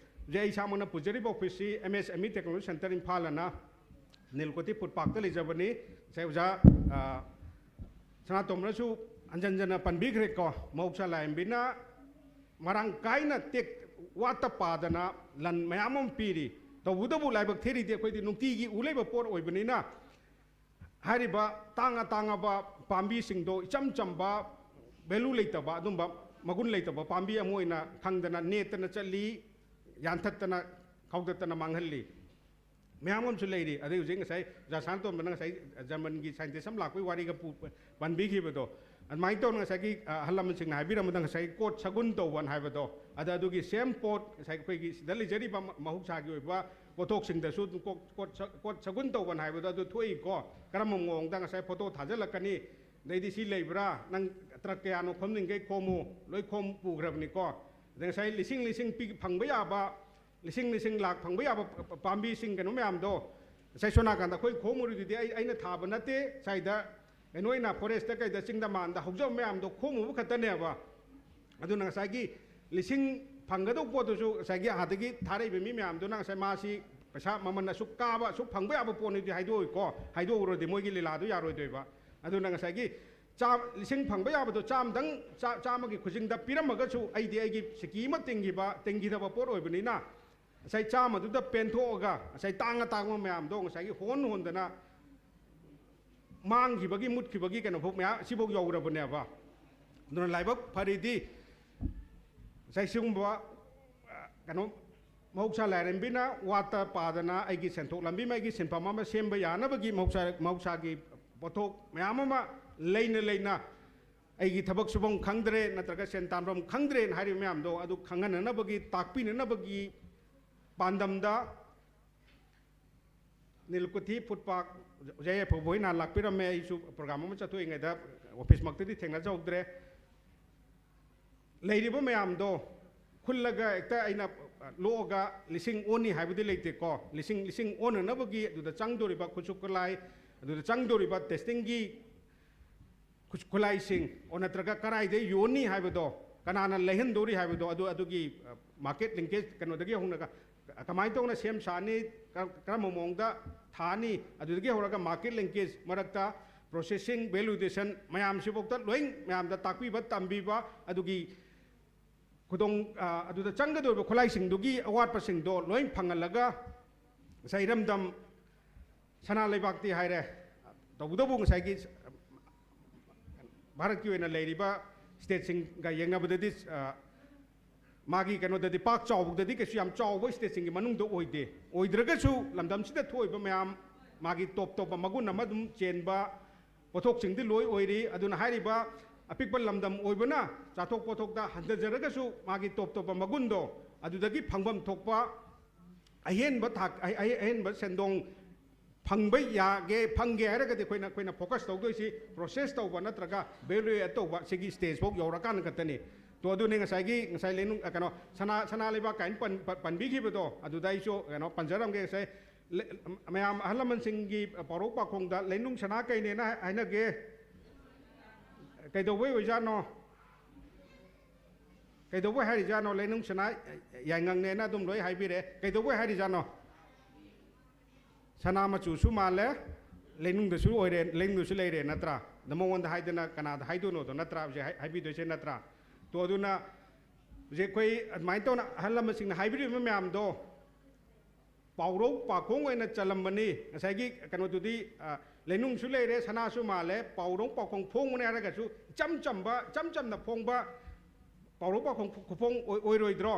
ꯍꯧꯖꯤꯛ ꯑꯩ ꯏꯁꯥꯃꯛꯅ ꯄꯨꯖꯔꯤꯕ ꯑꯣꯐꯤꯁꯁꯤ M S M E technology centre Imphal ꯑꯅ ꯅꯤꯜꯀꯣꯊꯤ ꯐꯨꯠꯄꯥꯛꯇ ꯂꯩꯖꯕꯅꯤ꯫ ꯉꯁꯥꯏ ꯑꯣꯖꯥ, ꯑ, ꯁꯅꯥꯇꯣꯝꯕꯅꯁꯨ ꯍꯟꯖꯟ ꯍꯟꯖꯟꯅ ꯄꯟꯕꯤꯈ꯭ꯔꯦꯀꯣ꯫ ꯃꯍꯧꯁꯥ ꯂꯥꯏꯔꯦꯝꯕꯤꯅ ꯃꯔꯥꯡ ꯀꯥꯏꯅ ꯇꯦꯛ ꯋꯥꯠꯇ ꯄꯥꯗꯅ ꯂꯟ ꯃꯌꯥꯝ ꯑꯃ ꯄꯤꯔꯤ꯫ ꯇꯧꯕꯇꯕꯨ ꯂꯥꯏꯕꯛ ꯊꯤꯔꯤꯗꯤ ꯑꯩꯈꯣꯏꯗꯤ ꯅꯨꯡꯇꯤꯒꯤ ꯎ ꯂꯩꯕ ꯄꯣꯠ ꯑꯣꯏꯕꯅꯤꯅ ꯍꯥꯏꯔꯤꯕ ꯇꯥꯡ ꯑꯇꯥꯡꯉꯕ ꯄꯥꯝꯕꯤꯁꯤꯡꯗꯣ ꯏꯆꯝ ꯆꯝꯕ, ꯚꯦꯂꯨ ꯂꯩꯇꯕ, ꯑꯗꯨꯝꯕ ꯃꯒꯨꯟ ꯂꯩꯇꯕ ꯄꯥꯝꯕꯤ ꯑꯃ ꯑꯣꯏꯅ ꯈꯪꯗꯅ ꯅꯦꯠꯇꯅ ꯆꯠꯂꯤ, ꯌꯥꯟꯊꯠꯇꯅ ꯈꯥꯎꯗꯠꯇꯅ ꯃꯥꯡꯍꯜꯂꯤ꯫ ꯃꯌꯥꯝ ꯑꯃꯁꯨ ꯂꯩꯔꯤ꯫ ꯑꯗꯩ ꯍꯧꯖꯤꯛ ꯉꯁꯥꯏ ꯑꯣꯖꯥ ꯁꯅꯥꯇꯣꯝꯕꯅ ꯉꯁꯥꯏ ꯖꯔꯃꯟꯒꯤ ꯁꯥꯏꯟꯇꯤꯁ ꯑꯃ ꯂꯥꯛꯄꯒꯤ ꯋꯥꯔꯤꯒ ꯄꯨ-, ꯄꯟꯕꯤꯈꯤꯕꯗꯣ, ꯑꯗꯨꯃꯥꯏꯅ ꯇꯧꯅ ꯉꯁꯥꯏꯒꯤ, ꯑ, ꯑꯍꯜ ꯂꯃꯟꯁꯤꯡꯅ ꯍꯥꯏꯕꯤꯔꯝꯕꯗ ꯉꯁꯥꯏꯒꯤ ꯀꯣꯠ ꯁꯒꯨꯟ ꯇꯧꯕꯅ ꯍꯥꯏꯕꯗꯣ, ꯑꯗ ꯑꯗꯨꯒꯤ ꯁꯦꯝ ꯄꯣꯠ ꯉꯁꯥꯏ ꯑꯩꯈꯣꯏꯒꯤ ꯁꯤꯗ ꯂꯩꯖꯔꯤꯕ ꯃ-, ꯃꯍꯧꯁꯥꯒꯤ ꯑꯣꯏꯕ ꯄꯣꯠꯊꯣꯛꯁꯤꯡꯗꯁꯨ ꯑꯗꯨꯝ ꯀꯣꯠ, ꯀꯣꯠ ꯁ-, ꯀꯣꯠ ꯁꯒꯨꯟ ꯇꯧꯕꯅ ꯍꯥꯏꯕꯗꯣ ꯑꯗꯨ ꯊꯣꯛꯏꯀꯣ꯫ ꯀꯔꯝꯕ ꯃꯑꯣꯡꯗ ꯉꯁꯥꯏ ꯐꯣꯇꯣ ꯊꯥꯖꯤꯜꯂꯛꯀꯅꯤ, ꯑꯗꯩꯗꯤ ꯁꯤ ꯂꯩꯕ꯭ꯔꯥ, ꯅꯪ ꯇ꯭ꯔꯛ ꯀꯌꯥꯅꯣ ꯈꯣꯝꯅꯤꯡꯈꯩ ꯈꯣꯝꯃꯨ, ꯂꯣꯏ ꯈꯣꯝ ꯄꯨꯈ꯭ꯔꯕꯅꯤꯀꯣ꯫ ꯑꯗꯩ ꯉꯁꯥꯏ ꯂꯤꯁꯤꯡ ꯂꯤꯁꯤꯡ ꯄꯤ-, ꯐꯪꯕ ꯌꯥꯕ ꯂꯤꯁꯤꯡ ꯂꯤꯁꯤꯡ ꯂꯥꯛ ꯐꯪꯕ ꯌꯥꯕ ꯄ-, ꯄ-, ꯄꯥꯝꯕꯤꯁꯤꯡ ꯀꯩꯅꯣ ꯃꯌꯥꯝꯗꯣ, ꯉꯁꯥꯏ ꯁꯣꯝ ꯅꯥꯀꯟꯗ ꯑꯩꯈꯣꯏ ꯈꯣꯝꯃꯨꯔꯤꯗꯨꯗꯤ ꯑꯩ, ꯑꯩꯅ ꯊꯥꯕ ꯅꯠꯇꯦ, ꯁ꯭ꯋꯥꯏꯗ ꯀꯩꯅꯣ ꯑꯣꯏꯅ ꯐꯣꯔꯦꯁꯇ ꯀꯩꯗ ꯆꯤꯡꯗ ꯃꯥꯟꯗ ꯍꯧꯖꯕ ꯃꯌꯥꯝꯗꯣ ꯈꯣꯝꯃꯨꯕ ꯈꯛꯇꯅꯦꯕ꯫ ꯑꯗꯨꯅ ꯉꯁꯥꯏꯒꯤ ꯂꯤꯁꯤꯡ ꯐꯪꯒꯗꯧꯕ ꯄꯣꯠꯇꯨꯁꯨ ꯉꯁꯥꯏꯒꯤ ꯑꯥꯗꯒꯤ ꯊꯥꯔꯛꯏꯕ ꯃꯤ ꯃꯌꯥꯝꯗꯨꯅ ꯉꯁꯥꯏ ꯃꯥꯁꯤ ꯄꯩꯁꯥ ꯃꯃꯜ ꯑꯁꯨꯛ ꯀꯥꯕ, ꯑꯁꯨꯛ ꯐꯪꯕ ꯌꯥꯕ ꯄꯣꯠꯅꯤꯗꯤ ꯍꯥꯏꯗꯣꯛꯑꯣꯏꯀꯣ, ꯍꯥꯏꯗꯣꯛꯎꯔꯗꯤ ꯃꯣꯏꯒꯤ ꯂꯤꯂꯥꯗꯨ ꯌꯥꯔꯣꯏꯗꯣꯏꯕ꯫ ꯑꯗꯨꯅ ꯉꯁꯥꯏꯒꯤ ꯆꯥ-, ꯂꯤꯁꯤꯡ ꯐꯪꯕ ꯌꯥꯕꯗꯣ ꯆꯥꯝꯗꯪ, ꯆꯥ-, ꯆꯥꯝꯃꯒꯤ ꯈꯨꯖꯤꯡꯗ ꯄꯤꯔꯝꯃꯒꯁꯨ ꯑꯩꯗꯤ ꯑꯩꯒꯤ ꯁꯤꯀꯤ ꯑꯃ ꯇꯤꯡꯈꯤꯕ, ꯇꯤꯡꯈꯤꯗꯕ ꯄꯣꯠ ꯑꯣꯏꯕꯅꯤꯅ ꯉꯁꯥꯏ ꯆꯥꯝꯃꯗꯨꯗ ꯄꯦꯟꯊꯣꯛꯑꯒ ꯉꯁꯥꯏ ꯇꯥꯡꯉ ꯇꯥꯡꯕ ꯃꯌꯥꯝꯗꯣ ꯉꯁꯥꯏꯒꯤ ꯍꯣꯟ ꯍꯣꯟꯗꯅ ꯃꯥꯡꯈꯤꯕꯒꯤ, ꯃꯨꯠꯈꯤꯕꯒꯤ ꯀꯩꯅꯣꯐꯥꯎ ꯃꯌꯥꯝ ꯁꯤꯐꯥꯎ ꯌꯧꯔꯕꯅꯦꯕ꯫ ꯑꯗꯨꯅ ꯂꯥꯏꯕꯛ ꯐꯔꯤꯗꯤ ꯉꯁꯥꯏ ꯁꯤꯒꯨꯝꯕ, ꯑ, ꯀꯩꯅꯣ, ꯃꯍꯧꯁꯥ ꯂꯥꯏꯔꯦꯝꯕꯤꯅ ꯋꯥꯠꯇ ꯄꯥꯗꯅ ꯑꯩꯒꯤ ꯁꯦꯟꯊꯣꯛ ꯂꯝꯕꯤ ꯑꯃ, ꯑꯩꯒꯤ ꯁꯤꯟꯐꯝ ꯑꯃ ꯁꯦꯝꯕ ꯌꯥꯅꯕꯒꯤ ꯃꯍꯧꯁꯥ, ꯃꯍꯧꯁꯥꯒꯤ ꯄꯣꯠꯊꯣꯛ ꯃꯌꯥꯝ ꯑꯃ ꯂꯩꯅ ꯂꯩꯅ ꯑꯩꯒꯤ ꯊꯕꯛ ꯁꯨꯐꯝ ꯈꯪꯗ꯭ꯔꯦ ꯅꯠꯇ꯭ꯔꯒ ꯁꯦꯟ ꯇꯥꯟꯐꯝ ꯈꯪꯗ꯭ꯔꯦꯅ ꯍꯥꯏꯔꯤꯕ ꯃꯌꯥꯝꯗꯣ ꯑꯗꯨ ꯈꯪꯍꯟꯅꯅꯕꯒꯤ, ꯇꯥꯛꯄꯤꯅꯅꯕꯒꯤ ꯄꯥꯟꯗꯝꯗ ꯅꯤꯜꯀꯨꯊꯤ ꯐꯨꯠ ꯄꯥꯛ ꯑꯣꯖꯥ ꯌꯥꯏꯐꯕ ꯍꯣꯏ ꯅꯍꯥꯟ ꯂꯥꯛꯄꯤꯔꯝꯃꯦ꯫ ꯑꯩꯁꯨ ꯄ꯭ꯔꯣꯒ꯭ꯔꯥꯝ ꯑꯃ ꯆꯠꯊꯣꯛꯏꯉꯩꯗ ꯑꯣꯐꯤꯁꯃꯛꯇꯗꯤ ꯊꯦꯡꯅꯖꯍꯧꯗ꯭ꯔꯦ꯫ ꯂꯩꯔꯤꯕ ꯃꯌꯥꯝꯗꯣ ꯈꯨꯜꯂꯒ ꯍꯦꯛꯇ ꯑꯩꯅ ꯂꯣꯛꯑꯒ ꯂꯤꯁꯤꯡ ꯑꯣꯟꯅꯤ ꯍꯥꯏꯕꯗꯤ ꯂꯩꯇꯦꯀꯣ꯫ ꯂꯤꯁꯤꯡ, ꯂꯤꯁꯤꯡ ꯑꯣꯟꯅꯅꯕꯒꯤ ꯑꯗꯨꯗ ꯆꯪꯗꯣꯔꯤꯕ ꯈꯨꯠꯁꯨ ꯈꯨꯠꯂꯥꯏ, ꯑꯗꯨꯗ ꯆꯪꯗꯣꯔꯤꯕ ꯇꯦꯁꯇꯤꯡꯒꯤ ꯈꯨꯠ-, ꯈꯨꯠꯂꯥꯏꯁꯤꯡ, ꯑꯣ, ꯅꯠꯇ꯭ꯔꯒ ꯀꯗꯥꯏꯗ ꯌꯣꯟꯅꯤ ꯍꯥꯏꯕꯗꯣ, ꯀꯅꯥꯅ ꯂꯩꯍꯟꯗꯣꯔꯤ ꯍꯥꯏꯕꯗꯣ, ꯑꯗꯨ, ꯑꯗꯨꯒꯤ, ꯑ, ꯃꯥꯔꯀꯦꯠ ꯂꯤꯡꯀꯦꯖ ꯀꯩꯅꯣꯗꯒꯤ ꯍꯧꯅꯒ, ꯑ, ꯀꯃꯥꯏꯅ ꯇꯧꯅ ꯁꯦꯝ ꯁꯥꯅꯤ, ꯀꯔꯝ-, ꯀꯔꯝꯕ ꯃꯑꯣꯡꯗ ꯊꯥꯅꯤ, ꯑꯗꯨꯗꯒꯤ ꯍꯧꯔꯒ ꯃꯥꯔꯀꯦꯠ ꯂꯤꯡꯀꯦꯖ ꯃꯔꯛꯇ ꯄ꯭ꯔꯣꯁꯦꯁꯤꯡ, ꯚꯦꯂꯨꯗꯦꯁꯟ ꯃꯌꯥꯝꯁꯤꯐꯥꯎꯗ ꯂꯣꯏ ꯃꯌꯥꯝꯗ ꯇꯥꯛꯄꯤꯕ, ꯇꯝꯕꯤꯕ, ꯑꯗꯨꯒꯤ ꯈꯨꯗꯣꯡ, ꯑ, ꯑꯗꯨꯗ ꯆꯪꯒꯗꯧꯔꯤꯕ ꯈꯨꯠꯂꯥꯏꯁꯤꯡꯗꯨꯒꯤ ꯑꯋꯥꯠꯄꯁꯤꯡꯗꯣ ꯂꯣꯏ ꯐꯪꯍꯜꯂꯒ ꯉꯁꯥꯏ ꯏꯔꯝꯗꯝ ꯁꯅꯥ ꯂꯩꯕꯥꯛꯇꯤ ꯍꯥꯏꯔꯦ, ꯇꯧꯕꯇꯕꯨ ꯉꯁꯥꯏꯒꯤ ꯚꯥꯔꯠꯀꯤ ꯑꯣꯏꯅ ꯂꯩꯔꯤꯕ ꯁ꯭ꯇꯦꯠꯁꯤꯡꯒ ꯌꯦꯡꯅꯕꯗꯗꯤ, ꯑ, ꯃꯥꯒꯤ ꯀꯩꯅꯣꯗꯗꯤ ꯄꯥꯛ ꯆꯥꯎꯕꯗꯗꯤ ꯀꯩꯁꯨ ꯌꯥꯝ ꯆꯥꯎꯕ ꯁ꯭ꯇꯦꯠꯁꯤꯡꯒꯤ ꯃꯅꯨꯡꯗ ꯑꯣꯏꯗꯦ꯫ ꯑꯣꯏꯗ꯭ꯔꯒꯁꯨ ꯂꯝꯗꯝꯁꯤꯗ ꯊꯣꯛꯏꯕ ꯃꯌꯥꯝ ꯃꯥꯒꯤ ꯇꯣꯞ ꯇꯣꯞꯄ ꯃꯒꯨꯟ ꯑꯃ ꯑꯗꯨꯝ ꯆꯦꯟꯕ ꯄꯣꯠꯊꯣꯛꯁꯤꯡꯗꯤ ꯂꯣꯏ ꯑꯣꯏꯔꯤ꯫ ꯑꯗꯨꯅ ꯍꯥꯏꯔꯤꯕ ꯑꯄꯤꯛꯄ ꯂꯝꯗꯝ ꯑꯣꯏꯕꯅ ꯆꯥꯊꯣꯛ ꯄꯣꯠꯊꯣꯛꯇ ꯍꯟꯊꯖꯔꯒꯁꯨ ꯃꯥꯒꯤ ꯇꯣꯞ ꯇꯣꯞꯄ ꯃꯒꯨꯟꯗꯣ ꯑꯗꯨꯗꯒꯤ ꯐꯪꯐꯝ ꯊꯣꯛꯄ ꯑꯍꯦꯟꯕ ꯊꯥꯛ, ꯑꯍ-, ꯑꯍ-, ꯑꯍꯦꯟꯕ ꯁꯦꯟꯗꯣꯡ ꯐꯪꯕ ꯌꯥꯒꯦ, ꯐꯪꯒꯦ ꯍꯥꯏꯔꯒꯗꯤ ꯑꯩꯈꯣꯏꯅ, ꯑꯩꯈꯣꯏꯅ ꯐꯣꯀꯁ ꯇꯧꯗꯣꯏꯁꯤ ꯄ꯭ꯔꯣꯁꯦꯁ ꯇꯧꯕ ꯅꯠꯇ꯭ꯔꯒ ꯚꯦꯂꯨꯑꯦꯠ ꯇꯧꯕ ꯁꯤꯒꯤ ꯁ꯭ꯇꯦꯖ ꯐꯥꯎ ꯌꯧꯔꯀꯥꯟꯗ ꯈꯛꯇꯅꯤ꯫ ꯇꯣ, ꯑꯗꯨꯅꯤ ꯉꯁꯥꯏꯒꯤ, ꯉꯁꯥꯏ ꯂꯩꯅꯨꯡ, ꯑ, ꯀꯩꯅꯣ, ꯁꯅꯥ, ꯁꯅꯥ ꯂꯩꯕꯥꯛ ꯀꯥꯏꯅ ꯄꯟ-, ꯄ-, ꯄꯟꯕꯤꯈꯤꯕꯗꯣ, ꯑꯗꯨꯗ ꯑꯩꯁꯨ, ꯀꯩꯅꯣ, ꯄꯟꯖꯔꯝꯒꯦ꯫ ꯉꯁꯥꯏ ꯂꯩ-, ꯃꯌꯥꯝ ꯑꯍꯜ ꯂꯃꯟꯁꯤꯡꯒꯤ ꯄꯥꯎꯔꯧ ꯄꯥꯎꯈꯣꯡꯗ "ꯂꯩꯅꯨꯡ ꯁꯅꯥ ꯀꯩꯅꯦꯅ" ꯍꯥꯏꯅꯒꯦ꯫ ꯀꯩꯗꯧꯕꯩ ꯑꯣꯏꯖꯥꯠꯅꯣ? ꯀꯩꯗꯧꯕꯩ ꯍꯥꯏꯔꯤꯖꯥꯠꯅꯣ? "ꯂꯩꯅꯨꯡ ꯁꯅꯥ ꯌꯥꯏꯉꯪꯅꯦꯅ" ꯑꯗꯨꯝ ꯂꯣꯏ ꯍꯥꯏꯕꯤꯔꯦ꯫ ꯀꯩꯗꯧꯕꯩ ꯍꯥꯏꯔꯤꯖꯥꯠꯅꯣ? ꯁꯅꯥ ꯃꯆꯨꯁꯨ ꯃꯥꯜꯂꯦ, ꯂꯩꯅꯨꯡꯗꯁꯨ ꯑꯣꯏꯔꯦ, ꯂꯩꯅꯨꯡꯗꯁꯨ ꯂꯩꯔꯦ, ꯅꯠꯇ꯭ꯔꯥ? ꯑꯗ ꯃꯉꯣꯟꯗ ꯍꯥꯏꯗꯅ ꯀꯅꯥꯗ ꯍꯥꯏꯗꯣꯏꯅꯣꯗꯣ, ꯅꯠꯇ꯭ꯔꯥ? ꯍꯧꯖꯤꯛ ꯍꯥꯏ-, ꯍꯥꯏꯕꯤꯗꯣꯏꯁꯦ, ꯅꯠꯇ꯭ꯔꯥ? ꯇꯣ, ꯑꯗꯨꯅ ꯍꯧꯖꯤꯛ ꯑꯩꯈꯣꯏ ꯑꯗꯨꯃꯥꯏꯅ ꯇꯧꯅ ꯑꯍꯜ ꯂꯃꯟꯁꯤꯡꯅ ꯍꯥꯏꯕꯤꯔꯤꯕ ꯃꯌꯥꯝꯗꯣ ꯄꯥꯎꯔꯧ ꯄꯥꯈꯣꯡ ꯑꯣꯏꯅ ꯆꯜꯂꯝꯕꯅꯤ꯫ ꯉꯁꯥꯏꯒꯤ ꯀꯩꯅꯣꯗꯨꯗꯤ, ꯑ, "ꯂꯩꯅꯨꯡꯁꯨ ꯂꯩꯔꯦ, ꯁꯅꯥꯁꯨ ꯃꯥꯜꯂꯦ", ꯄꯥꯎꯔꯧ ꯄꯥꯎꯈꯣꯡ ꯐꯣꯡꯕꯅꯦ ꯍꯥꯏꯔꯒꯁꯨ ꯏꯆꯝ ꯆꯝꯕ, ꯏꯆꯝ ꯆꯝꯅ ꯐꯣꯡꯕ ꯄꯥꯎꯔꯧ ꯄꯥꯎꯈꯣꯡ ꯈꯨ-, ꯈꯨꯐꯣꯡ ꯑꯣꯏ-, ꯑꯣꯏꯔꯣꯏꯗ꯭ꯔꯣ?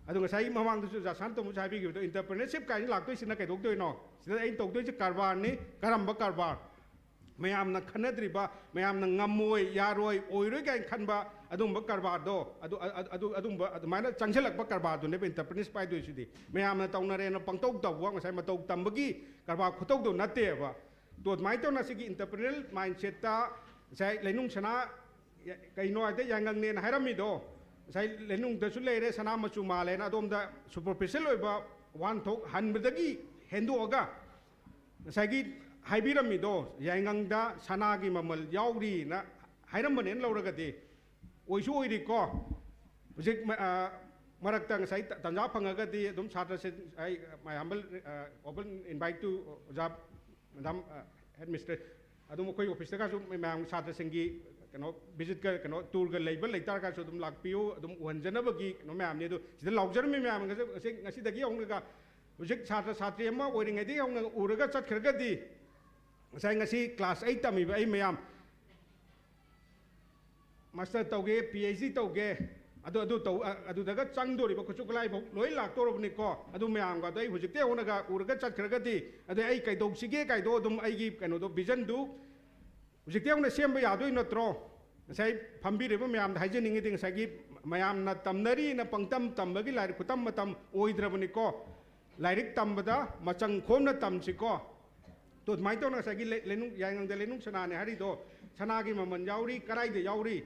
ꯑꯗꯣ ꯉꯁꯥꯏ ꯃꯃꯥꯡꯗꯁꯨ ꯑꯣꯖꯥ ꯁꯥꯟꯇꯣꯝꯕꯁꯨ ꯍꯥꯏꯕꯤꯈꯤꯕꯗꯣ, entrepreneurship ꯀꯥꯏꯅ ꯂꯥꯛꯇꯣꯏꯁꯤꯅ ꯀꯩꯗꯧꯗꯣꯏꯅꯣ? ꯁꯤꯗ ꯑꯩꯅ ꯇꯧꯗꯣꯏꯁꯦ ꯀꯔꯕꯥꯔꯅꯤ꯫ ꯀꯔꯝꯕ ꯀꯔꯕꯥꯔ? ꯃꯌꯥꯝꯅ ꯈꯟꯅꯗ꯭ꯔꯤꯕ, ꯃꯌꯥꯝꯅ ꯉꯝꯃꯣꯏ, ꯌꯥꯔꯣꯏ, ꯑꯣꯏꯔꯣꯏ ꯀꯥꯏꯅ ꯈꯟꯕ ꯑꯗꯨꯒꯨꯝꯕ ꯀꯔꯕꯥꯔꯗꯣ, ꯑꯗꯨ, ꯑ-, ꯑ-, ꯑꯗꯨ, ꯑꯗꯨꯒꯨꯝꯕ, ꯑꯗꯨꯃꯥꯏꯅ ꯆꯪꯁꯤꯜꯂꯛꯄ ꯀꯔꯕꯥꯔꯗꯨꯅꯦꯕ entrepreneurship ꯍꯥꯏꯗꯣꯏꯁꯤꯗꯤ꯫ ꯃꯌꯥꯝꯅ ꯇꯧꯅꯔꯦꯅ ꯄꯪꯇꯧ ꯇꯧꯕ, ꯉꯁꯥꯏ ꯃꯇꯧ ꯇꯝꯕꯒꯤ ꯀꯔꯕꯥꯔ ꯈꯨꯇꯧꯗꯣ ꯅꯠꯇꯦꯕ꯫ ꯇꯣ, ꯑꯗꯨꯃꯥꯏꯅ ꯇꯧꯅ ꯁꯤꯒꯤ entrepreneurial mindsetꯇ ꯉꯁꯥꯏ ꯂꯩꯅꯨꯡ ꯁꯅꯥ ꯌꯥ-, ꯀꯩꯅꯣ ꯍꯥꯏꯗ ꯌꯥꯏꯉꯪꯅꯦꯅ ꯍꯥꯏꯔꯝꯃꯤꯗꯣ, ꯉꯁꯥꯏ ꯂꯩꯅꯨꯡꯗꯁꯨ ꯂꯩꯔꯦ, ꯁꯅꯥ ꯃꯆꯨ ꯃꯥꯜꯂꯦꯅ ꯑꯗꯣꯝꯗ superficial ꯑꯣꯏꯕ ꯋꯥꯍꯟꯊꯣꯛ ꯍꯟꯕꯗꯒꯤ ꯍꯦꯟꯗꯣꯛꯑꯒ ꯉꯁꯥꯏꯒꯤ ꯍꯥꯏꯕꯤꯔꯝꯃꯤꯗꯣ, ꯌꯥꯏꯉꯪꯗ ꯁꯅꯥꯒꯤ ꯃꯃꯜ ꯌꯥꯎꯔꯤꯅ ꯍꯥꯏꯔꯝꯕꯅꯦꯅ ꯂꯧꯔꯒꯗꯤ ꯑꯣꯏꯁꯨ ꯑꯣꯏꯔꯤꯀꯣ꯫ ꯍꯧꯖꯤꯛ ꯃ-, ꯑ, ꯃꯔꯛꯇ ꯉꯁꯥꯏ ꯇ-, ꯇꯟꯖꯥ ꯐꯪꯉꯒꯗꯤ ꯑꯗꯨꯝ ꯁꯥꯇ꯭ꯔꯁꯤꯡ, ꯑꯩ, my humble, ꯑ, open invite to ꯑꯣꯖꯥ, madam, ꯑ, headmistress, ꯑꯗꯨꯝ ꯑꯩꯈꯣꯏ officeꯇꯒꯁꯨ ꯃꯌꯥꯝ ꯁꯥꯇ꯭ꯔꯁꯤꯡꯒꯤ ꯀꯩꯅꯣ visitꯀ ꯀꯩꯅꯣ tourꯒ ꯂꯩꯕ ꯂꯩꯇꯥꯔꯒꯁꯨ ꯑꯗꯨꯝ ꯂꯥꯛꯄꯤꯌꯨ, ꯑꯗꯨꯝ ꯎꯍꯟꯖꯅꯕꯒꯤ ꯀꯩꯅꯣ ꯃꯌꯥꯝꯅꯤ꯫ ꯑꯗꯨ ꯁꯤꯗ ꯂꯥꯎꯖꯔꯝꯃꯤ ꯃꯌꯥꯝ ꯉꯁꯤ, ꯉꯁꯤ, ꯉꯁꯤꯗꯒꯤ ꯍꯧꯅꯒ ꯍꯧꯖꯤꯛ ꯁꯥꯇ꯭ꯔ ꯁꯥꯇ꯭ꯔꯤ ꯑꯃ ꯑꯣꯏꯔꯤꯉꯩꯗꯒꯤ ꯍꯧꯅ ꯎꯔꯒ ꯆꯠꯈ꯭ꯔꯒꯗꯤ, ꯉꯁꯥꯏ ꯉꯁꯤ class eight ꯇꯝꯃꯤꯕ ꯑꯩ ꯃꯌꯥꯝ, master ꯇꯧꯒꯦ, PhD ꯇꯧꯒꯦ, ꯑꯗꯨ, ꯑꯗꯨ ꯇꯧ-, ꯑ-, ꯑꯗꯨꯗꯒ ꯆꯪꯗꯣꯔꯤꯕ ꯈꯨꯠꯁꯨ ꯈꯨꯠꯂꯥꯏꯐꯥꯎ ꯂꯣꯏ ꯂꯥꯛꯇꯧꯔꯕꯅꯤꯀꯣ꯫ ꯑꯗꯨ ꯃꯌꯥꯝꯒ ꯑꯗꯣ ꯑꯩ ꯍꯧꯖꯤꯛꯇꯩ ꯍꯧꯅꯒ ꯎꯔꯒ ꯆꯠꯈ꯭ꯔꯒꯗꯤ, ꯑꯗꯩ ꯑꯩ ꯀꯩꯗꯧꯁꯤꯒꯦ ꯀꯥꯏꯗꯣ ꯑꯗꯨꯝ ꯑꯩꯒꯤ ꯀꯩꯅꯣꯗꯣ, visionꯗꯨ ꯍꯧꯖꯤꯛꯇꯩ ꯍꯧꯅ ꯁꯦꯝꯕ ꯌꯥꯗꯣꯏ ꯅꯠꯇ꯭ꯔꯣ? ꯉꯁꯥꯏ ꯐꯝꯕꯤꯔꯤꯕ ꯃꯌꯥꯝꯗ ꯍꯥꯏꯖꯅꯤꯡꯉꯤꯗꯤ, ꯉꯁꯥꯏꯒꯤ ꯃꯌꯥꯝꯅ ꯇꯝꯅꯔꯤꯅ ꯄꯪꯇꯝ ꯇꯝꯕꯒꯤ ꯂꯥꯏꯔꯤꯛ ꯈꯨꯇꯝ ꯃꯇꯝ ꯑꯣꯏꯗ꯭ꯔꯕꯅꯤꯀꯣ꯫ ꯂꯥꯏꯔꯤꯛ ꯇꯝꯕꯗ ꯃꯆꯪ ꯈꯣꯝꯅ ꯇꯝꯁꯤꯀꯣ꯫ ꯇꯣ, ꯑꯗꯨꯃꯥꯏꯅ ꯇꯧꯅ ꯉꯁꯥꯏꯒꯤ ꯂꯩ-, ꯂꯩꯅꯨꯡ, ꯌꯥꯏꯉꯪꯗ ꯂꯩꯅꯨꯡ ꯁꯅꯥꯅꯦ ꯍꯥꯏꯔꯤꯗꯣ, ꯁꯅꯥꯒꯤ ꯃꯃꯜ ꯌꯥꯎꯔꯤ, ꯀꯗꯥꯏꯗ ꯌꯥꯎꯔꯤ?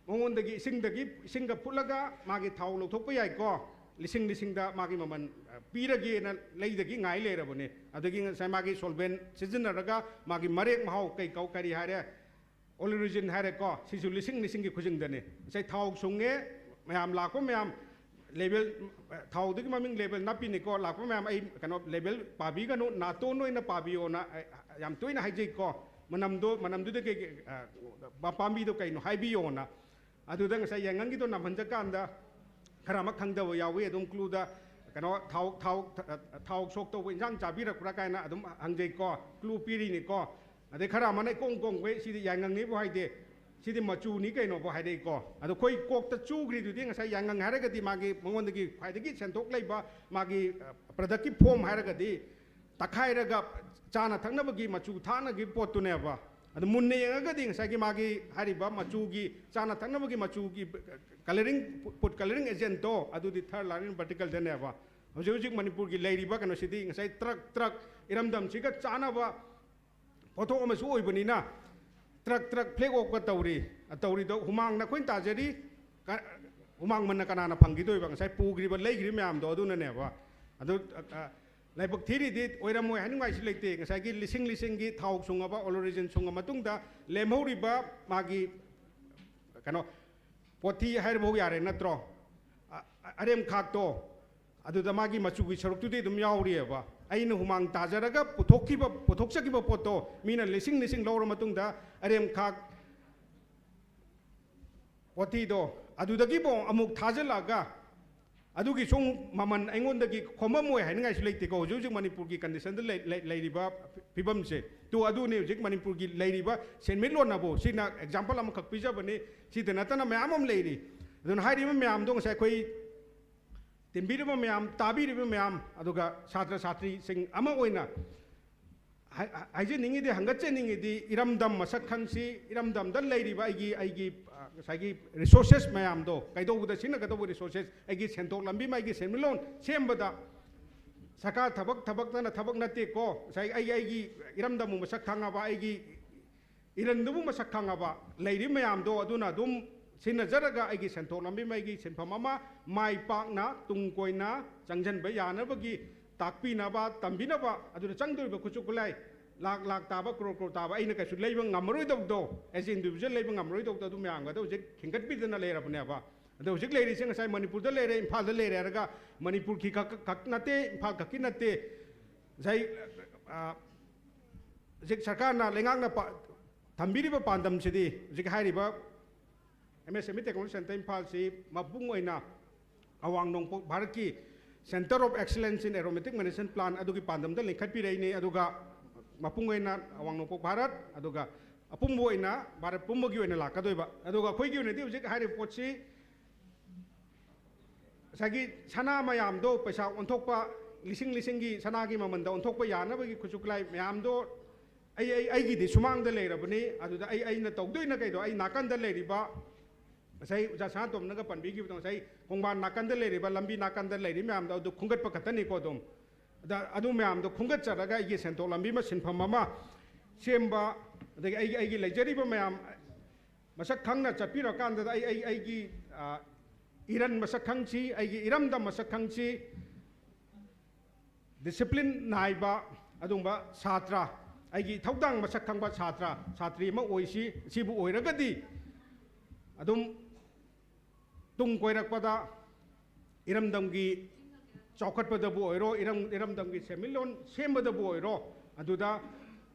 ꯃꯉꯣꯟꯗꯒꯤ ꯏꯁꯤꯡꯗꯒꯤ, ꯏꯁꯤꯡꯒ ꯐꯨꯠꯂꯒ ꯃꯥꯒꯤ ꯊꯥꯎ ꯂꯧꯊꯣꯛꯄ ꯌꯥꯏꯀꯣ꯫ ꯂꯤꯁꯤꯡ ꯂꯤꯁꯤꯡꯗ ꯃꯥꯒꯤ ꯃꯃꯜ, ꯑ, ꯄꯤꯔꯒꯦꯅ ꯂꯩꯗꯒꯤ ꯉꯥꯏ ꯂꯩꯔꯕꯅꯦ꯫ ꯑꯗꯒꯤ ꯉꯁꯥꯏ ꯃꯥꯒꯤ solvent ꯁꯤꯖꯤꯟꯅꯔꯒ ꯃꯥꯒꯤ ꯃꯔꯦꯛ ꯃꯍꯥꯎ ꯀꯩ ꯀꯧ-, ꯀꯔꯤ ꯍꯥꯏꯔꯦ, oleoresin ꯍꯥꯏꯔꯦꯀꯣ꯫ ꯁꯤꯁꯨ ꯂꯤꯁꯤꯡ ꯂꯤꯁꯤꯡꯒꯤ ꯈꯨꯖꯤꯡꯗꯅꯦ꯫ ꯉꯁꯥꯏ ꯊꯥꯎ ꯁꯨꯡꯉꯦ, ꯃꯌꯥꯝ ꯂꯥꯛꯄ ꯃꯌꯥꯝ, label, ꯊꯥꯎꯗꯨꯒꯤ ꯃꯃꯤꯡ label ꯅꯞꯄꯤꯅꯤꯀꯣ꯫ ꯂꯥꯛꯄ ꯃꯌꯥꯝ ꯑꯩ ꯀꯩꯅꯣ label ꯄꯥꯕꯤꯒꯅꯨ, ꯅꯥꯇꯣꯟ ꯑꯣꯏꯅ ꯄꯥꯕꯤꯌꯣꯅ ꯑꯩ ꯌꯥꯝ ꯇꯣꯏꯅ ꯍꯥꯏꯖꯩꯀꯣ꯫ ꯃꯅꯝꯗꯣ, ꯃꯅꯝꯗꯨꯗ ꯀꯩ, ꯀꯩ, ꯑ, ꯄꯥꯝꯕꯤꯗꯣ ꯀꯩꯅꯣ ꯍꯥꯏꯕꯤꯌꯣꯅ꯫ ꯑꯗꯨꯗ ꯉꯁꯥꯏ ꯌꯥꯏꯉꯪꯒꯤꯗꯣ ꯅꯝꯍꯟꯖꯀꯥꯟꯗ ꯈꯔ ꯑꯃ ꯈꯪꯗꯕ ꯌꯥꯎꯏ꯫ ꯑꯗꯨꯝ clueꯗ ꯀꯩꯅꯣ ꯊꯥꯎ, ꯊꯥꯎ, ꯊꯥꯎ soak ꯇꯧꯕ ꯏꯟꯁꯥꯡ ꯆꯥꯕꯤꯔꯛꯄ꯭ꯔꯥ ꯀꯥꯏꯅ ꯑꯗꯨꯝ ꯍꯪꯖꯩꯀꯣ, clue ꯄꯤꯔꯤꯅꯤꯀꯣ꯫ ꯑꯗꯩ ꯈꯔ ꯑꯃꯅ ꯏꯀꯣꯡ ꯀꯣꯡꯕꯩ, "ꯁꯤꯗꯤ ꯌꯥꯏꯉꯪꯅꯤꯕꯨ ꯍꯥꯏꯗꯦ, ꯁꯤꯗꯤ ꯃꯆꯨꯅꯤ ꯀꯩꯅꯣꯕꯨ" ꯍꯥꯏꯔꯛꯏꯀꯣ꯫ ꯑꯗꯣ ꯑꯩꯈꯣꯏ ꯀꯣꯛꯇ ꯆꯨꯈ꯭ꯔꯤꯗꯨꯗꯤ ꯉꯁꯥꯏ ꯌꯥꯏꯉꯪ ꯍꯥꯏꯔꯒꯗꯤ ꯃꯥꯒꯤ ꯃꯉꯣꯟꯗꯒꯤ ꯈ꯭ꯋꯥꯏꯗꯒꯤ ꯁꯦꯟꯊꯣꯛ ꯂꯩꯕ ꯃꯥꯒꯤ, ꯑ, productꯀꯤ form ꯍꯥꯏꯔꯒꯗꯤ ꯇꯛꯈꯥꯏꯔꯒ ꯆꯥꯅ ꯊꯛꯅꯕꯒꯤ ꯃꯆꯨ ꯊꯥꯛꯅꯒꯤ ꯄꯣꯠꯇꯨꯅꯦꯕ꯫ ꯑꯗꯨ ꯃꯨꯟꯅ ꯌꯦꯡꯉꯒꯗꯤ ꯉꯁꯥꯏꯒꯤ ꯃꯥꯒꯤ ꯍꯥꯏꯔꯤꯕ ꯃꯆꯨꯒꯤ, ꯆꯥꯅ ꯊꯛꯅꯕꯒꯤ ꯃꯆꯨꯒꯤ colouring, food colouring agentꯇꯣ ꯑꯗꯨꯗꯤ third line particleꯗꯅꯦꯕ꯫ ꯍꯧꯖꯤꯛ ꯍꯧꯖꯤꯛ ꯃꯅꯤꯄꯨꯔꯒꯤ ꯂꯩꯔꯤꯕ ꯀꯩꯅꯣꯁꯤꯗꯤ ꯉꯁꯥꯏ ꯇ꯭ꯔꯛ ꯇ꯭ꯔꯛ ꯏꯔꯝꯗꯝꯁꯤꯒ ꯆꯥꯅꯕ ꯄꯣꯠꯊꯣꯛ ꯑꯃꯁꯨ ꯑꯣꯏꯕꯅꯤꯅ ꯇ꯭ꯔꯛ ꯇ꯭ꯔꯛ flag off ꯀ ꯇꯧꯔꯤ꯫ ꯇꯧꯔꯤꯗꯣ ꯍꯨꯃꯥꯡꯅ ꯑꯩꯈꯣꯏꯅ ꯇꯥꯖꯔꯤ꯫ ꯀ-, ꯍꯨꯃꯥꯡ ꯃꯟꯅ ꯀꯅꯥꯅ ꯐꯪꯈꯤꯗꯣꯏꯕ? ꯉꯁꯥꯏ ꯄꯨꯈ꯭ꯔꯤꯕ, ꯂꯩꯈ꯭ꯔꯤꯕ ꯃꯌꯥꯝꯗꯣ ꯑꯗꯨꯅꯅꯦꯕ꯫ ꯑꯗꯨ, ꯑ, ꯑ, ꯂꯥꯏꯕꯛ ꯊꯤꯔꯤꯗꯤ ꯑꯣꯏꯔꯝꯃꯣꯏ ꯍꯥꯏꯅꯤꯡꯉꯥꯏꯁꯨ ꯂꯩꯇꯦ꯫ ꯉꯁꯥꯏꯒꯤ ꯂꯤꯁꯤꯡ ꯂꯤꯁꯤꯡꯒꯤ ꯊꯥꯎ ꯁꯨꯡꯉꯕ, oleoresin ꯁꯨꯡꯉ ꯃꯇꯨꯡꯗ ꯂꯦꯝꯍꯧꯔꯤꯕ ꯃꯥꯒꯤ ꯀꯩꯅꯣ, ꯄꯣꯊꯤ ꯍꯥꯏꯔꯐꯧ ꯌꯥꯔꯦ ꯅꯠꯇ꯭ꯔꯣ? ꯑ-, ꯑ-, ꯑꯔꯦꯝꯈꯥꯛꯇꯣ, ꯑꯗꯨꯗ ꯃꯥꯒꯤ ꯃꯆꯨꯒꯤ ꯁꯔꯨꯛꯇꯨꯗꯤ ꯑꯗꯨꯝ ꯌꯥꯎꯔꯤꯑꯕ꯫ ꯑꯩꯅ ꯍꯨꯃꯥꯡ ꯇꯥꯖꯔꯒ ꯄꯨꯊꯣꯛꯈꯤꯕ, ꯄꯨꯊꯣꯛꯆꯈꯤꯕ ꯄꯣꯠꯇꯣ ꯃꯤꯅ ꯂꯤꯁꯤꯡ ꯂꯤꯁꯤꯡ ꯂꯧꯔ ꯃꯇꯨꯡꯗ ꯑꯔꯦꯝꯈꯥꯛ ꯄꯣꯊꯤꯗꯣ ꯑꯗꯨꯗꯒꯤꯕꯨ ꯑꯃꯨꯛ ꯊꯥꯖꯤꯜꯂꯛꯑꯒ ꯑꯗꯨꯒꯤꯁꯨ ꯑꯃꯨꯛ ꯃꯃꯜ ꯑꯩꯉꯣꯟꯗꯒꯤ ꯈꯣꯝꯃꯝꯃꯣꯏ ꯍꯥꯏꯅꯤꯡꯉꯥꯏꯁꯨ ꯂꯩꯇꯦꯀꯣ꯫ ꯍꯧꯖꯤꯛ ꯍꯧꯖꯤꯛ ꯃꯅꯤꯄꯨꯔꯒꯤ conditionꯗ ꯂꯩ-, ꯂꯩ-, ꯂꯩꯔꯤꯕ ꯐꯤꯕꯝꯁꯦ꯫ ꯇꯣ ꯑꯗꯨꯅꯤ ꯍꯧꯖꯤꯛ ꯃꯅꯤꯄꯨꯔꯒꯤ ꯂꯩꯔꯤꯕ ꯁꯦꯟꯃꯤꯠꯂꯣꯟꯅꯕꯨ, ꯁꯤꯅ example ꯑꯃꯈꯛ ꯄꯤꯖꯕꯅꯤ, ꯁꯤꯗ ꯅꯠꯇꯅ ꯃꯌꯥꯝ ꯑꯃ ꯂꯩꯔꯤ꯫ ꯑꯗꯨꯅ ꯍꯥꯏꯔꯤꯕ ꯃꯌꯥꯝꯗꯣ ꯉꯁꯥꯏ ꯑꯩꯈꯣꯏ ꯇꯤꯟꯕꯤꯔꯤꯕ ꯃꯌꯥꯝ, ꯇꯥꯕꯤꯔꯤꯕ ꯃꯌꯥꯝ, ꯑꯗꯨꯒ ꯁꯥꯇ꯭ꯔ ꯁꯥꯇ꯭ꯔꯤꯁꯤꯡ ꯑꯃ ꯑꯣꯏꯅ ꯍꯥꯏ-, ꯍꯥꯏꯖꯅꯤꯡꯉꯤꯗꯤ, ꯍꯪꯒꯠꯆꯅꯤꯡꯉꯤꯗꯤ, ꯏꯔꯝꯗꯝ ꯃꯁꯛ ꯈꯪꯁꯤ, ꯏꯔꯝꯗꯝꯗ ꯂꯩꯔꯤꯕ ꯑꯩꯒꯤ, ꯑꯩꯒꯤ, ꯑ, ꯉꯁꯥꯏꯒꯤ resources ꯃꯌꯥꯝꯗꯣ, ꯀꯩꯗꯧꯕꯗ ꯁꯤꯖꯤꯟꯅꯒꯗꯧꯕ resources, ꯑꯩꯒꯤ ꯁꯦꯟꯊꯣꯛ ꯂꯝꯕꯤ ꯑꯃ, ꯑꯩꯒꯤ ꯁꯦꯟꯃꯤꯠꯂꯣꯟ ꯁꯦꯝꯕꯗ ꯁꯔꯀꯥꯔ ꯊꯕꯛ, ꯊꯕꯛꯇꯅ ꯊꯕꯛ ꯅꯠꯇꯦꯀꯣ꯫ ꯉꯁꯥꯏ ꯑꯩꯒꯤ, ꯑꯩꯒꯤ ꯏꯔꯝꯗꯝꯕꯨ ꯃꯁꯛ ꯈꯪꯉꯕ, ꯑꯩꯒꯤ ꯏꯔꯟꯗꯨꯕꯨ ꯃꯁꯛ ꯈꯪꯉꯕ ꯂꯩꯔꯤꯕ ꯃꯌꯥꯝꯗꯣ ꯑꯗꯨꯅ ꯑꯗꯨꯝ ꯁꯤꯟꯅꯖꯔꯒ ꯑꯩꯒꯤ ꯁꯦꯟꯊꯣꯛ ꯂꯝꯕꯤ ꯑꯃ, ꯑꯩꯒꯤ ꯁꯤꯟꯐꯝ ꯑꯃ ꯃꯥꯏ ꯄꯥꯛꯅ ꯇꯨꯡ ꯀꯣꯏꯅ ꯆꯪꯁꯤꯟꯕ ꯌꯥꯅꯕꯒꯤ ꯇꯥꯛꯄꯤꯅꯕ, ꯇꯝꯕꯤꯅꯕ, ꯑꯗꯨꯅ ꯆꯪꯗꯧꯔꯤꯕ ꯈꯨꯠꯁꯨ ꯈꯨꯠꯂꯥꯏ ꯂꯥꯛ ꯂꯥꯛ ꯇꯥꯕ, ꯀ꯭ꯔꯣꯔ ꯀ꯭ꯔꯣꯔ ꯇꯥꯕ ꯑꯩꯅ ꯀꯩꯁꯨ ꯂꯩꯕ ꯉꯝꯃꯔꯣꯏꯗꯧꯕꯗꯣ, as a individual ꯂꯩꯕ ꯉꯝꯃꯔꯣꯏꯗꯧꯕꯗꯣ, ꯑꯗꯨ ꯃꯌꯥꯝꯒꯗꯣ ꯍꯧꯖꯤꯛ ꯈꯤꯟꯒꯠꯄꯤꯗꯅ ꯂꯩꯔꯕꯅꯦꯕ꯫ ꯑꯗꯣ ꯍꯧꯖꯤꯛ ꯂꯩꯔꯤꯁꯦ ꯉꯁꯥꯏ ꯃꯅꯤꯄꯨꯔꯗ ꯂꯩꯔꯦ, ꯏꯝꯐꯥꯜꯗ ꯂꯩꯔꯦ ꯍꯥꯏꯔꯒ ꯃꯅꯤꯄꯨꯔꯒꯤ ꯈꯛ, ꯈꯛ ꯅꯠꯇꯦ, ꯏꯝꯐꯥꯜ ꯈꯛꯀꯤ ꯅꯠꯇꯦ꯫ ꯉꯁꯥꯏ, ꯑ, ꯍꯧꯖꯤꯛ ꯁꯔꯀꯥꯔꯅ, ꯂꯩꯉꯥꯛꯅ ꯄ-, ꯊꯝꯕꯤꯔꯤꯕ ꯄꯥꯟꯗꯝꯁꯤꯗꯤ ꯍꯧꯖꯤꯛ ꯍꯥꯏꯔꯤꯕ M S M E Technology Centre ꯏꯝꯐꯥꯜꯁꯤ ꯃꯄꯨꯡ ꯑꯣꯏꯅ ꯑꯋꯥꯡ ꯅꯣꯡꯄꯣꯛ ꯚꯥꯔꯠꯀꯤ Centre of Excellence in Aeromatic Management Plan ꯑꯗꯨꯒꯤ ꯄꯥꯟꯗꯝꯗ ꯂꯤꯡꯈꯠꯄꯤꯔꯛꯏꯅꯤ꯫ ꯑꯗꯨꯒ ꯃꯄꯨꯡ ꯑꯣꯏꯅ ꯑꯋꯥꯡ ꯅꯣꯡꯄꯣꯛ ꯚꯥꯔꯠ, ꯑꯗꯨꯒ ꯑꯄꯨꯝꯕ ꯑꯣꯏꯅ ꯚꯥꯔꯠ ꯄꯨꯝꯕꯒꯤ ꯑꯣꯏꯅ ꯂꯥꯛꯀꯗꯣꯏꯕ꯫ ꯑꯗꯨꯒ ꯑꯩꯈꯣꯏꯒꯤ ꯑꯣꯏꯅꯗꯤ ꯍꯧꯖꯤꯛ ꯍꯥꯏꯔꯤꯕ ꯄꯣꯠꯁꯤ ꯉꯁꯥꯏꯒꯤ ꯁꯅꯥ ꯃꯌꯥꯝꯗꯣ ꯄꯩꯁꯥ ꯑꯣꯟꯊꯣꯛꯄ, ꯂꯤꯁꯤꯡ ꯂꯤꯁꯤꯡꯒꯤ ꯁꯅꯥꯒꯤ ꯃꯃꯜꯗ ꯑꯣꯟꯊꯣꯛꯄ ꯌꯥꯅꯕꯒꯤ ꯈꯨꯠꯁꯨ ꯈꯨꯠꯂꯥꯏ ꯃꯌꯥꯝꯗꯣ ꯑꯩ, ꯑꯩ, ꯑꯩꯒꯤꯗꯤ ꯁꯨꯃꯥꯡꯗ ꯂꯩꯔꯕꯅꯤ꯫ ꯑꯗꯨꯗ ꯑꯩ, ꯑꯩꯅ ꯇꯧꯗꯣꯏꯅ ꯀꯩꯗꯣ, ꯑꯩ ꯅꯥꯀꯟꯗ ꯂꯩꯔꯤꯕ ꯉꯁꯥꯏ ꯑꯣꯖꯥ ꯁꯅꯥꯇꯣꯝꯅꯒ ꯄꯟꯕꯤꯈꯤꯕꯗꯣ, ꯉꯁꯥꯏ ꯈꯣꯡꯕꯥꯟ ꯅꯥꯀꯟꯗ ꯂꯩꯔꯤꯕ, ꯂꯝꯕꯤ ꯅꯥꯀꯟꯗ ꯂꯩꯔꯤꯕ ꯃꯌꯥꯝꯗꯣ ꯑꯗꯨ ꯈꯨꯝꯒꯠꯄ ꯈꯛꯇꯅꯤꯀꯣ꯫ ꯑꯗꯨꯝ ꯑꯗ, ꯑꯗꯨ ꯃꯌꯥꯝꯗꯣ ꯈꯨꯝꯒꯠꯆꯔꯒ ꯑꯩꯒꯤ ꯁꯦꯟꯊꯣꯛ ꯂꯝꯕꯤ ꯑꯃ, ꯁꯤꯟꯐꯝ ꯑꯃ ꯁꯦꯝꯕ, ꯑꯗꯒꯤ ꯑꯩꯒꯤ, ꯑꯩꯒꯤ ꯂꯩꯖꯔꯤꯕ ꯃꯌꯥꯝ ꯃꯁꯛ ꯈꯪꯅ ꯆꯠꯄꯤꯔꯀꯥꯟꯗ ꯑꯩ, ꯑꯩ, ꯑꯩꯒꯤ, ꯑ, ꯏꯔꯟ ꯃꯁꯛ ꯈꯪꯁꯤ, ꯑꯩꯒꯤ ꯏꯔꯝꯗꯝ ꯃꯁꯛ ꯈꯪꯁꯤ, discipline ꯅꯥꯏꯕ ꯑꯗꯨꯒꯨꯝꯕ ꯁꯥꯇ꯭ꯔ, ꯑꯩꯒꯤ ꯏꯊꯧꯗꯥꯡ ꯃꯁꯛ ꯈꯪꯕ ꯁꯥꯇ꯭ꯔ, ꯁꯥꯇ꯭ꯔꯤ ꯑꯃ ꯑꯣꯏꯁꯤ꯫ ꯁꯤꯕꯨ ꯑꯣꯏꯔꯒꯗꯤ ꯑꯗꯨꯝ ꯇꯨꯡ ꯀꯣꯏꯔꯛꯄꯗ ꯏꯔꯝꯗꯝꯒꯤ ꯆꯥꯎꯈꯠꯄꯗꯕꯨ ꯑꯣꯏꯔꯣ, ꯏꯔꯝ, ꯏꯔꯝꯗꯝꯒꯤ ꯁꯦꯟꯃꯤꯠꯂꯣꯟ ꯁꯦꯝꯕꯗꯕꯨ ꯑꯣꯏꯔꯣ, ꯑꯗꯨꯗ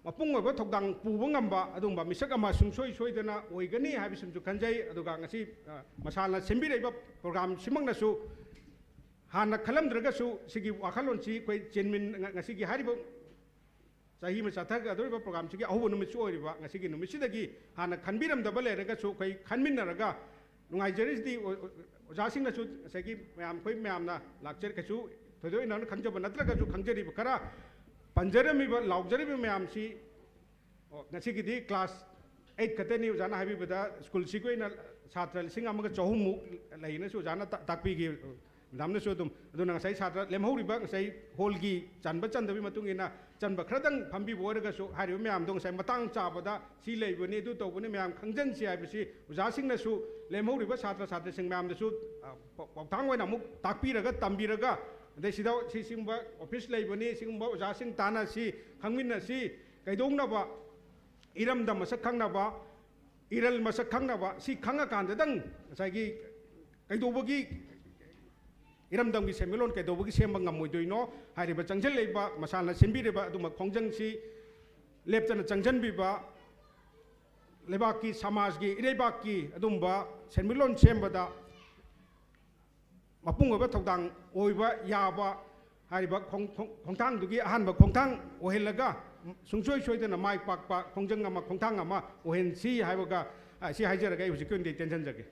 ꯃꯄꯨꯡ ꯑꯣꯏꯕ ꯊꯧꯗꯥꯡ ꯄꯨꯕ ꯉꯝꯕ ꯑꯗꯨꯒꯨꯝꯕ ꯃꯤꯁꯛ ꯑꯃ ꯁꯨꯡꯁꯣꯏ ꯁꯣꯏꯗꯅ ꯑꯣꯏꯒꯅꯤ ꯍꯥꯏꯕꯁꯤꯃꯁꯨ ꯈꯟꯖꯩ꯫ ꯑꯗꯨꯒ ꯉꯁꯤ, ꯑ, ꯃꯁꯥꯅ ꯁꯤꯟꯕꯤꯔꯛꯏꯕ program ꯁꯤꯃꯛꯅꯁꯨ ꯍꯥꯟꯅ ꯈꯜꯂꯝꯗ꯭ꯔꯒꯁꯨ ꯁꯤꯒꯤ ꯋꯥꯈꯜꯂꯣꯟꯁꯤ ꯑꯩꯈꯣꯏ ꯆꯦꯟꯃꯤꯟ-, ꯉ-, ꯉꯁꯤꯒꯤ ꯍꯥꯏꯔꯤꯕ ꯆꯍꯤ ꯑꯃ ꯆꯠꯊꯒꯗꯧꯔꯤꯕ program ꯁꯤꯒꯤ ꯑꯍꯧꯕ ꯅꯨꯃꯤꯠꯁꯨ ꯑꯣꯏꯔꯤꯕ ꯉꯁꯤꯒꯤ ꯅꯨꯃꯤꯠꯁꯤꯗꯒꯤ ꯍꯥꯟꯅ ꯈꯟꯕꯤꯔꯝꯗꯕ ꯂꯩꯔꯒꯁꯨ ꯑꯩꯈꯣꯏ ꯈꯟꯃꯤꯟꯅꯔꯒ ꯅꯨꯡꯉꯥꯏꯖꯔꯤꯁꯤꯗꯤ ꯑꯣ-, ꯑꯣ-, ꯑꯣꯖꯥꯁꯤꯡꯅꯁꯨ ꯉꯁꯥꯏꯒꯤ ꯃꯌꯥꯝ, ꯑꯩꯈꯣꯏ ꯃꯌꯥꯝꯅ ꯂꯥꯛꯆꯔꯤ, ꯀꯩꯁꯨ ꯊꯣꯏꯗꯣꯛ ꯍꯦꯟꯗꯣꯛꯅ ꯈꯪꯖꯕ ꯅꯠꯇ꯭ꯔꯒꯁꯨ ꯈꯪꯖꯔꯤꯕ ꯈꯔ ꯄꯟꯖꯔꯝꯃꯤꯕ, ꯂꯥꯎꯖꯔꯤꯕ ꯃꯌꯥꯝꯁꯤ, ꯑꯣ, ꯉꯁꯤꯒꯤꯗꯤ class eight ꯈꯛꯇꯅꯤ꯫ ꯑꯣꯖꯥꯅ ꯍꯥꯏꯕꯤꯕꯗ ꯁ꯭ꯀꯨꯜꯁꯤꯒꯤ ꯑꯣꯏꯅ ꯁꯥꯇ꯭ꯔ ꯂꯤꯁꯤꯡ ꯑꯃꯒ ꯆꯍꯨꯝꯃꯨꯛ ꯂꯩꯅꯁꯨ ꯑꯣꯖꯥꯅ ꯇꯥ-, ꯇꯥꯛꯄꯤꯈꯤ꯫ ꯃꯦꯗꯥꯝꯅꯁꯨ ꯑꯗꯨꯝ, ꯑꯗꯨꯅ ꯉꯁꯥꯏ ꯁꯥꯇ꯭ꯔ ꯂꯦꯝꯍꯧꯔꯤꯕ, ꯉꯁꯥꯏ ꯍꯣꯜꯒꯤ ꯆꯟꯕ ꯆꯟꯗꯕꯒꯤ ꯃꯇꯨꯡ ꯏꯟꯅ ꯆꯟꯕ ꯈꯔꯗꯪ ꯐꯝꯕꯤꯕ ꯑꯣꯏꯔꯒꯁꯨ, ꯍꯥꯏꯔꯤꯕ ꯃꯌꯥꯝꯗꯣ ꯉꯁꯥꯏ ꯃꯇꯥꯡ ꯆꯥꯕꯗ ꯁꯤ ꯂꯩꯕꯅꯤ, ꯑꯗꯨ ꯇꯧꯕꯅꯤ, ꯃꯌꯥꯝ ꯈꯪꯖꯟꯁꯤ ꯍꯥꯏꯕꯁꯤ ꯑꯣꯖꯥꯁꯤꯡꯅꯁꯨ ꯂꯦꯝꯍꯧꯔꯤꯕ ꯁꯥꯇ꯭ꯔ ꯁꯥꯇ꯭ꯔꯤꯁꯤꯡ ꯃꯌꯥꯝꯗꯁꯨ, ꯑ, ꯄ-, ꯄꯥꯎꯊꯥꯡ ꯑꯣꯏꯅ ꯑꯃꯨꯛ ꯇꯥꯛꯄꯤꯔꯒ, ꯇꯝꯕꯤꯔꯒ, ꯑꯗꯩ ꯁꯤꯗ ꯁꯤ ꯁꯤꯒꯨꯝꯕ ꯑꯣꯐꯤꯁ ꯂꯩꯕꯅꯤ, ꯁꯤꯒꯨꯝꯕ ꯑꯣꯖꯥꯁꯤꯡ ꯇꯥꯟꯅꯁꯤ, ꯈꯪꯃꯤꯟꯅꯁꯤ, ꯀꯩꯗꯧꯅꯕ ꯏꯔꯝꯗꯝ ꯃꯁꯛ ꯈꯪꯅꯕ, ꯏꯔꯜ ꯃꯁꯛ ꯈꯪꯅꯕ, ꯁꯤ ꯈꯪꯉꯀꯥꯟꯗꯗꯪ ꯉꯁꯥꯏꯒꯤ ꯀꯩꯗꯧꯕꯒꯤ ꯏꯔꯝꯗꯝꯒꯤ ꯁꯦꯟꯃꯤꯠꯂꯣꯟ ꯀꯩꯗꯧꯕꯒꯤ ꯁꯦꯝꯕ ꯉꯝꯃꯣꯏꯗꯣꯏꯅꯣ? ꯍꯥꯏꯔꯤꯕ ꯆꯪꯁꯤꯜꯂꯛꯏꯕ, ꯃꯁꯥꯅ ꯁꯤꯟꯕꯤꯔꯤꯕ ꯑꯗꯨꯝꯕ ꯈꯣꯡꯖꯪꯁꯤ ꯂꯦꯞꯇꯅ ꯆꯪꯁꯤꯟꯕꯤꯕ, ꯂꯩꯕꯥꯛꯀꯤ ꯁꯃꯥꯖꯀꯤ, ꯏꯔꯩꯕꯥꯛꯀꯤ ꯑꯗꯨꯝꯕ ꯁꯦꯟꯃꯤꯠꯂꯣꯟ ꯁꯦꯝꯕꯗ ꯃꯄꯨꯡ ꯑꯣꯏꯕ ꯊꯧꯗꯥꯡ ꯑꯣꯏꯕ ꯌꯥꯕ ꯍꯥꯏꯔꯤꯕ ꯈꯣꯡ-, ꯈꯣꯡ-, ꯈꯣꯡꯊꯥꯡꯗꯨꯒꯤ ꯑꯍꯥꯟꯕ ꯈꯣꯡꯊꯥꯡ ꯑꯣꯏꯍꯜꯂꯒ, ꯁꯨꯡꯁꯣꯏ ꯁꯣꯏꯗꯅ ꯃꯥꯏ ꯄꯥꯛꯄ ꯈꯣꯡꯖꯪ ꯑꯃ, ꯈꯣꯡꯊꯥꯡ ꯑꯃ ꯑꯣꯏꯍꯟꯁꯤ ꯍꯥꯏꯕꯒ, ꯑ, ꯁꯤ ꯍꯥꯏꯖꯔꯒ ꯑꯩ ꯍꯧꯖꯤꯛꯀꯤ ꯑꯣꯏꯅꯗꯤ ꯇꯦꯟꯁꯤꯟꯖꯒꯦ꯫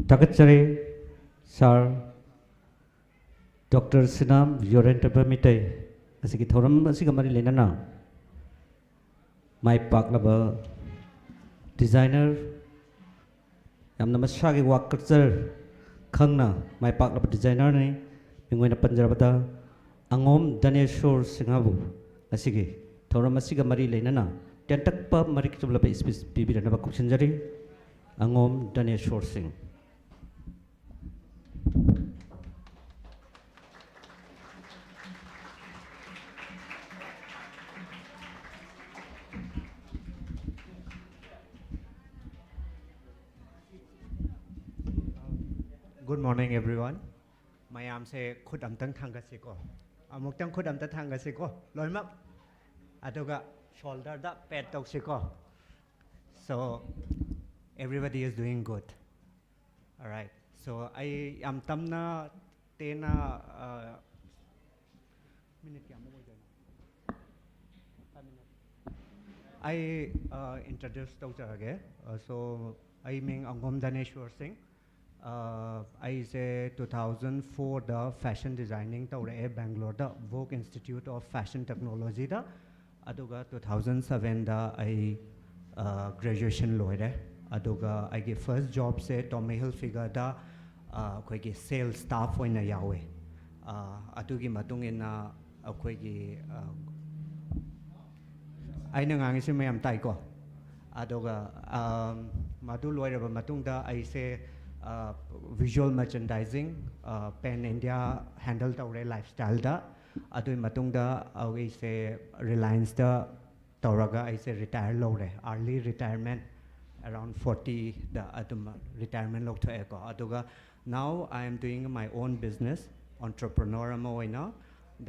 ꯊꯥꯒꯠꯆꯔꯤ, ꯁꯥꯔ ꯗꯣꯛꯇꯔ ꯁꯤꯅꯥꯝ ꯌꯣꯔꯦꯟꯇꯕ ꯃꯤꯇꯩ꯫ ꯉꯁꯤꯒꯤ ꯊꯧꯔꯝ ꯑꯁꯤꯒ ꯃꯔꯤ ꯂꯩꯅꯅ ꯃꯥꯏ ꯄꯥꯛꯂꯕ ꯗꯤꯖꯥꯏꯅꯔ, ꯌꯥꯝꯅ ꯃꯁꯥꯒꯤ ꯋꯥꯛ ꯀꯜꯆꯔ ꯈꯪꯅ ꯃꯥꯏ ꯄꯥꯛꯂꯕ ꯗꯤꯖꯥꯏꯅꯔꯅꯤ꯫ ꯃꯤꯡ ꯑꯣꯏꯅ ꯄꯟꯖꯔꯕꯗ, ꯑꯉꯣꯝ ꯗꯅꯦꯁꯣꯔ ꯁꯤꯡꯍꯕꯨ ꯉꯁꯤꯒꯤ ꯊꯧꯔꯝ ꯑꯁꯤꯒ ꯃꯔꯤ ꯂꯩꯅꯅ ꯇꯦꯟꯇꯛꯄ ꯃꯔꯤꯛ ꯆꯨꯝꯂꯕ ꯁ꯭ꯄꯤꯆ ꯄꯤꯕꯤꯔꯛꯅꯕ ꯀꯧꯁꯤꯟꯖꯔꯤ꯫ ꯑꯉꯣꯝ ꯗꯅꯦꯁꯣꯔ ꯁꯤꯡ꯫ Good morning, everyone. ꯃꯌꯥꯝꯁꯦ ꯈꯨꯠ ꯑꯝꯇꯪ ꯊꯥꯡꯒꯠꯁꯤꯀꯣ꯫ ꯑꯃꯨꯛꯇꯪ ꯈꯨꯠ ꯑꯝꯇ ꯊꯥꯡꯒꯠꯁꯤꯀꯣ, ꯂꯣꯏꯅꯃꯛ꯫ ꯑꯗꯨꯒ ꯁꯣꯜꯗꯔꯗ ꯄꯦꯠ ꯇꯧꯁꯤꯀꯣ꯫ So, everybody is doing good. Alright. So, ꯑꯩ ꯌꯥꯝ ꯇꯝꯅ, ꯇꯦꯟꯅ, ꯑ, ꯃꯤꯅꯤꯠ ꯀꯌꯥꯃꯨꯛ ꯑꯣꯏꯗꯣꯏꯅꯣ? Five minutes. ꯑꯩ, ꯑ, introduce ꯇꯧꯖꯔꯒꯦ꯫ ꯑ, so, ꯑꯩ ꯃꯤꯡ ꯑꯪꯒꯣꯝ ꯗꯅꯦꯁꯣꯔ ꯁꯤꯡ꯫ ꯑ, ꯑꯩꯁꯦ two thousand fourꯗ fashion designing ꯇꯧꯔꯛꯑꯦ ꯕꯦꯡꯒ꯭ꯂꯣꯔꯗ, Vogue Institute of Fashion Technologyꯗ꯫ ꯑꯗꯨꯒ ꯇꯨ ꯊꯥꯎꯖꯟ ꯁꯕꯦꯟꯗ ꯑꯩ ꯒ꯭ꯔꯦꯖꯨꯑꯦꯁꯟ ꯂꯣꯏꯔꯦ꯫ ꯑꯗꯨꯒ ꯑꯩꯒꯤ ꯐꯥꯔꯁ ꯖꯣꯕꯁꯦ ꯇꯣꯃꯤ ꯍꯤꯜꯐꯤꯒꯔꯗ ꯑꯩꯈꯣꯏꯒꯤ ꯁꯦꯜꯁ ꯁ꯭ꯇꯥꯐ ꯑꯣꯏꯅ ꯌꯥꯎꯋꯦ꯫ ꯑꯗꯨꯒꯤ ꯃꯇꯨꯡ ꯏꯟꯅ ꯑꯩꯈꯣꯏꯒꯤ ꯑꯩꯅ ꯉꯥꯡꯉꯤꯁꯤ ꯃꯌꯥꯝ ꯇꯥꯏꯀꯣ? ꯑꯗꯨꯒ ꯃꯗꯨ ꯂꯣꯏꯔꯕ ꯃꯇꯨꯡꯗ ꯑꯩꯁꯦ ꯚꯤꯖꯨꯋꯦꯜ ꯃꯔꯆꯦꯟꯗꯥꯏꯖꯤꯡ ꯄꯦꯟ ꯏꯟꯗꯤꯌꯥ ꯍꯦꯟꯗꯜ ꯇꯧꯔꯦ ꯂꯥꯏꯐ ꯁ꯭ꯇꯥꯏꯜꯗ꯫ ꯑꯗꯨꯒꯤ ꯃꯇꯨꯡꯗ ꯑꯩꯁꯦ ꯔꯤꯂꯥꯌꯟꯁꯇ ꯇꯧꯔꯒ ꯑꯩꯁꯦ ꯔꯤꯇꯥꯌꯔ ꯂꯧꯔꯦ, ꯑꯥꯔꯂꯤ ꯔꯤꯇꯥꯌꯔꯃꯦꯟ, ꯑꯦꯔꯥꯎꯟ ꯐꯣꯔꯇꯤꯗ ꯑꯗꯨꯝ ꯔꯤꯇꯥꯌꯔꯃꯦꯟ ꯂꯧꯊꯣꯛꯑꯦꯀꯣ꯫ ꯑꯗꯨꯒ now I am doing my own business, entrepreneur ꯑꯃ ꯑꯣꯏꯅ꯫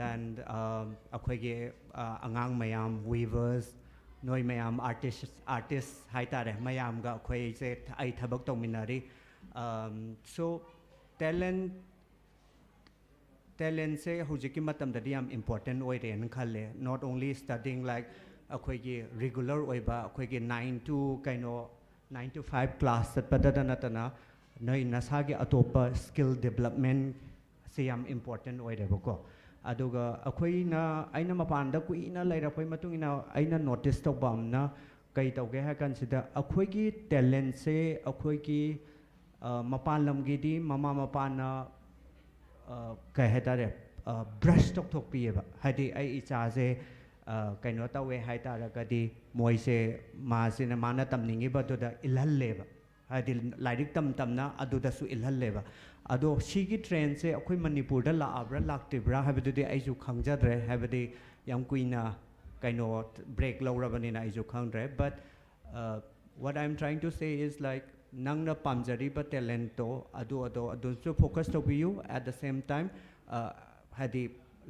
Then ꯑꯩꯈꯣꯏꯒꯤ ꯑꯉꯥꯡ ꯃꯌꯥꯝ, ꯋꯤꯚꯔꯁ, ꯅꯣꯏ ꯃꯌꯥꯝ ꯑꯥꯔꯇꯤꯁ ꯑꯥꯔꯇꯤꯁ ꯍꯥꯏꯇꯥꯔꯦ, ꯃꯌꯥꯝꯒ ꯑꯩꯈꯣꯏꯁꯦ ꯑꯩ ꯊꯕꯛ ꯇꯧꯃꯤꯟꯅꯔꯤ꯫ ꯁꯣ ꯇꯦꯂꯦꯟ ꯇꯦꯂꯦꯟꯁꯦ ꯍꯧꯖꯤꯛꯀꯤ ꯃꯇꯝꯗꯗꯤ ꯌꯥꯝ ꯏꯝꯄꯣꯔꯇꯦꯟ ꯑꯣꯏꯔꯦꯅ ꯈꯜꯂꯦ꯫ Not only studying, like, ꯑꯩꯈꯣꯏꯒꯤ ꯔꯤꯒꯨꯂꯔ ꯑꯣꯏꯕ ꯑꯩꯈꯣꯏꯒꯤ ꯅꯥꯏꯟ ꯇꯨ ꯀꯩꯅꯣ ꯅꯥꯏꯟ ꯇꯨ ꯐꯥꯏꯚ ꯀ꯭ꯂꯥꯁ ꯆꯠꯄꯗꯗ ꯅꯠꯇꯅ ꯅꯣꯏ ꯅꯁꯥꯒꯤ ꯑꯇꯣꯞꯄ ꯁ꯭ꯀꯤꯜ ꯗꯤꯕꯂꯞꯃꯦꯟꯁꯦ ꯌꯥꯝ ꯏꯝꯄꯣꯔꯇꯦꯟ ꯑꯣꯏꯔꯦꯕꯀꯣ꯫ ꯑꯗꯨꯒ ꯑꯩꯈꯣꯏꯅ ꯑꯩꯅ ꯃꯄꯥꯟꯗ ꯀꯨꯏꯅ ꯂꯩꯔꯛꯄꯩ ꯃꯇꯨꯡ ꯏꯟꯅ ꯑꯩꯅ ꯅꯣꯇꯤꯁ ꯇꯧꯕ ꯑꯃꯅ ꯀꯩ ꯇꯧꯒꯦ ꯍꯥꯏ ꯀꯥꯟꯁꯤꯗ ꯑꯩꯈꯣꯏꯒꯤ ꯇꯦꯂꯦꯟꯁꯦ ꯑꯩꯈꯣꯏꯒꯤ ꯃꯄꯥꯟ ꯂꯝꯒꯤꯗꯤ ꯃꯃꯥ ꯃꯄꯥꯅ ꯀꯩ ꯍꯥꯏꯇꯥꯔꯦ, ꯕ꯭ꯔꯁ ꯇꯧꯊꯣꯛꯄꯤꯌꯦꯕ꯫ ꯍꯥꯏꯗꯤ ꯑꯩ ꯏꯆꯥꯁꯦ ꯀꯩꯅꯣ ꯇꯧꯋꯦ ꯍꯥꯏ ꯇꯥꯔꯒꯗꯤ ꯃꯣꯏꯁꯦ ꯃꯥꯁꯤꯅ ꯃꯥꯅ ꯇꯝꯅꯤꯡꯉꯤꯕꯗꯨꯗ ꯏꯜꯍꯜꯂꯦꯕ꯫ ꯍꯥꯏꯗꯤ ꯂꯥꯏꯔꯤꯛ ꯇꯝ ꯇꯝꯅ ꯑꯗꯨꯗꯁꯨ ꯏꯜꯍꯜꯂꯦꯕ꯫ ꯑꯗꯣ ꯁꯤꯒꯤ ꯇ꯭ꯔꯦꯟꯁꯦ ꯑꯩꯈꯣꯏ ꯃꯅꯤꯄꯨꯔꯗ ꯂꯥꯛꯑꯕ꯭ꯔꯥ ꯂꯥꯛꯇ꯭ꯔꯤꯕ꯭ꯔꯥ ꯍꯥꯏꯕꯗꯨꯗꯤ ꯑꯩꯁꯨ ꯈꯪꯖꯗ꯭ꯔꯦ, ꯍꯥꯏꯕꯗꯤ ꯌꯥꯝ ꯀꯨꯏꯅ ꯀꯩꯅꯣ ꯕ꯭ꯔꯦꯛ ꯂꯧꯔꯕꯅꯤꯅ ꯑꯩꯁꯨ ꯈꯪꯗ꯭ꯔꯦ꯫ But what I'm trying to say is, like, ꯅꯪꯅ ꯄꯥꯝꯖꯔꯤꯕ ꯇꯦꯂꯦꯟꯠꯇꯣ ꯑꯗꯨ ꯑꯗꯣ ꯑꯗꯨꯁꯨ ꯐꯣꯀꯁ ꯇꯧꯕꯤꯌꯨ꯫ At the same time, ꯍꯥꯏꯗꯤ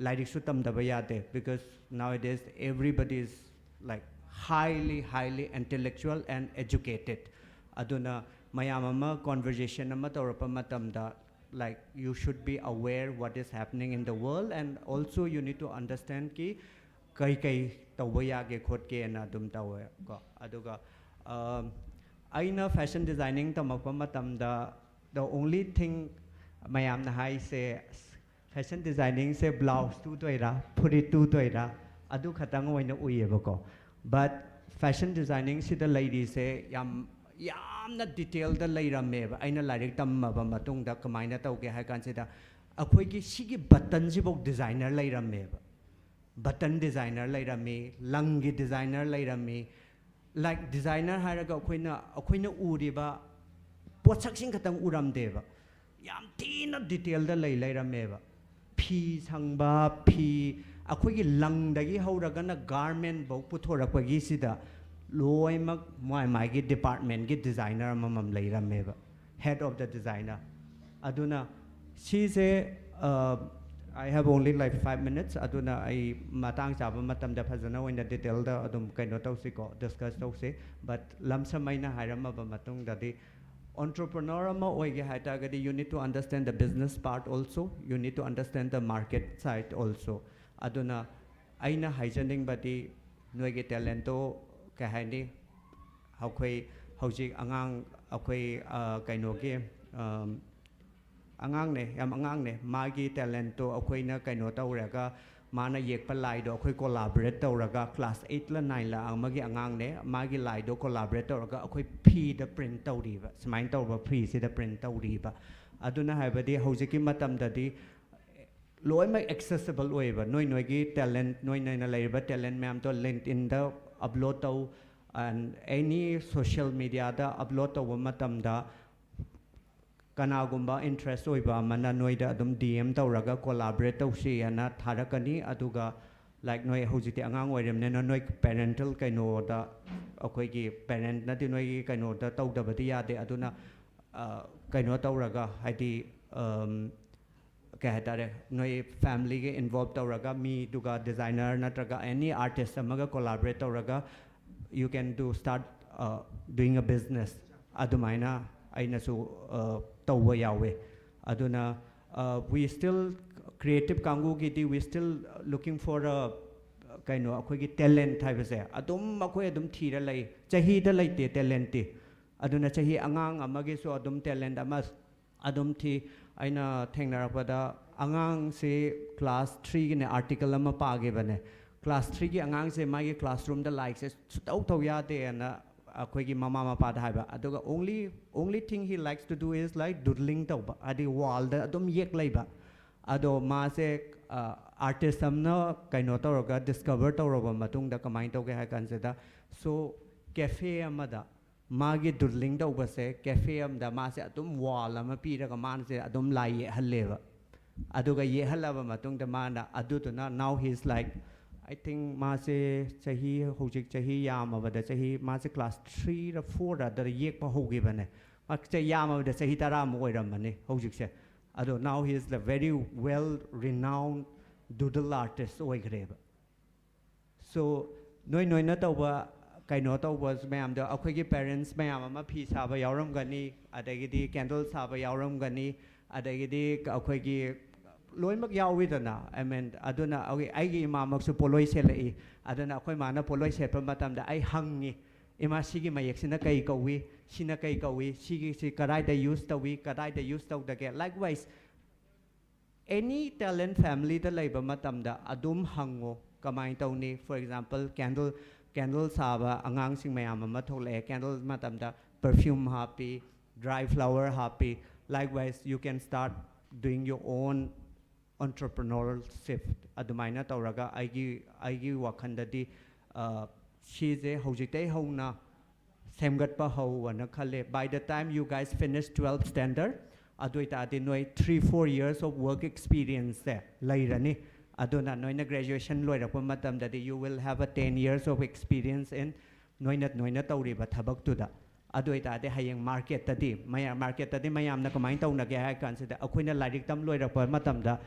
ꯂꯥꯏꯔꯤꯛꯁꯨ ꯇꯝꯗꯕ ꯌꯥꯗꯦ, because nowadays everybody is, like, highly highly intellectual and educated. ꯑꯗꯨꯅ ꯃꯌꯥꯝ ꯑꯃ ꯀꯣꯟꯚꯔꯖꯦꯁꯟ ꯑꯃ ꯇꯧꯔꯛꯄ ꯃꯇꯝꯗ, like, you should be aware what is happening in the world, and also you need to understand ꯀꯤ ꯀꯩ ꯀꯩ ꯇꯧꯕ ꯌꯥꯒꯦ ꯈꯣꯠꯀꯦꯅ ꯑꯗꯨꯝ ꯇꯧꯋꯦ ꯀꯣ꯫ ꯑꯗꯨꯒ ꯑꯩꯅ ꯐꯦꯁꯟ ꯗꯤꯖꯥꯏꯅꯤꯡ ꯇꯝꯃꯛꯄ ꯃꯇꯝꯗ, the only thing ꯃꯌꯥꯝꯅ ꯍꯥꯏꯁꯦ, ꯐꯦꯁꯟ ꯗꯤꯖꯥꯏꯅꯤꯡꯁꯦ ꯕ꯭ꯂꯥꯎꯁ ꯇꯨꯗꯣꯏꯔꯥ, ꯐꯨꯔꯤꯠ ꯇꯨꯗꯣꯏꯔꯥ, ꯑꯗꯨ ꯈꯛꯇꯪ ꯑꯣꯏꯅ ꯎꯏꯌꯦꯕꯀꯣ꯫ But fashion designingꯁꯤꯗ ꯂꯩꯔꯤꯁꯦ ꯌꯥꯝ ꯌꯥꯝꯅ detailꯗ ꯂꯩꯔꯝꯃꯦꯕ꯫ ꯑꯩꯅ ꯂꯥꯏꯔꯤꯛ ꯇꯝꯃꯕ ꯃꯇꯨꯡꯗ ꯀꯃꯥꯏꯅ ꯇꯧꯒꯦ ꯍꯥꯏ ꯀꯥꯟꯁꯤꯗ, ꯑꯩꯈꯣꯏꯒꯤ ꯁꯤꯒꯤ buttonꯁꯤꯐꯥꯎ designer ꯂꯩꯔꯝꯃꯦꯕ꯫ Button designer ꯂꯩꯔꯝꯃꯤ, ꯂꯪꯒꯤ designer ꯂꯩꯔꯝꯃꯤ꯫ Like, designer ꯍꯥꯏꯔꯒ ꯑꯩꯈꯣꯏꯅ ꯑꯩꯈꯣꯏꯅ ꯎꯔꯤꯕ ꯄꯣꯠꯁꯛꯁꯤꯡ ꯈꯛꯇꯪ ꯎꯔꯝꯗꯦꯕ, ꯌꯥꯝ ꯊꯤꯅ detailꯗ ꯂꯩ ꯂꯩꯔꯝꯃꯦꯕ꯫ ꯐꯤ ꯁꯪꯕ, ꯐꯤ, ꯑꯩꯈꯣꯏꯒꯤ ꯂꯪꯗꯒꯤ ꯍꯧꯔꯒꯅ garment ꯐꯧ ꯄꯨꯊꯣꯔꯛꯄꯒꯤꯁꯤꯗ ꯂꯣꯏꯅꯃꯛ ꯃꯥꯏ ꯃꯥꯏꯒꯤ departmentꯀꯤ designer ꯑꯃꯃꯝ ꯂꯩꯔꯝꯃꯦꯕ, head of the designer꯫ ꯑꯗꯨꯅ ꯁꯤꯁꯦ, uh, I have only like five minutes, ꯑꯗꯨꯅ ꯑꯩ ꯃꯇꯥꯡ ꯆꯥꯕ ꯃꯇꯝꯗ ꯐꯖꯅ ꯑꯣꯏꯅ detailꯗ ꯑꯗꯨꯝ ꯀꯩꯅꯣ ꯇꯧꯁꯤꯀꯣ, discuss ꯇꯧꯁꯤ꯫ But lump sum ꯑꯩꯅ ꯍꯥꯏꯔꯝꯃꯕ ꯃꯇꯨꯡꯗꯗꯤ, entrepreneur ꯑꯃ ꯑꯣꯏꯒꯦ ꯍꯥꯏ ꯇꯥꯔꯒꯗꯤ, you need to understand the business part also, you need to understand the market side also꯫ ꯑꯗꯨꯅ ꯑꯩꯅ ꯍꯥꯏꯖꯅꯤꯡꯕꯗꯤ, ꯅꯣꯏꯒꯤ talentꯇꯣ, ꯀꯩ ꯍꯥꯏꯅꯤ, ꯑꯩꯈꯣꯏ ꯍꯧꯖꯤꯛ ꯑꯉꯥꯡ, ꯑꯩꯈꯣꯏ, ꯑ, ꯀꯩꯅꯣꯒꯤ, ꯑꯝ, ꯑꯉꯥꯡꯅꯦ, ꯌꯥꯝ ꯑꯉꯥꯡꯅꯦ, ꯃꯥꯒꯤ talentꯇꯣ ꯑꯩꯈꯣꯏꯅ ꯀꯩꯅꯣ ꯇꯧꯔꯒ, ꯃꯥꯅ ꯌꯦꯛꯄ ꯂꯥꯏꯗꯣ ꯑꯩꯈꯣꯏ collaborate ꯇꯧꯔꯒ, class eight ꯂ nine ꯂ ꯑꯃꯒꯤ ꯑꯉꯥꯡꯅꯦ, ꯃꯥꯒꯤ ꯂꯥꯏꯗꯣ collaborate ꯇꯧꯔꯒ ꯑꯩꯈꯣꯏ ꯐꯤꯗ print ꯇꯧꯔꯤꯕ, ꯁꯨꯃꯥꯏꯅ ꯇꯧꯕ ꯐꯤꯁꯤꯗ print ꯇꯧꯔꯤꯕ꯫ ꯑꯗꯨꯅ ꯍꯥꯏꯕꯗꯤ ꯍꯧꯖꯤꯛꯀꯤ ꯃꯇꯝꯗꯗꯤ ꯂꯣꯏꯅꯃꯛ accessible ꯑꯣꯏꯌꯦꯕ꯫ ꯅꯣꯏ ꯅꯣꯏꯒꯤ talent, ꯅꯣꯏ ꯅꯣꯏꯅ ꯂꯩꯔꯤꯕ talent ꯃꯌꯥꯝꯗꯣ LinkedInꯗ upload ꯇꯧ, and any social mediaꯗ upload ꯇꯧꯕ ꯃꯇꯝꯗ, ꯀꯅꯥꯒꯨꯝꯕ interest ꯑꯣꯏꯕ ꯑꯃꯅ ꯅꯣꯏꯗ ꯑꯗꯨꯝ D M ꯇꯧꯔꯒ collaborate ꯇꯧꯁꯤ ꯍꯥꯏꯅ ꯊꯥꯔꯛꯀꯅꯤ꯫ ꯑꯗꯨꯒ, like, ꯅꯣꯏ ꯍꯧꯖꯤꯛꯇꯤ ꯑꯉꯥꯡ ꯑꯣꯏꯔꯤꯕꯅꯤꯅ ꯅꯣꯏ parental ꯀꯩꯅꯣꯗ, ꯑꯩꯈꯣꯏꯒꯤ parentꯅꯗꯤ ꯅꯣꯏꯒꯤ ꯀꯩꯅꯣꯗ ꯇꯧꯗꯕꯗꯤ ꯌꯥꯗꯦ꯫ ꯑꯗꯨꯅ, ꯑ, ꯀꯩꯅꯣ ꯇꯧꯔꯒ, ꯍꯥꯏꯗꯤ, ꯑꯝ, ꯀꯩ ꯍꯥꯏꯇꯥꯔꯦ, ꯅꯣꯏ familyꯒ involve ꯇꯧꯔꯒ ꯃꯤꯗꯨꯒ, designer ꯅꯠꯇ꯭ꯔꯒ any artist ꯑꯃꯒ collaborate ꯇꯧꯔꯒ, you can do, start, uh, doing a business꯫ ꯑꯗꯨꯃꯥꯏꯅ ꯑꯩꯅꯁꯨ, uh, ꯇꯧꯕ ꯌꯥꯎꯋꯦ꯫ ꯑꯗꯨꯅ, uh, we still, creative ꯀꯥꯡꯕꯨꯒꯤꯗꯤ, we still looking for a, ꯀꯩꯅꯣ, ꯑꯩꯈꯣꯏꯒꯤ talent ꯍꯥꯏꯕꯁꯦ ꯑꯗꯨꯝ ꯑꯩꯈꯣꯏ ꯑꯗꯨꯝ ꯊꯤꯔ ꯂꯩ꯫ ꯆꯍꯤꯗ ꯂꯩꯇꯦ talentꯇꯤ꯫ ꯑꯗꯨꯅ ꯆꯍꯤ ꯑꯉꯥꯡ ꯑꯃꯒꯤꯁꯨ ꯑꯗꯨꯝ talent ꯑꯃ ꯑꯗꯨꯝ ꯊꯤ꯫ ꯑꯩꯅ ꯊꯦꯡꯅꯔꯛꯄꯗ, ꯑꯉꯥꯡꯁꯤ class threeꯒꯤꯅꯦ, article ꯑꯃ ꯄꯥꯈꯤꯕꯅꯦ꯫ ꯀ꯭ꯂꯥꯁ ꯊ꯭ꯔꯤꯒꯤ ꯑꯉꯥꯡꯁꯦ ꯃꯥꯒꯤ ꯀ꯭ꯂꯥꯁꯔꯨꯝꯗ ꯂꯥꯏꯔꯤꯛꯁꯦ ꯁꯨꯇꯧ ꯇꯧ ꯌꯥꯗꯦꯅ ꯑꯩꯈꯣꯏꯒꯤ ꯃꯃꯥ ꯃꯄꯥꯗ ꯍꯥꯏꯕ꯫ ꯑꯗꯨꯒ only only thing he likes to do is like doodling ꯇꯧꯕ, ꯍꯥꯏꯗꯤ ꯋꯥꯜꯗ ꯑꯗꯨꯝ ꯌꯦꯛ ꯂꯩꯕ꯫ ꯑꯗꯣ ꯃꯥꯁꯦ ꯑꯥꯔꯇꯤꯁ ꯑꯃꯅ ꯀꯩꯅꯣ ꯇꯧꯔꯒ ꯗꯤꯁꯀꯚꯔ ꯇꯧꯔꯕ ꯃꯇꯨꯡꯗ ꯀꯃꯥꯏꯅ ꯇꯧꯒꯦ ꯍꯥꯏ ꯀꯥꯟꯁꯤꯗ, ꯁꯣ ꯀꯦꯐꯦ ꯑꯃꯗ ꯃꯥꯒꯤ ꯗꯨꯗ꯭ꯂꯤꯡ ꯇꯧꯕꯁꯦ, ꯀꯦꯐꯦ ꯑꯃꯗ ꯃꯥꯁꯦ ꯑꯗꯨꯝ ꯋꯥꯜ ꯑꯃ ꯄꯤꯔꯒ ꯃꯥꯁꯦ ꯑꯗꯨꯝ ꯂꯥꯏ ꯌꯦꯛꯍꯜꯂꯦꯕ꯫ ꯑꯗꯨꯒ ꯌꯦꯛꯍꯜꯂꯕ ꯃꯇꯨꯡꯗ ꯃꯥꯅ ꯑꯗꯨꯗꯨꯅ now he's like, I think ꯃꯥꯁꯦ ꯆꯍꯤ, ꯍꯧꯖꯤꯛ ꯆꯍꯤ ꯌꯥꯝꯃꯕꯗ ꯆꯍꯤ, ꯃꯥꯁꯦ ꯀ꯭ꯂꯥꯁ ꯊ꯭ꯔꯤꯔ ꯐꯣꯔꯗ ꯌꯦꯛꯄ ꯍꯧꯈꯤꯕꯅꯦ꯫ ꯃꯥꯁꯦ ꯌꯥꯝꯃꯕꯗ ꯆꯍꯤ ꯇꯔꯥꯃꯨꯛ ꯑꯣꯏꯔꯝꯃꯅꯤ ꯍꯧꯖꯤꯛꯁꯦ꯫ ꯑꯗꯣ now he is the very well renowned doodle artist ꯑꯣꯏꯈ꯭ꯔꯦꯕ꯫ ꯁꯣ ꯅꯣꯏ ꯅꯣꯏꯅ ꯇꯧꯕ, ꯀꯩꯅꯣ ꯇꯧꯕ ꯃꯌꯥꯝꯗꯣ, ꯑꯩꯈꯣꯏꯒꯤ ꯄꯦꯔꯦꯟꯁ ꯃꯌꯥꯝ ꯑꯃ ꯐꯤ ꯁꯥꯕ ꯌꯥꯎꯔꯝꯒꯅꯤ, ꯑꯗꯒꯤꯗꯤ ꯀꯦꯟꯗꯜ ꯁꯥꯕ ꯌꯥꯎꯔꯝꯒꯅꯤ, ꯑꯗꯒꯤꯗꯤ ꯑꯩꯈꯣꯏꯒꯤ ꯂꯣꯏꯅꯃꯛ ꯌꯥꯎꯋꯤꯗꯅ꯫ I mean, ꯑꯗꯨꯅ ꯑꯩꯒꯤ ꯑꯩꯒꯤ ꯏꯃꯥꯃꯛꯁꯨ ꯄꯣꯠꯂꯣꯏ ꯁꯦꯠꯂꯛꯏ꯫ ꯑꯗꯨꯅ ꯑꯩꯈꯣꯏ ꯃꯥꯅ ꯄꯣꯠꯂꯣꯏ ꯁꯦꯠꯄ ꯃꯇꯝꯗ ꯑꯩ ꯍꯪꯉꯤ, "ꯏꯃꯥ, ꯁꯤꯒꯤ ꯃꯌꯦꯛꯁꯤꯅ ꯀꯩ ꯀꯧꯏ? ꯁꯤꯅ ꯀꯩ ꯀꯧꯏ? ꯁꯤꯒꯤꯁꯤ ꯀꯗꯥꯏꯗ ꯌꯨꯁ ꯇꯧꯏ? ꯀꯗꯥꯏꯗ ꯌꯨꯁ ꯇꯧꯗꯒꯦ?" Likewise, any talent family ꯗ ꯂꯩꯕ ꯃꯇꯝꯗ ꯑꯗꯨꯝ ꯍꯪꯉꯣ꯫ ꯀꯃꯥꯏꯅ ꯇꯧꯅꯤ? For example, candle candle ꯁꯥꯕ ꯑꯉꯥꯡꯁꯤꯡ ꯃꯌꯥꯝ ꯑꯃ ꯊꯣꯛꯂꯛꯑꯦ꯫ Candle ꯃꯇꯝꯗ perfume ꯍꯥꯞꯄꯤ, dry flower ꯍꯥꯞꯄꯤ꯫ Likewise, you can start doing your own entrepreneurship꯫ ꯑꯗꯨꯃꯥꯏꯅ ꯇꯧꯔꯒ ꯑꯩꯒꯤ ꯑꯩꯒꯤ ꯋꯥꯈꯜꯗꯗꯤ, ꯑ, ꯁꯤꯁꯦ ꯍꯧꯖꯤꯛꯇꯩ ꯍꯧꯅ ꯁꯦꯝꯒꯠꯄ ꯍꯧꯋꯅ ꯈꯜꯂꯦ꯫ By the time you guys finish twelfth standard, ꯑꯗꯨ ꯑꯣꯏꯇꯥꯔꯗꯤ ꯅꯣꯏ three four years of work experience ꯁꯦ ꯂꯩꯔꯅꯤ꯫ ꯑꯗꯨꯅ ꯅꯣꯏꯅ graduation ꯂꯣꯏꯔꯛꯄ ꯃꯇꯝꯗꯗꯤ you will have a ten years of experience in ꯅꯣꯏꯅ ꯅꯣꯏꯅ ꯇꯧꯔꯤꯕ ꯊꯕꯛꯇꯨꯗ꯫ ꯑꯗꯨ ꯑꯣꯏꯇꯥꯔꯗꯤ ꯍꯌꯦꯡ ꯃꯥꯔꯀꯦꯠꯇꯗꯤ, ꯃꯌꯥꯝ ꯃꯥꯔꯀꯦꯠꯇꯗꯤ ꯃꯌꯥꯝꯅ ꯀꯃꯥꯏꯅ ꯇꯧꯅꯒꯦ ꯍꯥꯏ ꯀꯥꯟꯁꯤꯗ, ꯑꯩꯈꯣꯏꯅ ꯂꯥꯏꯔꯤꯛ ꯇꯝ ꯂꯣꯏꯔꯛꯄ ꯃꯇꯝꯗ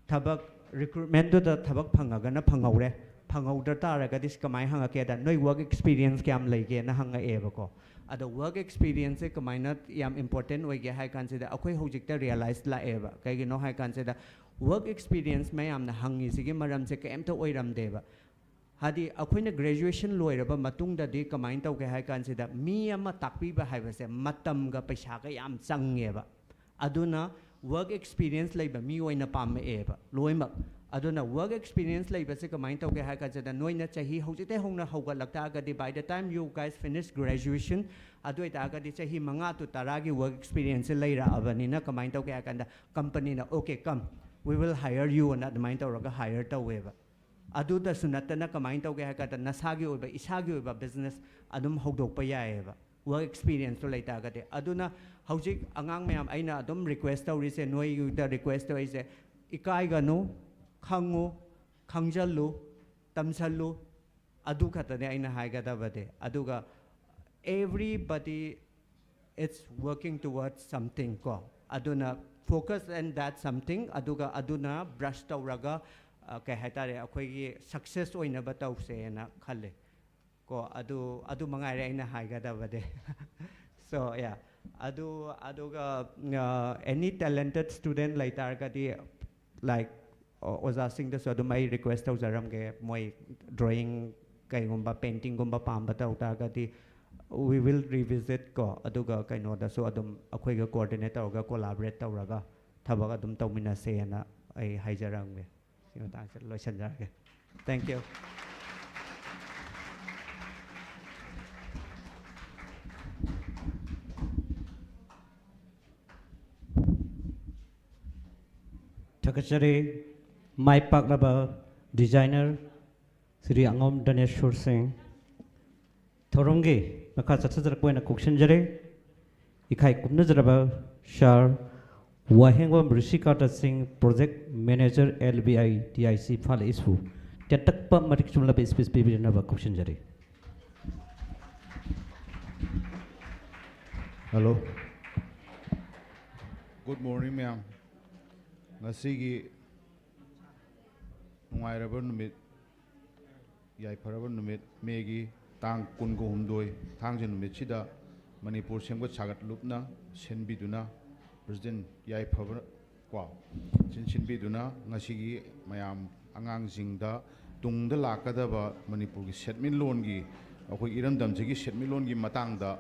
ꯊꯕꯛ, ꯔꯤꯀ꯭ꯔꯨꯠꯃꯦꯟꯗꯨꯗ ꯊꯕꯛ ꯐꯪꯉꯒꯅ ꯐꯪꯍꯧꯔꯦ, ꯐꯪꯍꯧꯗ ꯇꯥꯔꯒꯗꯤ ꯀꯃꯥꯏꯅ ꯍꯪꯉꯛꯀꯦꯗ, "ꯅꯣꯏ ꯋꯥꯔꯛ ꯑꯦꯛꯁꯄꯤꯔꯤꯌꯦꯟꯁ ꯀꯌꯥꯝ ꯂꯩꯒꯦꯅ?" ꯍꯪꯉꯛꯑꯦꯕꯀꯣ꯫ ꯑꯗꯣ ꯋꯥꯔꯛ ꯑꯦꯛꯁꯄꯤꯔꯤꯌꯦꯟꯁꯁꯦ ꯀꯃꯥꯏꯅ ꯌꯥꯝ ꯏꯝꯄꯣꯔꯇꯦꯟ ꯑꯣꯏꯒꯦ ꯍꯥꯏ ꯀꯥꯟꯁꯤꯗ, ꯑꯩꯈꯣꯏ ꯍꯧꯖꯤꯛꯇ ꯔꯤꯌꯦꯂꯥꯏꯁ ꯂꯥꯛꯑꯦꯕ꯫ ꯀꯩꯒꯤꯅꯣ ꯍꯥꯏ ꯀꯥꯟꯁꯤꯗ, ꯋꯥꯔꯛ ꯑꯦꯛꯁꯄꯤꯔꯤꯌꯦꯟꯁ ꯃꯌꯥꯝꯅ ꯍꯪꯉꯤꯁꯤꯒꯤ ꯃꯔꯝꯁꯦ ꯀꯩꯝꯇ ꯑꯣꯏꯔꯝꯗꯦꯕ꯫ ꯍꯥꯏꯗꯤ ꯑꯩꯈꯣꯏꯅ ꯒ꯭ꯔꯦꯖꯨꯑꯦꯁꯟ ꯂꯣꯏꯔꯕ ꯃꯇꯨꯡꯗꯗꯤ ꯀꯃꯥꯏꯅ ꯇꯧꯒꯦ ꯍꯥꯏ ꯀꯥꯟꯁꯤꯗ, ꯃꯤ ꯑꯃ ꯇꯥꯛꯄꯤꯕ ꯍꯥꯏꯕꯁꯦ ꯃꯇꯝꯒ ꯄꯩꯁꯥꯒ ꯌꯥꯝ ꯆꯪꯉꯦꯕ꯫ ꯑꯗꯨꯅ ꯋꯥꯔꯛ ꯑꯦꯛꯁꯄꯤꯔꯤꯌꯦꯟꯁ ꯂꯩꯕ ꯃꯤ ꯑꯣꯏꯅ ꯄꯥꯝꯃꯛꯑꯦꯕ ꯂꯣꯏꯅꯃꯛ꯫ ꯑꯗꯨꯅ work experience ꯂꯩꯕꯁꯦ ꯀꯃꯥꯏꯅ ꯇꯧꯒꯦ ꯍꯥꯏ ꯀꯥꯟꯁꯤꯗ, ꯅꯣꯏꯅ ꯆꯍꯤ ꯍꯧꯖꯤꯛꯇꯩ ꯍꯧꯅ ꯍꯧꯒꯠꯂꯛ ꯇꯥꯔꯒꯗꯤ, by the time you guys finish graduation, ꯑꯗꯨ ꯑꯣꯏꯇꯥꯔꯒꯗꯤ ꯆꯍꯤ ꯃꯉꯥ to ꯇꯔꯥꯒꯤ work experience ꯁꯦ ꯂꯩꯔꯛꯑꯕꯅꯤꯅ, ꯀꯃꯥꯏꯅ ꯇꯧꯒꯦ ꯍꯥꯏ ꯀꯥꯟꯗ, company ꯅ "Okay, come, we will hire you" ꯑꯅ ꯑꯗꯨꯃꯥꯏꯅ ꯇꯧꯔꯒ hire ꯇꯧꯋꯦꯕ꯫ ꯑꯗꯨꯗꯁꯨ ꯅꯠꯇꯅ, ꯀꯃꯥꯏꯅ ꯇꯧꯒꯦ ꯍꯥꯏ ꯀꯥꯟꯗ, ꯅꯁꯥꯒꯤ ꯑꯣꯏꯕ, ꯏꯁꯥꯒꯤ ꯑꯣꯏꯕ business ꯑꯗꯨꯝ ꯍꯧꯗꯣꯛꯄ ꯌꯥꯏꯑꯕ, work experience ꯇꯣ ꯂꯩꯇꯥꯔꯒꯗꯤ꯫ ꯑꯗꯨꯅ ꯍꯧꯖꯤꯛ ꯑꯉꯥꯡ ꯃꯌꯥꯝ, ꯑꯩꯅ ꯑꯗꯨꯝ request ꯇꯧꯔꯤꯁꯦ, ꯅꯣꯏꯗ request ꯇꯧꯔꯤꯁꯦ, ꯏꯀꯥꯏꯒꯅꯨ, ꯈꯪꯉꯨ, ꯈꯪꯖꯜꯂꯨ, ꯇꯝꯁꯜꯂꯨ, ꯑꯗꯨ ꯈꯛꯇꯅꯦ ꯑꯩꯅ ꯍꯥꯏꯒꯗꯕꯗꯤ꯫ ꯑꯗꯨꯒ everybody is working towards something ꯀꯣ, ꯑꯗꯨꯅ focus on that something, ꯑꯗꯨꯒ ꯑꯗꯨꯅ brush ꯇꯧꯔꯒ, ꯑ, ꯀꯩ ꯍꯥꯏꯇꯥꯔꯦ, ꯑꯩꯈꯣꯏꯒꯤ success ꯑꯣꯏꯅꯕ ꯇꯧꯁꯦꯅ ꯈꯜꯂꯦ ꯀꯣ꯫ ꯑꯗꯨ, ꯑꯗꯨ ꯃꯉꯥꯏꯔꯦ ꯑꯩꯅ ꯍꯥꯏꯒꯗꯕꯗꯤ꯫ So yeah, ꯑꯗꯨ, ꯑꯗꯨꯒ, ꯑ, any talented student ꯂꯩꯇꯥꯔꯒꯗꯤ, like, ꯑꯣ-, ꯑꯣꯖꯥꯁꯤꯡꯗꯁꯨ ꯑꯗꯨꯝ ꯑꯩ request ꯇꯧꯖꯔꯝꯒꯦ, ꯃꯣꯏ drawing, ꯀꯩꯒꯨꯝꯕ painting ꯒꯨꯝꯕ ꯄꯥꯝꯕ ꯇꯧ ꯇꯥꯔꯒꯗꯤ, we will revisit ꯀꯣ, ꯑꯗꯨꯒ ꯀꯩꯅꯣꯗꯁꯨ ꯑꯗꯨꯝ ꯑꯩꯈꯣꯏꯒ coordinate ꯇꯧꯔꯒ, collaborate ꯇꯧꯔꯒ ꯊꯕꯛ ꯑꯗꯨꯝ ꯇꯧꯃꯤꯟꯅꯁꯦꯅ ꯑꯩ ꯍꯥꯏꯖꯔꯝꯒꯦ꯫ ꯁꯤ ꯃꯇꯥꯡꯁꯤꯗ ꯂꯣꯏꯁꯤꯟꯖꯔꯒꯦ꯫ Thank you꯫ ꯊꯥꯒꯠꯆꯔꯤ꯫ ꯃꯥꯏ ꯄꯥꯛꯂꯕ designer ꯁ꯭ꯔꯤ ꯑꯉꯣꯝ ꯙꯅꯦꯁꯣꯔ ꯁꯤꯡ꯫ ꯊꯧꯔꯝꯒꯤ ꯃꯈꯥ ꯆꯠꯊꯖꯔꯛꯄ ꯑꯣꯏꯅ ꯀꯧꯁꯤꯟꯖꯔꯤ꯫ ꯏꯀꯥꯏ ꯈꯨꯝꯅꯖꯔꯕ ꯁꯥꯔ ꯋꯥꯍꯦꯡꯕꯝ ꯔꯤꯁꯤꯀꯥꯟꯇ Singh, project manager, LBI DIC Imphal East ꯄꯨ ꯇꯦꯟꯇꯛꯄ ꯃꯔꯤꯛ ꯆꯨꯝꯂꯕ speech ꯄꯤꯕꯤꯅꯕ ꯀꯧꯁꯤꯟꯖꯔꯤ꯫ Hello. Good morning, ꯃꯌꯥꯝ꯫ ꯉꯁꯤꯒꯤ ꯅꯨꯡꯉꯥꯏꯔꯕ ꯅꯨꯃꯤꯠ, ꯌꯥꯏꯐꯔꯕ ꯅꯨꯃꯤꯠ, ꯃꯦꯒꯤ ꯇꯥꯡ ꯀꯨꯟꯒ ꯍꯨꯝꯗꯣꯏ, ꯊꯥꯡꯖ ꯅꯨꯃꯤꯠꯁꯤꯗ ꯃꯅꯤꯄꯨꯔ ꯁꯦꯝꯒꯠ ꯁꯥꯒꯠꯂꯨꯞꯅ ꯁꯤꯟꯕꯤꯗꯨꯅ, President ꯌꯥꯏꯐꯕ ꯀꯣ, ꯁꯤꯟ ꯁꯤꯟꯕꯤꯗꯨꯅ ꯉꯁꯤꯒꯤ ꯃꯌꯥꯝ ꯑꯉꯥꯡꯁꯤꯡꯗ ꯇꯨꯡꯗ ꯂꯥꯛꯀꯗꯕ ꯃꯅꯤꯄꯨꯔꯒꯤ ꯁꯦꯟꯃꯤꯠꯂꯣꯟꯒꯤ, ꯑꯩꯈꯣꯏ ꯏꯔꯝꯗꯝꯁꯤꯒꯤ ꯁꯦꯟꯃꯤꯠꯂꯣꯟꯒꯤ ꯃꯇꯥꯡꯗ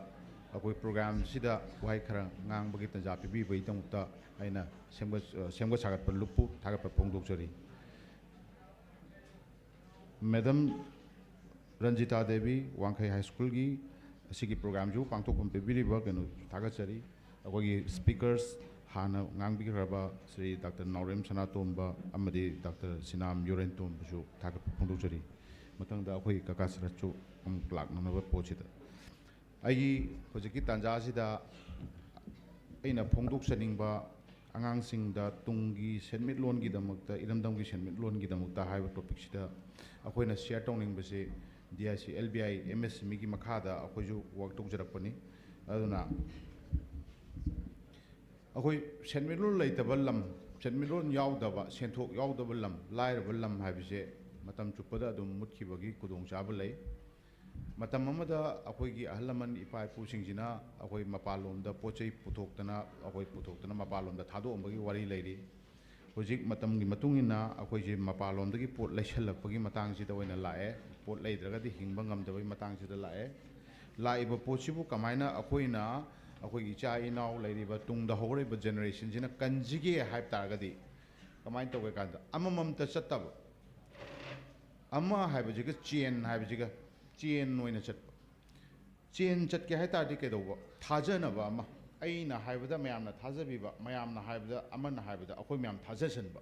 ꯑꯩꯈꯣꯏ program ꯁꯤꯗ ꯋꯥꯍꯩ ꯈꯔ ꯉꯥꯡꯕꯒꯤ ꯇꯥꯟꯖꯥ ꯄꯤꯕꯤꯕꯒꯤꯗꯃꯛꯇ ꯑꯩꯅ ꯁꯦꯝꯒꯠ-, ꯁꯦꯝꯒꯠ ꯁꯥꯒꯠꯄ ꯂꯨꯞꯄꯨ ꯊꯥꯒꯠꯄ ꯐꯣꯡꯗꯣꯛꯆꯔꯤ꯫ ꯃꯦꯗꯝ ꯔꯟꯖꯤꯇꯥ ꯗꯦꯕꯤ, ꯋꯥꯡꯈꯩ ꯍꯥꯏ ꯁ꯭ꯀꯨꯜꯒꯤ ꯑꯁꯤꯒꯤ ꯄ꯭ꯔꯣꯒ꯭ꯔꯥꯝꯁꯤꯕꯨ ꯄꯥꯡꯊꯣꯛꯐꯝ ꯄꯤꯕꯤꯔꯤꯕ ꯀꯩꯅꯣ ꯊꯥꯒꯠꯆꯔꯤ꯫ ꯑꯩꯈꯣꯏꯒꯤ ꯁ꯭ꯄꯤꯀꯔꯁ ꯍꯥꯟꯅ ꯉꯥꯡꯕꯤꯈ꯭ꯔꯕ ꯁ꯭ꯔꯤ ꯗꯥꯛꯇꯔ ꯅꯥꯎꯔꯦꯝ ꯁꯅꯥꯇꯣꯝꯕ ꯑꯃꯗꯤ ꯗꯥꯛꯇꯔ ꯁꯤꯅꯥꯝ ꯌꯨꯔꯦꯟꯇꯣꯝꯕꯁꯨ ꯊꯥꯒꯠꯄ ꯐꯣꯡꯗꯣꯛꯆꯔꯤ꯫ ꯃꯊꯪꯗ ꯑꯩꯈꯣꯏ ꯀꯀꯥ ꯁꯔꯠꯁꯨ ꯑꯃꯨꯛ ꯂꯥꯛꯅꯅꯕ ꯄꯣꯠꯁꯤꯗ ꯑꯩꯒꯤ ꯍꯧꯖꯤꯛꯀꯤ ꯇꯥꯟꯖꯥꯁꯤꯗ ꯑꯩꯅ ꯐꯣꯡꯗꯣꯛꯆꯅꯤꯡꯕ ꯑꯉꯥꯡꯁꯤꯡꯗ ꯇꯨꯡꯒꯤ ꯁꯦꯟꯃꯤꯠꯂꯣꯟꯒꯤꯗꯃꯛꯇ, ꯏꯔꯝꯗꯝꯒꯤ ꯁꯦꯟꯃꯤꯠꯂꯣꯟꯒꯤꯗꯃꯛꯇ ꯍꯥꯏꯕ ꯇꯣꯄꯤꯛꯁꯤꯗ ꯑꯩꯈꯣꯏꯅ ꯁꯤꯌꯔ ꯇꯧꯅꯤꯡꯕꯁꯤ D I C L B I M S M ꯏꯒꯤ ꯃꯈꯥꯗ ꯑꯩꯈꯣꯏꯁꯨ ꯋꯥꯔꯛ ꯇꯧꯖꯔꯛꯄꯅꯤ꯫ ꯑꯗꯨꯅ ꯑꯩꯈꯣꯏ ꯁꯦꯟꯃꯤꯠꯂꯣꯟ ꯂꯩꯇꯕ ꯂꯝ, ꯁꯦꯟꯃꯤꯠꯂꯣꯟ ꯌꯥꯎꯗꯕ, ꯁꯦꯟꯊꯣꯛ ꯌꯥꯎꯗꯕ ꯂꯝ, ꯂꯥꯏꯔꯕ ꯂꯝ ꯍꯥꯏꯕꯁꯦ ꯃꯇꯝ ꯆꯨꯞꯄꯗ ꯑꯗꯨꯝ ꯃꯨꯠꯈꯤꯕꯒꯤ ꯈꯨꯗꯣꯡꯆꯥꯕ ꯂꯩ꯫ ꯃꯇꯝ ꯑꯃꯗ ꯑꯩꯈꯣꯏꯒꯤ ꯑꯍꯜ ꯂꯃꯟ ꯏꯄꯥ ꯏꯄꯨꯁꯤꯡꯁꯤꯅ ꯑꯩꯈꯣꯏ ꯃꯄꯥꯟꯂꯣꯝꯗ ꯄꯣꯠ ꯆꯩ ꯄꯨꯊꯣꯛꯇꯅ, ꯑꯩꯈꯣꯏ ꯄꯨꯊꯣꯛꯇꯅ ꯃꯄꯥꯟꯂꯣꯝꯗ ꯊꯥꯗꯣꯛꯑꯝꯕꯒꯤ ꯋꯥꯔꯤ ꯂꯩꯔꯤ꯫ ꯍꯧꯖꯤꯛ ꯃꯇꯝꯒꯤ ꯃꯇꯨꯡ ꯏꯟꯅ ꯑꯩꯈꯣꯏꯁꯦ ꯃꯄꯥꯟꯂꯣꯝꯗꯒꯤ ꯄꯣꯠ ꯂꯩꯁꯜꯂꯛꯄꯒꯤ ꯃꯇꯥꯡꯁꯤꯗ ꯑꯣꯏꯅ ꯂꯥꯛꯑꯦ꯫ ꯄꯣꯠ ꯂꯩꯗ꯭ꯔꯒꯗꯤ ꯍꯤꯡꯕ ꯉꯝꯗꯕꯒꯤ ꯃꯇꯥꯡꯁꯤꯗ ꯂꯥꯛꯑꯦ꯫ ꯂꯥꯛꯏꯕ ꯄꯣꯠꯁꯤꯕꯨ ꯀꯃꯥꯏꯅ ꯑꯩꯈꯣꯏꯅ ꯑꯩꯈꯣꯏꯒꯤ ꯏꯆꯥ ꯏꯅꯥꯎ ꯂꯩꯔꯤꯕ ꯇꯨꯡꯗ ꯍꯧꯔꯛꯏꯕ ꯖꯦꯅꯦꯔꯦꯁꯟꯁꯤꯅ ꯀꯟꯁꯤꯒꯦ ꯍꯥꯏꯕ ꯇꯥꯔꯒꯗꯤ ꯀꯃꯥꯏꯅ ꯇꯧꯒꯦ ꯀꯥꯟꯗ ꯑꯃꯃꯝꯇ ꯆꯠꯇꯕ, ꯑꯃ ꯍꯥꯏꯕꯁꯤꯒ ꯆꯦꯟ ꯍꯥꯏꯕꯁꯤꯒ ꯆꯦꯟ ꯑꯣꯏꯅ ꯆꯠꯄ꯫ ꯆꯦꯟ ꯆꯠꯀꯦ ꯍꯥꯏ ꯇꯥꯔꯗꯤ ꯀꯩꯗꯧꯕ? ꯊꯥꯖꯅꯕ ꯑꯃ, ꯑꯩꯅ ꯍꯥꯏꯕꯗ ꯃꯌꯥꯝꯅ ꯊꯥꯖꯕꯤꯕ, ꯃꯌꯥꯝꯅ ꯍꯥꯏꯕꯗ ꯑꯃꯅ ꯍꯥꯏꯕꯗ ꯑꯩꯈꯣꯏ ꯃꯌꯥꯝ ꯊꯥꯖꯁꯟꯕ꯫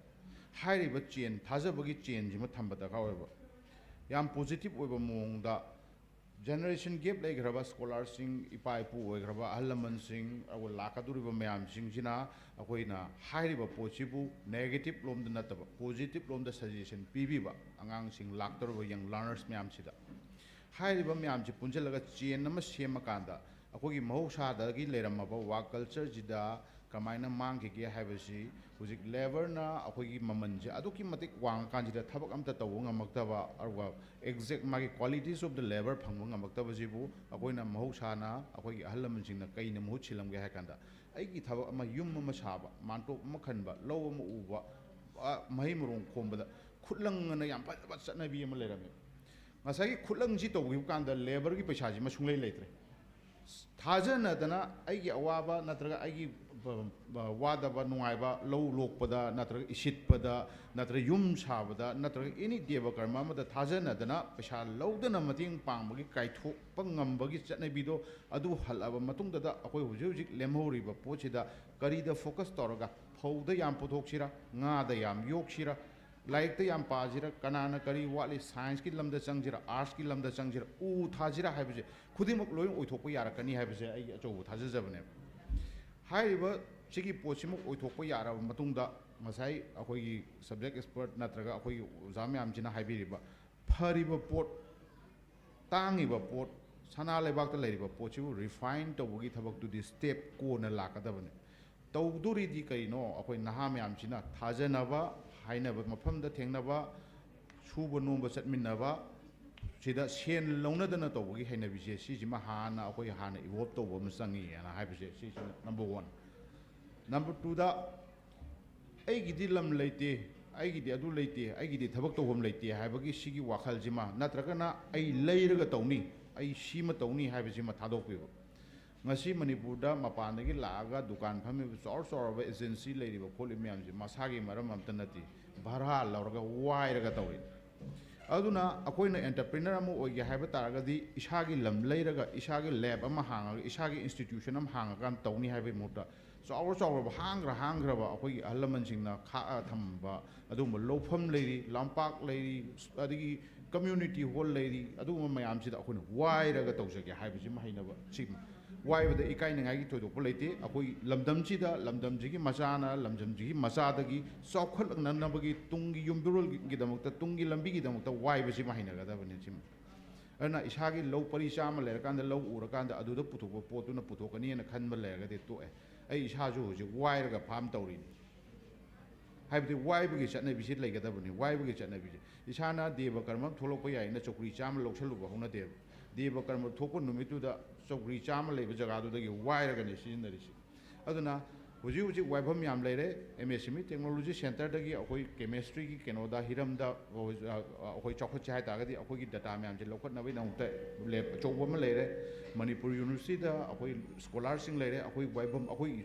ꯍꯥꯏꯔꯤꯕ ꯆꯦꯟ, ꯊꯥꯖꯕꯒꯤ ꯆꯦꯟꯁꯤꯃ ꯊꯝꯕ ꯗꯔꯀꯥꯔ ꯑꯣꯏꯕ꯫ ꯌꯥꯝ ꯄꯣꯖꯤꯇꯤꯚ ꯑꯣꯏꯕ ꯃꯑꯣꯡꯗ ꯖꯦꯅꯦꯔꯦꯁꯟ ꯒꯦꯞ ꯂꯩꯈ꯭ꯔꯕ ꯁ꯭ꯀꯣꯂꯥꯔꯁꯤꯡ, ꯏꯄꯥ ꯏꯄꯨ ꯑꯣꯏꯈ꯭ꯔꯕ ꯑꯍꯜ ꯂꯃꯟꯁꯤꯡ, ꯑꯗꯨꯒ ꯂꯥꯛꯀꯗꯧꯔꯤꯕ ꯃꯌꯥꯝꯁꯤꯡꯁꯤꯅ ꯑꯩꯈꯣꯏꯅ ꯍꯥꯏꯔꯤꯕ ꯄꯣꯠꯁꯤꯕꯨ ꯅꯦꯒꯦꯇꯤꯚ ꯂꯣꯝꯗ ꯅꯠꯇꯕ ꯄꯣꯖꯤꯇꯤꯚ ꯂꯣꯝꯗ ꯁꯖꯦꯁꯟ ꯄꯤꯕꯤꯕ, ꯑꯉꯥꯡꯁꯤꯡ ꯂꯥꯛꯇꯧꯔꯤꯕ ꯌꯪ ꯂꯔꯅꯔꯁ ꯃꯌꯥꯝꯁꯤꯗ ꯍꯥꯏꯔꯤꯕ ꯃꯌꯥꯝꯁꯤ ꯄꯨꯟꯁꯤꯜꯂꯒ ꯆꯦꯟ ꯑꯃ ꯁꯦꯝꯃꯀꯥꯟꯗ ꯑꯩꯈꯣꯏꯒꯤ ꯃꯍꯧꯁꯥꯗꯒꯤ ꯂꯩꯔꯝꯃꯕ ꯋꯥꯔꯛ ꯀꯜꯆꯔꯁꯤꯗ ꯀꯃꯥꯏꯅ ꯃꯥꯡꯈꯤꯒꯦ ꯍꯥꯏꯕꯁꯤ ꯍꯧꯖꯤꯛ ꯂꯦꯕꯔꯅ ꯑꯩꯈꯣꯏꯒꯤ ꯃꯃꯜꯁꯦ ꯑꯗꯨꯛꯀꯤ ꯃꯇꯤꯛ ꯋꯥꯡꯉꯀꯥꯟꯁꯤꯗ ꯊꯕꯛ ꯑꯝꯇ ꯇꯧꯕ ꯉꯝꯃꯛꯇꯕ, ꯑꯗꯨꯒ ꯑꯦꯛꯖꯦꯛ ꯃꯥꯒꯤ qualities of the labour ꯐꯪꯕ ꯉꯝꯃꯛꯇꯕꯁꯤꯕꯨ ꯑꯩꯈꯣꯏꯅ ꯃꯍꯧꯁꯥꯅ ꯑꯩꯈꯣꯏꯒꯤ ꯑꯍꯜ ꯂꯃꯟꯁꯤꯡꯅ ꯀꯩꯅ ꯃꯍꯨꯠ ꯁꯤꯜꯂꯝꯒꯦ ꯍꯥꯏ ꯀꯥꯟꯗ ꯑꯩꯒꯤ ꯊꯕꯛ ꯑꯃ, ꯌꯨꯝ ꯑꯃ ꯁꯥꯕ, ꯃꯥꯟꯇꯣꯞ ꯑꯃ ꯈꯟꯕ, ꯂꯧ ꯑꯃ ꯎꯕ, ꯑ, ꯃꯍꯩ ꯃꯔꯣꯡ ꯈꯣꯝꯕꯗ ꯈꯨꯠꯂꯪ ꯑꯅ ꯌꯥꯝ ꯐꯖꯕ ꯆꯠꯅꯕꯤ ꯑꯃ ꯂꯩꯔꯝꯃꯦ꯫ ꯉꯁꯥꯏꯒꯤ ꯈꯨꯠꯂꯪꯁꯤ ꯇꯧꯈꯤꯕ ꯀꯥꯟꯗ ꯂꯦꯕꯔꯒꯤ ꯄꯩꯁꯥꯁꯤꯃ ꯁꯨꯡꯂꯩ ꯂꯩꯇ꯭ꯔꯦ꯫ ꯊꯥꯖꯅꯗꯅ ꯑꯩꯒꯤ ꯑꯋꯥꯕ ꯅꯠꯇ꯭ꯔꯒ ꯑꯩꯒꯤ ꯋꯥꯗꯕ ꯅꯨꯡꯉꯥꯏꯕ, ꯂꯧ ꯂꯣꯛꯄꯗ ꯅꯠꯇ꯭ꯔꯒ ꯏꯁꯤꯠꯄꯗ ꯅꯠꯇ꯭ꯔꯒ ꯌꯨꯝ ꯁꯥꯕꯗ ꯅꯠꯇ꯭ꯔꯒ ꯑꯦꯅꯤ ꯗꯦꯕ ꯀꯔꯃ ꯑꯃꯗ ꯊꯥꯖꯅꯗꯅ ꯄꯩꯁꯥ ꯂꯧꯗꯅ ꯃꯇꯦꯡ ꯄꯥꯡꯕꯒꯤ ꯀꯥꯏꯊꯣꯛꯄ ꯉꯝꯕꯒꯤ ꯆꯠꯅꯕꯤꯗꯣ, ꯑꯗꯨ ꯍꯜꯂꯛꯑꯕ ꯃꯇꯨꯡꯗꯗ ꯑꯩꯈꯣꯏ ꯍꯧꯖꯤꯛ ꯍꯧꯖꯤꯛ ꯂꯦꯝꯍꯧꯔꯤꯕ ꯄꯣꯠꯁꯤꯗ ꯀꯔꯤꯗ ꯐꯣꯀꯁ ꯇꯧꯔꯒ, ꯐꯧꯗ ꯌꯥꯝ ꯄꯨꯊꯣꯛꯁꯤꯔꯥ, ꯉꯥꯗ ꯌꯥꯝ ꯌꯣꯛꯁꯤꯔꯥ, ꯂꯥꯏꯔꯤꯛꯇ ꯌꯥꯝ ꯄꯥꯁꯤꯔꯥ, ꯀꯅꯥꯅ ꯀꯔꯤ ꯋꯥꯠꯂꯤ, ꯁꯥꯏꯟꯁꯀꯤ ꯂꯝꯗ ꯆꯪꯁꯤꯔꯥ, ꯑꯥꯔꯠꯁꯀꯤ ꯂꯝꯗ ꯆꯪꯁꯤꯔꯥ, ꯎ ꯊꯥꯁꯤꯔꯥ ꯍꯥꯏꯕꯁꯦ ꯈꯨꯗꯤꯡꯃꯛ ꯂꯣꯏ ꯑꯣꯏꯊꯣꯛꯄ ꯌꯥꯔꯛꯀꯅꯤ ꯍꯥꯏꯕꯁꯦ ꯑꯩꯒꯤ ꯑꯆꯧꯕ ꯊꯥꯖꯖꯕꯅꯦꯕ꯫ ꯍꯥꯏꯔꯤꯕ ꯁꯤꯒꯤ ꯄꯣꯠꯁꯤꯃ ꯑꯣꯏꯊꯣꯛꯄ ꯌꯥꯔꯕ ꯃꯇꯨꯡꯗ, ꯉꯁꯥꯏ ꯑꯩꯈꯣꯏꯒꯤ ꯁꯕꯖꯦꯛ ꯑꯦꯛꯁꯄꯔꯠ ꯅꯠꯇ꯭ꯔꯒ ꯑꯩꯈꯣꯏꯒꯤ ꯑꯣꯖꯥ ꯃꯌꯥꯝꯁꯤꯅ ꯍꯥꯏꯕꯤꯔꯤꯕ, ꯐꯔꯤꯕ ꯄꯣꯠ, ꯇꯥꯡꯉꯤꯕ ꯄꯣꯠ, ꯁꯅꯥ ꯂꯩꯕꯥꯛꯇ ꯂꯩꯔꯤꯕ ꯄꯣꯠꯁꯤꯕꯨ ꯔꯤꯐꯥꯏꯟ ꯇꯧꯕꯒꯤ ꯊꯕꯛꯇꯨꯗꯤ ꯁ꯭ꯇꯦꯞ ꯀꯣꯟꯅ ꯂꯥꯛꯀꯗꯕꯅꯤ꯫ ꯇꯧꯗꯣꯔꯤꯗꯤ ꯀꯔꯤꯅꯣ? ꯑꯩꯈꯣꯏ ꯅꯍꯥ ꯃꯌꯥꯝꯁꯤꯅ ꯊꯥꯖꯅꯕ, ꯍꯥꯏꯅꯕ ꯃꯐꯝꯗ ꯊꯦꯡꯅꯕ, ꯁꯨꯕ ꯅꯣꯝꯕ ꯆꯠꯃꯤꯟꯅꯕ, ꯁꯤꯗ ꯁꯦꯟ ꯂꯧꯅꯗꯅ ꯇꯧꯕꯒꯤ ꯍꯩꯅꯕꯤꯁꯦ, ꯁꯤꯁꯤꯃ ꯍꯥꯟꯅ ꯑꯩꯈꯣꯏ ꯍꯥꯟꯅ ꯏꯚꯣꯜꯕ ꯇꯧꯕ ꯑꯃ ꯆꯪꯉꯤꯅ ꯍꯥꯏꯕꯁꯦ, ꯁꯤꯁꯤꯅ ꯅꯝꯕꯔ ꯋꯥꯟ꯫ ꯅꯝꯕꯔ ꯇꯨꯗ, "ꯑꯩꯒꯤꯗꯤ ꯂꯝ ꯂꯩꯇꯦ, ꯑꯩꯒꯤꯗꯤ ꯑꯗꯨ ꯂꯩꯇꯦ, ꯑꯩꯒꯤꯗꯤ ꯊꯕꯛ ꯇꯧꯐꯝ ꯂꯩꯇꯦ" ꯍꯥꯏꯕꯒꯤ ꯁꯤꯒꯤ ꯋꯥꯈꯜꯁꯤꯃ, ꯅꯠꯇ꯭ꯔꯒꯅ "ꯑꯩ ꯂꯩꯔꯒ ꯇꯧꯅꯤ, ꯑꯩ ꯁꯤꯃ ꯇꯧꯅꯤ" ꯍꯥꯏꯕꯁꯤꯃ ꯊꯥꯗꯣꯛꯄꯤꯕ꯫ ꯉꯁꯤ ꯃꯅꯤꯄꯨꯔꯗ ꯃꯄꯥꯟꯗꯒꯤ ꯂꯥꯛꯑꯒ ꯗꯨꯀꯥꯟ ꯐꯝꯃꯤꯕ, ꯆꯥꯎꯔ ꯆꯥꯎꯔꯕ ꯑꯦꯖꯦꯟꯁꯤ ꯂꯩꯔꯤꯕ ꯈꯣꯠꯂꯤꯕ ꯃꯌꯥꯝꯁꯦ ꯃꯁꯥꯒꯤ ꯃꯔꯝ ꯑꯝꯇ ꯅꯠꯇꯦ, ꯚꯔꯥ ꯂꯧꯔꯒ ꯋꯥꯏꯔꯒ ꯇꯧꯔꯤ꯫ ꯑꯗꯨꯅ ꯑꯩꯈꯣꯏꯅ ꯑꯦꯟꯇꯔꯄ꯭ꯔꯤꯅꯔ ꯑꯃ ꯑꯣꯏꯒꯦ ꯍꯥꯏꯕ ꯇꯥꯔꯒꯗꯤ, ꯏꯁꯥꯒꯤ ꯂꯝ ꯂꯩꯔꯒ, ꯏꯁꯥꯒꯤ ꯂꯦꯕ ꯑꯃ ꯍꯥꯡꯉꯒ, ꯏꯁꯥꯒꯤ ꯏꯟꯁꯇꯤꯇ꯭ꯌꯨꯁꯟ ꯑꯃ ꯍꯥꯡꯉꯀꯥꯟꯗ ꯇꯧꯅꯤ ꯍꯥꯏꯕꯒꯤ ꯃꯍꯨꯠꯇ, ꯆꯥꯎꯔ ꯆꯥꯎꯔꯕ, ꯍꯥꯡꯈ꯭ꯔ ꯍꯥꯡꯈ꯭ꯔꯕ, ꯑꯩꯈꯣꯏꯒꯤ ꯑꯍꯜ ꯂꯃꯟꯁꯤꯡꯅ ꯈꯥꯛꯑ ꯊꯝꯕ ꯑꯗꯨꯒꯨꯝꯕ ꯂꯧꯐꯝ ꯂꯩꯔꯤ, ꯂꯝꯄꯥꯛ ꯂꯩꯔꯤ, ꯑꯗꯒꯤ ꯀꯝꯃ꯭ꯌꯨꯅꯤꯇꯤ ꯍꯣꯜ ꯂꯩꯔꯤ, ꯑꯗꯨꯒꯨꯝꯕ ꯃꯌꯥꯝꯁꯤꯗ ꯑꯩꯈꯣꯏꯅ ꯋꯥꯏꯔꯒ ꯇꯧꯖꯒꯦ ꯍꯥꯏꯕꯁꯤꯃ ꯍꯩꯅꯕ, ꯁꯤ ꯋꯥꯏꯕꯗ ꯏꯀꯥꯏꯅꯤꯡꯉꯥꯏꯒꯤ ꯊꯣꯏꯗꯣꯛꯄ ꯂꯩꯇꯦ꯫ ꯑꯩꯈꯣꯏ ꯂꯝꯗꯝꯁꯤꯗ, ꯂꯝꯗꯝꯁꯤꯒꯤ ꯃꯆꯥꯅ ꯂꯝꯗꯝꯁꯤꯒꯤ ꯃꯆꯥꯗꯒꯤ ꯆꯥꯎꯈꯠꯂꯛꯅꯅꯕꯒꯤ ꯇꯨꯡꯒꯤ ꯌꯨꯝꯕꯤꯔꯣꯜꯒꯤꯗꯃꯛꯇ, ꯇꯨꯡꯒꯤ ꯂꯝꯕꯤꯒꯤꯗꯃꯛꯇ ꯋꯥꯏꯕꯁꯤꯃ ꯍꯩꯅꯒꯗꯕꯅꯤ꯫ ꯁꯤꯃ, ꯑꯗꯨꯅ ꯏꯁꯥꯒꯤ ꯂꯧ ꯄꯔꯤ ꯆꯥꯝꯃ ꯂꯩꯔꯀꯥꯟꯗ, ꯂꯧ ꯎꯔꯀꯥꯟꯗ ꯑꯗꯨꯗ ꯄꯨꯊꯣꯛꯄ ꯄꯣꯠꯇꯨꯅ ꯄꯨꯊꯣꯛꯀꯅꯤꯅ ꯈꯟꯕ ꯂꯩꯔꯒꯗꯤ ꯇꯣꯛꯑꯦ꯫ ꯑꯩ ꯏꯁꯥꯁꯨ ꯍꯧꯖꯤꯛ ꯋꯥꯏꯔꯒ ꯐꯥꯝ ꯇꯧꯔꯤꯅꯤ꯫ ꯍꯥꯏꯕꯗꯤ ꯋꯥꯏꯕꯒꯤ ꯆꯠꯅꯕꯤꯁꯤ ꯂꯩꯒꯗꯕꯅꯤ꯫ ꯋꯥꯏꯕꯒꯤ ꯆꯠꯅꯕꯤꯁꯦ, ꯏꯁꯥꯅ ꯗꯦꯕ ꯀꯔꯃ ꯊꯣꯛꯂꯛꯄ ꯌꯥꯏꯅ ꯆꯧꯀ꯭ꯔꯤ ꯆꯥꯝꯃ ꯂꯧꯁꯜꯂꯨꯕ ꯍꯧꯅꯗꯦꯕ꯫ ꯗꯦꯕ ꯀꯔꯃ ꯊꯣꯛꯄ ꯅꯨꯃꯤꯠꯇꯨꯗ ꯆꯧꯀ꯭ꯔꯤ ꯆꯥꯝꯃ ꯂꯩꯕ ꯖꯒꯥꯗꯨꯗꯒꯤ ꯋꯥꯏꯔꯒꯅꯤ ꯁꯤꯖꯤꯟꯅꯔꯤꯁꯤ꯫ ꯑꯗꯨꯅ ꯍꯧꯖꯤꯛ ꯍꯧꯖꯤꯛ ꯋꯥꯏꯐꯝ ꯌꯥꯝ ꯂꯩꯔꯦ꯫ ꯑꯦꯝ ꯑꯦꯁ ꯁꯤꯃꯤ ꯇꯦꯛꯅꯣꯂꯣꯖꯤ ꯁꯦꯟꯇꯔꯗꯒꯤ ꯑꯩꯈꯣꯏ ꯀꯦꯃꯦꯁꯇ꯭ꯔꯤꯒꯤ ꯀꯩꯅꯣꯗ, ꯍꯤꯔꯝꯗ ꯑꯩꯈꯣꯏ ꯆꯥꯎꯈꯠꯁꯦ ꯍꯥꯏ ꯇꯥꯔꯒꯗꯤ, ꯑꯩꯈꯣꯏꯒꯤ ꯗꯇꯥ ꯃꯌꯥꯝꯁꯦ ꯂꯧꯈꯠꯅꯕꯒꯤꯗꯃꯛꯇ ꯂꯦꯕ ꯑꯆꯧꯕ ꯑꯃ ꯂꯩꯔꯦ꯫ ꯃꯅꯤꯄꯨꯔ ꯌꯨꯅꯤꯚꯔꯁꯤꯇꯤꯗ ꯑꯩꯈꯣꯏ ꯁ꯭ꯀꯣꯂꯥꯔꯁꯤꯡ ꯂꯩꯔꯦ꯫ ꯑꯩꯈꯣꯏ ꯋꯥꯏꯐꯝ, ꯑꯩꯈꯣꯏ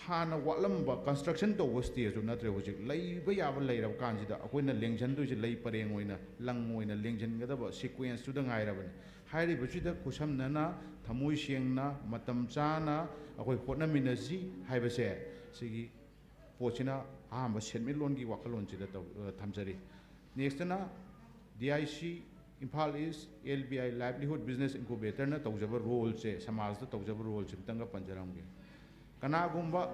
ꯍꯥꯟꯅ ꯋꯥꯠꯂꯝꯕ construction ꯇꯧꯕ stageꯇꯨ ꯅꯠꯇ꯭ꯔꯦ꯫ ꯍꯧꯖꯤꯛ ꯂꯩꯕ ꯌꯥꯕ ꯂꯩꯔꯕ ꯀꯥꯟꯁꯤꯗ ꯑꯩꯈꯣꯏꯅ ꯂꯦꯡꯁꯤꯟꯗꯣꯏꯁꯦ ꯂꯩ ꯄꯔꯦꯡ ꯑꯣꯏꯅ, ꯂꯪ ꯑꯣꯏꯅ ꯂꯦꯡꯁꯤꯟꯒꯗꯕ sequenceꯇꯨꯗ ꯉꯥꯏꯔꯕꯅꯤ꯫ ꯍꯥꯏꯔꯤꯕꯁꯤꯗ ꯈꯨꯠꯁꯝꯅꯅ, ꯊꯃꯣꯏ ꯁꯦꯡꯅ, ꯃꯇꯝ ꯆꯥꯅ ꯑꯩꯈꯣꯏ ꯍꯣꯠꯅꯃꯤꯟꯅꯁꯤ ꯍꯥꯏꯕꯁꯦ, ꯁꯤꯒꯤ ꯄꯣꯠꯁꯤꯅ ꯑꯍꯥꯟꯕ ꯁꯦꯟꯃꯤꯠꯂꯣꯟꯒꯤ ꯋꯥꯈꯜꯂꯣꯟꯁꯤꯗ ꯇꯧ-, ꯑ, ꯊꯝꯖꯔꯤ꯫ Nextꯇꯅ D I C, Imphal East, L B I, Livelihood Business Incubatorꯅ ꯇꯧꯖꯕ roleꯁꯦ, ꯁꯃꯥꯖꯇ ꯇꯧꯖꯕ roleꯁꯦ ꯑꯃꯇꯪꯒ ꯄꯟꯖꯔꯝꯒꯦ꯫ ꯀꯅꯥꯒꯨꯝꯕ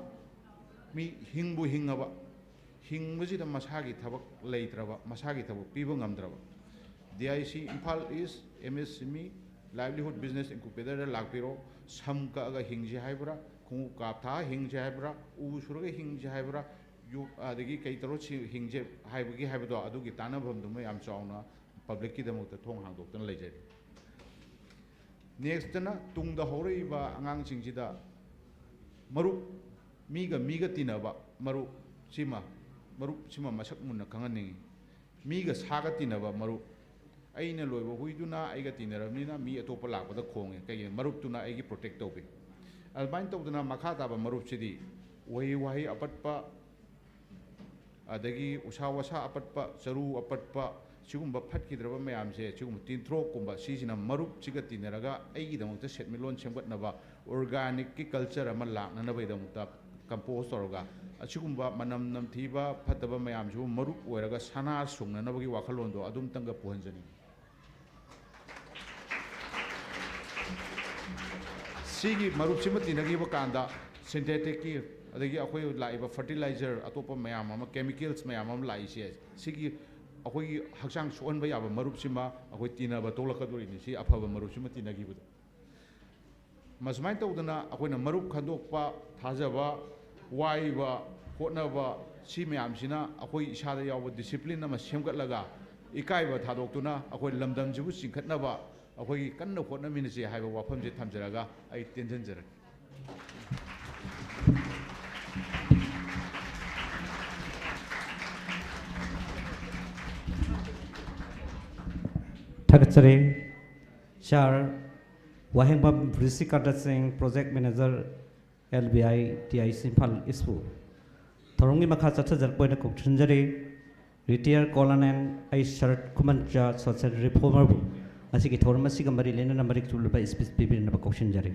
ꯃꯤ ꯍꯤꯡꯕꯨ ꯍꯤꯡꯉꯕ, ꯍꯤꯡꯕꯁꯤꯗ ꯃꯁꯥꯒꯤ ꯊꯕꯛ ꯂꯩꯇ꯭ꯔꯕ, ꯃꯁꯥꯒꯤ ꯊꯕꯛ ꯄꯤꯕ ꯉꯝꯗ꯭ꯔꯕ, D I C, Imphal East, M S M E, Livelihood Business Incubatorꯗ ꯂꯥꯛꯄꯤꯔꯣ꯫ ꯁꯝ ꯀꯛꯑꯒ ꯍꯤꯡꯁꯤ ꯍꯥꯏꯕ꯭ꯔꯥ, ꯈꯣꯡꯎꯞ ꯀꯥꯞꯊꯥ ꯍꯤꯡꯁꯤ ꯍꯥꯏꯕ꯭ꯔꯥ, ꯎ ꯁꯨꯔꯒ ꯍꯤꯡꯁꯤ ꯍꯥꯏꯕ꯭ꯔꯥ, ꯌꯨ-, ꯑꯗꯒꯤ ꯀꯩ ꯇꯧꯔ ꯁꯤ ꯍꯤꯡꯁꯦ ꯍꯥꯏꯕꯒꯤ ꯍꯥꯏꯕꯗꯣ, ꯑꯗꯨꯒꯤ ꯇꯥꯟꯅꯐꯝꯗꯨꯃ ꯌꯥꯝ ꯆꯥꯎꯅ publicꯀꯤꯗꯃꯛꯇ ꯊꯣꯡ ꯍꯥꯡꯗꯣꯛꯇꯅ ꯂꯩꯖꯔꯤ꯫ Nextꯇꯅ ꯇꯨꯡꯗ ꯍꯧꯔꯛꯏꯕ ꯑꯉꯥꯡꯁꯤꯡꯁꯤꯗ ꯃꯔꯨꯞ, ꯃꯤꯒ ꯃꯤꯒ ꯇꯤꯟꯅꯕ ꯃꯔꯨꯞ ꯁꯤꯃ, ꯃꯔꯨꯞ ꯁꯤꯃ ꯃꯁꯛ ꯃꯨꯟꯅ ꯈꯪꯍꯟꯅꯤꯡꯉꯤ꯫ ꯃꯤꯒ ꯁꯥꯒ ꯇꯤꯟꯅꯕ ꯃꯔꯨꯞ, ꯑꯩꯅ ꯂꯣꯏꯕ ꯍꯨꯏꯗꯨꯅ ꯑꯩꯒ ꯇꯤꯟꯅꯔꯕꯅꯤꯅ ꯃꯤ ꯑꯇꯣꯞꯄ ꯂꯥꯛꯄꯗ ꯈꯣꯡꯉꯦ꯫ ꯀꯩꯒꯤꯅꯣ? ꯃꯔꯨꯞꯇꯨꯅ ꯑꯩꯒꯤ protect ꯇꯧꯕꯤ꯫ ꯑꯗꯨꯃꯥꯏꯅ ꯇꯧꯗꯅ ꯃꯈꯥ ꯇꯥꯕ ꯃꯔꯨꯞꯁꯤꯗꯤ ꯎꯍꯩ ꯋꯥꯍꯩ ꯑꯄꯠꯄ, ꯑꯗꯒꯤ ꯎꯁꯥ ꯋꯥꯁꯥ ꯑꯄꯠꯄ, ꯆꯔꯨ ꯑꯄꯠꯄ, ꯁꯤꯒꯨꯝꯕ ꯐꯠꯈꯤꯗ꯭ꯔꯕ ꯃꯌꯥꯝꯁꯦ, ꯁꯤꯒꯨꯝꯕ ꯇꯤꯟꯊ꯭ꯔꯣꯛꯀꯨꯝꯕ ꯁꯤꯁꯤꯅ ꯃꯔꯨꯞꯁꯤꯒ ꯇꯤꯟꯅꯔꯒ ꯑꯩꯒꯤꯗꯃꯛꯇ ꯁꯦꯟꯃꯤꯠꯂꯣꯟ ꯁꯦꯝꯒꯠꯅꯕ, organicꯀꯤ culture ꯑꯃ ꯂꯥꯛꯅꯅꯕꯒꯤꯗꯃꯛꯇ compose ꯇꯧꯔꯒ, ꯑꯁꯤꯒꯨꯝꯕ ꯃꯅꯝ ꯅꯝꯊꯤꯕ ꯐꯠꯇꯕ ꯃꯌꯥꯝꯁꯤꯕꯨ ꯃꯔꯨꯞ ꯑꯣꯏꯔꯒ ꯁꯅꯥ ꯁꯨꯡꯅꯅꯕꯒꯤ ꯋꯥꯈꯜꯂꯣꯟꯗꯣ ꯑꯗꯨꯝꯇꯪꯒ ꯄꯨꯍꯟꯖꯅꯤꯡꯉꯤ꯫ ꯁꯤꯒꯤ ꯃꯔꯨꯞꯁꯤꯃ ꯇꯤꯟꯅꯈꯤꯕ ꯀꯥꯟꯗ syntheticꯀꯤ, ꯑꯗꯒꯤ ꯑꯩꯈꯣꯏ ꯂꯥꯛꯏꯕ fertilizer, ꯑꯇꯣꯞꯄ ꯃꯌꯥꯝ ꯑꯃ, chemicals ꯃꯌꯥꯝ ꯑꯃ ꯂꯥꯛꯏꯁꯦ, ꯁꯤꯒꯤ ꯑꯩꯈꯣꯏꯒꯤ ꯍꯛꯆꯥꯡ ꯁꯣꯛꯍꯟꯕ ꯌꯥꯕ ꯃꯔꯨꯞꯁꯤꯃ ꯑꯩꯈꯣꯏ ꯇꯤꯟꯅꯕ ꯇꯣꯛꯂꯛꯀꯗꯣꯔꯤꯅꯤ, ꯁꯤ ꯑꯐꯕ ꯃꯔꯨꯞꯁꯤꯃ ꯇꯤꯟꯅꯈꯤꯕꯗ꯫ ꯃꯁꯨꯃꯥꯏꯅ ꯇꯧꯗꯅ ꯑꯩꯈꯣꯏꯅ ꯃꯔꯨꯞ ꯈꯟꯗꯣꯛꯄ, ꯊꯥꯖꯕ, ꯋꯥꯏꯕ, ꯍꯣꯠꯅꯕ, ꯁꯤ ꯃꯌꯥꯝꯁꯤꯅ ꯑꯩꯈꯣꯏ ꯏꯁꯥꯗ ꯌꯥꯎꯕ discipline ꯑꯃ ꯁꯦꯝꯒꯠꯂꯒ, ꯏꯀꯥꯏꯕ ꯊꯥꯗꯣꯛꯇꯨꯅ ꯑꯩꯈꯣꯏ ꯂꯝꯗꯝꯁꯤꯕꯨ ꯆꯤꯡꯈꯠꯅꯕ ꯑꯩꯈꯣꯏꯒꯤ ꯀꯟꯅ ꯍꯣꯠꯅꯃꯤꯟꯅꯁꯤ ꯍꯥꯏꯕ ꯋꯥꯐꯝꯁꯦ ꯊꯝꯖꯔꯒ ꯑꯩ ꯇꯦꯟꯁꯤꯟꯖꯔꯒꯦ꯫ ꯊꯥꯒꯠꯆꯔꯤ꯫ ꯁꯥꯔ ꯋꯥꯍꯦꯡꯕꯝ ꯔꯤꯁꯤꯀꯥꯟꯇ Singh, project manager, L B I T I C Imphal ꯏꯁꯄꯨ ꯊꯧꯔꯝꯒꯤ ꯃꯈꯥ ꯆꯠꯊꯖꯔꯛꯄ ꯑꯣꯏꯅ ꯀꯧꯁꯤꯟꯖꯔꯤ꯫ ꯔꯤꯇꯤꯌꯔ ꯀꯣꯂꯣꯅꯦꯜ ꯑꯩ ꯁꯔꯠ ꯈꯨꯃꯟꯆꯥ ꯁꯣꯁꯦꯜ ꯔꯤꯐꯣꯔꯃꯔꯕꯨ ꯉꯁꯤꯒꯤ ꯊꯧꯔꯝ ꯑꯁꯤꯒ ꯃꯔꯤ ꯂꯩꯅꯅ ꯃꯔꯤꯛ ꯆꯨꯝꯂꯕ ꯏꯁꯄꯤꯆ ꯄꯤꯕꯤꯅꯕ ꯀꯧꯁꯤꯟꯖꯔꯤ꯫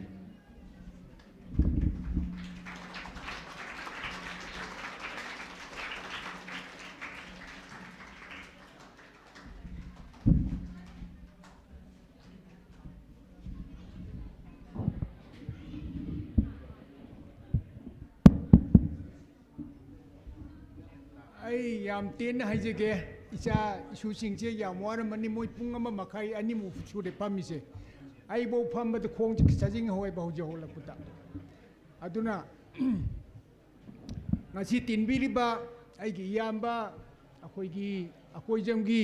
ꯑꯩ ꯌꯥꯝ ꯇꯦꯟꯅ ꯍꯥꯏꯖꯒꯦ꯫ ꯏꯆꯥ ꯏꯁꯨꯁꯤꯡꯁꯦ ꯌꯥꯝ ꯋꯥꯔꯝꯃꯅꯤ꯫ ꯃꯣꯏ ꯄꯨꯡ ꯑꯃ ꯃꯈꯥꯏ ꯑꯅꯤꯃꯨꯛ ꯁꯨꯔꯦ ꯐꯝꯃꯤꯁꯦ꯫ ꯑꯩꯐꯧ ꯐꯝꯕꯗ ꯈꯣꯡꯁꯦ ꯆꯥꯖꯤꯡ ꯍꯧꯋꯦꯕ ꯍꯧꯖꯤꯛ ꯍꯧꯒꯠꯂꯛꯄꯗ꯫ ꯑꯗꯨꯅ ꯉꯁꯤ ꯇꯤꯟꯕꯤꯔꯤꯕ ꯑꯩꯒꯤ ꯏꯌꯥꯝꯕ, ꯑꯩꯈꯣꯏꯒꯤ ꯑꯀꯣꯏꯖꯝꯒꯤ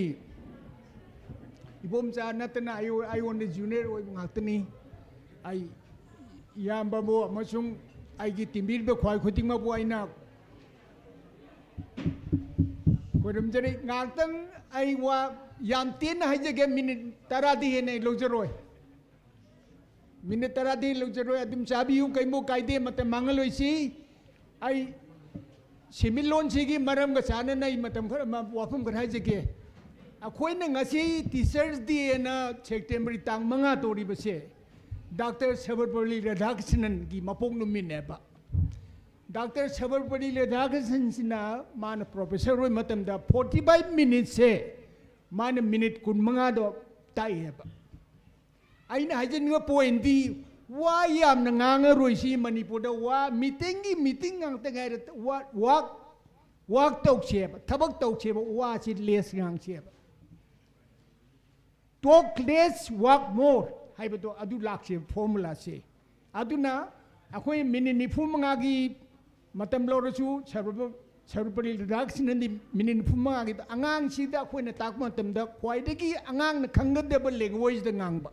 ꯏꯕꯣꯝꯆꯥ ꯅꯠꯇꯅ ꯑꯩ-, ꯑꯩꯉꯣꯟꯗ ꯖꯨꯅꯤꯌꯔ ꯑꯣꯏꯕ ꯉꯥꯛꯇꯅꯤ꯫ ꯑꯩ ꯏꯌꯥꯝꯕꯕꯨ ꯑꯃꯁꯨꯡ ꯑꯩꯒꯤ ꯇꯤꯟꯕꯤꯔꯤꯕ ꯈ꯭ꯋꯥꯏ ꯈꯨꯗꯤꯡꯃꯛꯄꯨ ꯑꯩꯅ ꯈꯣꯏꯔꯝꯖꯔꯤ꯫ ꯉꯥꯛꯇꯪ ꯑꯩ ꯋꯥ ꯌꯥꯝ ꯇꯦꯟꯅ ꯍꯥꯏꯖꯒꯦ, ꯃꯤꯅꯤꯠ ꯇꯔꯥꯗꯤ ꯍꯦꯟꯅ ꯑꯩ ꯂꯧꯖꯔꯣꯏ꯫ ꯃꯤꯅꯤꯠ ꯇꯔꯥꯗꯤ ꯂꯧꯖꯔꯣꯏ, ꯑꯗꯨꯝ ꯆꯥꯕꯤꯌꯨ, ꯀꯩꯝꯕꯨ ꯀꯥꯏꯗꯦ, ꯃꯇꯝ ꯃꯥꯡꯍꯜꯂꯣꯏꯁꯤ꯫ ꯑꯩ ꯁꯦꯟꯃꯤꯠꯂꯣꯟꯁꯤꯒꯤ ꯃꯔꯝꯒ ꯆꯥꯟꯅꯅ ꯑꯩ ꯃꯇꯝ ꯈꯔ ꯑꯃ ꯋꯥꯐꯝ ꯈꯔ ꯍꯥꯏꯖꯒꯦ꯫ ꯑꯩꯈꯣꯏꯅ ꯉꯁꯤ ꯇꯤꯆꯔꯁ ꯗꯦꯅ ꯁꯦꯞꯇꯦꯝꯕꯔꯒꯤ ꯇꯥꯡ ꯃꯉꯥ ꯇꯧꯔꯤꯕꯁꯦ ꯗꯥꯛꯇꯔ ꯁꯔꯕꯄꯜꯂꯤ ꯔꯥꯙꯥꯀ꯭ꯔꯤꯁꯅꯟꯒꯤ ꯃꯄꯣꯛ ꯅꯨꯃꯤꯠꯅꯦꯕ꯫ ꯗꯥꯛꯇꯔ ꯁꯔꯕꯄꯜꯂꯤ ꯔꯥꯙꯥꯀ꯭ꯔꯤꯁꯅꯟꯁꯤꯅ ꯃꯥꯅ ꯄ꯭ꯔꯣꯐꯦꯁꯔ ꯑꯣꯏꯕ ꯃꯇꯝꯗ ꯐꯣꯔꯇꯤ ꯐꯥꯏꯚ ꯃꯤꯅꯤꯠꯁꯦ ꯃꯥꯅ ꯃꯤꯅꯤꯠ ꯀꯨꯟ ꯃꯉꯥꯗꯣ ꯇꯥꯛꯑꯦꯕ꯫ ꯑꯩꯅ ꯍꯥꯏꯖꯅꯤꯡꯕ ꯄꯣꯏꯟꯗꯤ, ꯋꯥ ꯌꯥꯝꯅ ꯉꯥꯡꯉꯔꯣꯏꯁꯤ ꯃꯅꯤꯄꯨꯔꯗ꯫ ꯋꯥ ꯃꯤꯇꯤꯡꯒꯤ ꯃꯤꯇꯤꯡ ꯉꯥꯛꯇ ꯉꯥꯏꯔꯦ꯫ ꯋꯥ ꯋꯥꯛ ꯋꯥꯛ ꯇꯧꯁꯦꯕ, ꯊꯕꯛ ꯇꯧꯁꯦꯕ, ꯋꯥꯁꯤ less ꯉꯥꯡꯁꯦꯕ꯫ Talk less, work more ꯍꯥꯏꯕꯗꯣ ꯑꯗꯨ ꯂꯥꯛꯁꯦꯕ, ꯐꯣꯔꯃꯨꯂꯥꯁꯦ꯫ ꯑꯗꯨꯅ ꯑꯩꯈꯣꯏ ꯃꯤꯅꯤꯠ ꯅꯤꯐꯨ ꯃꯉꯥꯒꯤ ꯃꯇꯝ ꯂꯧꯔꯁꯨ, ꯁꯔꯕ-, ꯁꯔꯕꯄꯜꯂꯤ ꯔꯥꯙꯥꯀ꯭ꯔꯤꯁꯅꯟꯗꯤ ꯃꯤꯅꯤꯠ ꯅꯤꯐꯨ ꯃꯉꯥꯒꯤꯗ ꯑꯉꯥꯡꯁꯤꯗ ꯑꯩꯈꯣꯏꯅ ꯇꯥꯛꯄ ꯃꯇꯝꯗ ꯈ꯭ꯋꯥꯏꯗꯒꯤ ꯑꯉꯥꯡꯅ ꯈꯪꯒꯗꯕ ꯂꯦꯡꯒ꯭ꯋꯦꯖꯇ ꯉꯥꯡꯕ꯫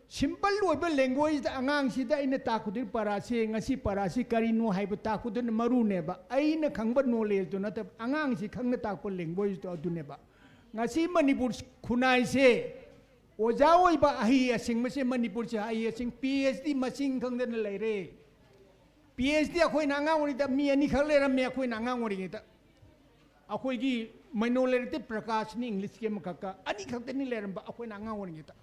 ꯁꯤꯝꯄꯜ ꯑꯣꯏꯕ ꯂꯦꯡꯒ꯭ꯋꯦꯖꯇ ꯑꯉꯥꯡꯁꯤꯗ ꯑꯩꯅ ꯇꯥꯛꯀꯗꯣꯏ ꯄꯔꯥꯁꯦ, ꯉꯁꯤ ꯄꯔꯥꯁꯤ ꯀꯔꯤꯅꯣ ꯍꯥꯏꯕ ꯇꯥꯛꯄꯗꯨꯅ ꯃꯔꯨꯅꯦꯕ꯫ ꯑꯩꯅ ꯈꯪꯕ ꯅꯣꯂꯦꯖꯇꯨ ꯅꯠꯇꯕ, ꯑꯉꯥꯡꯁꯤ ꯈꯪꯅ ꯇꯥꯛꯄ ꯂꯦꯡꯒ꯭ꯋꯦꯖꯇꯣ ꯑꯗꯨꯅꯦꯕ꯫ ꯉꯁꯤ ꯃꯅꯤꯄꯨꯔ ꯈꯨꯟꯅꯥꯏꯁꯦ ꯑꯣꯖꯥ ꯑꯣꯏꯕ ꯑꯍꯩ ꯑꯁꯤꯡꯕꯁꯦ ꯃꯅꯤꯄꯨꯔꯁꯦ ꯑꯍꯩ ꯑꯁꯤꯡ ꯄꯤ ꯑꯩꯆ ꯗꯤ ꯃꯁꯤꯡ ꯈꯪꯗꯅ ꯂꯩꯔꯦ꯫ ꯄꯤ ꯑꯩꯆ ꯗꯤ ꯑꯩꯈꯣꯏꯅ ꯑꯉꯥꯡ ꯑꯣꯏꯔꯤꯉꯩꯗ ꯃꯤ ꯑꯅꯤꯈꯛ ꯂꯩꯔꯝꯃꯦ꯫ ꯑꯩꯈꯣꯏꯅ ꯑꯉꯥꯡ ꯑꯣꯏꯔꯤꯉꯩꯗ ꯑꯩꯈꯣꯏꯒꯤ ꯃꯩꯅꯣ ꯂꯩꯔꯛꯇ ꯄ꯭ꯔꯀꯥꯁꯅꯤ ꯏꯪꯂꯤꯁꯀꯤ ꯑꯃꯈꯛꯀ ꯑꯅꯤꯈꯛꯇꯅꯤ ꯂꯩꯔꯝꯕ ꯑꯩꯈꯣꯏꯅ ꯑꯉꯥꯡ ꯑꯣꯏꯔꯤꯉꯩꯗ꯫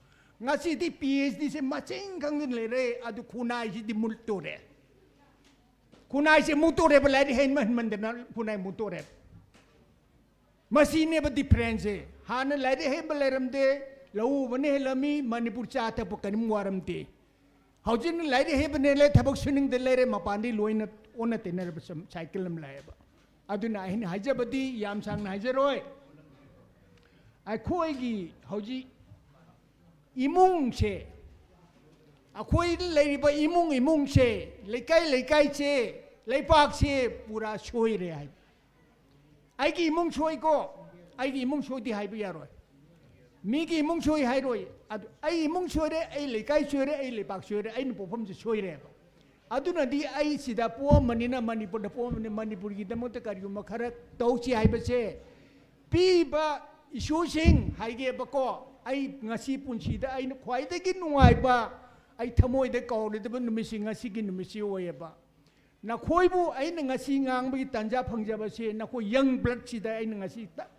ꯉꯁꯤꯗꯤ ꯄꯤ ꯑꯩꯆ ꯗꯤꯁꯦ ꯃꯁꯤꯡ ꯈꯪꯗꯅ ꯂꯩꯔꯦ꯫ ꯑꯗꯨ ꯈꯨꯟꯅꯥꯏꯁꯤꯗꯤ ꯃꯨꯠꯇꯣꯔꯦ꯫ ꯈꯨꯟꯅꯥꯏꯁꯦ ꯃꯨꯠꯇꯣꯔꯦꯕ꯫ ꯂꯥꯏꯔꯤꯛ ꯍꯩꯃꯟꯃꯟꯗꯅ ꯈꯨꯟꯅꯥꯏ ꯃꯨꯠꯇꯣꯔꯦꯕ꯫ ꯃꯁꯤꯅꯦꯕ ꯗꯤꯐꯔꯦꯟꯁꯁꯦ꯫ ꯍꯥꯟꯅ ꯂꯥꯏꯔꯤꯛ ꯍꯩꯕ ꯂꯩꯔꯝꯗꯦ, ꯂꯧ ꯎꯕꯅ ꯍꯦꯜꯂꯝꯃꯤ, ꯃꯅꯤꯄꯨꯔ ꯆꯥ ꯊꯛꯄ ꯀꯔꯤꯝ ꯋꯥꯔꯝꯗꯦ꯫ ꯍꯧꯖꯤꯛꯅ ꯂꯥꯏꯔꯤꯛ ꯍꯩꯕꯅ ꯍꯦꯜꯂꯦ, ꯊꯕꯛ ꯁꯨꯅꯤꯡꯗ ꯂꯩꯔꯦ, ꯃꯄꯥꯟꯗꯤ ꯂꯣꯏꯅ ꯑꯣꯟꯅ ꯇꯩꯅꯔꯕ ꯁꯝ-, ꯁꯥꯏꯀꯜ ꯑꯃ ꯂꯥꯛꯑꯦꯕ꯫ ꯑꯗꯨꯅ ꯑꯩꯅ ꯍꯥꯏꯖꯕꯗꯤ ꯌꯥꯝ ꯁꯥꯡꯅ ꯍꯥꯏꯖꯔꯣꯏ꯫ ꯑꯩꯈꯣꯏꯒꯤ ꯍꯧꯖꯤꯛ ꯏꯃꯨꯡꯁꯦ, ꯑꯩꯈꯣꯏ ꯂꯩꯔꯤꯕ ꯏꯃꯨꯡ ꯏꯃꯨꯡꯁꯦ, ꯂꯩꯀꯥꯏ ꯂꯩꯀꯥꯏꯁꯦ, ꯂꯩꯄꯥꯛꯁꯦ ꯄꯨꯔꯥ ꯁꯣꯏꯔꯦ ꯍꯥꯏ꯫ ꯑꯩꯒꯤ ꯏꯃꯨꯡ ꯁꯣꯏꯀꯣ, ꯑꯩꯒꯤ ꯏꯃꯨꯡ ꯁꯣꯏꯗꯦ ꯍꯥꯏꯕ ꯌꯥꯔꯣꯏ꯫ ꯃꯤꯒꯤ ꯏꯃꯨꯡ ꯁꯣꯏ ꯍꯥꯏꯔꯣꯏ꯫ ꯑꯗꯨ ꯑꯩ ꯏꯃꯨꯡ ꯁꯣꯏꯔꯦ, ꯑꯩ ꯂꯩꯀꯥꯏ ꯁꯣꯏꯔꯦ, ꯑꯩ ꯂꯩꯄꯥꯛ ꯁꯣꯏꯔꯦ, ꯑꯩꯅ ꯄꯣꯛꯐꯝꯁꯦ ꯁꯣꯏꯔꯦꯕ꯫ ꯑꯗꯨꯅꯗꯤ ꯑꯩ ꯁꯤꯗ ꯄꯣꯛꯑꯝꯕꯅꯤꯅ, ꯃꯅꯤꯄꯨꯔꯗ ꯄꯣꯛꯑꯝꯕꯅꯤꯅ, ꯃꯅꯤꯄꯨꯔꯒꯤꯗꯃꯛꯇ ꯀꯔꯤꯒꯨꯝꯕ ꯈꯔ ꯇꯧꯁꯤ ꯍꯥꯏꯕꯁꯦ ꯄꯤꯕ ꯏꯁꯨꯁꯤꯡ ꯍꯥꯏꯒꯦꯕꯀꯣ꯫ ꯑꯩ ꯉꯁꯤ ꯄꯨꯟꯁꯤꯗ ꯑꯩꯅ ꯈ꯭ꯋꯥꯏꯗꯒꯤ ꯅꯨꯡꯉꯥꯏꯕ, ꯑꯩ ꯊꯃꯣꯏꯗ ꯀꯥꯎꯔꯣꯏꯗꯕ ꯅꯨꯃꯤꯠꯁꯤ ꯉꯁꯤꯒꯤ ꯅꯨꯃꯤꯠꯁꯤ ꯑꯣꯏꯌꯦꯕ꯫ ꯅꯈꯣꯏꯕꯨ ꯑꯩꯅ ꯉꯁꯤ ꯉꯥꯡꯕꯒꯤ ꯇꯥꯟꯖꯥ ꯐꯪꯖꯕꯁꯦ, ꯅꯈꯣꯏ ꯌꯪ ꯕ꯭ꯂꯗꯁꯤꯗ ꯑꯩꯅ ꯉꯁꯤ ꯇ-,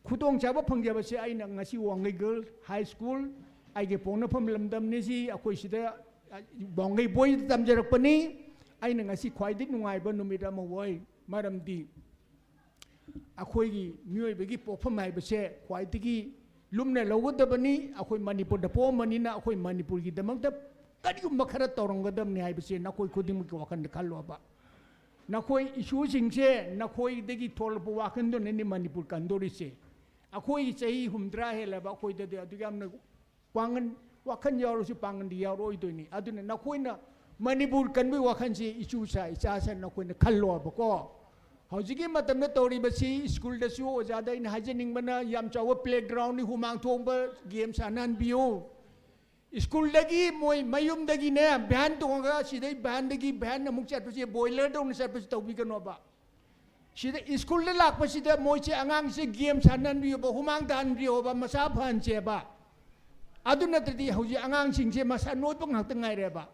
ꯈꯨꯗꯣꯡꯆꯥꯕ ꯐꯪꯖꯕꯁꯦ, ꯑꯩꯅ ꯉꯁꯤ ꯋꯥꯡꯒꯩ ꯒꯔꯜ ꯍꯥꯏ ꯁ꯭ꯀꯨꯜ, ꯑꯩꯒꯤ ꯄꯣꯛꯅꯐꯝ ꯂꯝꯗꯝꯅꯤ ꯁꯤ, ꯑꯩꯈꯣꯏ ꯁꯤꯗ, ꯑ, ꯋꯥꯡꯒꯩ ꯕꯣꯏꯗ ꯇꯝꯖꯔꯛꯄꯅꯤ꯫ ꯑꯩꯅ ꯉꯁꯤ ꯈ꯭ꯋꯥꯏꯗꯒꯤ ꯅꯨꯡꯉꯥꯏꯕ ꯅꯨꯃꯤꯠ ꯑꯃ ꯑꯣꯏ, ꯃꯔꯝꯗꯤ ꯑꯩꯈꯣꯏꯒꯤ ꯃꯤꯑꯣꯏꯕꯒꯤ ꯄꯣꯛꯐꯝ ꯍꯥꯏꯕꯁꯦ ꯈ꯭ꯋꯥꯏꯗꯒꯤ ꯂꯨꯝꯅ ꯂꯧꯒꯗꯕꯅꯤ꯫ ꯑꯩꯈꯣꯏ ꯃꯅꯤꯄꯨꯔꯗ ꯄꯣꯛꯑꯝꯕꯅꯤꯅ ꯑꯩꯈꯣꯏ ꯃꯅꯤꯄꯨꯔꯒꯤꯗꯃꯛꯇ ꯀꯔꯤꯒꯨꯝꯕ ꯈꯔ ꯇꯧꯔꯝꯒꯗꯕꯅꯤ ꯍꯥꯏꯕꯁꯦ ꯅꯈꯣꯏ ꯈꯨꯗꯤꯡꯃꯛꯀꯤ ꯋꯥꯈꯜꯗ ꯈꯜꯂꯣꯕ꯫ ꯅꯈꯣꯏ ꯏꯁꯨꯁꯤꯡꯁꯦ ꯅꯈꯣꯏꯗꯒꯤ ꯊꯣꯛꯂꯛꯄ ꯋꯥꯈꯜꯗꯨꯅꯅꯤ ꯃꯅꯤꯄꯨꯔ ꯀꯟꯗꯣꯔꯤꯁꯦ꯫ ꯑꯩꯈꯣꯏꯒꯤ ꯆꯍꯤ ꯍꯨꯝꯗ꯭ꯔꯥ ꯍꯦꯜꯂꯕ ꯑꯩꯈꯣꯏꯗꯗꯤ ꯑꯗꯨꯛ ꯌꯥꯝꯅ ꯄꯥꯡꯒꯟ, ꯋꯥꯈꯜ ꯌꯥꯎꯔꯁꯨ ꯄꯥꯡꯒꯟꯗꯤ ꯌꯥꯎꯔꯛꯑꯣꯏꯗꯣꯏꯅꯤ꯫ ꯑꯗꯨꯅ ꯅꯈꯣꯏꯅ ꯃꯅꯤꯄꯨꯔ ꯀꯟꯕꯒꯤ ꯋꯥꯈꯜꯁꯤ ꯏꯆꯨ ꯏꯆꯥ, ꯏꯆꯥ ꯏꯆꯥ ꯅꯈꯣꯏꯅ ꯈꯜꯂꯣꯕꯀꯣ꯫ ꯍꯧꯖꯤꯛꯀꯤ ꯃꯇꯝꯗ ꯇꯧꯔꯤꯕꯁꯤ ꯁ꯭ꯀꯨꯜꯗꯁꯨ ꯑꯣꯖꯥꯗ ꯑꯩꯅ ꯍꯥꯏꯖꯅꯤꯡꯕꯅ ꯌꯥꯝ ꯆꯥꯎꯕ ꯄ꯭ꯂꯦꯒ꯭ꯔꯥꯎꯟꯅꯤ, ꯍꯨꯃꯥꯡ ꯊꯣꯡꯕ ꯒꯦꯝ ꯁꯥꯟꯅꯍꯟꯕꯤꯌꯨ꯫ ꯁ꯭ꯀꯨꯜꯗꯒꯤ ꯃꯣꯏ ꯃꯌꯨꯝꯗꯒꯤꯅꯦ ꯚꯦꯟ ꯇꯣꯡꯉꯒ ꯁꯤꯗꯩ ꯚꯦꯟꯗꯒꯤ ꯚꯦꯟ ꯑꯃꯨꯛ ꯆꯠꯄꯁꯦ ꯕꯣꯏꯂꯔꯗꯧꯅ ꯆꯠꯄꯁꯦ ꯇꯧꯕꯤꯒꯅꯣꯕ꯫ ꯁꯤꯗ ꯁ꯭ꯀꯨꯜꯗ ꯂꯥꯛꯄꯁꯤꯗ ꯃꯣꯏꯁꯦ ꯑꯉꯥꯡꯁꯦ ꯒꯦꯝ ꯁꯥꯟꯅꯍꯟꯕꯤꯌꯣꯕ, ꯍꯨꯃꯥꯡ ꯇꯥꯍꯟꯕꯤꯌꯣꯕ, ꯃꯁꯥ ꯐꯍꯟꯁꯦꯕ꯫ ꯑꯗꯨ ꯅꯠꯇ꯭ꯔꯗꯤ ꯍꯧꯖꯤꯛ ꯑꯉꯥꯡꯁꯤꯡꯁꯦ ꯃꯁꯥ ꯅꯣꯏꯕ ꯉꯥꯛꯇ ꯉꯥꯏꯔꯦꯕ꯫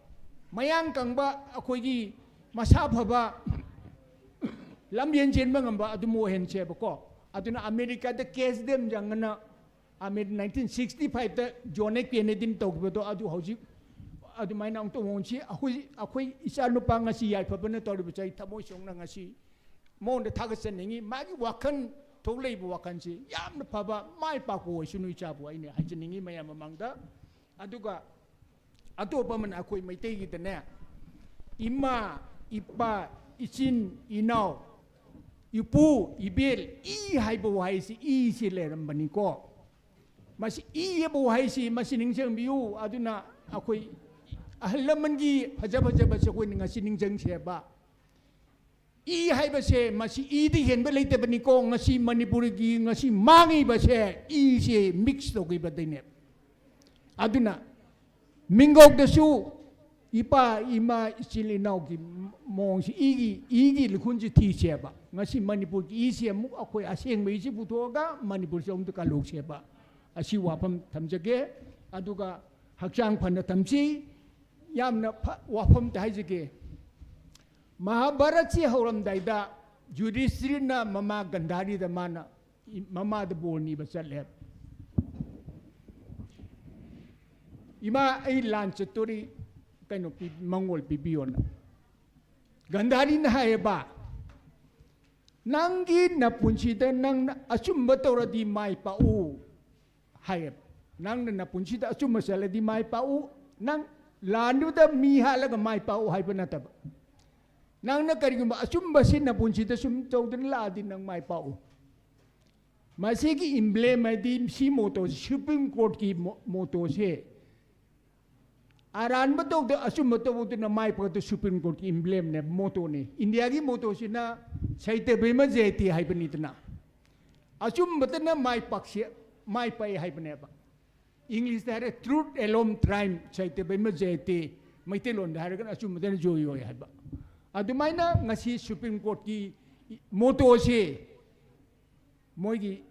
ꯃꯌꯥꯡ ꯀꯪꯕ, ꯑꯩꯈꯣꯏꯒꯤ ꯃꯁꯥ ꯐꯕ, ꯂꯝꯖꯦꯟ ꯆꯦꯟꯕ ꯉꯝꯕ ꯑꯗꯨꯝ ꯑꯣꯏꯍꯟꯁꯦꯕꯀꯣ꯫ ꯑꯗꯨꯅ ꯑꯃꯦꯔꯤꯀꯥꯗ ꯀꯦꯁ ꯗꯦꯝ ꯌꯥꯡꯉꯅ ꯑꯃꯦꯔꯤ ꯅꯥꯏꯟꯇꯤꯟ ꯁꯤꯛꯁꯇꯤ ꯐꯥꯏꯚꯇ ꯖꯣꯟ ꯑꯦꯐ ꯀꯦꯅꯦꯗꯤꯅ ꯇꯧꯈꯤꯕꯗꯣ, ꯑꯗꯨ ꯍꯧꯖꯤꯛ ꯑꯗꯨꯃꯥꯏꯅ ꯑꯃꯨꯛꯇ ꯃꯑꯣꯡꯁꯤ ꯑꯩꯈꯣꯏ, ꯑꯩꯈꯣꯏ ꯏꯆꯥ ꯅꯨꯄꯥ ꯉꯁꯤ ꯌꯥꯏꯐꯕꯅ ꯇꯧꯔꯤꯕꯁꯦ ꯑꯩ ꯊꯃꯣꯏ ꯁꯦꯡꯅ ꯉꯁꯤ ꯃꯉꯣꯟꯗ ꯊꯥꯒꯠꯆꯅꯤꯡꯉꯤ꯫ ꯃꯥꯒꯤ ꯋꯥꯈꯜ, ꯊꯣꯛꯂꯛꯏꯕ ꯋꯥꯈꯜꯁꯤ ꯌꯥꯝꯅ ꯐꯕ, ꯃꯥꯏ ꯄꯥꯛꯄ ꯑꯣꯏꯁꯅꯨ ꯏꯆꯥꯕꯨ ꯑꯩꯅ ꯍꯥꯏꯖꯅꯤꯡꯉꯤ ꯃꯌꯥꯝ ꯃꯃꯥꯡꯗ꯫ ꯑꯗꯨꯒ ꯑꯇꯣꯞꯄ ꯑꯃꯅ ꯑꯩꯈꯣꯏ ꯃꯩꯇꯩꯒꯤꯗꯅꯦ, ꯏꯃꯥ, ꯏꯄꯥ, ꯏꯆꯤꯟ, ꯏꯅꯥꯎ, ꯏꯄꯨ, ꯏꯕꯦꯜ, ꯏ ꯍꯥꯏꯕ ꯋꯥꯍꯩꯁꯤ, ꯏꯁꯤ ꯂꯩꯔꯝꯕꯅꯤꯀꯣ꯫ ꯃꯁꯤ ꯏ ꯍꯥꯏꯕ ꯋꯥꯍꯩꯁꯤ ꯃꯁꯤ ꯅꯤꯡꯁꯤꯡꯕꯤꯌꯨ꯫ ꯑꯗꯨꯅ ꯑꯩꯈꯣꯏ ꯑꯍꯜ ꯂꯃꯟꯒꯤ ꯐꯖ ꯐꯖꯕꯁꯦ ꯑꯩꯈꯣꯏꯅ ꯉꯁꯤ ꯅꯤꯡꯁꯤꯡꯁꯦꯕ꯫ ꯏ ꯍꯥꯏꯕꯁꯦ ꯃꯁꯤ ꯏꯗꯤ ꯍꯦꯟꯕ ꯂꯩꯇꯕꯅꯤꯀꯣ꯫ ꯉꯁꯤ ꯃꯅꯤꯄꯨꯔꯒꯤ ꯉꯁꯤ ꯃꯥꯡꯉꯤꯕꯁꯦ ꯏꯁꯦ ꯃꯤꯛꯁ ꯇꯧꯈꯤꯕꯗꯩꯅꯦ꯫ ꯑꯗꯨꯅ ꯃꯤꯡꯒꯧꯗꯁꯨ ꯏꯄꯥ, ꯏꯃꯥ, ꯏꯆꯤꯜ ꯏꯅꯥꯎꯒꯤ ꯃꯑꯣꯡꯁꯤ, ꯏꯒꯤ, ꯏꯒꯤ ꯂꯤꯈꯨꯟꯁꯤ ꯊꯤꯁꯦꯕ꯫ ꯉꯁꯤ ꯃꯅꯤꯄꯨꯔꯒꯤ ꯏꯁꯤ ꯑꯃꯨꯛ ꯑꯩꯈꯣꯏ ꯑꯁꯦꯡꯕ ꯏꯁꯤ ꯄꯨꯊꯣꯛꯑꯒ ꯃꯅꯤꯄꯨꯔꯁꯤ ꯑꯃꯨꯛꯇ ꯀꯜꯍꯧꯁꯦꯕ꯫ ꯑꯁꯤ ꯋꯥꯐꯝ ꯊꯝꯖꯒꯦ꯫ ꯑꯗꯨꯒ ꯍꯛꯆꯥꯡ ꯐꯅ ꯊꯝꯁꯤ꯫ ꯌꯥꯝꯅ ꯐ-, ꯋꯥꯐꯝ ꯑꯝꯇ ꯍꯥꯏꯖꯒꯦ꯫ ꯃꯍꯥꯚꯥꯔꯠꯁꯤ ꯍꯧꯔꯝꯗꯥꯏꯗ ꯌꯨꯙꯤꯁꯊꯤꯔꯅ ꯃꯃꯥ ꯒꯟꯙꯥꯔꯤꯗ ꯃꯥꯅ ꯏ-, ꯃꯃꯥꯗ ꯕꯣꯔ ꯅꯤꯕ ꯆꯠꯂꯦ꯫ "ꯏꯃꯥ, ꯑꯩ ꯂꯥꯟ ꯆꯠꯇꯣꯔꯤ, ꯀꯩꯅꯣ ꯄꯤ-, ꯃꯪꯒꯣꯜ ꯄꯤꯕꯤꯌꯣꯅ"꯫ ꯒꯟꯙꯥꯔꯤꯅ ꯍꯥꯏꯌꯦꯕ, "ꯅꯪꯒꯤ ꯅꯄꯨꯟꯁꯤꯗ ꯅꯪꯅ ꯑꯆꯨꯝꯕ ꯇꯧꯔꯗꯤ ꯃꯥꯏ ꯄꯥꯛꯎ" ꯍꯥꯏꯌꯦꯕ꯫ "ꯅꯪꯅ ꯅꯄꯨꯟꯁꯤꯗ ꯑꯆꯨꯝꯕ ꯆꯠꯂꯗꯤ ꯃꯥꯏ ꯄꯥꯛꯎ, ꯅꯪ ꯂꯥꯟꯗꯨꯗ ꯃꯤ ꯍꯥꯠꯂꯒ ꯃꯥꯏ ꯄꯥꯛꯎ" ꯍꯥꯏꯕ ꯅꯠꯇꯕ꯫ "ꯅꯪꯅ ꯀꯔꯤꯒꯨꯝꯕ ꯑꯆꯨꯝꯕꯁꯤ ꯅꯄꯨꯟꯁꯤꯗ ꯁꯨꯝ ꯇꯧꯗꯨꯅ ꯂꯥꯛꯑꯗꯤ ꯅꯪ ꯃꯥꯏ ꯄꯥꯛꯎ"꯫ ꯃꯁꯤꯒꯤ ꯏꯝꯕ꯭ꯂꯦꯝ ꯍꯥꯏꯗꯤ ꯁꯤ ꯃꯣꯇꯣꯁꯤ ꯁꯨꯄ꯭ꯔꯤꯝ ꯀꯣꯔꯠꯀꯤ ꯃꯣ-, ꯃꯣꯇꯣꯁꯦ꯫ ꯑꯔꯥꯟꯕ ꯇꯧꯗ ꯑꯆꯨꯝꯕ ꯇꯧꯕꯗꯨꯅ ꯃꯥꯏ ꯄꯥꯛꯇ ꯁꯨꯄ꯭ꯔꯤꯝ ꯀꯣꯔꯠꯀꯤ ꯏꯝꯕ꯭ꯂꯦꯝꯅꯦ, ꯃꯣꯇꯣꯅꯦ꯫ ꯏꯟꯗꯤꯌꯥꯒꯤ ꯃꯣꯇꯣꯁꯤꯅ "ꯁꯩꯇꯕꯩꯃ ꯖꯌꯇꯤ" ꯍꯥꯏꯕꯅꯤꯗꯅ꯫ ꯑꯆꯨꯝꯕꯗꯅ ꯃꯥꯏ ꯄꯥꯛꯁꯤ, ꯃꯥꯏ ꯄꯥꯛꯏ ꯍꯥꯏꯕꯅꯦꯕ꯫ ꯏꯪꯂꯤꯁꯇ ꯍꯥꯏꯔꯦ "Truth alone triumph, ꯁꯩꯇꯕꯩꯃ ꯖꯌꯇꯤ", ꯃꯩꯇꯩꯂꯣꯟꯗ ꯍꯥꯏꯔꯒꯅ "ꯑꯆꯨꯝꯕꯗꯅ ꯖꯣꯏ ꯑꯣꯏ" ꯍꯥꯏꯕ꯫ ꯑꯗꯨꯃꯥꯏꯅ ꯉꯁꯤ ꯁꯨꯄ꯭ꯔꯤꯝ ꯀꯣꯔꯠꯀꯤ ꯃꯣꯇꯣꯁꯦ ꯃꯣꯏꯒꯤ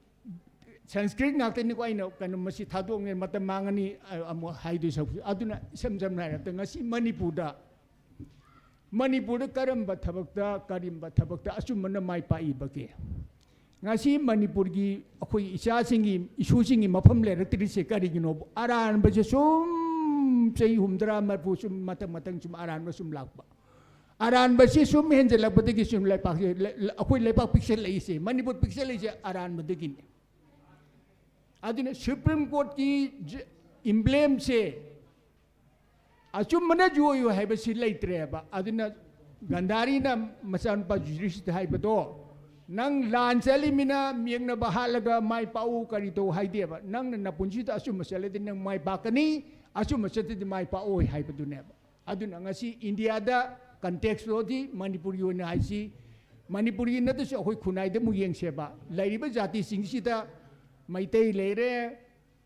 ꯁꯪꯁꯀ꯭ꯔꯤꯠ ꯉꯥꯛꯇꯅꯤꯀꯣ꯫ ꯑꯩꯅ ꯀꯩꯅꯣ ꯃꯁꯤ ꯊꯥꯗꯣꯛꯉꯦ, ꯃꯇꯝ ꯃꯥꯡꯉꯅꯤ꯫ ꯑ, ꯑꯃꯨꯛ ꯍꯥꯏꯗꯣꯏ ꯁꯔꯨꯛ, ꯑꯗꯨꯅ ꯏꯁꯝ ꯁꯝꯅ ꯍꯥꯏꯔꯕꯗ ꯉꯁꯤ ꯃꯅꯤꯄꯨꯔꯗ, ꯃꯅꯤꯄꯨꯔꯗ ꯀꯔꯝꯕ ꯊꯕꯛꯇ, ꯀꯔꯤꯝꯕ ꯊꯕꯛꯇ ꯑꯆꯨꯝꯕꯅ ꯃꯥꯏ ꯄꯥꯛꯏꯕꯒꯦ? ꯉꯁꯤ ꯃꯅꯤꯄꯨꯔꯒꯤ ꯑꯩꯈꯣꯏ ꯏꯆꯥꯁꯤꯡꯒꯤ, ꯏꯁꯨꯁꯤꯡꯒꯤ ꯃꯐꯝ ꯂꯩꯔꯛꯇ꯭ꯔꯤꯁꯦ ꯀꯔꯤꯒꯤꯅꯣꯕ? ꯑꯔꯥꯟꯕꯁꯦ ꯁꯨꯝ ꯆꯍꯤ ꯍꯨꯝꯗ꯭ꯔꯥ ꯃꯔꯤꯐꯨ ꯁꯨꯝ ꯃꯊꯪ ꯃꯊꯪ ꯁꯨꯝ ꯑꯔꯥꯟꯕ ꯁꯨꯝ ꯂꯥꯛꯄ꯫ ꯑꯔꯥꯟꯕꯁꯤ ꯁꯨꯝ ꯍꯦꯟꯖꯜꯂꯛꯄꯗꯒꯤ ꯁꯨꯝ ꯂꯩꯄꯥꯛꯁꯦ, ꯂꯩ-, ꯑꯩꯈꯣꯏ ꯂꯩꯄꯥꯛ ꯄꯤꯛꯁꯜꯂꯛꯏꯁꯦ, ꯃꯅꯤꯄꯨꯔ ꯄꯤꯛꯁꯜꯂꯛꯏꯁꯦ ꯑꯔꯥꯟꯕꯗꯒꯤꯅꯤ꯫ ꯑꯗꯨꯅ ꯁꯨꯄ꯭ꯔꯤꯝ ꯀꯣꯔꯠꯀꯤ ꯖ-, ꯏꯝꯕ꯭ꯂꯦꯝꯁꯦ ꯑꯆꯨꯝꯕꯅ ꯖꯨ ꯑꯣꯏꯌꯨ ꯍꯥꯏꯕꯁꯤ ꯂꯩꯇ꯭ꯔꯦꯕ꯫ ꯑꯗꯨꯅ ꯒꯟꯙꯥꯔꯤꯅ ꯃꯆꯥꯅꯨꯄꯥ ꯖꯨꯗꯤꯁꯇ ꯍꯥꯏꯕꯗꯣ, "ꯅꯪ ꯂꯥꯟ ꯆꯠꯂꯤꯃꯤꯅ ꯃꯤꯌꯦꯛꯅꯕ ꯍꯥꯠꯂꯒ ꯃꯥꯏ ꯄꯥꯛꯎ ꯀꯔꯤ ꯇꯧ ꯍꯥꯏꯗꯦꯕ꯫ ꯅꯪꯅ ꯅꯄꯨꯟꯁꯤꯗ ꯑꯆꯨꯝꯕ ꯆꯠꯂꯗꯤ ꯅꯪ ꯃꯥꯏ ꯄꯥꯛꯀꯅꯤ, ꯑꯆꯨꯝꯕ ꯆꯠꯇꯗꯤ ꯃꯥꯏ ꯄꯥꯛꯑꯣꯏ" ꯍꯥꯏꯕꯗꯨꯅꯦꯕ꯫ ꯑꯗꯨꯅ ꯉꯁꯤ ꯏꯟꯗꯤꯌꯥꯗ ꯀꯟꯇꯦꯛꯁ ꯂꯣꯗꯤ ꯃꯅꯤꯄꯨꯔꯒꯤ ꯑꯣꯏꯅ ꯍꯥꯏꯁꯤ, ꯃꯅꯤꯄꯨꯔꯒꯤ ꯅꯠꯇ꯭ꯔꯁꯨ ꯑꯩꯈꯣꯏ ꯈꯨꯟꯅꯥꯏꯗ ꯑꯃꯨꯛ ꯌꯦꯡꯁꯦꯕ꯫ ꯂꯩꯔꯤꯕ ꯖꯥꯇꯤꯁꯤꯡꯁꯤꯗ ꯃꯩꯇꯩ ꯂꯩꯔꯦ,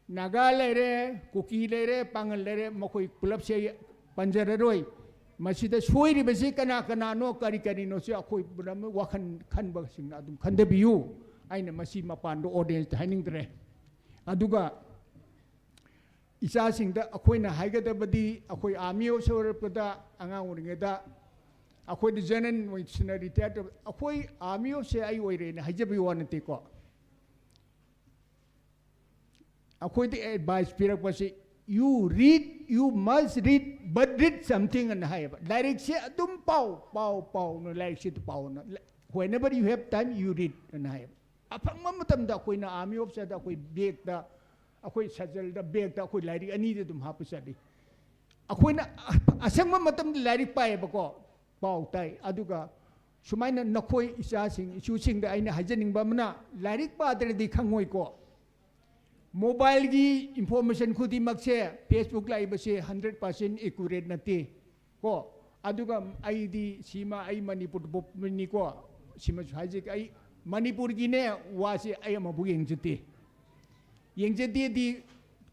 ꯅꯥꯒꯥ ꯂꯩꯔꯦ, ꯀꯨꯀꯤ ꯂꯩꯔꯦ, ꯄꯥꯉꯜ ꯂꯩꯔꯦ, ꯃꯈꯣꯏ ꯄꯨꯂꯞꯁꯦ ꯑꯩ ꯄꯟꯖꯔꯔꯣꯏ꯫ ꯃꯁꯤꯗ ꯁꯣꯏꯔꯤꯕꯁꯤ ꯀꯅꯥ ꯀꯅꯥꯅꯣ, ꯀꯔꯤ ꯀꯔꯤꯅꯣꯁꯤ ꯑꯩꯈꯣꯏ ꯄꯨꯝꯅꯃꯛ ꯋꯥꯈꯜ ꯈꯟꯕꯁꯤꯡꯅ ꯑꯗꯨꯝ ꯈꯟꯊꯕꯤꯌꯨ꯫ ꯑꯩꯅ ꯃꯁꯤ ꯃꯄꯥꯟꯗ ꯑꯣꯗꯤꯌꯦꯟꯁꯇ ꯍꯥꯏꯅꯤꯡꯗ꯭ꯔꯦ꯫ ꯑꯗꯨꯒ ꯏꯆꯥꯁꯤꯡꯗ ꯑꯩꯈꯣꯏꯅ ꯍꯥꯏꯒꯗꯕꯗꯤ, ꯑꯩꯈꯣꯏ ꯑꯥꯔꯃꯤ ꯑꯣꯐꯤꯁꯔ ꯑꯣꯏꯔꯛꯄꯗ, ꯑꯉꯥꯡ ꯑꯣꯏꯔꯤꯉꯩꯗ ꯑꯩꯈꯣꯏꯗ ꯖꯦꯅꯔꯦꯜ ꯑꯣꯏꯁꯤꯅ ꯔꯤꯇꯥꯌꯔ ꯇꯧꯕ, ꯑꯩꯈꯣꯏ ꯑꯥꯔꯃꯤ ꯑꯣꯐꯤꯁꯔ ꯑꯩ ꯑꯣꯏꯔꯦꯅ ꯍꯥꯏꯖꯕꯒꯤ ꯋꯥ ꯅꯠꯇꯦꯀꯣ꯫ ꯑꯩꯈꯣꯏꯗ advice ꯄꯤꯔꯛꯄꯁꯤ, "You read, you must read, but read something" ꯑꯅ ꯍꯥꯏꯌꯦꯕ꯫ "ꯂꯥꯏꯔꯤꯛꯁꯦ ꯑꯗꯨꯝ ꯄꯥꯎ, ꯄꯥꯎ, ꯄꯥꯎ, ꯅꯣꯏ ꯂꯥꯏꯔꯤꯛꯁꯤꯗ ꯄꯥꯎꯅ꯫ Whenever you have time, you read" ꯑꯅ ꯍꯥꯏꯌꯦꯕ꯫ ꯑꯐꯪꯕ ꯃꯇꯝꯗ ꯑꯩꯈꯣꯏꯅ ꯑꯥꯔꯃꯤ ꯑꯣꯐꯤꯁꯔꯗ ꯑꯩꯈꯣꯏ ꯕꯦꯒꯇ, ꯑꯩꯈꯣꯏ ꯁꯥꯖꯜꯗ ꯕꯦꯒꯇ ꯑꯩꯈꯣꯏ ꯂꯥꯏꯔꯤꯛ ꯑꯅꯤꯗꯤ ꯑꯗꯨꯝ ꯍꯥꯞꯄ ꯆꯠꯂꯤ꯫ ꯑꯩꯈꯣꯏꯅ ꯑꯁꯪꯕ ꯃꯇꯝꯗ ꯂꯥꯏꯔꯤꯛ ꯄꯥꯏꯌꯦꯕꯀꯣ, ꯄꯥꯎ ꯇꯥꯏ꯫ ꯑꯗꯨꯒ ꯁꯨꯃꯥꯏꯅ ꯅꯈꯣꯏ ꯏꯆꯥꯁꯤꯡ, ꯏꯁꯨꯁꯤꯡꯗ ꯑꯩꯅ ꯍꯥꯏꯖꯅꯤꯡꯕ ꯑꯃꯅ, ꯂꯥꯏꯔꯤꯛ ꯄꯥꯗ꯭ꯔꯗꯤ ꯈꯪꯉꯣꯏꯀꯣ꯫ ꯃꯣꯕꯥꯏꯜꯒꯤ ꯏꯟꯐꯣꯔꯃꯦꯁꯟ ꯈꯨꯗꯤꯡꯃꯛꯁꯦ, Facebook ꯂꯥꯛꯏꯕꯁꯦ hundred percent accurate ꯅꯠꯇꯦ ꯀꯣ꯫ ꯑꯗꯨꯒ ꯑꯩꯗꯤ ꯁꯤꯃ, ꯑꯩ ꯃꯅꯤꯄꯨꯔ ꯄꯣꯛꯄꯅꯤꯀꯣ, ꯁꯤꯃꯁꯨ ꯍꯥꯏꯖꯒꯦ, ꯑꯩ ꯃꯅꯤꯄꯨꯔꯒꯤꯅꯦ ꯋꯥꯁꯦ ꯑꯩ ꯑꯃꯕꯨ ꯌꯦꯡꯖꯗꯦ꯫ ꯌꯦꯡꯖꯗꯦꯗꯤ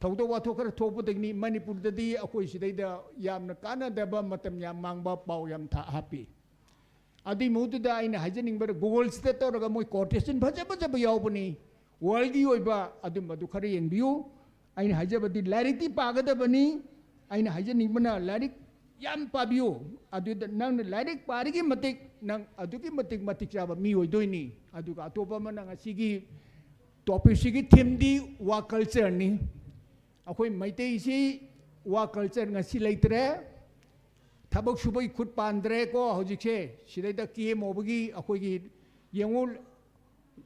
ꯊꯧꯗꯣꯛ ꯋꯥꯊꯣꯛ ꯈꯔ ꯊꯣꯛꯄꯗꯒꯤꯅꯤ꯫ ꯃꯅꯤꯄꯨꯔꯗꯗꯤ ꯑꯩꯈꯣꯏ ꯁꯤꯗꯩꯗ ꯌꯥꯝꯅ ꯀꯥꯟꯅꯗꯕ, ꯃꯇꯝ ꯌꯥꯝ ꯃꯥꯡꯕ ꯄꯥꯎ ꯌꯥꯝ ꯊꯥ-, ꯍꯥꯞꯄꯤ꯫ ꯑꯗꯨꯏ ꯃꯍꯨꯠꯇꯨꯗ ꯑꯩꯅ ꯍꯥꯏꯖꯅꯤꯡꯕꯗ, Google ꯁꯤꯗ ꯇꯧꯔꯒ ꯃꯣꯏ quotation ꯐꯖ ꯐꯖꯕ ꯌꯥꯎꯕꯅꯤ꯫ ꯋꯥꯔꯜꯒꯤ ꯑꯣꯏꯕ ꯑꯗꯨꯝꯕꯗꯨ ꯈꯔ ꯌꯦꯡꯕꯤꯌꯨ꯫ ꯑꯩꯅ ꯍꯥꯏꯖꯕꯗꯤ ꯂꯥꯏꯔꯤꯛꯇꯤ ꯄꯥꯒꯗꯕꯅꯤ꯫ ꯑꯩꯅ ꯍꯥꯏꯖꯅꯤꯡꯕꯅ ꯂꯥꯏꯔꯤꯛ ꯌꯥꯝ ꯄꯥꯕꯤꯌꯨ꯫ ꯑꯗꯨꯗ ꯅꯪꯅ ꯂꯥꯏꯔꯤꯛ ꯄꯥꯔꯤꯒꯤ ꯃꯇꯤꯛ ꯅꯪ ꯑꯗꯨꯛꯀꯤ ꯃꯇꯤꯛ ꯃꯇꯤꯛ ꯆꯥꯕ ꯃꯤ ꯑꯣꯏꯗꯣꯏꯅꯤ꯫ ꯑꯗꯨꯒ ꯑꯇꯣꯞꯄ ꯑꯃꯅ ꯉꯁꯤꯒꯤ ꯇꯣꯄꯤꯛꯁꯤꯒꯤ ꯊꯤꯝꯗꯤ ꯋꯥ ꯀꯜꯆꯔꯅꯤ꯫ ꯑꯩꯈꯣꯏ ꯃꯩꯇꯩꯁꯤ ꯋꯥ ꯀꯜꯆꯔ ꯉꯁꯤ ꯂꯩꯇ꯭ꯔꯦ꯫ ꯊꯕꯛ ꯁꯨꯕꯒꯤ ꯈꯨꯠ ꯄꯥꯟꯗ꯭ꯔꯦꯀꯣ ꯍꯧꯖꯤꯛꯁꯦ꯫ ꯁꯤꯗꯩꯗ ꯀꯦꯝ ꯑꯣꯏꯕꯒꯤ ꯑꯩꯈꯣꯏꯒꯤ ꯌꯦꯡꯉꯨ,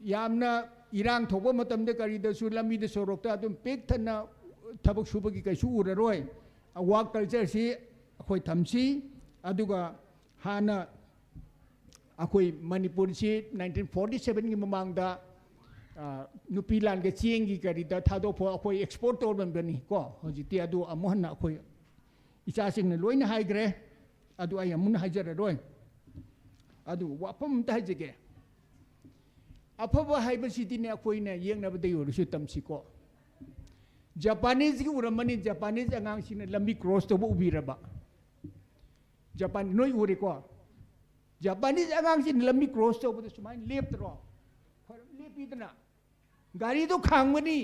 ꯌꯥꯝꯅ ꯏꯔꯥꯡ ꯊꯣꯛꯄ ꯃꯇꯝꯗ ꯀꯔꯤꯗꯁꯨ ꯂꯝꯕꯤꯗ ꯁꯣꯔꯣꯛꯇ ꯑꯗꯨꯝ ꯄꯤꯛ ꯊꯟꯅ ꯊꯕꯛ ꯁꯨꯕꯒꯤ ꯀꯩꯁꯨ ꯎꯔꯔꯣꯏ꯫ ꯋꯥ ꯀꯜꯆꯔꯁꯤ ꯑꯩꯈꯣꯏ ꯊꯝꯁꯤ꯫ ꯑꯗꯨꯒ ꯍꯥꯟꯅ ꯑꯩꯈꯣꯏ ꯃꯅꯤꯄꯨꯔꯁꯤ ꯅꯥꯏꯟꯇꯤꯟ ꯐꯣꯔꯇꯤ ꯁꯕꯦꯟꯒꯤ ꯃꯃꯥꯡꯗ, ꯑ, ꯅꯨꯄꯤ ꯂꯥꯟꯒ ꯆꯦꯡꯒꯤ ꯀꯔꯤꯗ ꯊꯥꯗꯣꯛꯄ ꯑꯩꯈꯣꯏ ꯑꯦꯛꯁꯄꯣꯔꯠ ꯇꯧꯔꯝꯕꯅꯤ ꯀꯣ꯫ ꯍꯧꯖꯤꯛꯇꯤ ꯑꯗꯨ ꯑꯃꯨꯛ ꯍꯟꯅ ꯑꯩꯈꯣꯏ ꯏꯆꯥꯁꯤꯡꯅ ꯂꯣꯏꯅ ꯍꯥꯏꯈ꯭ꯔꯦ꯫ ꯑꯗꯨ ꯑꯩ ꯑꯃꯨꯛ ꯍꯟꯅ ꯍꯥꯏꯖꯔꯔꯣꯏ꯫ ꯑꯗꯨ ꯋꯥꯐꯝ ꯑꯝꯇ ꯍꯥꯏꯖꯒꯦ꯫ ꯑꯐꯕ ꯍꯥꯏꯕꯁꯤꯗꯤꯅꯦ ꯑꯩꯈꯣꯏꯅ ꯌꯦꯛꯅꯕꯗꯒꯤ ꯑꯣꯏꯔꯁꯨ ꯇꯝꯁꯤꯀꯣ꯫ ꯖꯄꯥꯅꯤꯁꯀꯤ ꯎꯔꯝꯃꯅꯤ, ꯖꯄꯥꯅꯤꯁ ꯑꯉꯥꯡꯁꯤꯡꯅ ꯂꯝꯕꯤ ꯀ꯭ꯔꯣꯁ ꯇꯧꯕ ꯎꯕꯤꯔꯕ? ꯖꯄꯥꯟ ꯅꯣꯏ ꯎꯔꯦꯀꯣ꯫ ꯖꯄꯥꯅꯤꯁ ꯑꯉꯥꯡꯁꯤꯡꯅ ꯂꯝꯕꯤ ꯀ꯭ꯔꯣꯁ ꯇꯧꯕꯗ ꯁꯨꯃꯥꯏꯅ ꯂꯦꯞꯇ꯭ꯔꯣ? ꯈꯔ ꯂꯦꯞꯄꯤꯗꯅ꯫ ꯒꯥꯔꯤꯗꯣ ꯈꯥꯝꯒꯅꯤ꯫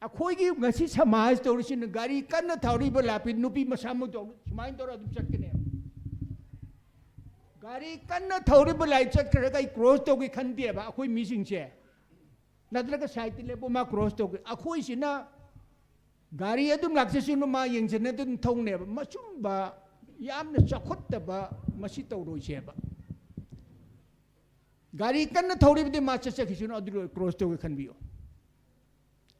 ꯑꯩꯈꯣꯏꯒꯤ ꯉꯁꯤ ꯁꯃꯥꯖ ꯇꯧꯔꯤꯁꯤꯅ ꯒꯥꯔꯤ ꯀꯟꯅ ꯊꯧꯔꯤꯕ ꯂꯥꯛꯄꯤ ꯅꯨꯄꯤ ꯃꯁꯥꯃꯛ ꯇꯧ-, ꯁꯨꯃꯥꯏꯅ ꯇꯧꯔ ꯑꯗꯨꯝ ꯆꯠꯀꯅꯦꯕ꯫ ꯒꯥꯔꯤ ꯀꯟꯅ ꯊꯧꯔꯤꯕ ꯂꯥꯏ ꯆꯠꯈ꯭ꯔꯒ ꯑꯩ ꯀ꯭ꯔꯣꯁ ꯇꯧꯒꯦ ꯈꯟꯗꯦꯕ ꯑꯩꯈꯣꯏ ꯃꯤꯁꯤꯡꯁꯦ꯫ ꯅꯠꯇ꯭ꯔꯒ ꯁꯥꯏꯠꯇ ꯂꯦꯞꯄꯨ, ꯃꯥ ꯀ꯭ꯔꯣꯁ ꯇꯧꯒꯦ꯫ ꯑꯩꯈꯣꯏꯁꯤꯅ ꯒꯥꯔꯤ ꯑꯗꯨꯝ ꯂꯥꯛꯆꯁꯅꯨ, ꯃꯥ ꯌꯦꯡꯁꯤꯟꯅ ꯑꯗꯨꯝ ꯊꯧꯅꯦꯕ꯫ ꯃꯁꯨꯝꯕ ꯌꯥꯝꯅ ꯆꯥꯎꯈꯠꯇꯕ ꯃꯁꯤ ꯇꯧꯔꯣꯏꯁꯦꯕ꯫ ꯒꯥꯔꯤ ꯀꯟꯅ ꯊꯧꯔꯤꯕꯗꯤ ꯃꯥ ꯆꯠꯆꯈꯤꯁꯅꯨ, ꯑꯗꯨ ꯂꯣꯏ ꯀ꯭ꯔꯣꯁ ꯇꯧꯒꯦ ꯈꯟꯕꯤꯌꯨ꯫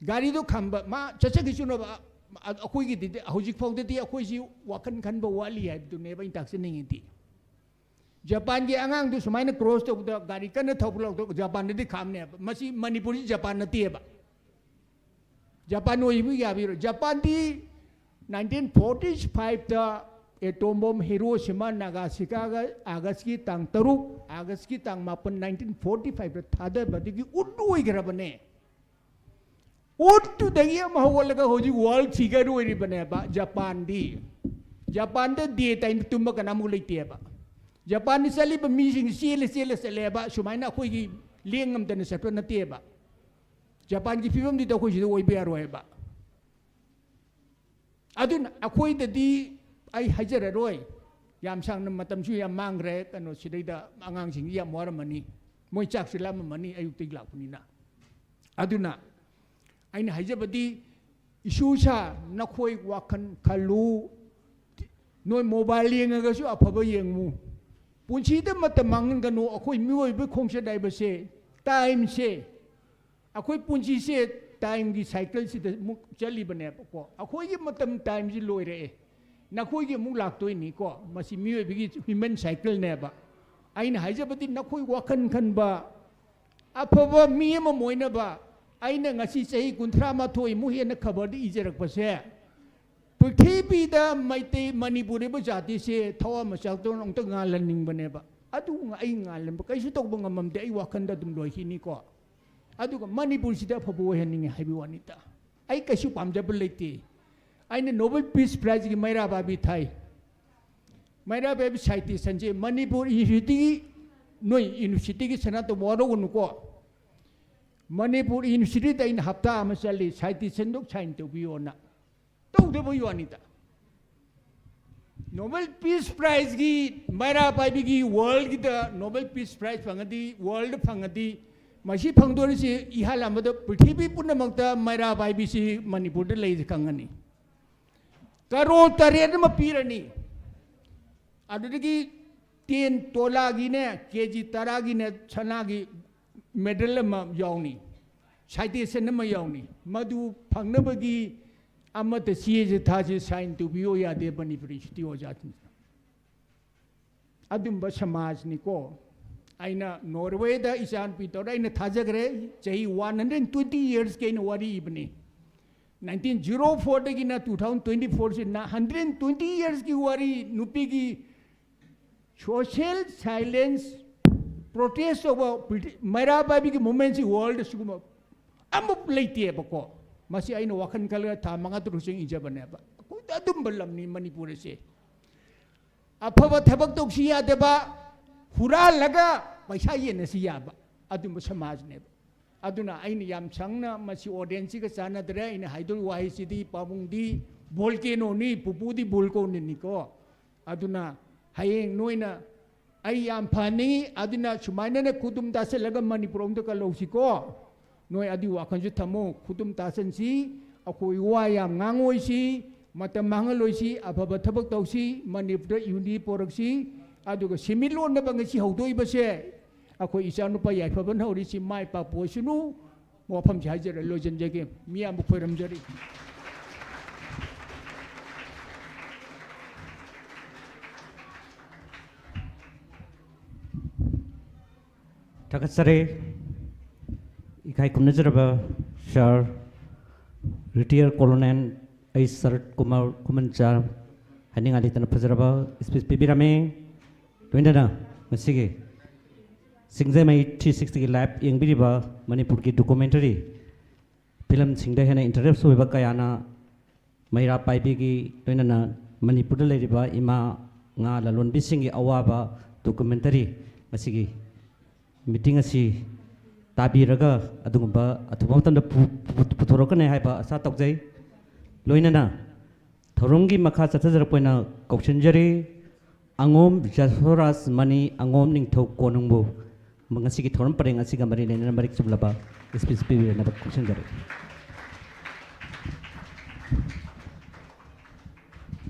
ꯒꯥꯔꯤꯗꯣ ꯈꯝꯕ, ꯃꯥ ꯆꯠꯆꯈꯤꯁꯅꯨꯕ꯫ ꯑ-, ꯑ-, ꯑꯩꯈꯣꯏꯒꯤꯗꯤ ꯍꯧꯖꯤꯛ ꯐꯥꯎꯗꯗꯤ ꯑꯩꯈꯣꯏꯁꯤ ꯋꯥꯈꯜ ꯈꯟꯕ ꯋꯥꯠꯂꯤ ꯍꯥꯏꯕꯗꯨꯅꯦꯕ ꯑꯩꯅ ꯇꯥꯛꯆꯅꯤꯡꯉꯤꯗꯤ꯫ ꯖꯄꯥꯟꯒꯤ ꯑꯉꯥꯡꯗꯨ ꯁꯨꯃꯥꯏꯅ ꯀ꯭ꯔꯣꯁ ꯇꯧꯕꯗ ꯒꯥꯔꯤ ꯀꯟꯅ ꯊꯧꯕ ꯂꯥꯎꯊꯣꯛ ꯖꯄꯥꯟꯗꯗꯤ ꯈꯥꯝꯅꯦꯕ꯫ ꯃꯁꯤ ꯃꯅꯤꯄꯨꯔꯁꯤ ꯖꯄꯥꯟ ꯅꯠꯇꯦꯕ꯫ ꯖꯄꯥꯟ ꯑꯣꯏꯕ ꯌꯥꯕꯤꯔꯣꯏ꯫ ꯖꯄꯥꯟꯗꯤ ꯅꯥꯏꯟꯇꯤꯟ ꯐꯣꯔꯇꯤ ꯐꯥꯏꯚꯇ ꯑꯦꯇꯣꯝ ꯕꯣꯝ ꯍꯤꯔꯣꯁꯤꯃꯥ ꯅꯥꯒꯥꯁꯤꯀꯥꯒ ꯑꯥꯒꯁꯀꯤ ꯇꯥꯡ ꯇꯔꯨꯛ, ꯑꯥꯒꯁꯀꯤ ꯇꯥꯡ ꯃꯥꯄꯟ, ꯅꯥꯏꯟꯇꯤꯟ ꯐꯣꯔꯇꯤ ꯐꯥꯏꯚꯇ ꯊꯥꯗꯕꯗꯒꯤ ꯎꯠ ꯑꯣꯏꯈ꯭ꯔꯕꯅꯦ꯫ ꯎꯠꯇꯨꯗꯒꯤ ꯑꯃ ꯍꯧꯒꯠꯂꯒ ꯍꯧꯖꯤꯛ ꯋꯥꯔꯜ ꯐꯤꯒꯔ ꯑꯣꯏꯔꯤꯕꯅꯦꯕ ꯖꯄꯥꯟꯗꯤ꯫ ꯖꯄꯥꯟꯗ ꯗꯦ ꯇꯥꯏꯝ ꯇꯨꯝꯕ ꯀꯅꯥꯃꯨꯛ ꯂꯩꯇꯦꯕ꯫ ꯖꯄꯥꯟꯗ ꯆꯠꯂꯤꯕ ꯃꯤꯁꯤꯡ ꯆꯦꯜꯂ ꯆꯦꯜꯂ ꯆꯠꯂꯦꯕ, ꯁꯨꯃꯥꯏꯅ ꯑꯩꯈꯣꯏꯒꯤ ꯂꯦꯡ ꯉꯝꯗꯅ ꯆꯠꯄ ꯅꯠꯇꯦꯕ꯫ ꯖꯄꯥꯟꯒꯤ ꯐꯤꯕꯝꯗꯨꯗ ꯑꯩꯈꯣꯏ ꯁꯤꯗ ꯑꯣꯏꯕ ꯌꯥꯔꯣꯏꯕ꯫ ꯑꯗꯨꯅ ꯑꯩꯈꯣꯏꯗꯗꯤ ꯑꯩ ꯍꯥꯏꯖꯔꯔꯣꯏ, ꯌꯥꯝ ꯁꯥꯡꯅ ꯃꯇꯝꯁꯨ ꯌꯥꯝ ꯃꯥꯡꯈ꯭ꯔꯦ꯫ ꯀꯩꯅꯣ ꯁꯤꯗꯩꯗ ꯑꯉꯥꯡꯁꯤꯡꯁꯤ ꯌꯥꯝ ꯋꯥꯔꯝꯃꯅꯤ, ꯃꯣꯏ ꯆꯥꯛꯁꯨ ꯂꯥꯝꯃꯝꯃꯅꯤ ꯑꯌꯨꯛꯇꯒꯤ ꯂꯥꯛꯄꯅꯤꯅ꯫ ꯑꯗꯨꯅ ꯑꯩꯅ ꯍꯥꯏꯖꯕꯗꯤ, ꯏꯁꯨ ꯁꯥ, ꯅꯈꯣꯏ ꯋꯥꯈꯜ ꯈꯜꯂꯨ, ꯅꯣꯏ ꯃꯣꯕꯥꯏꯜ ꯌꯦꯡꯉꯒꯁꯨ ꯑꯐꯕ ꯌꯦꯡꯉꯨ꯫ ꯄꯨꯟꯁꯤꯗ ꯃꯇꯝ ꯃꯥꯡꯍꯟꯒꯅꯨ꯫ ꯑꯩꯈꯣꯏ ꯃꯤꯑꯣꯏꯕ ꯈꯣꯡꯆꯠ ꯍꯥꯏꯕꯁꯦ, ꯇꯥꯏꯝꯁꯦ, ꯑꯩꯈꯣꯏ ꯄꯨꯟꯁꯤꯁꯦ ꯇꯥꯏꯝꯒꯤ ꯁꯥꯏꯀꯜꯁꯤꯗ ꯑꯃꯨꯛ ꯆꯠꯂꯤꯕꯅꯦꯕꯀꯣ꯫ ꯑꯩꯈꯣꯏꯒꯤ ꯃꯇꯝ ꯇꯥꯏꯝꯁꯤ ꯂꯣꯏꯔꯛꯑꯦ, ꯅꯈꯣꯏꯒꯤ ꯑꯃꯨꯛ ꯂꯥꯛꯇꯣꯏꯅꯤꯀꯣ꯫ ꯃꯁꯤ ꯃꯤꯑꯣꯏꯕꯒꯤ ꯍ꯭ꯌꯨꯃꯦꯟ ꯁꯥꯏꯀꯜꯅꯦꯕ꯫ ꯑꯩꯅ ꯍꯥꯏꯖꯕꯗꯤ, ꯅꯈꯣꯏ ꯋꯥꯈꯜ ꯈꯟꯕ, ꯑꯐꯕ ꯃꯤ ꯑꯃ ꯑꯣꯏꯅꯕ꯫ ꯑꯩꯅ ꯉꯁꯤ ꯆꯍꯤ ꯀꯨꯟꯊ꯭ꯔꯥ ꯃꯥꯊꯣꯏꯃꯨꯛ ꯍꯦꯟꯅ ꯈꯕꯔꯗ ꯏꯖꯔꯛꯄꯁꯦ, ꯄ꯭ꯔꯤꯊꯤꯕꯤꯗ ꯃꯩꯇꯩ, ꯃꯅꯤꯄꯨꯔ ꯍꯥꯏꯕ ꯖꯥꯇꯤꯁꯦ ꯊꯋꯥ ꯃꯆꯥꯛꯇꯧꯅ ꯑꯃꯨꯛꯇ ꯉꯥꯜꯍꯟꯅꯤꯡꯕꯅꯦꯕ꯫ ꯑꯗꯨ ꯑꯩ ꯉꯥꯜꯍꯟꯕ ꯀꯩꯁꯨ ꯇꯧꯕ ꯉꯝꯃꯝꯗꯦ, ꯑꯩ ꯋꯥꯈꯜꯗ ꯑꯗꯨꯝ ꯂꯣꯏꯈꯤꯅꯤꯀꯣ꯫ ꯑꯗꯨꯒ ꯃꯅꯤꯄꯨꯔꯁꯤꯗ ꯑꯐꯕ ꯑꯣꯏꯍꯟꯅꯤꯡꯉꯦ ꯍꯥꯏꯕ ꯋꯥꯅꯤꯗ꯫ ꯑꯩ ꯀꯩꯁꯨ ꯄꯥꯝꯖꯕ ꯂꯩꯇꯦ꯫ ꯑꯩꯅ ꯅꯣꯕꯦꯜ ꯄꯤꯁ ꯄ꯭ꯔꯥꯏꯖꯀꯤ ꯃꯩꯔꯥ ꯄꯥꯏꯕꯤ ꯊꯥꯏ꯫ ꯃꯩꯔꯥ ꯄꯥꯏꯕꯤ ꯁꯥꯍꯤꯇ꯭ꯌ ꯁꯟꯁꯦ ꯃꯅꯤꯄꯨꯔ ꯌꯨꯅꯤꯚꯔꯁꯤꯇꯤꯒꯤ, ꯅꯣꯏ ꯌꯨꯅꯤꯚꯔꯁꯤꯇꯤꯒꯤ ꯁꯅꯥꯇꯣꯝꯕ ꯋꯥꯔꯧꯒꯅꯨꯀꯣ꯫ ꯃꯅꯤꯄꯨꯔ ꯌꯨꯅꯤꯚꯔꯁꯤꯇꯤꯗ ꯑꯩꯅ ꯍꯞꯇꯥ ꯑꯃ ꯆꯠꯂꯤ, ꯁꯥꯍꯤꯇ꯭ꯌ ꯁꯟꯗꯣꯛ ꯁꯥꯏꯟ ꯇꯧꯕꯤꯌꯣꯅ꯫ ꯇꯧꯗꯕꯒꯤ ꯋꯥꯅꯤꯗ꯫ ꯅꯣꯕꯦꯜ ꯄꯤꯁ ꯄ꯭ꯔꯥꯏꯖꯀꯤ, ꯃꯩꯔꯥ ꯄꯥꯏꯕꯤꯒꯤ ꯋꯥꯔꯜꯒꯤꯗ ꯅꯣꯕꯦꯜ ꯄꯤꯁ ꯄ꯭ꯔꯥꯏꯖ ꯐꯪꯉꯗꯤ, ꯋꯥꯔꯜꯗ ꯐꯪꯉꯗꯤ, ꯃꯁꯤ ꯐꯪꯗꯣꯔꯤꯁꯤ ꯏꯍꯥꯟ ꯑꯃꯗ ꯄ꯭ꯔꯤꯊꯤꯕꯤ ꯄꯨꯝꯅꯃꯛꯇ ꯃꯩꯔꯥ ꯄꯥꯏꯕꯤꯁꯤ ꯃꯅꯤꯄꯨꯔꯗ ꯂꯩꯔꯤ ꯈꯪꯉꯅꯤ꯫ ꯀꯔꯣꯔ ꯇꯔꯦꯠ ꯑꯃ ꯄꯤꯔꯅꯤ꯫ ꯑꯗꯨꯗꯒꯤ ꯇꯦꯟ ꯇꯣꯂꯥꯒꯤꯅꯦ, ꯀꯦ ꯖꯤ ꯇꯔꯥꯒꯤꯅꯦ, ꯁꯅꯥꯒꯤ ꯃꯦꯗꯜ ꯑꯃ ꯌꯥꯎꯅꯤ, ꯁꯥꯏꯇꯦꯁꯟ ꯑꯃ ꯌꯥꯎꯅꯤ꯫ ꯃꯗꯨ ꯐꯪꯅꯕꯒꯤ ꯑꯃꯠꯇ ꯆꯦꯁꯦ ꯊꯥꯁꯦ ꯁꯥꯏꯟ ꯇꯧꯕꯤꯌꯣ ꯌꯥꯗꯦ ꯃꯅꯤꯄꯨꯔ ꯌꯨꯅꯤꯚꯔꯁꯤꯇꯤ ꯑꯣꯖꯥꯁꯤꯡꯁꯤꯅ꯫ ꯑꯗꯨꯝꯕ ꯁꯃꯥꯖꯅꯤꯀꯣ꯫ ꯑꯩꯅ ꯅꯣꯔꯋꯦꯗ ꯏꯆꯥꯅꯨꯄꯤ ꯇꯧꯔ ꯑꯩꯅ ꯊꯥꯖꯈ꯭ꯔꯦ꯫ ꯆꯍꯤ ꯋꯥꯟ ꯍꯟꯗ꯭ꯔꯦꯠ ꯇ꯭ꯋꯦꯟꯇꯤ ꯌꯔꯁꯀꯤ ꯑꯩꯅ ꯋꯥꯔꯤ ꯏꯕꯅꯤ꯫ ꯅꯥꯏꯟꯇꯤꯟ ꯖꯤꯔꯣ ꯐꯣꯔꯗꯒꯤꯅ ꯇꯨ ꯊꯥꯎꯖꯟ ꯇ꯭ꯋꯦꯟꯇꯤ ꯐꯣꯔꯁꯤꯅ ꯍꯟꯗ꯭ꯔꯦꯠ ꯇ꯭ꯋꯦꯟꯇꯤ ꯌꯔꯁꯀꯤ ꯋꯥꯔꯤ, ꯅꯨꯄꯤꯒꯤ ꯁꯣꯁꯦꯜ ꯁꯥꯏꯂꯦꯟꯁ ꯄ꯭ꯔꯣꯇꯦꯁ ꯇꯧꯕ ꯕ꯭ꯔꯤꯇꯤ-, ꯃꯩꯔꯥ ꯄꯥꯏꯕꯤꯒꯤ ꯃꯨꯚꯃꯦꯟꯁꯤ ꯋꯥꯔꯜꯗ ꯁꯤꯒꯨꯝꯕ ꯑꯃꯐꯥꯎ ꯂꯩꯇꯦꯕꯀꯣ꯫ ꯃꯁꯤ ꯑꯩꯅ ꯋꯥꯈꯜ ꯈꯜꯂꯒ ꯊꯥ ꯃꯉꯥ ꯇꯔꯨꯛ ꯆꯪ ꯏꯖꯕꯅꯦꯕ꯫ ꯑꯩꯈꯣꯏꯗ ꯑꯗꯨꯝꯕ ꯂꯝꯅꯤ ꯃꯅꯤꯄꯨꯔ ꯑꯁꯦ꯫ ꯑꯐꯕ ꯊꯕꯛ ꯇꯧꯁꯤ ꯌꯥꯗꯕ, ꯍꯨꯔꯥꯜꯂꯒ ꯄꯩꯁꯥ ꯌꯦꯟꯅꯁꯤ ꯌꯥꯕ ꯑꯗꯨꯝꯕ ꯁꯃꯥꯖꯅꯦꯕ꯫ ꯑꯗꯨꯅ ꯑꯩꯅ ꯌꯥꯝ ꯁꯪꯅ ꯃꯁꯤ ꯑꯣꯗꯤꯌꯦꯟꯁꯁꯤꯒ ꯆꯥꯟꯅꯗ꯭ꯔꯦ꯫ ꯑꯩꯅ ꯍꯥꯏꯗꯣꯔꯤꯕ ꯋꯥꯍꯩꯁꯤꯗꯤ, ꯄꯥꯕꯨꯡꯗꯤ ꯚꯣꯜꯀꯦꯅꯣꯅꯤ, ꯄꯨꯄꯨꯗꯤ ꯚꯣꯜꯀꯣꯅꯤꯅꯤꯀꯣ꯫ ꯑꯗꯨꯅ ꯍꯌꯦꯡ ꯅꯣꯏꯅ, "ꯑꯩ ꯌꯥꯝ ꯐꯍꯟꯅꯤꯡꯉꯤ, ꯑꯗꯨꯅ ꯁꯨꯃꯥꯏꯅꯅ ꯈꯨꯗꯨꯝ ꯇꯥꯁꯤꯜꯂꯒ ꯃꯅꯤꯄꯨꯔ ꯑꯃꯗ ꯀꯜꯍꯧꯁꯤꯀꯣ"꯫ ꯅꯣꯏ ꯑꯗꯨꯒꯤ ꯋꯥꯈꯜꯁꯨ ꯊꯝꯃꯨ, ꯈꯨꯗꯨꯝ ꯇꯥꯁꯟꯁꯤ, ꯑꯩꯈꯣꯏ ꯋꯥ ꯌꯥꯝ ꯉꯥꯡꯉꯣꯏꯁꯤ, ꯃꯇꯝ ꯃꯥꯡꯍꯜꯂꯣꯏꯁꯤ, ꯑꯐꯕ ꯊꯕꯛ ꯇꯧꯁꯤ, ꯃꯅꯤꯄꯨꯔꯗ ꯌꯨꯅꯤꯇꯤ ꯄꯣꯔꯛꯁꯤ꯫ ꯑꯗꯨꯒ ꯁꯦꯟꯃꯤꯠꯂꯣꯟꯅꯕ ꯉꯁꯤ ꯍꯧꯗꯣꯛꯏꯕꯁꯦ, ꯑꯩꯈꯣꯏ ꯏꯆꯥꯅꯨꯄꯥ ꯌꯥꯏꯐꯕꯅ ꯍꯧꯔꯤꯁꯤ ꯃꯥꯏ ꯄꯥꯛꯄ ꯑꯣꯏꯁꯅꯨ꯫ ꯋꯥꯐꯝꯁꯤ ꯍꯥꯏꯖꯔ ꯂꯣꯏꯁꯤꯟꯖꯒꯦ꯫ ꯃꯤꯌꯥꯝꯕꯨ ꯈꯣꯏꯔꯝꯖꯔꯤ꯫ ꯊꯥꯒꯠꯆꯔꯤ꯫ ꯏꯀꯥꯏ ꯈꯨꯝꯅꯖꯔꯕ ꯁꯥꯔ, ꯔꯤꯇꯤꯌꯔ ꯀꯣꯂꯣꯅꯦꯜ ꯑꯩ ꯁꯔꯠ ꯀꯨꯃꯥꯔ ꯈꯨꯃꯟꯆꯥ ꯍꯥꯏꯅꯤꯡꯉꯥꯏ ꯂꯩꯇꯅ ꯐꯖꯔꯕ ꯁ꯭ꯄꯤꯆ ꯄꯤꯕꯤꯔꯝꯃꯤ꯫ ꯂꯣꯏꯅꯅ ꯉꯁꯤꯒꯤ ꯁꯤꯡꯖꯃꯩ ꯊ꯭ꯔꯤ ꯁꯤꯛꯁꯇꯤꯒꯤ ꯂꯥꯏꯚ ꯌꯦꯡꯕꯤꯔꯤꯕ ꯃꯅꯤꯄꯨꯔꯒꯤ ꯗꯣꯀꯨꯃꯦꯟꯇꯔꯤ ꯐꯤꯂꯝꯁꯤꯡꯗ ꯍꯦꯟꯅ ꯏꯟꯇꯔꯦꯁ ꯑꯣꯏꯕ ꯀꯌꯥꯅ ꯃꯩꯔꯥ ꯄꯥꯏꯕꯤꯒꯤ ꯂꯣꯏꯅꯅ ꯃꯅꯤꯄꯨꯔꯗ ꯂꯩꯔꯤꯕ ꯏꯃꯥ ꯉꯥ ꯂꯂꯣꯟꯕꯤꯁꯤꯡꯒꯤ ꯑꯋꯥꯕ ꯗꯣꯀꯨꯃꯦꯟꯇꯔꯤ ꯉꯁꯤꯒꯤ ꯃꯤꯇꯤꯡ ꯑꯁꯤ ꯇꯥꯕꯤꯔꯒ ꯑꯗꯨꯒꯨꯝꯕ ꯑꯊꯨꯕ ꯃꯇꯝꯗ ꯄꯨ-, ꯄꯨ-, ꯄꯨꯊꯣꯔꯛꯀꯅꯤ ꯍꯥꯏꯕ ꯑꯁꯥ ꯇꯧꯖꯩ꯫ ꯂꯣꯏꯅꯅ ꯊꯧꯔꯝꯒꯤ ꯃꯈꯥ ꯆꯠꯊꯖꯔꯛꯄ ꯑꯣꯏꯅ ꯀꯧꯁꯤꯟꯖꯔꯤ꯫ ꯑꯉꯣꯝ ꯖꯁꯣꯔꯥꯖ ꯃꯅꯤ, ꯑꯉꯣꯝ ꯅꯤꯡꯊꯧ ꯀꯣꯅꯨꯡꯕꯨ ꯉꯁꯤꯒꯤ ꯊꯧꯔꯝ ꯄꯔꯦꯡ ꯑꯁꯤꯒ ꯃꯔꯤ ꯂꯩꯅꯅ ꯃꯔꯤꯛ ꯆꯨꯝꯂꯕ ꯁ꯭ꯄꯤꯆ ꯄꯤꯕꯤꯅꯕ ꯀꯧꯁꯤꯟꯖꯔꯤ꯫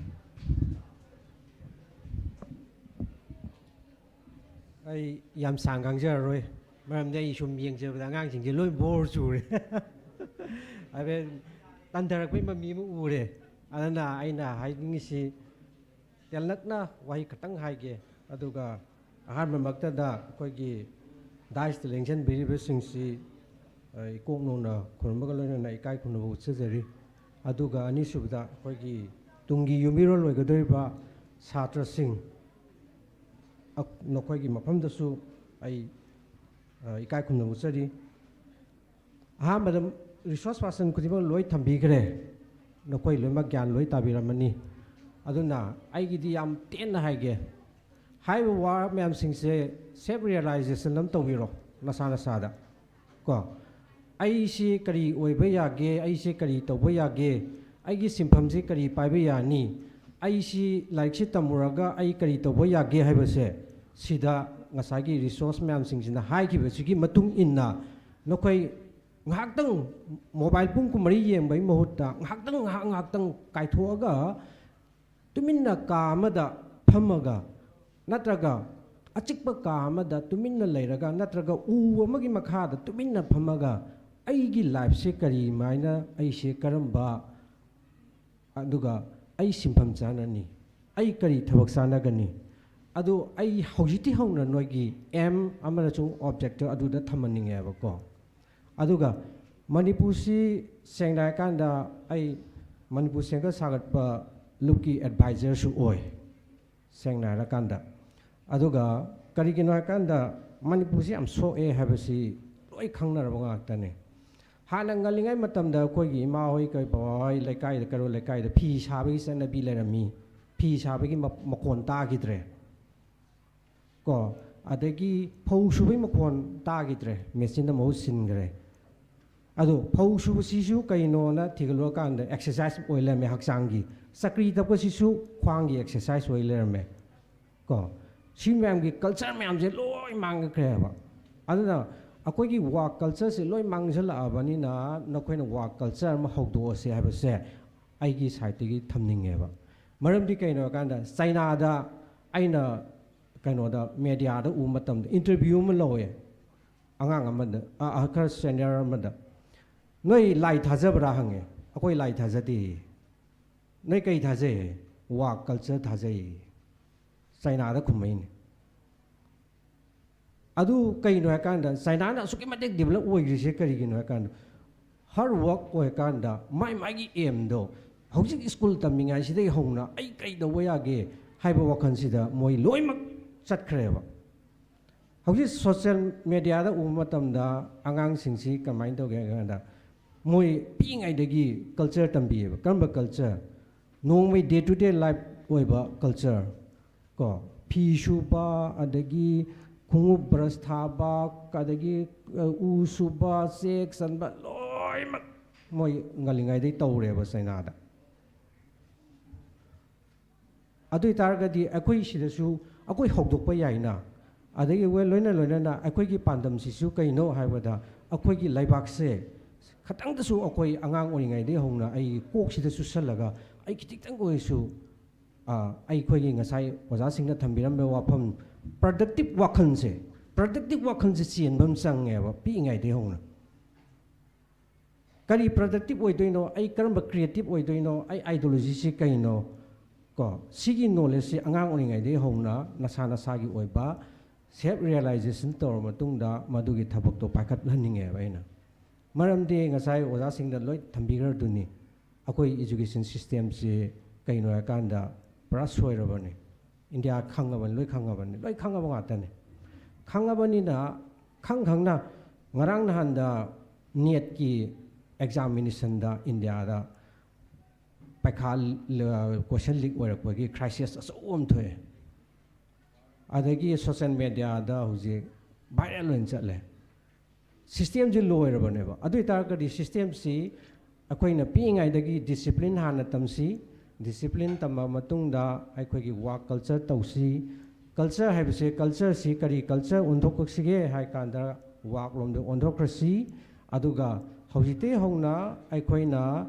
ꯑꯩ ꯌꯥꯝ ꯁꯥꯡ ꯉꯥꯡꯖꯔꯔꯣꯏ, ꯃꯔꯝꯗꯤ ꯑꯩ ꯁꯨꯝ ꯌꯦꯡꯖꯕꯗ ꯑꯉꯥꯡꯁꯤꯡꯁꯦ ꯂꯣꯏ ꯕꯣꯔ ꯆꯨꯔꯦ꯫ ꯍꯥꯏꯐꯦꯠ ꯇꯟꯊꯔꯛꯄꯩ ꯃꯃꯤ ꯑꯃ ꯎꯔꯦ꯫ ꯑꯗꯨꯅ ꯑꯩꯅ ꯍꯥꯏꯅꯤꯡꯉꯤꯁꯤ, ꯇꯦꯜꯂꯛꯅ ꯋꯥꯍꯩ ꯈꯛꯇꯪ ꯍꯥꯏꯒꯦ꯫ ꯑꯗꯨꯒ ꯑꯍꯥꯟꯕꯃꯛꯇꯗ ꯑꯩꯈꯣꯏꯒꯤ ꯗꯥꯏꯁꯇ ꯂꯦꯡꯁꯤꯟꯕꯤꯔꯤꯕꯁꯤꯡꯁꯤ, ꯑ, ꯏꯀꯣꯛ ꯅꯧꯅ ꯈꯨꯔꯨꯝꯕꯒ ꯂꯣꯏꯅꯅ ꯏꯀꯥꯏ ꯈꯨꯝꯅꯕ ꯎꯠꯆꯖꯔꯤ꯫ ꯑꯗꯨꯒ ꯑꯅꯤꯁꯨꯕꯗ ꯑꯩꯈꯣꯏꯒꯤ ꯇꯨꯡꯒꯤ ꯌꯨꯝꯕꯤꯔꯣꯜ ꯑꯣꯏꯒꯗꯧꯔꯤꯕ ꯁꯥꯇ꯭ꯔꯁꯤꯡ, ꯑ, ꯅꯈꯣꯏꯒꯤ ꯃꯐꯝꯗꯁꯨ ꯑꯩ, ꯑ, ꯏꯀꯥꯏ ꯈꯨꯝꯅꯕ ꯎꯠꯆꯔꯤ꯫ ꯑꯍꯥꯟꯕꯗ, ꯔꯤꯁꯣꯔꯁ ꯄꯥꯔꯁꯟ ꯈꯨꯗꯤꯡꯃꯛ ꯂꯣꯏ ꯊꯝꯕꯤꯈ꯭ꯔꯦ, ꯅꯈꯣꯏ ꯂꯣꯏꯅꯃꯛ ꯒ꯭ꯌꯥꯟ ꯂꯣꯏ ꯇꯥꯕꯤꯔꯝꯃꯅꯤ꯫ ꯑꯗꯨꯅ ꯑꯩꯒꯤꯗꯤ ꯌꯥꯝ ꯇꯦꯟꯅ ꯍꯥꯏꯒꯦ, ꯍꯥꯏꯔꯤꯕ ꯋꯥ ꯃꯌꯥꯝꯁꯤꯡꯁꯦ ꯁꯦꯜꯐ ꯔꯤꯌꯦꯂꯥꯏꯖꯦꯁꯟ ꯑꯃ ꯇꯧꯕꯤꯔꯣ ꯅꯁꯥ ꯅꯁꯥꯗ ꯀꯣ꯫ ꯑꯩꯁꯤ ꯀꯔꯤ ꯑꯣꯏꯕ ꯌꯥꯒꯦ, ꯑꯩꯁꯤ ꯀꯔꯤ ꯇꯧꯕ ꯌꯥꯒꯦ, ꯑꯩꯒꯤ ꯁꯤꯟꯐꯝꯁꯤ ꯀꯔꯤ ꯄꯥꯏꯕ ꯌꯥꯅꯤ, ꯑꯩꯁꯤ ꯂꯥꯏꯔꯤꯛꯁꯤ ꯇꯝꯃꯨꯔꯒ ꯑꯩ ꯀꯔꯤ ꯇꯧꯕ ꯌꯥꯒꯦ ꯍꯥꯏꯕꯁꯦ, ꯁꯤꯗ ꯉꯁꯥꯏꯒꯤ ꯔꯤꯁꯣꯔꯁ ꯃꯌꯥꯝꯁꯤꯡꯁꯤꯅ ꯍꯥꯏꯈꯤꯕꯁꯤꯒꯤ ꯃꯇꯨꯡ ꯏꯟꯅ ꯅꯈꯣꯏ ꯉꯥꯏꯍꯥꯛꯇꯪ ꯃꯣꯕꯥꯏꯜ ꯄꯨꯡ ꯀꯨꯟꯃꯔꯤ ꯌꯦꯡꯕꯒꯤ ꯃꯍꯨꯠꯇ ꯉꯥꯏꯍꯥꯛꯇꯪ, ꯉꯥꯏꯍꯥꯛ ꯉꯥꯏꯍꯥꯛꯇꯪ ꯀꯥꯏꯊꯣꯛꯑꯒ ꯇꯨꯃꯤꯟꯅ ꯀꯥ ꯑꯃꯗ ꯐꯝꯃꯒ, ꯅꯠꯇ꯭ꯔꯒ ꯑꯆꯤꯛꯄ ꯀꯥ ꯑꯃꯗ ꯇꯨꯃꯤꯟꯅ ꯂꯩꯔꯒ, ꯅꯠꯇ꯭ꯔꯒ ꯎ ꯑꯃꯒꯤ ꯃꯈꯥꯗ ꯇꯨꯃꯤꯟꯅ ꯐꯝꯃꯒ, "ꯑꯩꯒꯤ ꯂꯥꯏꯐꯁꯦ ꯀꯔꯤꯃꯥꯏꯅ, ꯑꯩꯁꯦ ꯀꯔꯝꯕ, ꯑꯗꯨꯒ ꯑꯩ ꯁꯤꯟꯐꯝ ꯆꯥꯅꯅꯤ, ꯑꯩ ꯀꯔꯤ ꯊꯕꯛ ꯆꯥꯅꯒꯅꯤ?" ꯑꯗꯨ ꯑꯩ ꯍꯧꯖꯤꯛꯇꯤ ꯍꯧꯅ ꯅꯣꯏꯒꯤ ꯑꯦꯝ ꯑꯃꯁꯨꯡ ꯑꯣꯕꯖꯦꯛꯇꯤꯚ ꯑꯗꯨꯗ ꯊꯝꯍꯟꯅꯤꯡꯉꯦꯕꯀꯣ꯫ ꯑꯗꯨꯒ ꯃꯅꯤꯄꯨꯔꯁꯤ ꯁꯦꯡꯅ ꯍꯥꯏꯔꯀꯥꯟꯗ ꯑꯩ ꯃꯅꯤꯄꯨꯔ ꯁꯦꯝꯒꯠ ꯁꯥꯒꯠꯄ ꯂꯨꯞꯀꯤ ꯑꯦꯗꯚꯥꯏꯖꯔꯁꯨ ꯑꯣꯏ, ꯁꯦꯡꯅ ꯍꯥꯏꯔꯀꯥꯟꯗ꯫ ꯑꯗꯨꯒ ꯀꯔꯤꯒꯤꯅꯣ ꯍꯥꯏꯔꯀꯥꯟꯗ ꯃꯅꯤꯄꯨꯔꯁꯤ ꯌꯥꯝ ꯁꯣꯛꯑꯦ ꯍꯥꯏꯕꯁꯤ ꯂꯣꯏ ꯈꯪꯅꯔꯕ ꯉꯥꯛꯇꯅꯦ꯫ ꯍꯥꯟꯅ ꯉꯜꯂꯤꯉꯩ ꯃꯇꯝꯗ ꯑꯩꯈꯣꯏꯒꯤ ꯏꯃꯥ ꯍꯣꯏ, ꯀꯩ ꯕꯕꯥ ꯍꯣꯏ, ꯂꯩꯀꯥꯏꯗ, ꯀꯩꯔꯣꯜ ꯂꯩꯀꯥꯏꯗ ꯐꯤ ꯁꯥꯕꯒꯤ ꯆꯠꯅꯕꯤ ꯂꯩꯔꯝꯃꯤ꯫ ꯐꯤ ꯁꯥꯕꯒꯤ ꯃ-, ꯃꯈꯣꯟ ꯇꯥꯈꯤꯗ꯭ꯔꯦ꯫ ꯀꯣ, ꯑꯗꯒꯤ ꯐꯧ ꯁꯨꯕꯒꯤ ꯃꯈꯣꯟ ꯇꯥꯈꯤꯗ꯭ꯔꯦ, ꯃꯦꯆꯤꯟꯗ ꯃꯍꯨꯠ ꯁꯤꯟꯈ꯭ꯔꯦ꯫ ꯑꯗꯣ ꯐꯧ ꯁꯨꯕꯁꯤꯁꯨ ꯀꯩꯅꯣꯅ ꯊꯤꯒꯠꯂꯨꯔꯀꯥꯟꯗ ꯑꯦꯛꯁꯔꯁꯥꯏꯁ ꯑꯣꯏ ꯂꯩꯔꯝꯃꯦ ꯍꯛꯆꯥꯡꯒꯤ꯫ ꯆꯀ꯭ꯔꯤ ꯇꯛꯄꯁꯤꯁꯨ ꯈ꯭ꯋꯥꯡꯒꯤ ꯑꯦꯛꯁꯔꯁꯥꯏꯁ ꯑꯣꯏ ꯂꯩꯔꯝꯃꯦ꯫ ꯀꯣ, ꯁꯤ ꯃꯌꯥꯝꯒꯤ ꯀꯜꯆꯔ ꯃꯌꯥꯝꯁꯦ ꯂꯣꯏ ꯃꯥꯡꯈ꯭ꯔꯦꯕ꯫ ꯑꯗꯨꯅ ꯑꯩꯈꯣꯏꯒꯤ ꯋꯥꯔꯛ ꯀꯜꯆꯔꯁꯦ ꯂꯣꯏ ꯃꯥꯡꯁꯤꯜꯂꯛꯑꯕꯅꯤꯅ ꯅꯈꯣꯏꯅ ꯋꯥꯔꯛ ꯀꯜꯆꯔ ꯑꯃ ꯍꯧꯗꯣꯛꯑꯁꯦ ꯍꯥꯏꯕꯁꯦ ꯑꯩꯒꯤ ꯁꯥꯏꯠꯇꯒꯤ ꯊꯝꯅꯤꯡꯉꯦꯕ꯫ ꯃꯔꯝꯗꯤ ꯀꯩꯅꯣ ꯍꯥꯏꯀꯥꯟꯗ ꯆꯩꯅꯥꯗ ꯑꯩꯅ ꯀꯩꯅꯣꯗ ꯃꯦꯗꯤꯌꯥꯗ ꯎꯕ ꯃꯇꯝꯗ ꯏꯟꯇꯔꯚ꯭ꯌꯨ ꯑꯃ ꯂꯧꯋꯦ ꯑꯉꯥꯡ ꯑꯃꯗ, ꯑ, ꯑ, ꯈꯔ ꯁꯦꯅꯤꯌꯔ ꯑꯃꯗ꯫ "ꯅꯣꯏ ꯂꯥꯏ ꯊꯥꯖꯕ꯭ꯔꯥ?" ꯍꯪꯉꯦ꯫ "ꯑꯩꯈꯣꯏ ꯂꯥꯏ ꯊꯥꯖꯗꯦ"꯫ "ꯅꯣꯏ ꯀꯩ ꯊꯥꯖꯩ?" "ꯋꯥꯔꯛ ꯀꯜꯆꯔ ꯊꯥꯖꯩ"꯫ ꯆꯩꯅꯥꯗ ꯈꯨꯝꯃꯛꯏꯅꯦ꯫ ꯑꯗꯨ ꯀꯩꯅꯣ ꯍꯥꯏꯀꯥꯟꯗ ꯆꯩꯅꯥꯅ ꯑꯁꯨꯛꯀꯤ ꯃꯇꯤꯛ ꯗꯤꯕꯂꯞ ꯑꯣꯏꯈ꯭ꯔꯤꯁꯦ ꯀꯔꯤꯒꯤꯅꯣ ꯍꯥꯏꯀꯥꯟꯗ ꯍꯥꯔꯗ ꯋꯥꯔꯛ ꯑꯣꯏꯔꯀꯥꯟꯗ ꯃꯥꯏ ꯃꯥꯏꯒꯤ ꯑꯦꯝꯗꯣ ꯍꯧꯖꯤꯛ ꯁ꯭ꯀꯨꯜ ꯇꯝꯃꯤꯉꯩꯁꯤꯗꯒꯤ ꯍꯧꯅ ꯑꯩ ꯀꯩ ꯇꯧꯕ ꯌꯥꯒꯦ ꯍꯥꯏꯕ ꯋꯥꯈꯜꯁꯤꯗ ꯃꯣꯏ ꯂꯣꯏꯅꯃꯛ ꯆꯠꯈ꯭ꯔꯦꯕ꯫ ꯍꯧꯖꯤꯛ ꯁꯣꯁꯤꯌꯦꯜ ꯃꯦꯗꯤꯌꯥꯗ ꯎꯕ ꯃꯇꯝꯗ ꯑꯉꯥꯡꯁꯤꯡꯁꯤ ꯀꯃꯥꯏꯅ ꯇꯧꯒꯦ ꯍꯥꯏ ꯀꯥꯟꯗ ꯃꯣꯏ ꯄꯤꯛꯏꯉꯩꯗꯒꯤ ꯀꯜꯆꯔ ꯇꯝꯕꯤꯌꯦꯕ꯫ ꯀꯔꯝꯕ ꯀꯜꯆꯔ? ꯅꯣꯡꯃꯩ ꯗꯦ ꯇꯨ ꯗꯦ ꯂꯥꯏꯐ ꯑꯣꯏꯕ ꯀꯜꯆꯔ꯫ ꯀꯣ, ꯐꯤ ꯁꯨꯕ, ꯑꯗꯒꯤ ꯈꯣꯡꯎꯞ ꯕ꯭ꯔꯁ ꯊꯥꯕ, ꯑꯗꯒꯤ ꯎ ꯁꯨꯕ, ꯆꯦꯛ ꯆꯟꯕ, ꯂꯣꯏꯅꯃꯛ ꯃꯣꯏ ꯉꯜꯂꯤꯉꯩꯗꯩ ꯇꯧꯔꯦꯕ ꯆꯩꯅꯥꯗ꯫ ꯑꯗꯨ ꯑꯣꯏꯇꯥꯔꯒꯗꯤ ꯑꯩꯈꯣꯏ ꯁꯤꯗꯁꯨ ꯑꯩꯈꯣꯏ ꯍꯧꯗꯣꯛꯄ ꯌꯥꯏꯅ꯫ ꯑꯗꯒꯤ ꯋꯦ ꯂꯣꯏꯅ ꯂꯣꯏꯅꯅ ꯑꯩꯈꯣꯏꯒꯤ ꯄꯥꯟꯗꯝꯁꯤꯁꯨ ꯀꯩꯅꯣ ꯍꯥꯏꯕꯗ, ꯑꯩꯈꯣꯏꯒꯤ ꯂꯩꯕꯥꯛꯁꯦ ꯈꯇꯪꯗꯁꯨ ꯑꯩꯈꯣꯏ ꯑꯉꯥꯡ ꯑꯣꯏꯔꯤꯉꯩꯗꯒꯤ ꯍꯧꯅ ꯑꯩꯒꯤ ꯀꯣꯛꯁꯤꯗ ꯆꯨꯁꯜꯂꯒ, ꯑꯩ ꯈꯤꯇꯪ ꯑꯣꯏꯔꯁꯨ, ꯑ, ꯑꯩꯈꯣꯏꯒꯤ ꯉꯁꯥꯏ ꯑꯣꯖꯥꯁꯤꯡꯅ ꯊꯝꯕꯤꯔꯝꯕ ꯋꯥꯐꯝ, productive ꯋꯥꯈꯜꯁꯦ, productive ꯋꯥꯈꯜꯁꯦ ꯆꯦꯟꯕ ꯑꯃ ꯆꯪꯉꯦꯕ ꯄꯤꯛꯏꯉꯩꯗꯒꯤ ꯍꯧꯅ꯫ ꯀꯔꯤ productive ꯑꯣꯏꯗꯣꯏꯅꯣ? ꯑꯩ ꯀꯔꯝꯕ creative ꯑꯣꯏꯗꯣꯏꯅꯣ? ꯑꯩ ideologyꯁꯤ ꯀꯩꯅꯣ? ꯀꯣ, ꯁꯤꯒꯤ knowledgeꯁꯤ ꯑꯉꯥꯡ ꯑꯣꯏꯔꯤꯉꯩꯗꯒꯤ ꯍꯧꯅ ꯅꯁꯥ ꯅꯁꯥꯒꯤ ꯑꯣꯏꯕ self realization ꯇꯧꯔꯕ ꯃꯇꯨꯡꯗ ꯃꯗꯨꯒꯤ ꯊꯕꯛꯇꯣ ꯄꯥꯏꯈꯠꯍꯟꯅꯤꯡꯉꯦꯕ ꯑꯩꯅ꯫ ꯃꯔꯝꯗꯤ ꯉꯁꯥꯏ ꯑꯣꯖꯥꯁꯤꯡꯅ ꯂꯣꯏ ꯊꯝꯕꯤꯈ꯭ꯔꯗꯨꯅꯤ, ꯑꯩꯈꯣꯏ education systemꯁꯤ ꯀꯩꯅꯣ ꯍꯥꯏꯀꯥꯟꯗ ꯄꯨꯔꯥ ꯁꯣꯏꯔꯕꯅꯤ꯫ ꯏꯟꯗꯤꯌꯥ ꯈꯪꯉꯕꯅꯤ, ꯂꯣꯏ ꯈꯪꯉꯕꯅꯤ, ꯂꯣꯏ ꯈꯪꯉꯕ ꯉꯥꯛꯇꯅꯤ꯫ ꯈꯪꯉꯕꯅꯤꯅ, ꯈꯪ ꯈꯪꯅ, ꯉꯔꯥꯡ ꯅꯍꯥꯟꯗ NEETꯀꯤ examinationꯗ ꯏꯟꯗꯤꯌꯥꯗ ꯄꯩꯈꯥ question leak ꯑꯣꯏꯔꯛꯄꯒꯤ crisis ꯑꯆꯧꯕ ꯑꯃ ꯊꯣꯛꯑꯦ꯫ ꯑꯗꯒꯤ social mediaꯗ ꯍꯧꯖꯤꯛ viral ꯑꯣꯏꯅ ꯆꯠꯂꯦ꯫ Systemꯁꯤ ꯂꯣꯏꯔꯕꯅꯦꯕ꯫ ꯑꯗꯨ ꯑꯣꯏꯇꯥꯔꯒꯗꯤ systemꯁꯤ ꯑꯩꯈꯣꯏꯅ ꯄꯤꯛꯏꯉꯩꯗꯒꯤ discipline ꯍꯥꯟꯅ ꯇꯝꯁꯤ꯫ Discipline ꯇꯝꯃ ꯃꯇꯨꯡꯗ ꯑꯩꯈꯣꯏꯒꯤ work culture ꯇꯧꯁꯤ꯫ Culture ꯍꯥꯏꯕꯁꯦ, cultureꯁꯤ ꯀꯔꯤ culture ꯑꯣꯟꯊꯣꯛꯁꯤꯒꯦ ꯍꯥꯏ ꯀꯥꯟꯗ, work ꯂꯣꯝꯗ ꯑꯣꯟꯊꯣꯛꯈ꯭ꯔꯁꯤ꯫ ꯑꯗꯨꯒ ꯍꯧꯖꯤꯛꯇꯒꯤ ꯍꯧꯅ ꯑꯩꯈꯣꯏꯅ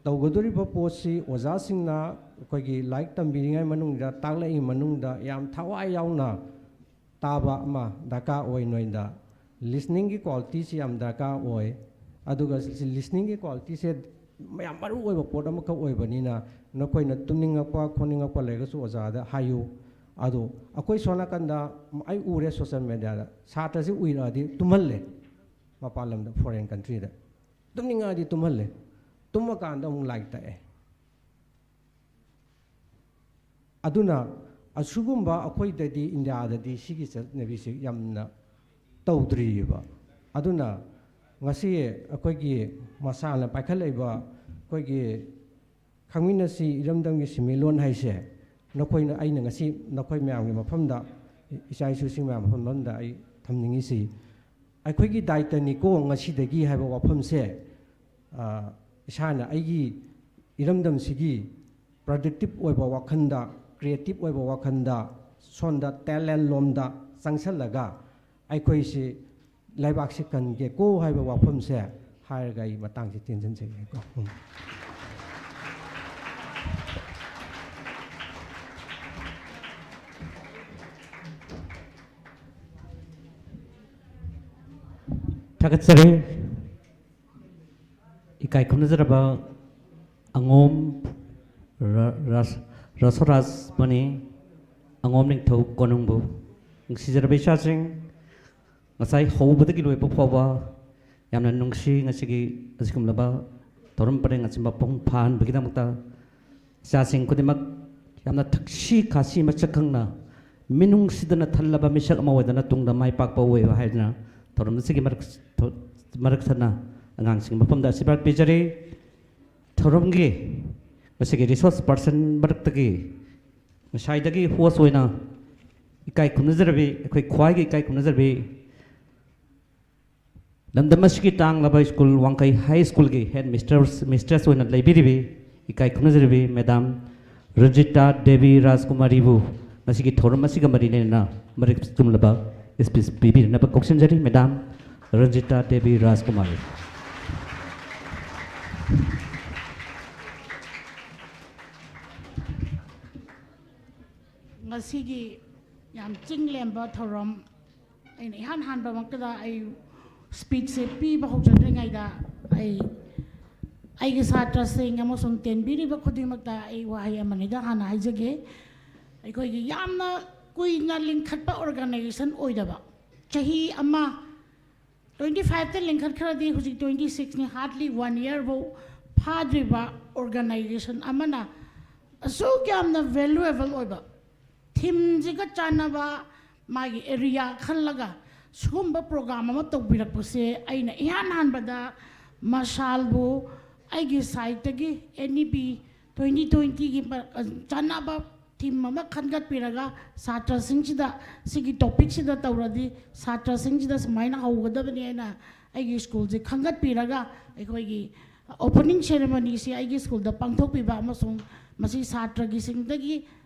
ꯇꯧꯒꯗꯧꯔꯤꯕ ꯄꯣꯠꯁꯤ ꯑꯣꯖꯥꯁꯤꯡꯅ ꯑꯩꯈꯣꯏꯒꯤ ꯂꯥꯏꯔꯤꯛ ꯇꯝꯕꯤꯔꯤꯉꯩ ꯃꯅꯨꯡꯗ, ꯇꯥꯛꯂꯛꯏ ꯃꯅꯨꯡꯗ ꯌꯥꯝ ꯊꯋꯥꯏ ꯌꯥꯎꯅ ꯇꯥꯕ ꯑꯃ ꯗꯔꯀꯥꯔ ꯑꯣꯏ꯫ ꯅꯣꯏꯗ listeningꯒꯤ qualityꯁꯤ ꯌꯥꯝ ꯗꯔꯀꯥꯔ ꯑꯣꯏ꯫ ꯑꯗꯨꯒ listeningꯒꯤ qualityꯁꯦ ꯌꯥꯝ ꯃꯔꯨ ꯑꯣꯏꯕ ꯄꯣꯠ ꯑꯃꯈꯛ ꯑꯣꯏꯕꯅꯤꯅ, ꯅꯈꯣꯏꯅ ꯇꯨꯝꯅꯤꯡꯉꯛꯄ ꯈꯣꯠꯅꯤꯡꯉꯛꯄ ꯂꯩꯔꯒꯁꯨ ꯑꯣꯖꯥꯗ ꯍꯥꯏꯌꯨ꯫ ꯑꯗꯣ ꯑꯩꯈꯣꯏ ꯁꯣꯝ ꯅꯥꯀꯟꯗ ꯑꯩ ꯎꯔꯦ social mediaꯗ, ꯁꯥꯇ꯭ꯔꯁꯤ ꯎꯏꯔꯛꯑꯗꯤ ꯇꯨꯝꯍꯜꯂꯦ꯫ ꯃꯄꯥꯟ ꯂꯝꯗ, foreign countryꯗ ꯇꯨꯝꯅꯤꯡꯉꯛꯑꯗꯤ ꯇꯨꯝꯍꯜꯂꯦ, ꯇꯨꯝꯃꯀꯥꯟꯗ ꯑꯃꯨꯛ ꯂꯥꯏꯔꯤꯛ ꯇꯥꯛꯑꯦ꯫ ꯑꯗꯨꯅ ꯑꯁꯤꯒꯨꯝꯕ ꯑꯩꯈꯣꯏꯗꯗꯤ, ꯏꯟꯗꯤꯌꯥꯗꯗꯤ ꯁꯤꯒꯤ ꯆꯠꯅꯕꯤꯁꯦ ꯌꯥꯝꯅ ꯇꯧꯗ꯭ꯔꯤꯑꯕ꯫ ꯑꯗꯨꯅ ꯉꯁꯤ ꯑꯩꯈꯣꯏꯒꯤ ꯃꯁꯥꯅ ꯄꯥꯏꯈꯠꯂꯛꯏꯕ ꯑꯩꯈꯣꯏꯒꯤ ꯈꯪꯃꯤꯟꯅꯁꯤ ꯏꯔꯝꯗꯝꯒꯤ ꯁꯤꯟꯃꯤꯠꯂꯣꯟ ꯍꯥꯏꯁꯦ, ꯅꯈꯣꯏꯅ, ꯑꯩꯅ ꯉꯁꯤ ꯅꯈꯣꯏ ꯃꯌꯥꯝꯒꯤ ꯃꯐꯝꯗ ꯏꯆꯥ ꯏꯁꯨꯁꯤꯡ ꯃꯌꯥꯝ ꯃꯐꯝ ꯑꯃꯗ ꯑꯩ ꯊꯝꯅꯤꯡꯉꯤꯁꯤ, ꯑꯩꯈꯣꯏꯒꯤ ꯗꯥꯏꯇꯅꯤꯀꯣ ꯉꯁꯤꯗꯒꯤ ꯍꯥꯏꯕ ꯋꯥꯐꯝꯁꯦ, ꯑ, ꯏꯁꯥꯅ ꯑꯩꯒꯤ ꯏꯔꯝꯗꯝꯁꯤꯒꯤ ꯄ꯭ꯔꯗꯛꯇꯤꯞ ꯑꯣꯏꯕ ꯋꯥꯈꯜꯗ, ꯀ꯭ꯔꯤꯌꯦꯇꯤꯞ ꯑꯣꯏꯕ ꯋꯥꯈꯜꯗ, ꯁꯣꯝꯗ ꯇꯦꯂꯦꯟ ꯂꯣꯝꯗ ꯆꯪꯁꯜꯂꯒ ꯑꯩꯈꯣꯏꯁꯤ ꯂꯩꯕꯥꯛꯁꯤ ꯀꯟꯒꯦꯀꯣ ꯍꯥꯏꯕ ꯋꯥꯐꯝꯁꯦ ꯍꯥꯏꯔꯒ ꯑꯩ ꯃꯇꯥꯡꯁꯤ ꯇꯦꯟꯁꯤꯟꯖꯒꯦꯀꯣ꯫ ꯎꯝ꯫ ꯊꯥꯒꯠꯆꯔꯤ꯫ ꯏꯀꯥꯏ ꯈꯨꯝꯅꯖꯔꯕ ꯑꯉꯣꯝ ꯔ-, ꯔꯥꯁ-, ꯔꯁꯣꯔꯥꯖ ꯃꯅꯤ, ꯑꯉꯣꯝ ꯅꯤꯡꯊꯧ ꯀꯣꯅꯨꯡꯕꯨ꯫ ꯅꯨꯡꯁꯤꯖꯔꯕ ꯏꯆꯥꯁꯤꯡ, ꯉꯁꯥꯏ ꯍꯧꯕꯗꯒꯤ ꯂꯣꯏꯕ ꯐꯥꯎꯕ ꯌꯥꯝꯅ ꯅꯨꯡꯁꯤ꯫ ꯉꯁꯤꯒꯤ ꯑꯁꯤꯒꯨꯝꯂꯕ ꯊꯧꯔꯝ ꯄꯔꯦꯡ ꯑꯁꯤ ꯃꯄꯨꯡ ꯐꯥꯍꯟꯕꯒꯤꯗꯃꯛꯇ ꯏꯆꯥꯁꯤꯡ ꯈꯨꯗꯤꯡꯃꯛ ꯌꯥꯝꯅ ꯊꯛꯁꯤ ꯈꯥꯁꯤ ꯃꯁꯛ ꯈꯪꯅ, ꯃꯤꯅꯨꯡꯁꯤꯗꯅ ꯊꯜꯂꯕ ꯃꯤꯁꯛ ꯑꯃ ꯑꯣꯏꯗꯅ ꯇꯨꯡꯗ ꯃꯥꯏ ꯄꯥꯛꯄ ꯑꯣꯏꯌꯨ ꯍꯥꯏꯗꯨꯅ ꯊꯧꯔꯝ ꯑꯁꯤꯒꯤ ꯃꯔꯛ-, ꯊꯧ-, ꯃꯔꯛ ꯊꯠꯅ ꯑꯉꯥꯡꯁꯤꯡ ꯃꯐꯝꯗ ꯑꯁꯤꯔꯕꯥꯗ ꯄꯤꯖꯔꯤ꯫ ꯊꯧꯔꯝꯒꯤ ꯉꯁꯤꯒꯤ ꯔꯤꯁꯣꯔꯁ ꯄꯥꯔꯁꯟ ꯃꯔꯛꯇꯒꯤ ꯉꯁꯥꯏꯗꯒꯤ ꯍꯣꯁ ꯑꯣꯏꯅ ꯏꯀꯥꯏ ꯈꯨꯝꯅꯖꯔꯕꯤ, ꯑꯩꯈꯣꯏ ꯈ꯭ꯋꯥꯏꯒꯤ ꯏꯀꯥꯏ ꯈꯨꯝꯅꯖꯔꯕꯤ, ꯂꯝꯗꯝ ꯑꯁꯤꯒꯤ ꯇꯥꯡꯂꯕ ꯁ꯭ꯀꯨꯜ ꯋꯥꯡꯈꯩ ꯍꯥꯏ ꯁ꯭ꯀꯨꯜꯒꯤ ꯍꯦꯗ ꯃꯤꯁꯇꯔꯁ, ꯃꯤꯁꯇ꯭ꯔꯦꯁ ꯑꯣꯏꯅ ꯂꯩꯕꯤꯔꯤꯕꯤ ꯏꯀꯥꯏ ꯈꯨꯝꯅꯖꯔꯤꯕꯤ ꯃꯦꯗꯥꯝ ꯔꯟꯖꯤꯇꯥ ꯗꯦꯕꯤ ꯔꯥꯖꯀꯨꯃꯥꯔꯤꯕꯨ ꯉꯁꯤꯒꯤ ꯊꯧꯔꯝ ꯑꯁꯤꯒ ꯃꯔꯤ ꯂꯩꯅꯅ ꯃꯔꯤꯛ ꯆꯨꯝꯂꯕ ꯁ꯭ꯄꯤꯆ ꯄꯤꯕꯤꯅꯅꯕ ꯀꯧꯁꯤꯟꯖꯔꯤ꯫ ꯃꯦꯗꯥꯝ ꯔꯟꯖꯤꯇꯥ ꯗꯦꯕꯤ ꯔꯥꯖꯀꯨꯃꯥꯔꯤ꯫ ꯉꯁꯤꯒꯤ ꯌꯥꯝ ꯆꯤꯡ ꯂꯦꯝꯕ ꯊꯧꯔꯝ, ꯑꯩꯅ ꯏꯍꯥꯟ ꯍꯥꯟꯕꯃꯛꯇꯗ ꯑꯩ ꯁ꯭ꯄꯤꯆꯁꯦ ꯄꯤꯕ ꯍꯧꯖꯗ꯭ꯔꯤꯉꯩꯗ ꯑꯩ ꯑꯩꯒꯤ ꯁꯥꯇ꯭ꯔꯁꯤꯡ ꯑꯃꯁꯨꯡ ꯇꯦꯟꯕꯤꯔꯤꯕ ꯈꯨꯗꯤꯡꯃꯛꯇ ꯑꯩ ꯋꯥꯍꯩ ꯑꯃꯅꯤꯗ ꯍꯥꯟꯅ ꯍꯥꯏꯖꯒꯦ꯫ ꯑꯩꯈꯣꯏꯒꯤ ꯌꯥꯝꯅ ꯀꯨꯏꯅ ꯂꯤꯡꯈꯠꯄ ꯑꯣꯔꯒꯅꯥꯏꯖꯦꯁꯟ ꯑꯣꯏꯗꯕ, ꯆꯍꯤ ꯑꯃ, ꯇ꯭ꯋꯦꯟꯇꯤ ꯐꯥꯏꯚꯇ ꯂꯤꯡꯈꯠꯈ꯭ꯔꯗꯤ ꯍꯧꯖꯤꯛ ꯇ꯭ꯋꯦꯟꯇꯤ ꯁꯤꯛꯁꯅꯤ, hardly one year ꯐꯥꯎ ꯐꯥꯗ꯭ꯔꯤꯕ ꯑꯣꯔꯒꯅꯥꯏꯖꯦꯁꯟ ꯑꯃꯅ ꯑꯁꯨꯛ ꯌꯥꯝꯅ ꯚꯦꯂꯨꯑꯦꯕꯜ ꯑꯣꯏꯕ, ꯊꯤꯝꯁꯤꯒ ꯆꯥꯟꯅꯕ ꯃꯥꯒꯤ ꯑꯦꯔꯤꯌꯥ ꯈꯜꯂꯒ ꯁꯤꯒꯨꯝꯕ ꯄ꯭ꯔꯣꯒ꯭ꯔꯥꯝ ꯑꯃ ꯇꯧꯕꯤꯔꯛꯄꯁꯦ ꯑꯩꯅ ꯏꯍꯥꯟ ꯍꯥꯟꯕꯗ ꯃꯁꯥꯜꯕꯨ ꯑꯩꯒꯤ ꯁꯥꯏꯠꯇꯒꯤ ꯑꯦꯟ ꯏ ꯄꯤ ꯇ꯭ꯋꯦꯟꯇꯤ ꯇ꯭ꯋꯦꯟꯇꯤꯒꯤ ꯆꯥꯟꯅꯕ ꯊꯤꯝ ꯑꯃ ꯈꯟꯒꯠꯄꯤꯔꯒ ꯁꯥꯇ꯭ꯔꯁꯤꯡꯁꯤꯗ ꯁꯤꯒꯤ ꯇꯣꯄꯤꯛꯁꯤꯗ ꯇꯧꯔꯗꯤ ꯁꯥꯇ꯭ꯔꯁꯤꯡꯁꯤꯗ ꯁꯨꯃꯥꯏꯅ ꯍꯧꯒꯗꯕꯅꯤ ꯍꯥꯏꯅ ꯑꯩꯒꯤ ꯁ꯭ꯀꯨꯜꯁꯦ ꯈꯟꯒꯠꯄꯤꯔꯒ ꯑꯩꯈꯣꯏꯒꯤ ꯑꯣꯄꯅꯤꯡ ꯁꯦꯔꯦꯃꯣꯅꯤꯁꯤ ꯑꯩꯒꯤ ꯁ꯭ꯀꯨꯜꯗ ꯄꯥꯡꯊꯣꯛꯄꯤꯕ ꯑꯃꯁꯨꯡ ꯃꯁꯤ ꯁꯥꯇ꯭ꯔꯒꯤꯁꯤꯡꯗꯒꯤ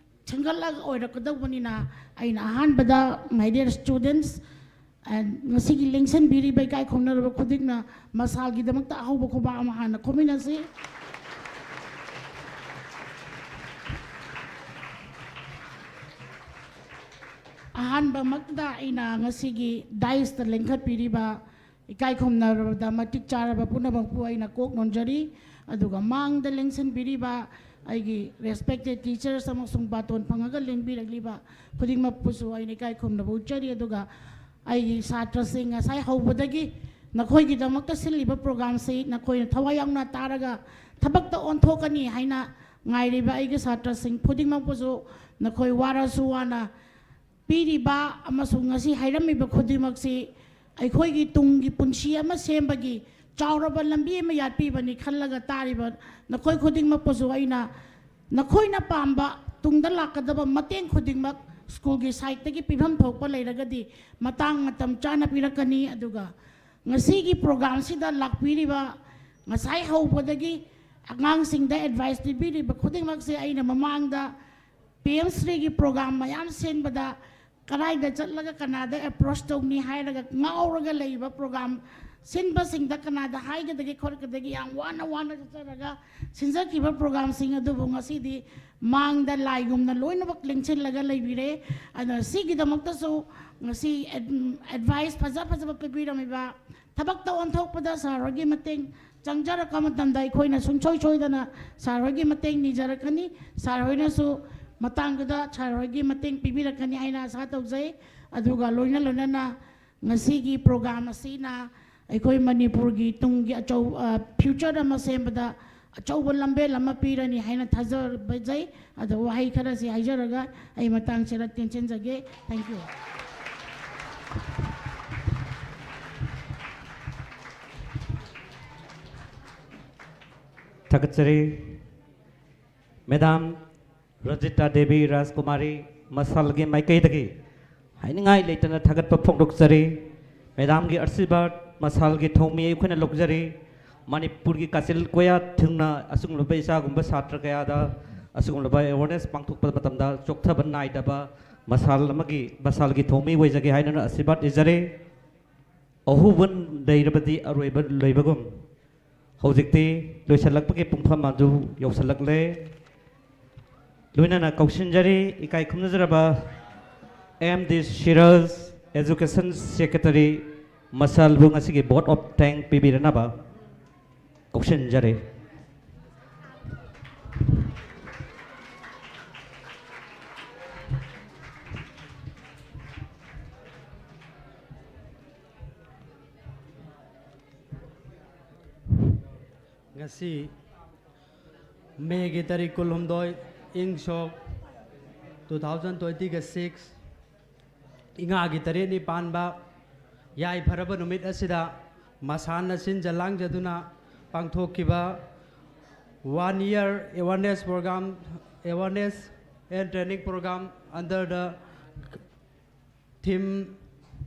ꯁꯦꯝꯒꯠꯂꯒ ꯑꯣꯏꯔꯛꯀꯗꯧꯕꯅꯤꯅ ꯑꯩꯅ ꯑꯍꯥꯟꯕꯗ, my dear students, and ꯉꯁꯤꯒꯤ ꯂꯦꯡꯁꯟꯕꯤꯔꯤꯕ ꯏꯀꯥꯏ ꯈꯨꯝꯅꯔꯕ ꯈꯨꯗꯤꯡꯅ ꯃꯁꯥꯒꯤꯗꯃꯛꯇ ꯑꯍꯧꯕ ꯈꯨꯕꯥꯛ ꯑꯃ ꯍꯥꯟꯅ ꯈꯨꯝꯃꯤꯟꯅꯁꯤ꯫ ꯑꯍꯥꯟꯕꯃꯛꯇꯗ ꯑꯩꯅ ꯉꯁꯤꯒꯤ ꯗꯥꯏꯁꯇ ꯂꯦꯡꯈꯠꯄꯤꯔꯤꯕ ꯏꯀꯥꯏ ꯈꯨꯝꯅꯔꯕꯗ ꯃꯇꯤꯛ ꯆꯥꯔꯕ ꯄꯨꯝꯅꯃꯛꯄꯨ ꯑꯩꯅ ꯀꯣꯛ ꯅꯣꯟꯖꯔꯤ꯫ ꯑꯗꯨꯒ ꯃꯥꯡꯗ ꯂꯦꯡꯁꯤꯟꯕꯤꯔꯤꯕ ꯑꯩꯒꯤ respected teachers ꯑꯃꯁꯨꯡ ꯕꯥꯇꯣꯟ ꯐꯪꯉꯒ ꯂꯦꯡꯕꯤꯔꯛꯂꯤꯕ ꯈꯨꯗꯤꯡꯃꯛꯄꯨꯁꯨ ꯑꯩꯅ ꯏꯀꯥꯏ ꯈꯨꯝꯅꯕ ꯎꯠꯆꯔꯤ꯫ ꯑꯗꯨꯒ ꯑꯩꯒꯤ ꯁꯥꯇ꯭ꯔꯁꯤꯡ, ꯉꯁꯥꯏ ꯍꯧꯕꯗꯒꯤ ꯅꯈꯣꯏꯒꯤꯗꯃꯛꯇ ꯁꯤꯜꯂꯤꯕ programꯁꯤ ꯅꯈꯣꯏꯅ ꯊꯋꯥꯏ ꯌꯥꯎꯅ ꯇꯥꯔꯒ ꯊꯕꯛꯇ ꯑꯣꯟꯊꯣꯛꯀꯅꯤ ꯍꯥꯏꯅ ꯉꯥꯏꯔꯤꯕ ꯑꯩꯒꯤ ꯁꯥꯇ꯭ꯔꯁꯤꯡ ꯈꯨꯗꯤꯡꯃꯛꯄꯨꯁꯨ ꯅꯈꯣꯏ ꯋꯥꯔꯁꯨ ꯋꯥꯅ ꯄꯤꯔꯤꯕ ꯑꯃꯁꯨꯡ ꯉꯁꯤ ꯍꯥꯏꯔꯝꯃꯤꯕ ꯈꯨꯗꯤꯡꯃꯛꯁꯤ ꯑꯩꯈꯣꯏꯒꯤ ꯇꯨꯡꯒꯤ ꯄꯨꯟꯁꯤ ꯑꯃ ꯁꯦꯝꯕꯒꯤ ꯆꯥꯎꯔꯕ ꯂꯝꯕꯤ ꯑꯃ ꯌꯥꯠꯄꯤꯕꯅꯤ ꯈꯜꯂꯒ ꯇꯥꯔꯤꯕ ꯅꯈꯣꯏ ꯈꯨꯗꯤꯡꯃꯛꯄꯨꯁꯨ ꯑꯩꯅ ꯅꯈꯣꯏꯅ ꯄꯥꯝꯕ ꯇꯨꯡꯗ ꯂꯥꯛꯀꯗꯕ ꯃꯇꯦꯡ ꯈꯨꯗꯤꯡꯃꯛ ꯁ꯭ꯀꯨꯜꯒꯤ ꯁꯥꯏꯠꯇꯒꯤ ꯄꯤꯐꯝ ꯊꯣꯛꯄ ꯂꯩꯔꯒꯗꯤ ꯃꯇꯥꯡ ꯃꯇꯝ ꯆꯥꯅ ꯄꯤꯔꯛꯀꯅꯤ꯫ ꯑꯗꯨꯒ ꯉꯁꯤꯒꯤ programꯁꯤꯗ ꯂꯥꯛꯄꯤꯔꯤꯕ, ꯉꯁꯥꯏ ꯍꯧꯕꯗꯒꯤ ꯑꯉꯥꯡꯁꯤꯡꯗ advice ꯄꯤꯕꯤꯔꯤꯕ ꯈꯨꯗꯤꯡꯃꯛꯁꯦ ꯑꯩꯅ ꯃꯃꯥꯡꯗ ꯄꯤ ꯑꯦꯝ ꯁ꯭ꯔꯤꯒꯤ program ꯃꯌꯥꯝ ꯁꯤꯟꯕꯗ ꯀꯗꯥꯏꯗ ꯆꯠꯂꯒ ꯀꯅꯥꯗ approach ꯇꯧꯅꯤ ꯍꯥꯏꯔꯒ ꯉꯥꯎꯔꯒ ꯂꯩꯕ program ꯁꯤꯟꯕꯁꯤꯡꯗ ꯀꯅꯥꯗ ꯍꯥꯏꯒꯗꯒꯦ ꯈꯣꯠꯀꯗꯒꯦ ꯌꯥꯝ ꯋꯥꯅ ꯋꯥꯅ ꯆꯠꯆꯔꯒ ꯁꯤꯟꯖꯈꯤꯕ programꯁꯤꯡ ꯑꯗꯨꯕꯨ ꯉꯁꯤꯗꯤ ꯃꯥꯡꯗ ꯂꯥꯏꯒꯨꯝꯅ ꯂꯣꯏꯅꯃꯛ ꯂꯦꯡꯁꯤꯜꯂꯒ ꯂꯩꯕꯤꯔꯦ꯫ ꯑꯗꯨꯅ ꯁꯤꯒꯤꯗꯃꯛꯇꯁꯨ ꯉꯁꯤ ꯑꯦꯗ-, advice ꯐꯖ ꯐꯖꯕ ꯄꯤꯕꯤꯔꯝꯃꯤꯕ ꯊꯕꯛꯇ ꯑꯣꯟꯊꯣꯛꯄꯗ ꯁꯥꯔ ꯍꯣꯏꯒꯤ ꯃꯇꯦꯡ ꯆꯪꯖꯔꯛꯄ ꯃꯇꯝꯗ ꯑꯩꯈꯣꯏꯅ ꯁꯨꯡꯁꯣꯏ ꯁꯣꯏꯗꯅ ꯁꯥꯔ ꯍꯣꯏꯒꯤ ꯃꯇꯦꯡ ꯅꯤꯖꯔꯛꯀꯅꯤ꯫ ꯁꯥꯔ ꯍꯣꯏꯅꯁꯨ ꯃꯇꯥꯡꯗꯨꯗ ꯁꯥꯔ ꯍꯣꯏꯒꯤ ꯃꯇꯦꯡ ꯄꯤꯕꯤꯔꯛꯀꯅꯤ ꯍꯥꯏꯅ ꯑꯥꯁꯥ ꯇꯧꯖꯩ꯫ ꯑꯗꯨꯒ ꯂꯣꯏꯅ ꯂꯣꯏꯅꯅ ꯉꯁꯤꯒꯤ program ꯑꯁꯤꯅ ꯑꯩꯈꯣꯏ ꯃꯅꯤꯄꯨꯔꯒꯤ ꯇꯨꯡꯒꯤ ꯑꯆꯧ-, ꯑ, future ꯑꯃ ꯁꯦꯝꯕꯗ ꯑꯆꯧꯕ ꯂꯝꯕꯦꯜ ꯑꯃ ꯄꯤꯔꯅꯤ ꯍꯥꯏꯅ ꯊꯥꯖꯕꯖꯩ꯫ ꯑꯗꯣ ꯋꯥꯍꯩ ꯈꯔꯁꯤ ꯍꯥꯏꯖꯔꯒ ꯑꯩ ꯃꯇꯥꯡꯁꯤꯗ ꯇꯦꯟꯁꯤꯟꯖꯒꯦ꯫ Thank you꯫ ꯊꯥꯒꯠꯆꯔꯤ꯫ Madam ꯔꯖꯤꯇꯥ ꯗꯦꯕꯤ ꯔꯥꯖꯀꯨꯃꯥꯔꯤ, ꯃꯁꯥꯜꯒꯤ ꯃꯥꯏꯀꯩꯗꯒꯤ ꯍꯥꯏꯅꯤꯡꯉꯥꯏ ꯂꯩꯇꯅ ꯊꯥꯒꯠꯄ ꯐꯣꯡꯗꯣꯛꯆꯔꯤ꯫ ꯃꯦꯗꯥꯝꯒꯤ ꯑꯁꯤꯔꯕꯥꯗ ꯃꯁꯥꯜꯒꯤ ꯊꯧꯃꯤ ꯑꯩꯈꯣꯏꯅ ꯂꯧꯖꯔꯤ꯫ ꯃꯅꯤꯄꯨꯔꯒꯤ ꯀꯥꯆꯤꯜ ꯀꯣꯌꯥ ꯊꯨꯡꯅ ꯑꯁꯤꯒꯨꯝꯂꯕ ꯏꯆꯥꯒꯨꯝꯕ ꯁꯥꯇ꯭ꯔ ꯀꯌꯥꯗ ꯑꯁꯤꯒꯨꯝꯂꯕ ꯑꯦꯋꯥꯔꯅꯦꯁ ꯄꯥꯡꯊꯣꯛꯄ ꯃꯇꯝꯗ ꯆꯣꯛꯊꯕ ꯅꯥꯏꯗꯕ ꯃꯁꯥꯜ ꯑꯃꯒꯤ, ꯃꯁꯥꯜꯒꯤ ꯊꯧꯃꯤ ꯑꯣꯏꯖꯒꯦ ꯍꯥꯏꯅ ꯑꯁꯤꯔꯕꯥꯗ ꯅꯤꯖꯔꯤ꯫ ꯑꯍꯧꯕ ꯂꯩꯔꯕꯗꯤ ꯑꯔꯣꯏꯕ ꯂꯩꯕꯒꯨꯝ, ꯍꯧꯖꯤꯛꯇꯤ ꯂꯣꯏꯁꯤꯜꯂꯛꯄꯒꯤ ꯄꯨꯡꯐꯝ ꯑꯗꯨ ꯌꯧꯁꯤꯜꯂꯛꯂꯦ꯫ ꯂꯣꯏꯅꯅ ꯀꯧꯁꯤꯟꯖꯔꯤ, ꯏꯀꯥꯏ ꯈꯨꯝꯅꯖꯔꯕ M D Siraj, Education Secretary, ꯃꯁꯥꯜꯕꯨ ꯉꯁꯤꯒꯤ vote of thanks ꯄꯤꯕꯤꯔꯅꯕ ꯀꯧꯁꯤꯟꯖꯔꯤ꯫ ꯉꯁꯤ ꯃꯦꯒꯤ ꯇꯥꯔꯤꯛ ꯀꯨꯟꯍꯨꯝꯗꯣꯏ, ꯏꯪ ꯁꯣꯛ two thousand twenty-six, ꯏꯉꯥꯒꯤ ꯇꯔꯦꯠꯅꯤ ꯄꯥꯟꯕ ꯌꯥꯏꯐꯔꯕ ꯅꯨꯃꯤꯠ ꯑꯁꯤꯗ ꯃꯁꯥꯟꯅ ꯁꯤꯟꯖ ꯂꯥꯡꯖꯗꯨꯅ ꯄꯥꯡꯊꯣꯛꯈꯤꯕ one year awareness program, awareness and training program under the theme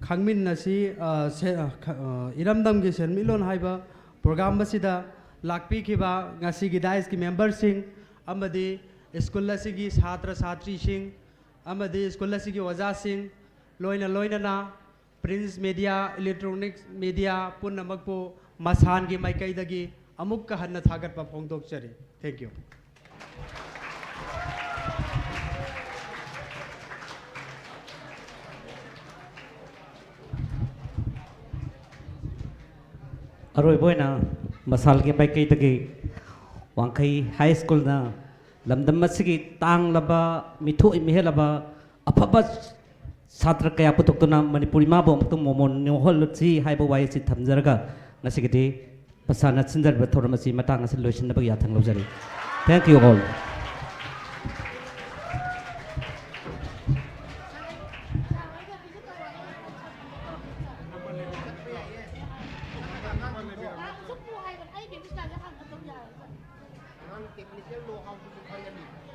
ꯈꯪꯃꯤꯟꯅꯁꯤ, ꯑ, ꯁꯦ-, ꯑ, ꯈ-, ꯑ, ꯏꯔꯝꯗꯝꯒꯤ ꯁꯦꯟꯃꯤꯠꯂꯣꯟ ꯍꯥꯏꯕ program ꯑꯁꯤꯗ ꯂꯥꯛꯄꯤꯈꯤꯕ ꯉꯁꯤꯒꯤ dais ꯀꯤ member ꯁꯤꯡ ꯑꯃꯗꯤ school ꯑꯁꯤꯒꯤ ꯁꯥꯇ꯭ꯔ ꯁꯥꯇ꯭ꯔꯤꯁꯤꯡ ꯑꯃꯗꯤ school ꯑꯁꯤꯒꯤ ꯑꯣꯖꯥꯁꯤꯡ, ꯂꯣꯏꯅ ꯂꯣꯏꯅꯅ print media, electronic media ꯄꯨꯝꯅꯃꯛꯄꯨ ꯃꯁꯥꯟꯒꯤ ꯃꯥꯏꯀꯩꯗꯒꯤ ꯑꯃꯨꯛꯀ ꯍꯟꯅ ꯊꯥꯒꯠꯄ ꯐꯣꯡꯗꯣꯛꯆꯔꯤ꯫ Thank you. ꯑꯔꯣꯏꯕ ꯑꯣꯏꯅ ꯃꯁꯥꯜꯒꯤ ꯃꯥꯏꯀꯩꯗꯒꯤ ꯋꯥꯡꯈꯩ High School ꯅ ꯂꯝꯗꯝ ꯑꯁꯤꯒꯤ ꯇꯥꯡꯂꯕ, ꯃꯤꯊꯣꯏ ꯃꯤꯍꯦꯜꯂꯕ, ꯑꯐꯕ ꯁꯥꯇ꯭ꯔ ꯀꯌꯥ ꯄꯨꯊꯣꯛꯇꯨꯅ ꯃꯅꯤꯄꯨꯔ ꯏꯃꯥꯕꯨ ꯑꯃꯨꯛꯇꯪ ꯃꯣꯃꯣꯟ ꯅꯤꯡꯍꯜꯂꯁꯤ ꯍꯥꯏꯕ ꯋꯥꯍꯩ ꯑꯁꯤ ꯊꯝꯖꯔꯒ ꯉꯁꯤꯒꯤꯗꯤ ꯃꯁꯥꯟꯅ ꯁꯤꯟꯖꯔꯤꯕ ꯊꯧꯔꯝ ꯑꯁꯤ ꯃꯇꯥꯡ ꯑꯁꯤꯗ ꯂꯣꯏꯁꯤꯟꯅꯕꯒꯤ ꯌꯥꯊꯪ ꯂꯧꯖꯔꯤ꯫ Thank you all.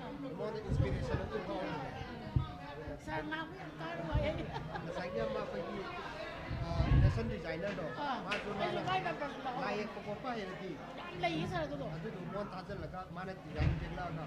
ꯑꯩꯉꯣꯟꯗ ꯏꯟꯁꯄꯤꯔꯦꯁꯟ ꯑꯗꯨꯝ ꯐꯥꯎꯍꯜꯂꯦ꯫ ꯁꯥꯔ ꯉꯥꯡꯕ ꯌꯥꯝ ꯇꯥꯔꯨ ꯑꯩ꯫ ꯉꯁꯥꯏꯒꯤ ꯑꯃ ꯑꯩꯈꯣꯏꯒꯤ, ꯑ, ꯐꯦꯁꯟ ꯗꯤꯖꯥꯏꯅꯔꯗꯣ, ꯑꯥ, ꯃꯥꯁꯨ ꯑꯩꯁꯨ ꯃꯥꯅ ꯃꯥꯏ ꯅꯝꯕꯔꯁꯨ ꯂꯧꯍꯧꯋꯦ꯫ ꯂꯥꯏ ꯌꯦꯛꯄ ꯈꯣꯠꯄ ꯍꯩꯔꯗꯤ ꯌꯥꯝ ꯂꯩꯌꯦ ꯁꯥꯔ ꯑꯗꯨꯗꯣ꯫ ꯑꯗꯨꯗꯣ ꯃꯉꯣꯟꯗ ꯊꯥꯖꯤꯜꯂꯒ ꯃꯥꯅ ꯗꯤꯖꯥꯏꯟ ꯌꯦꯛꯂꯛꯑꯒ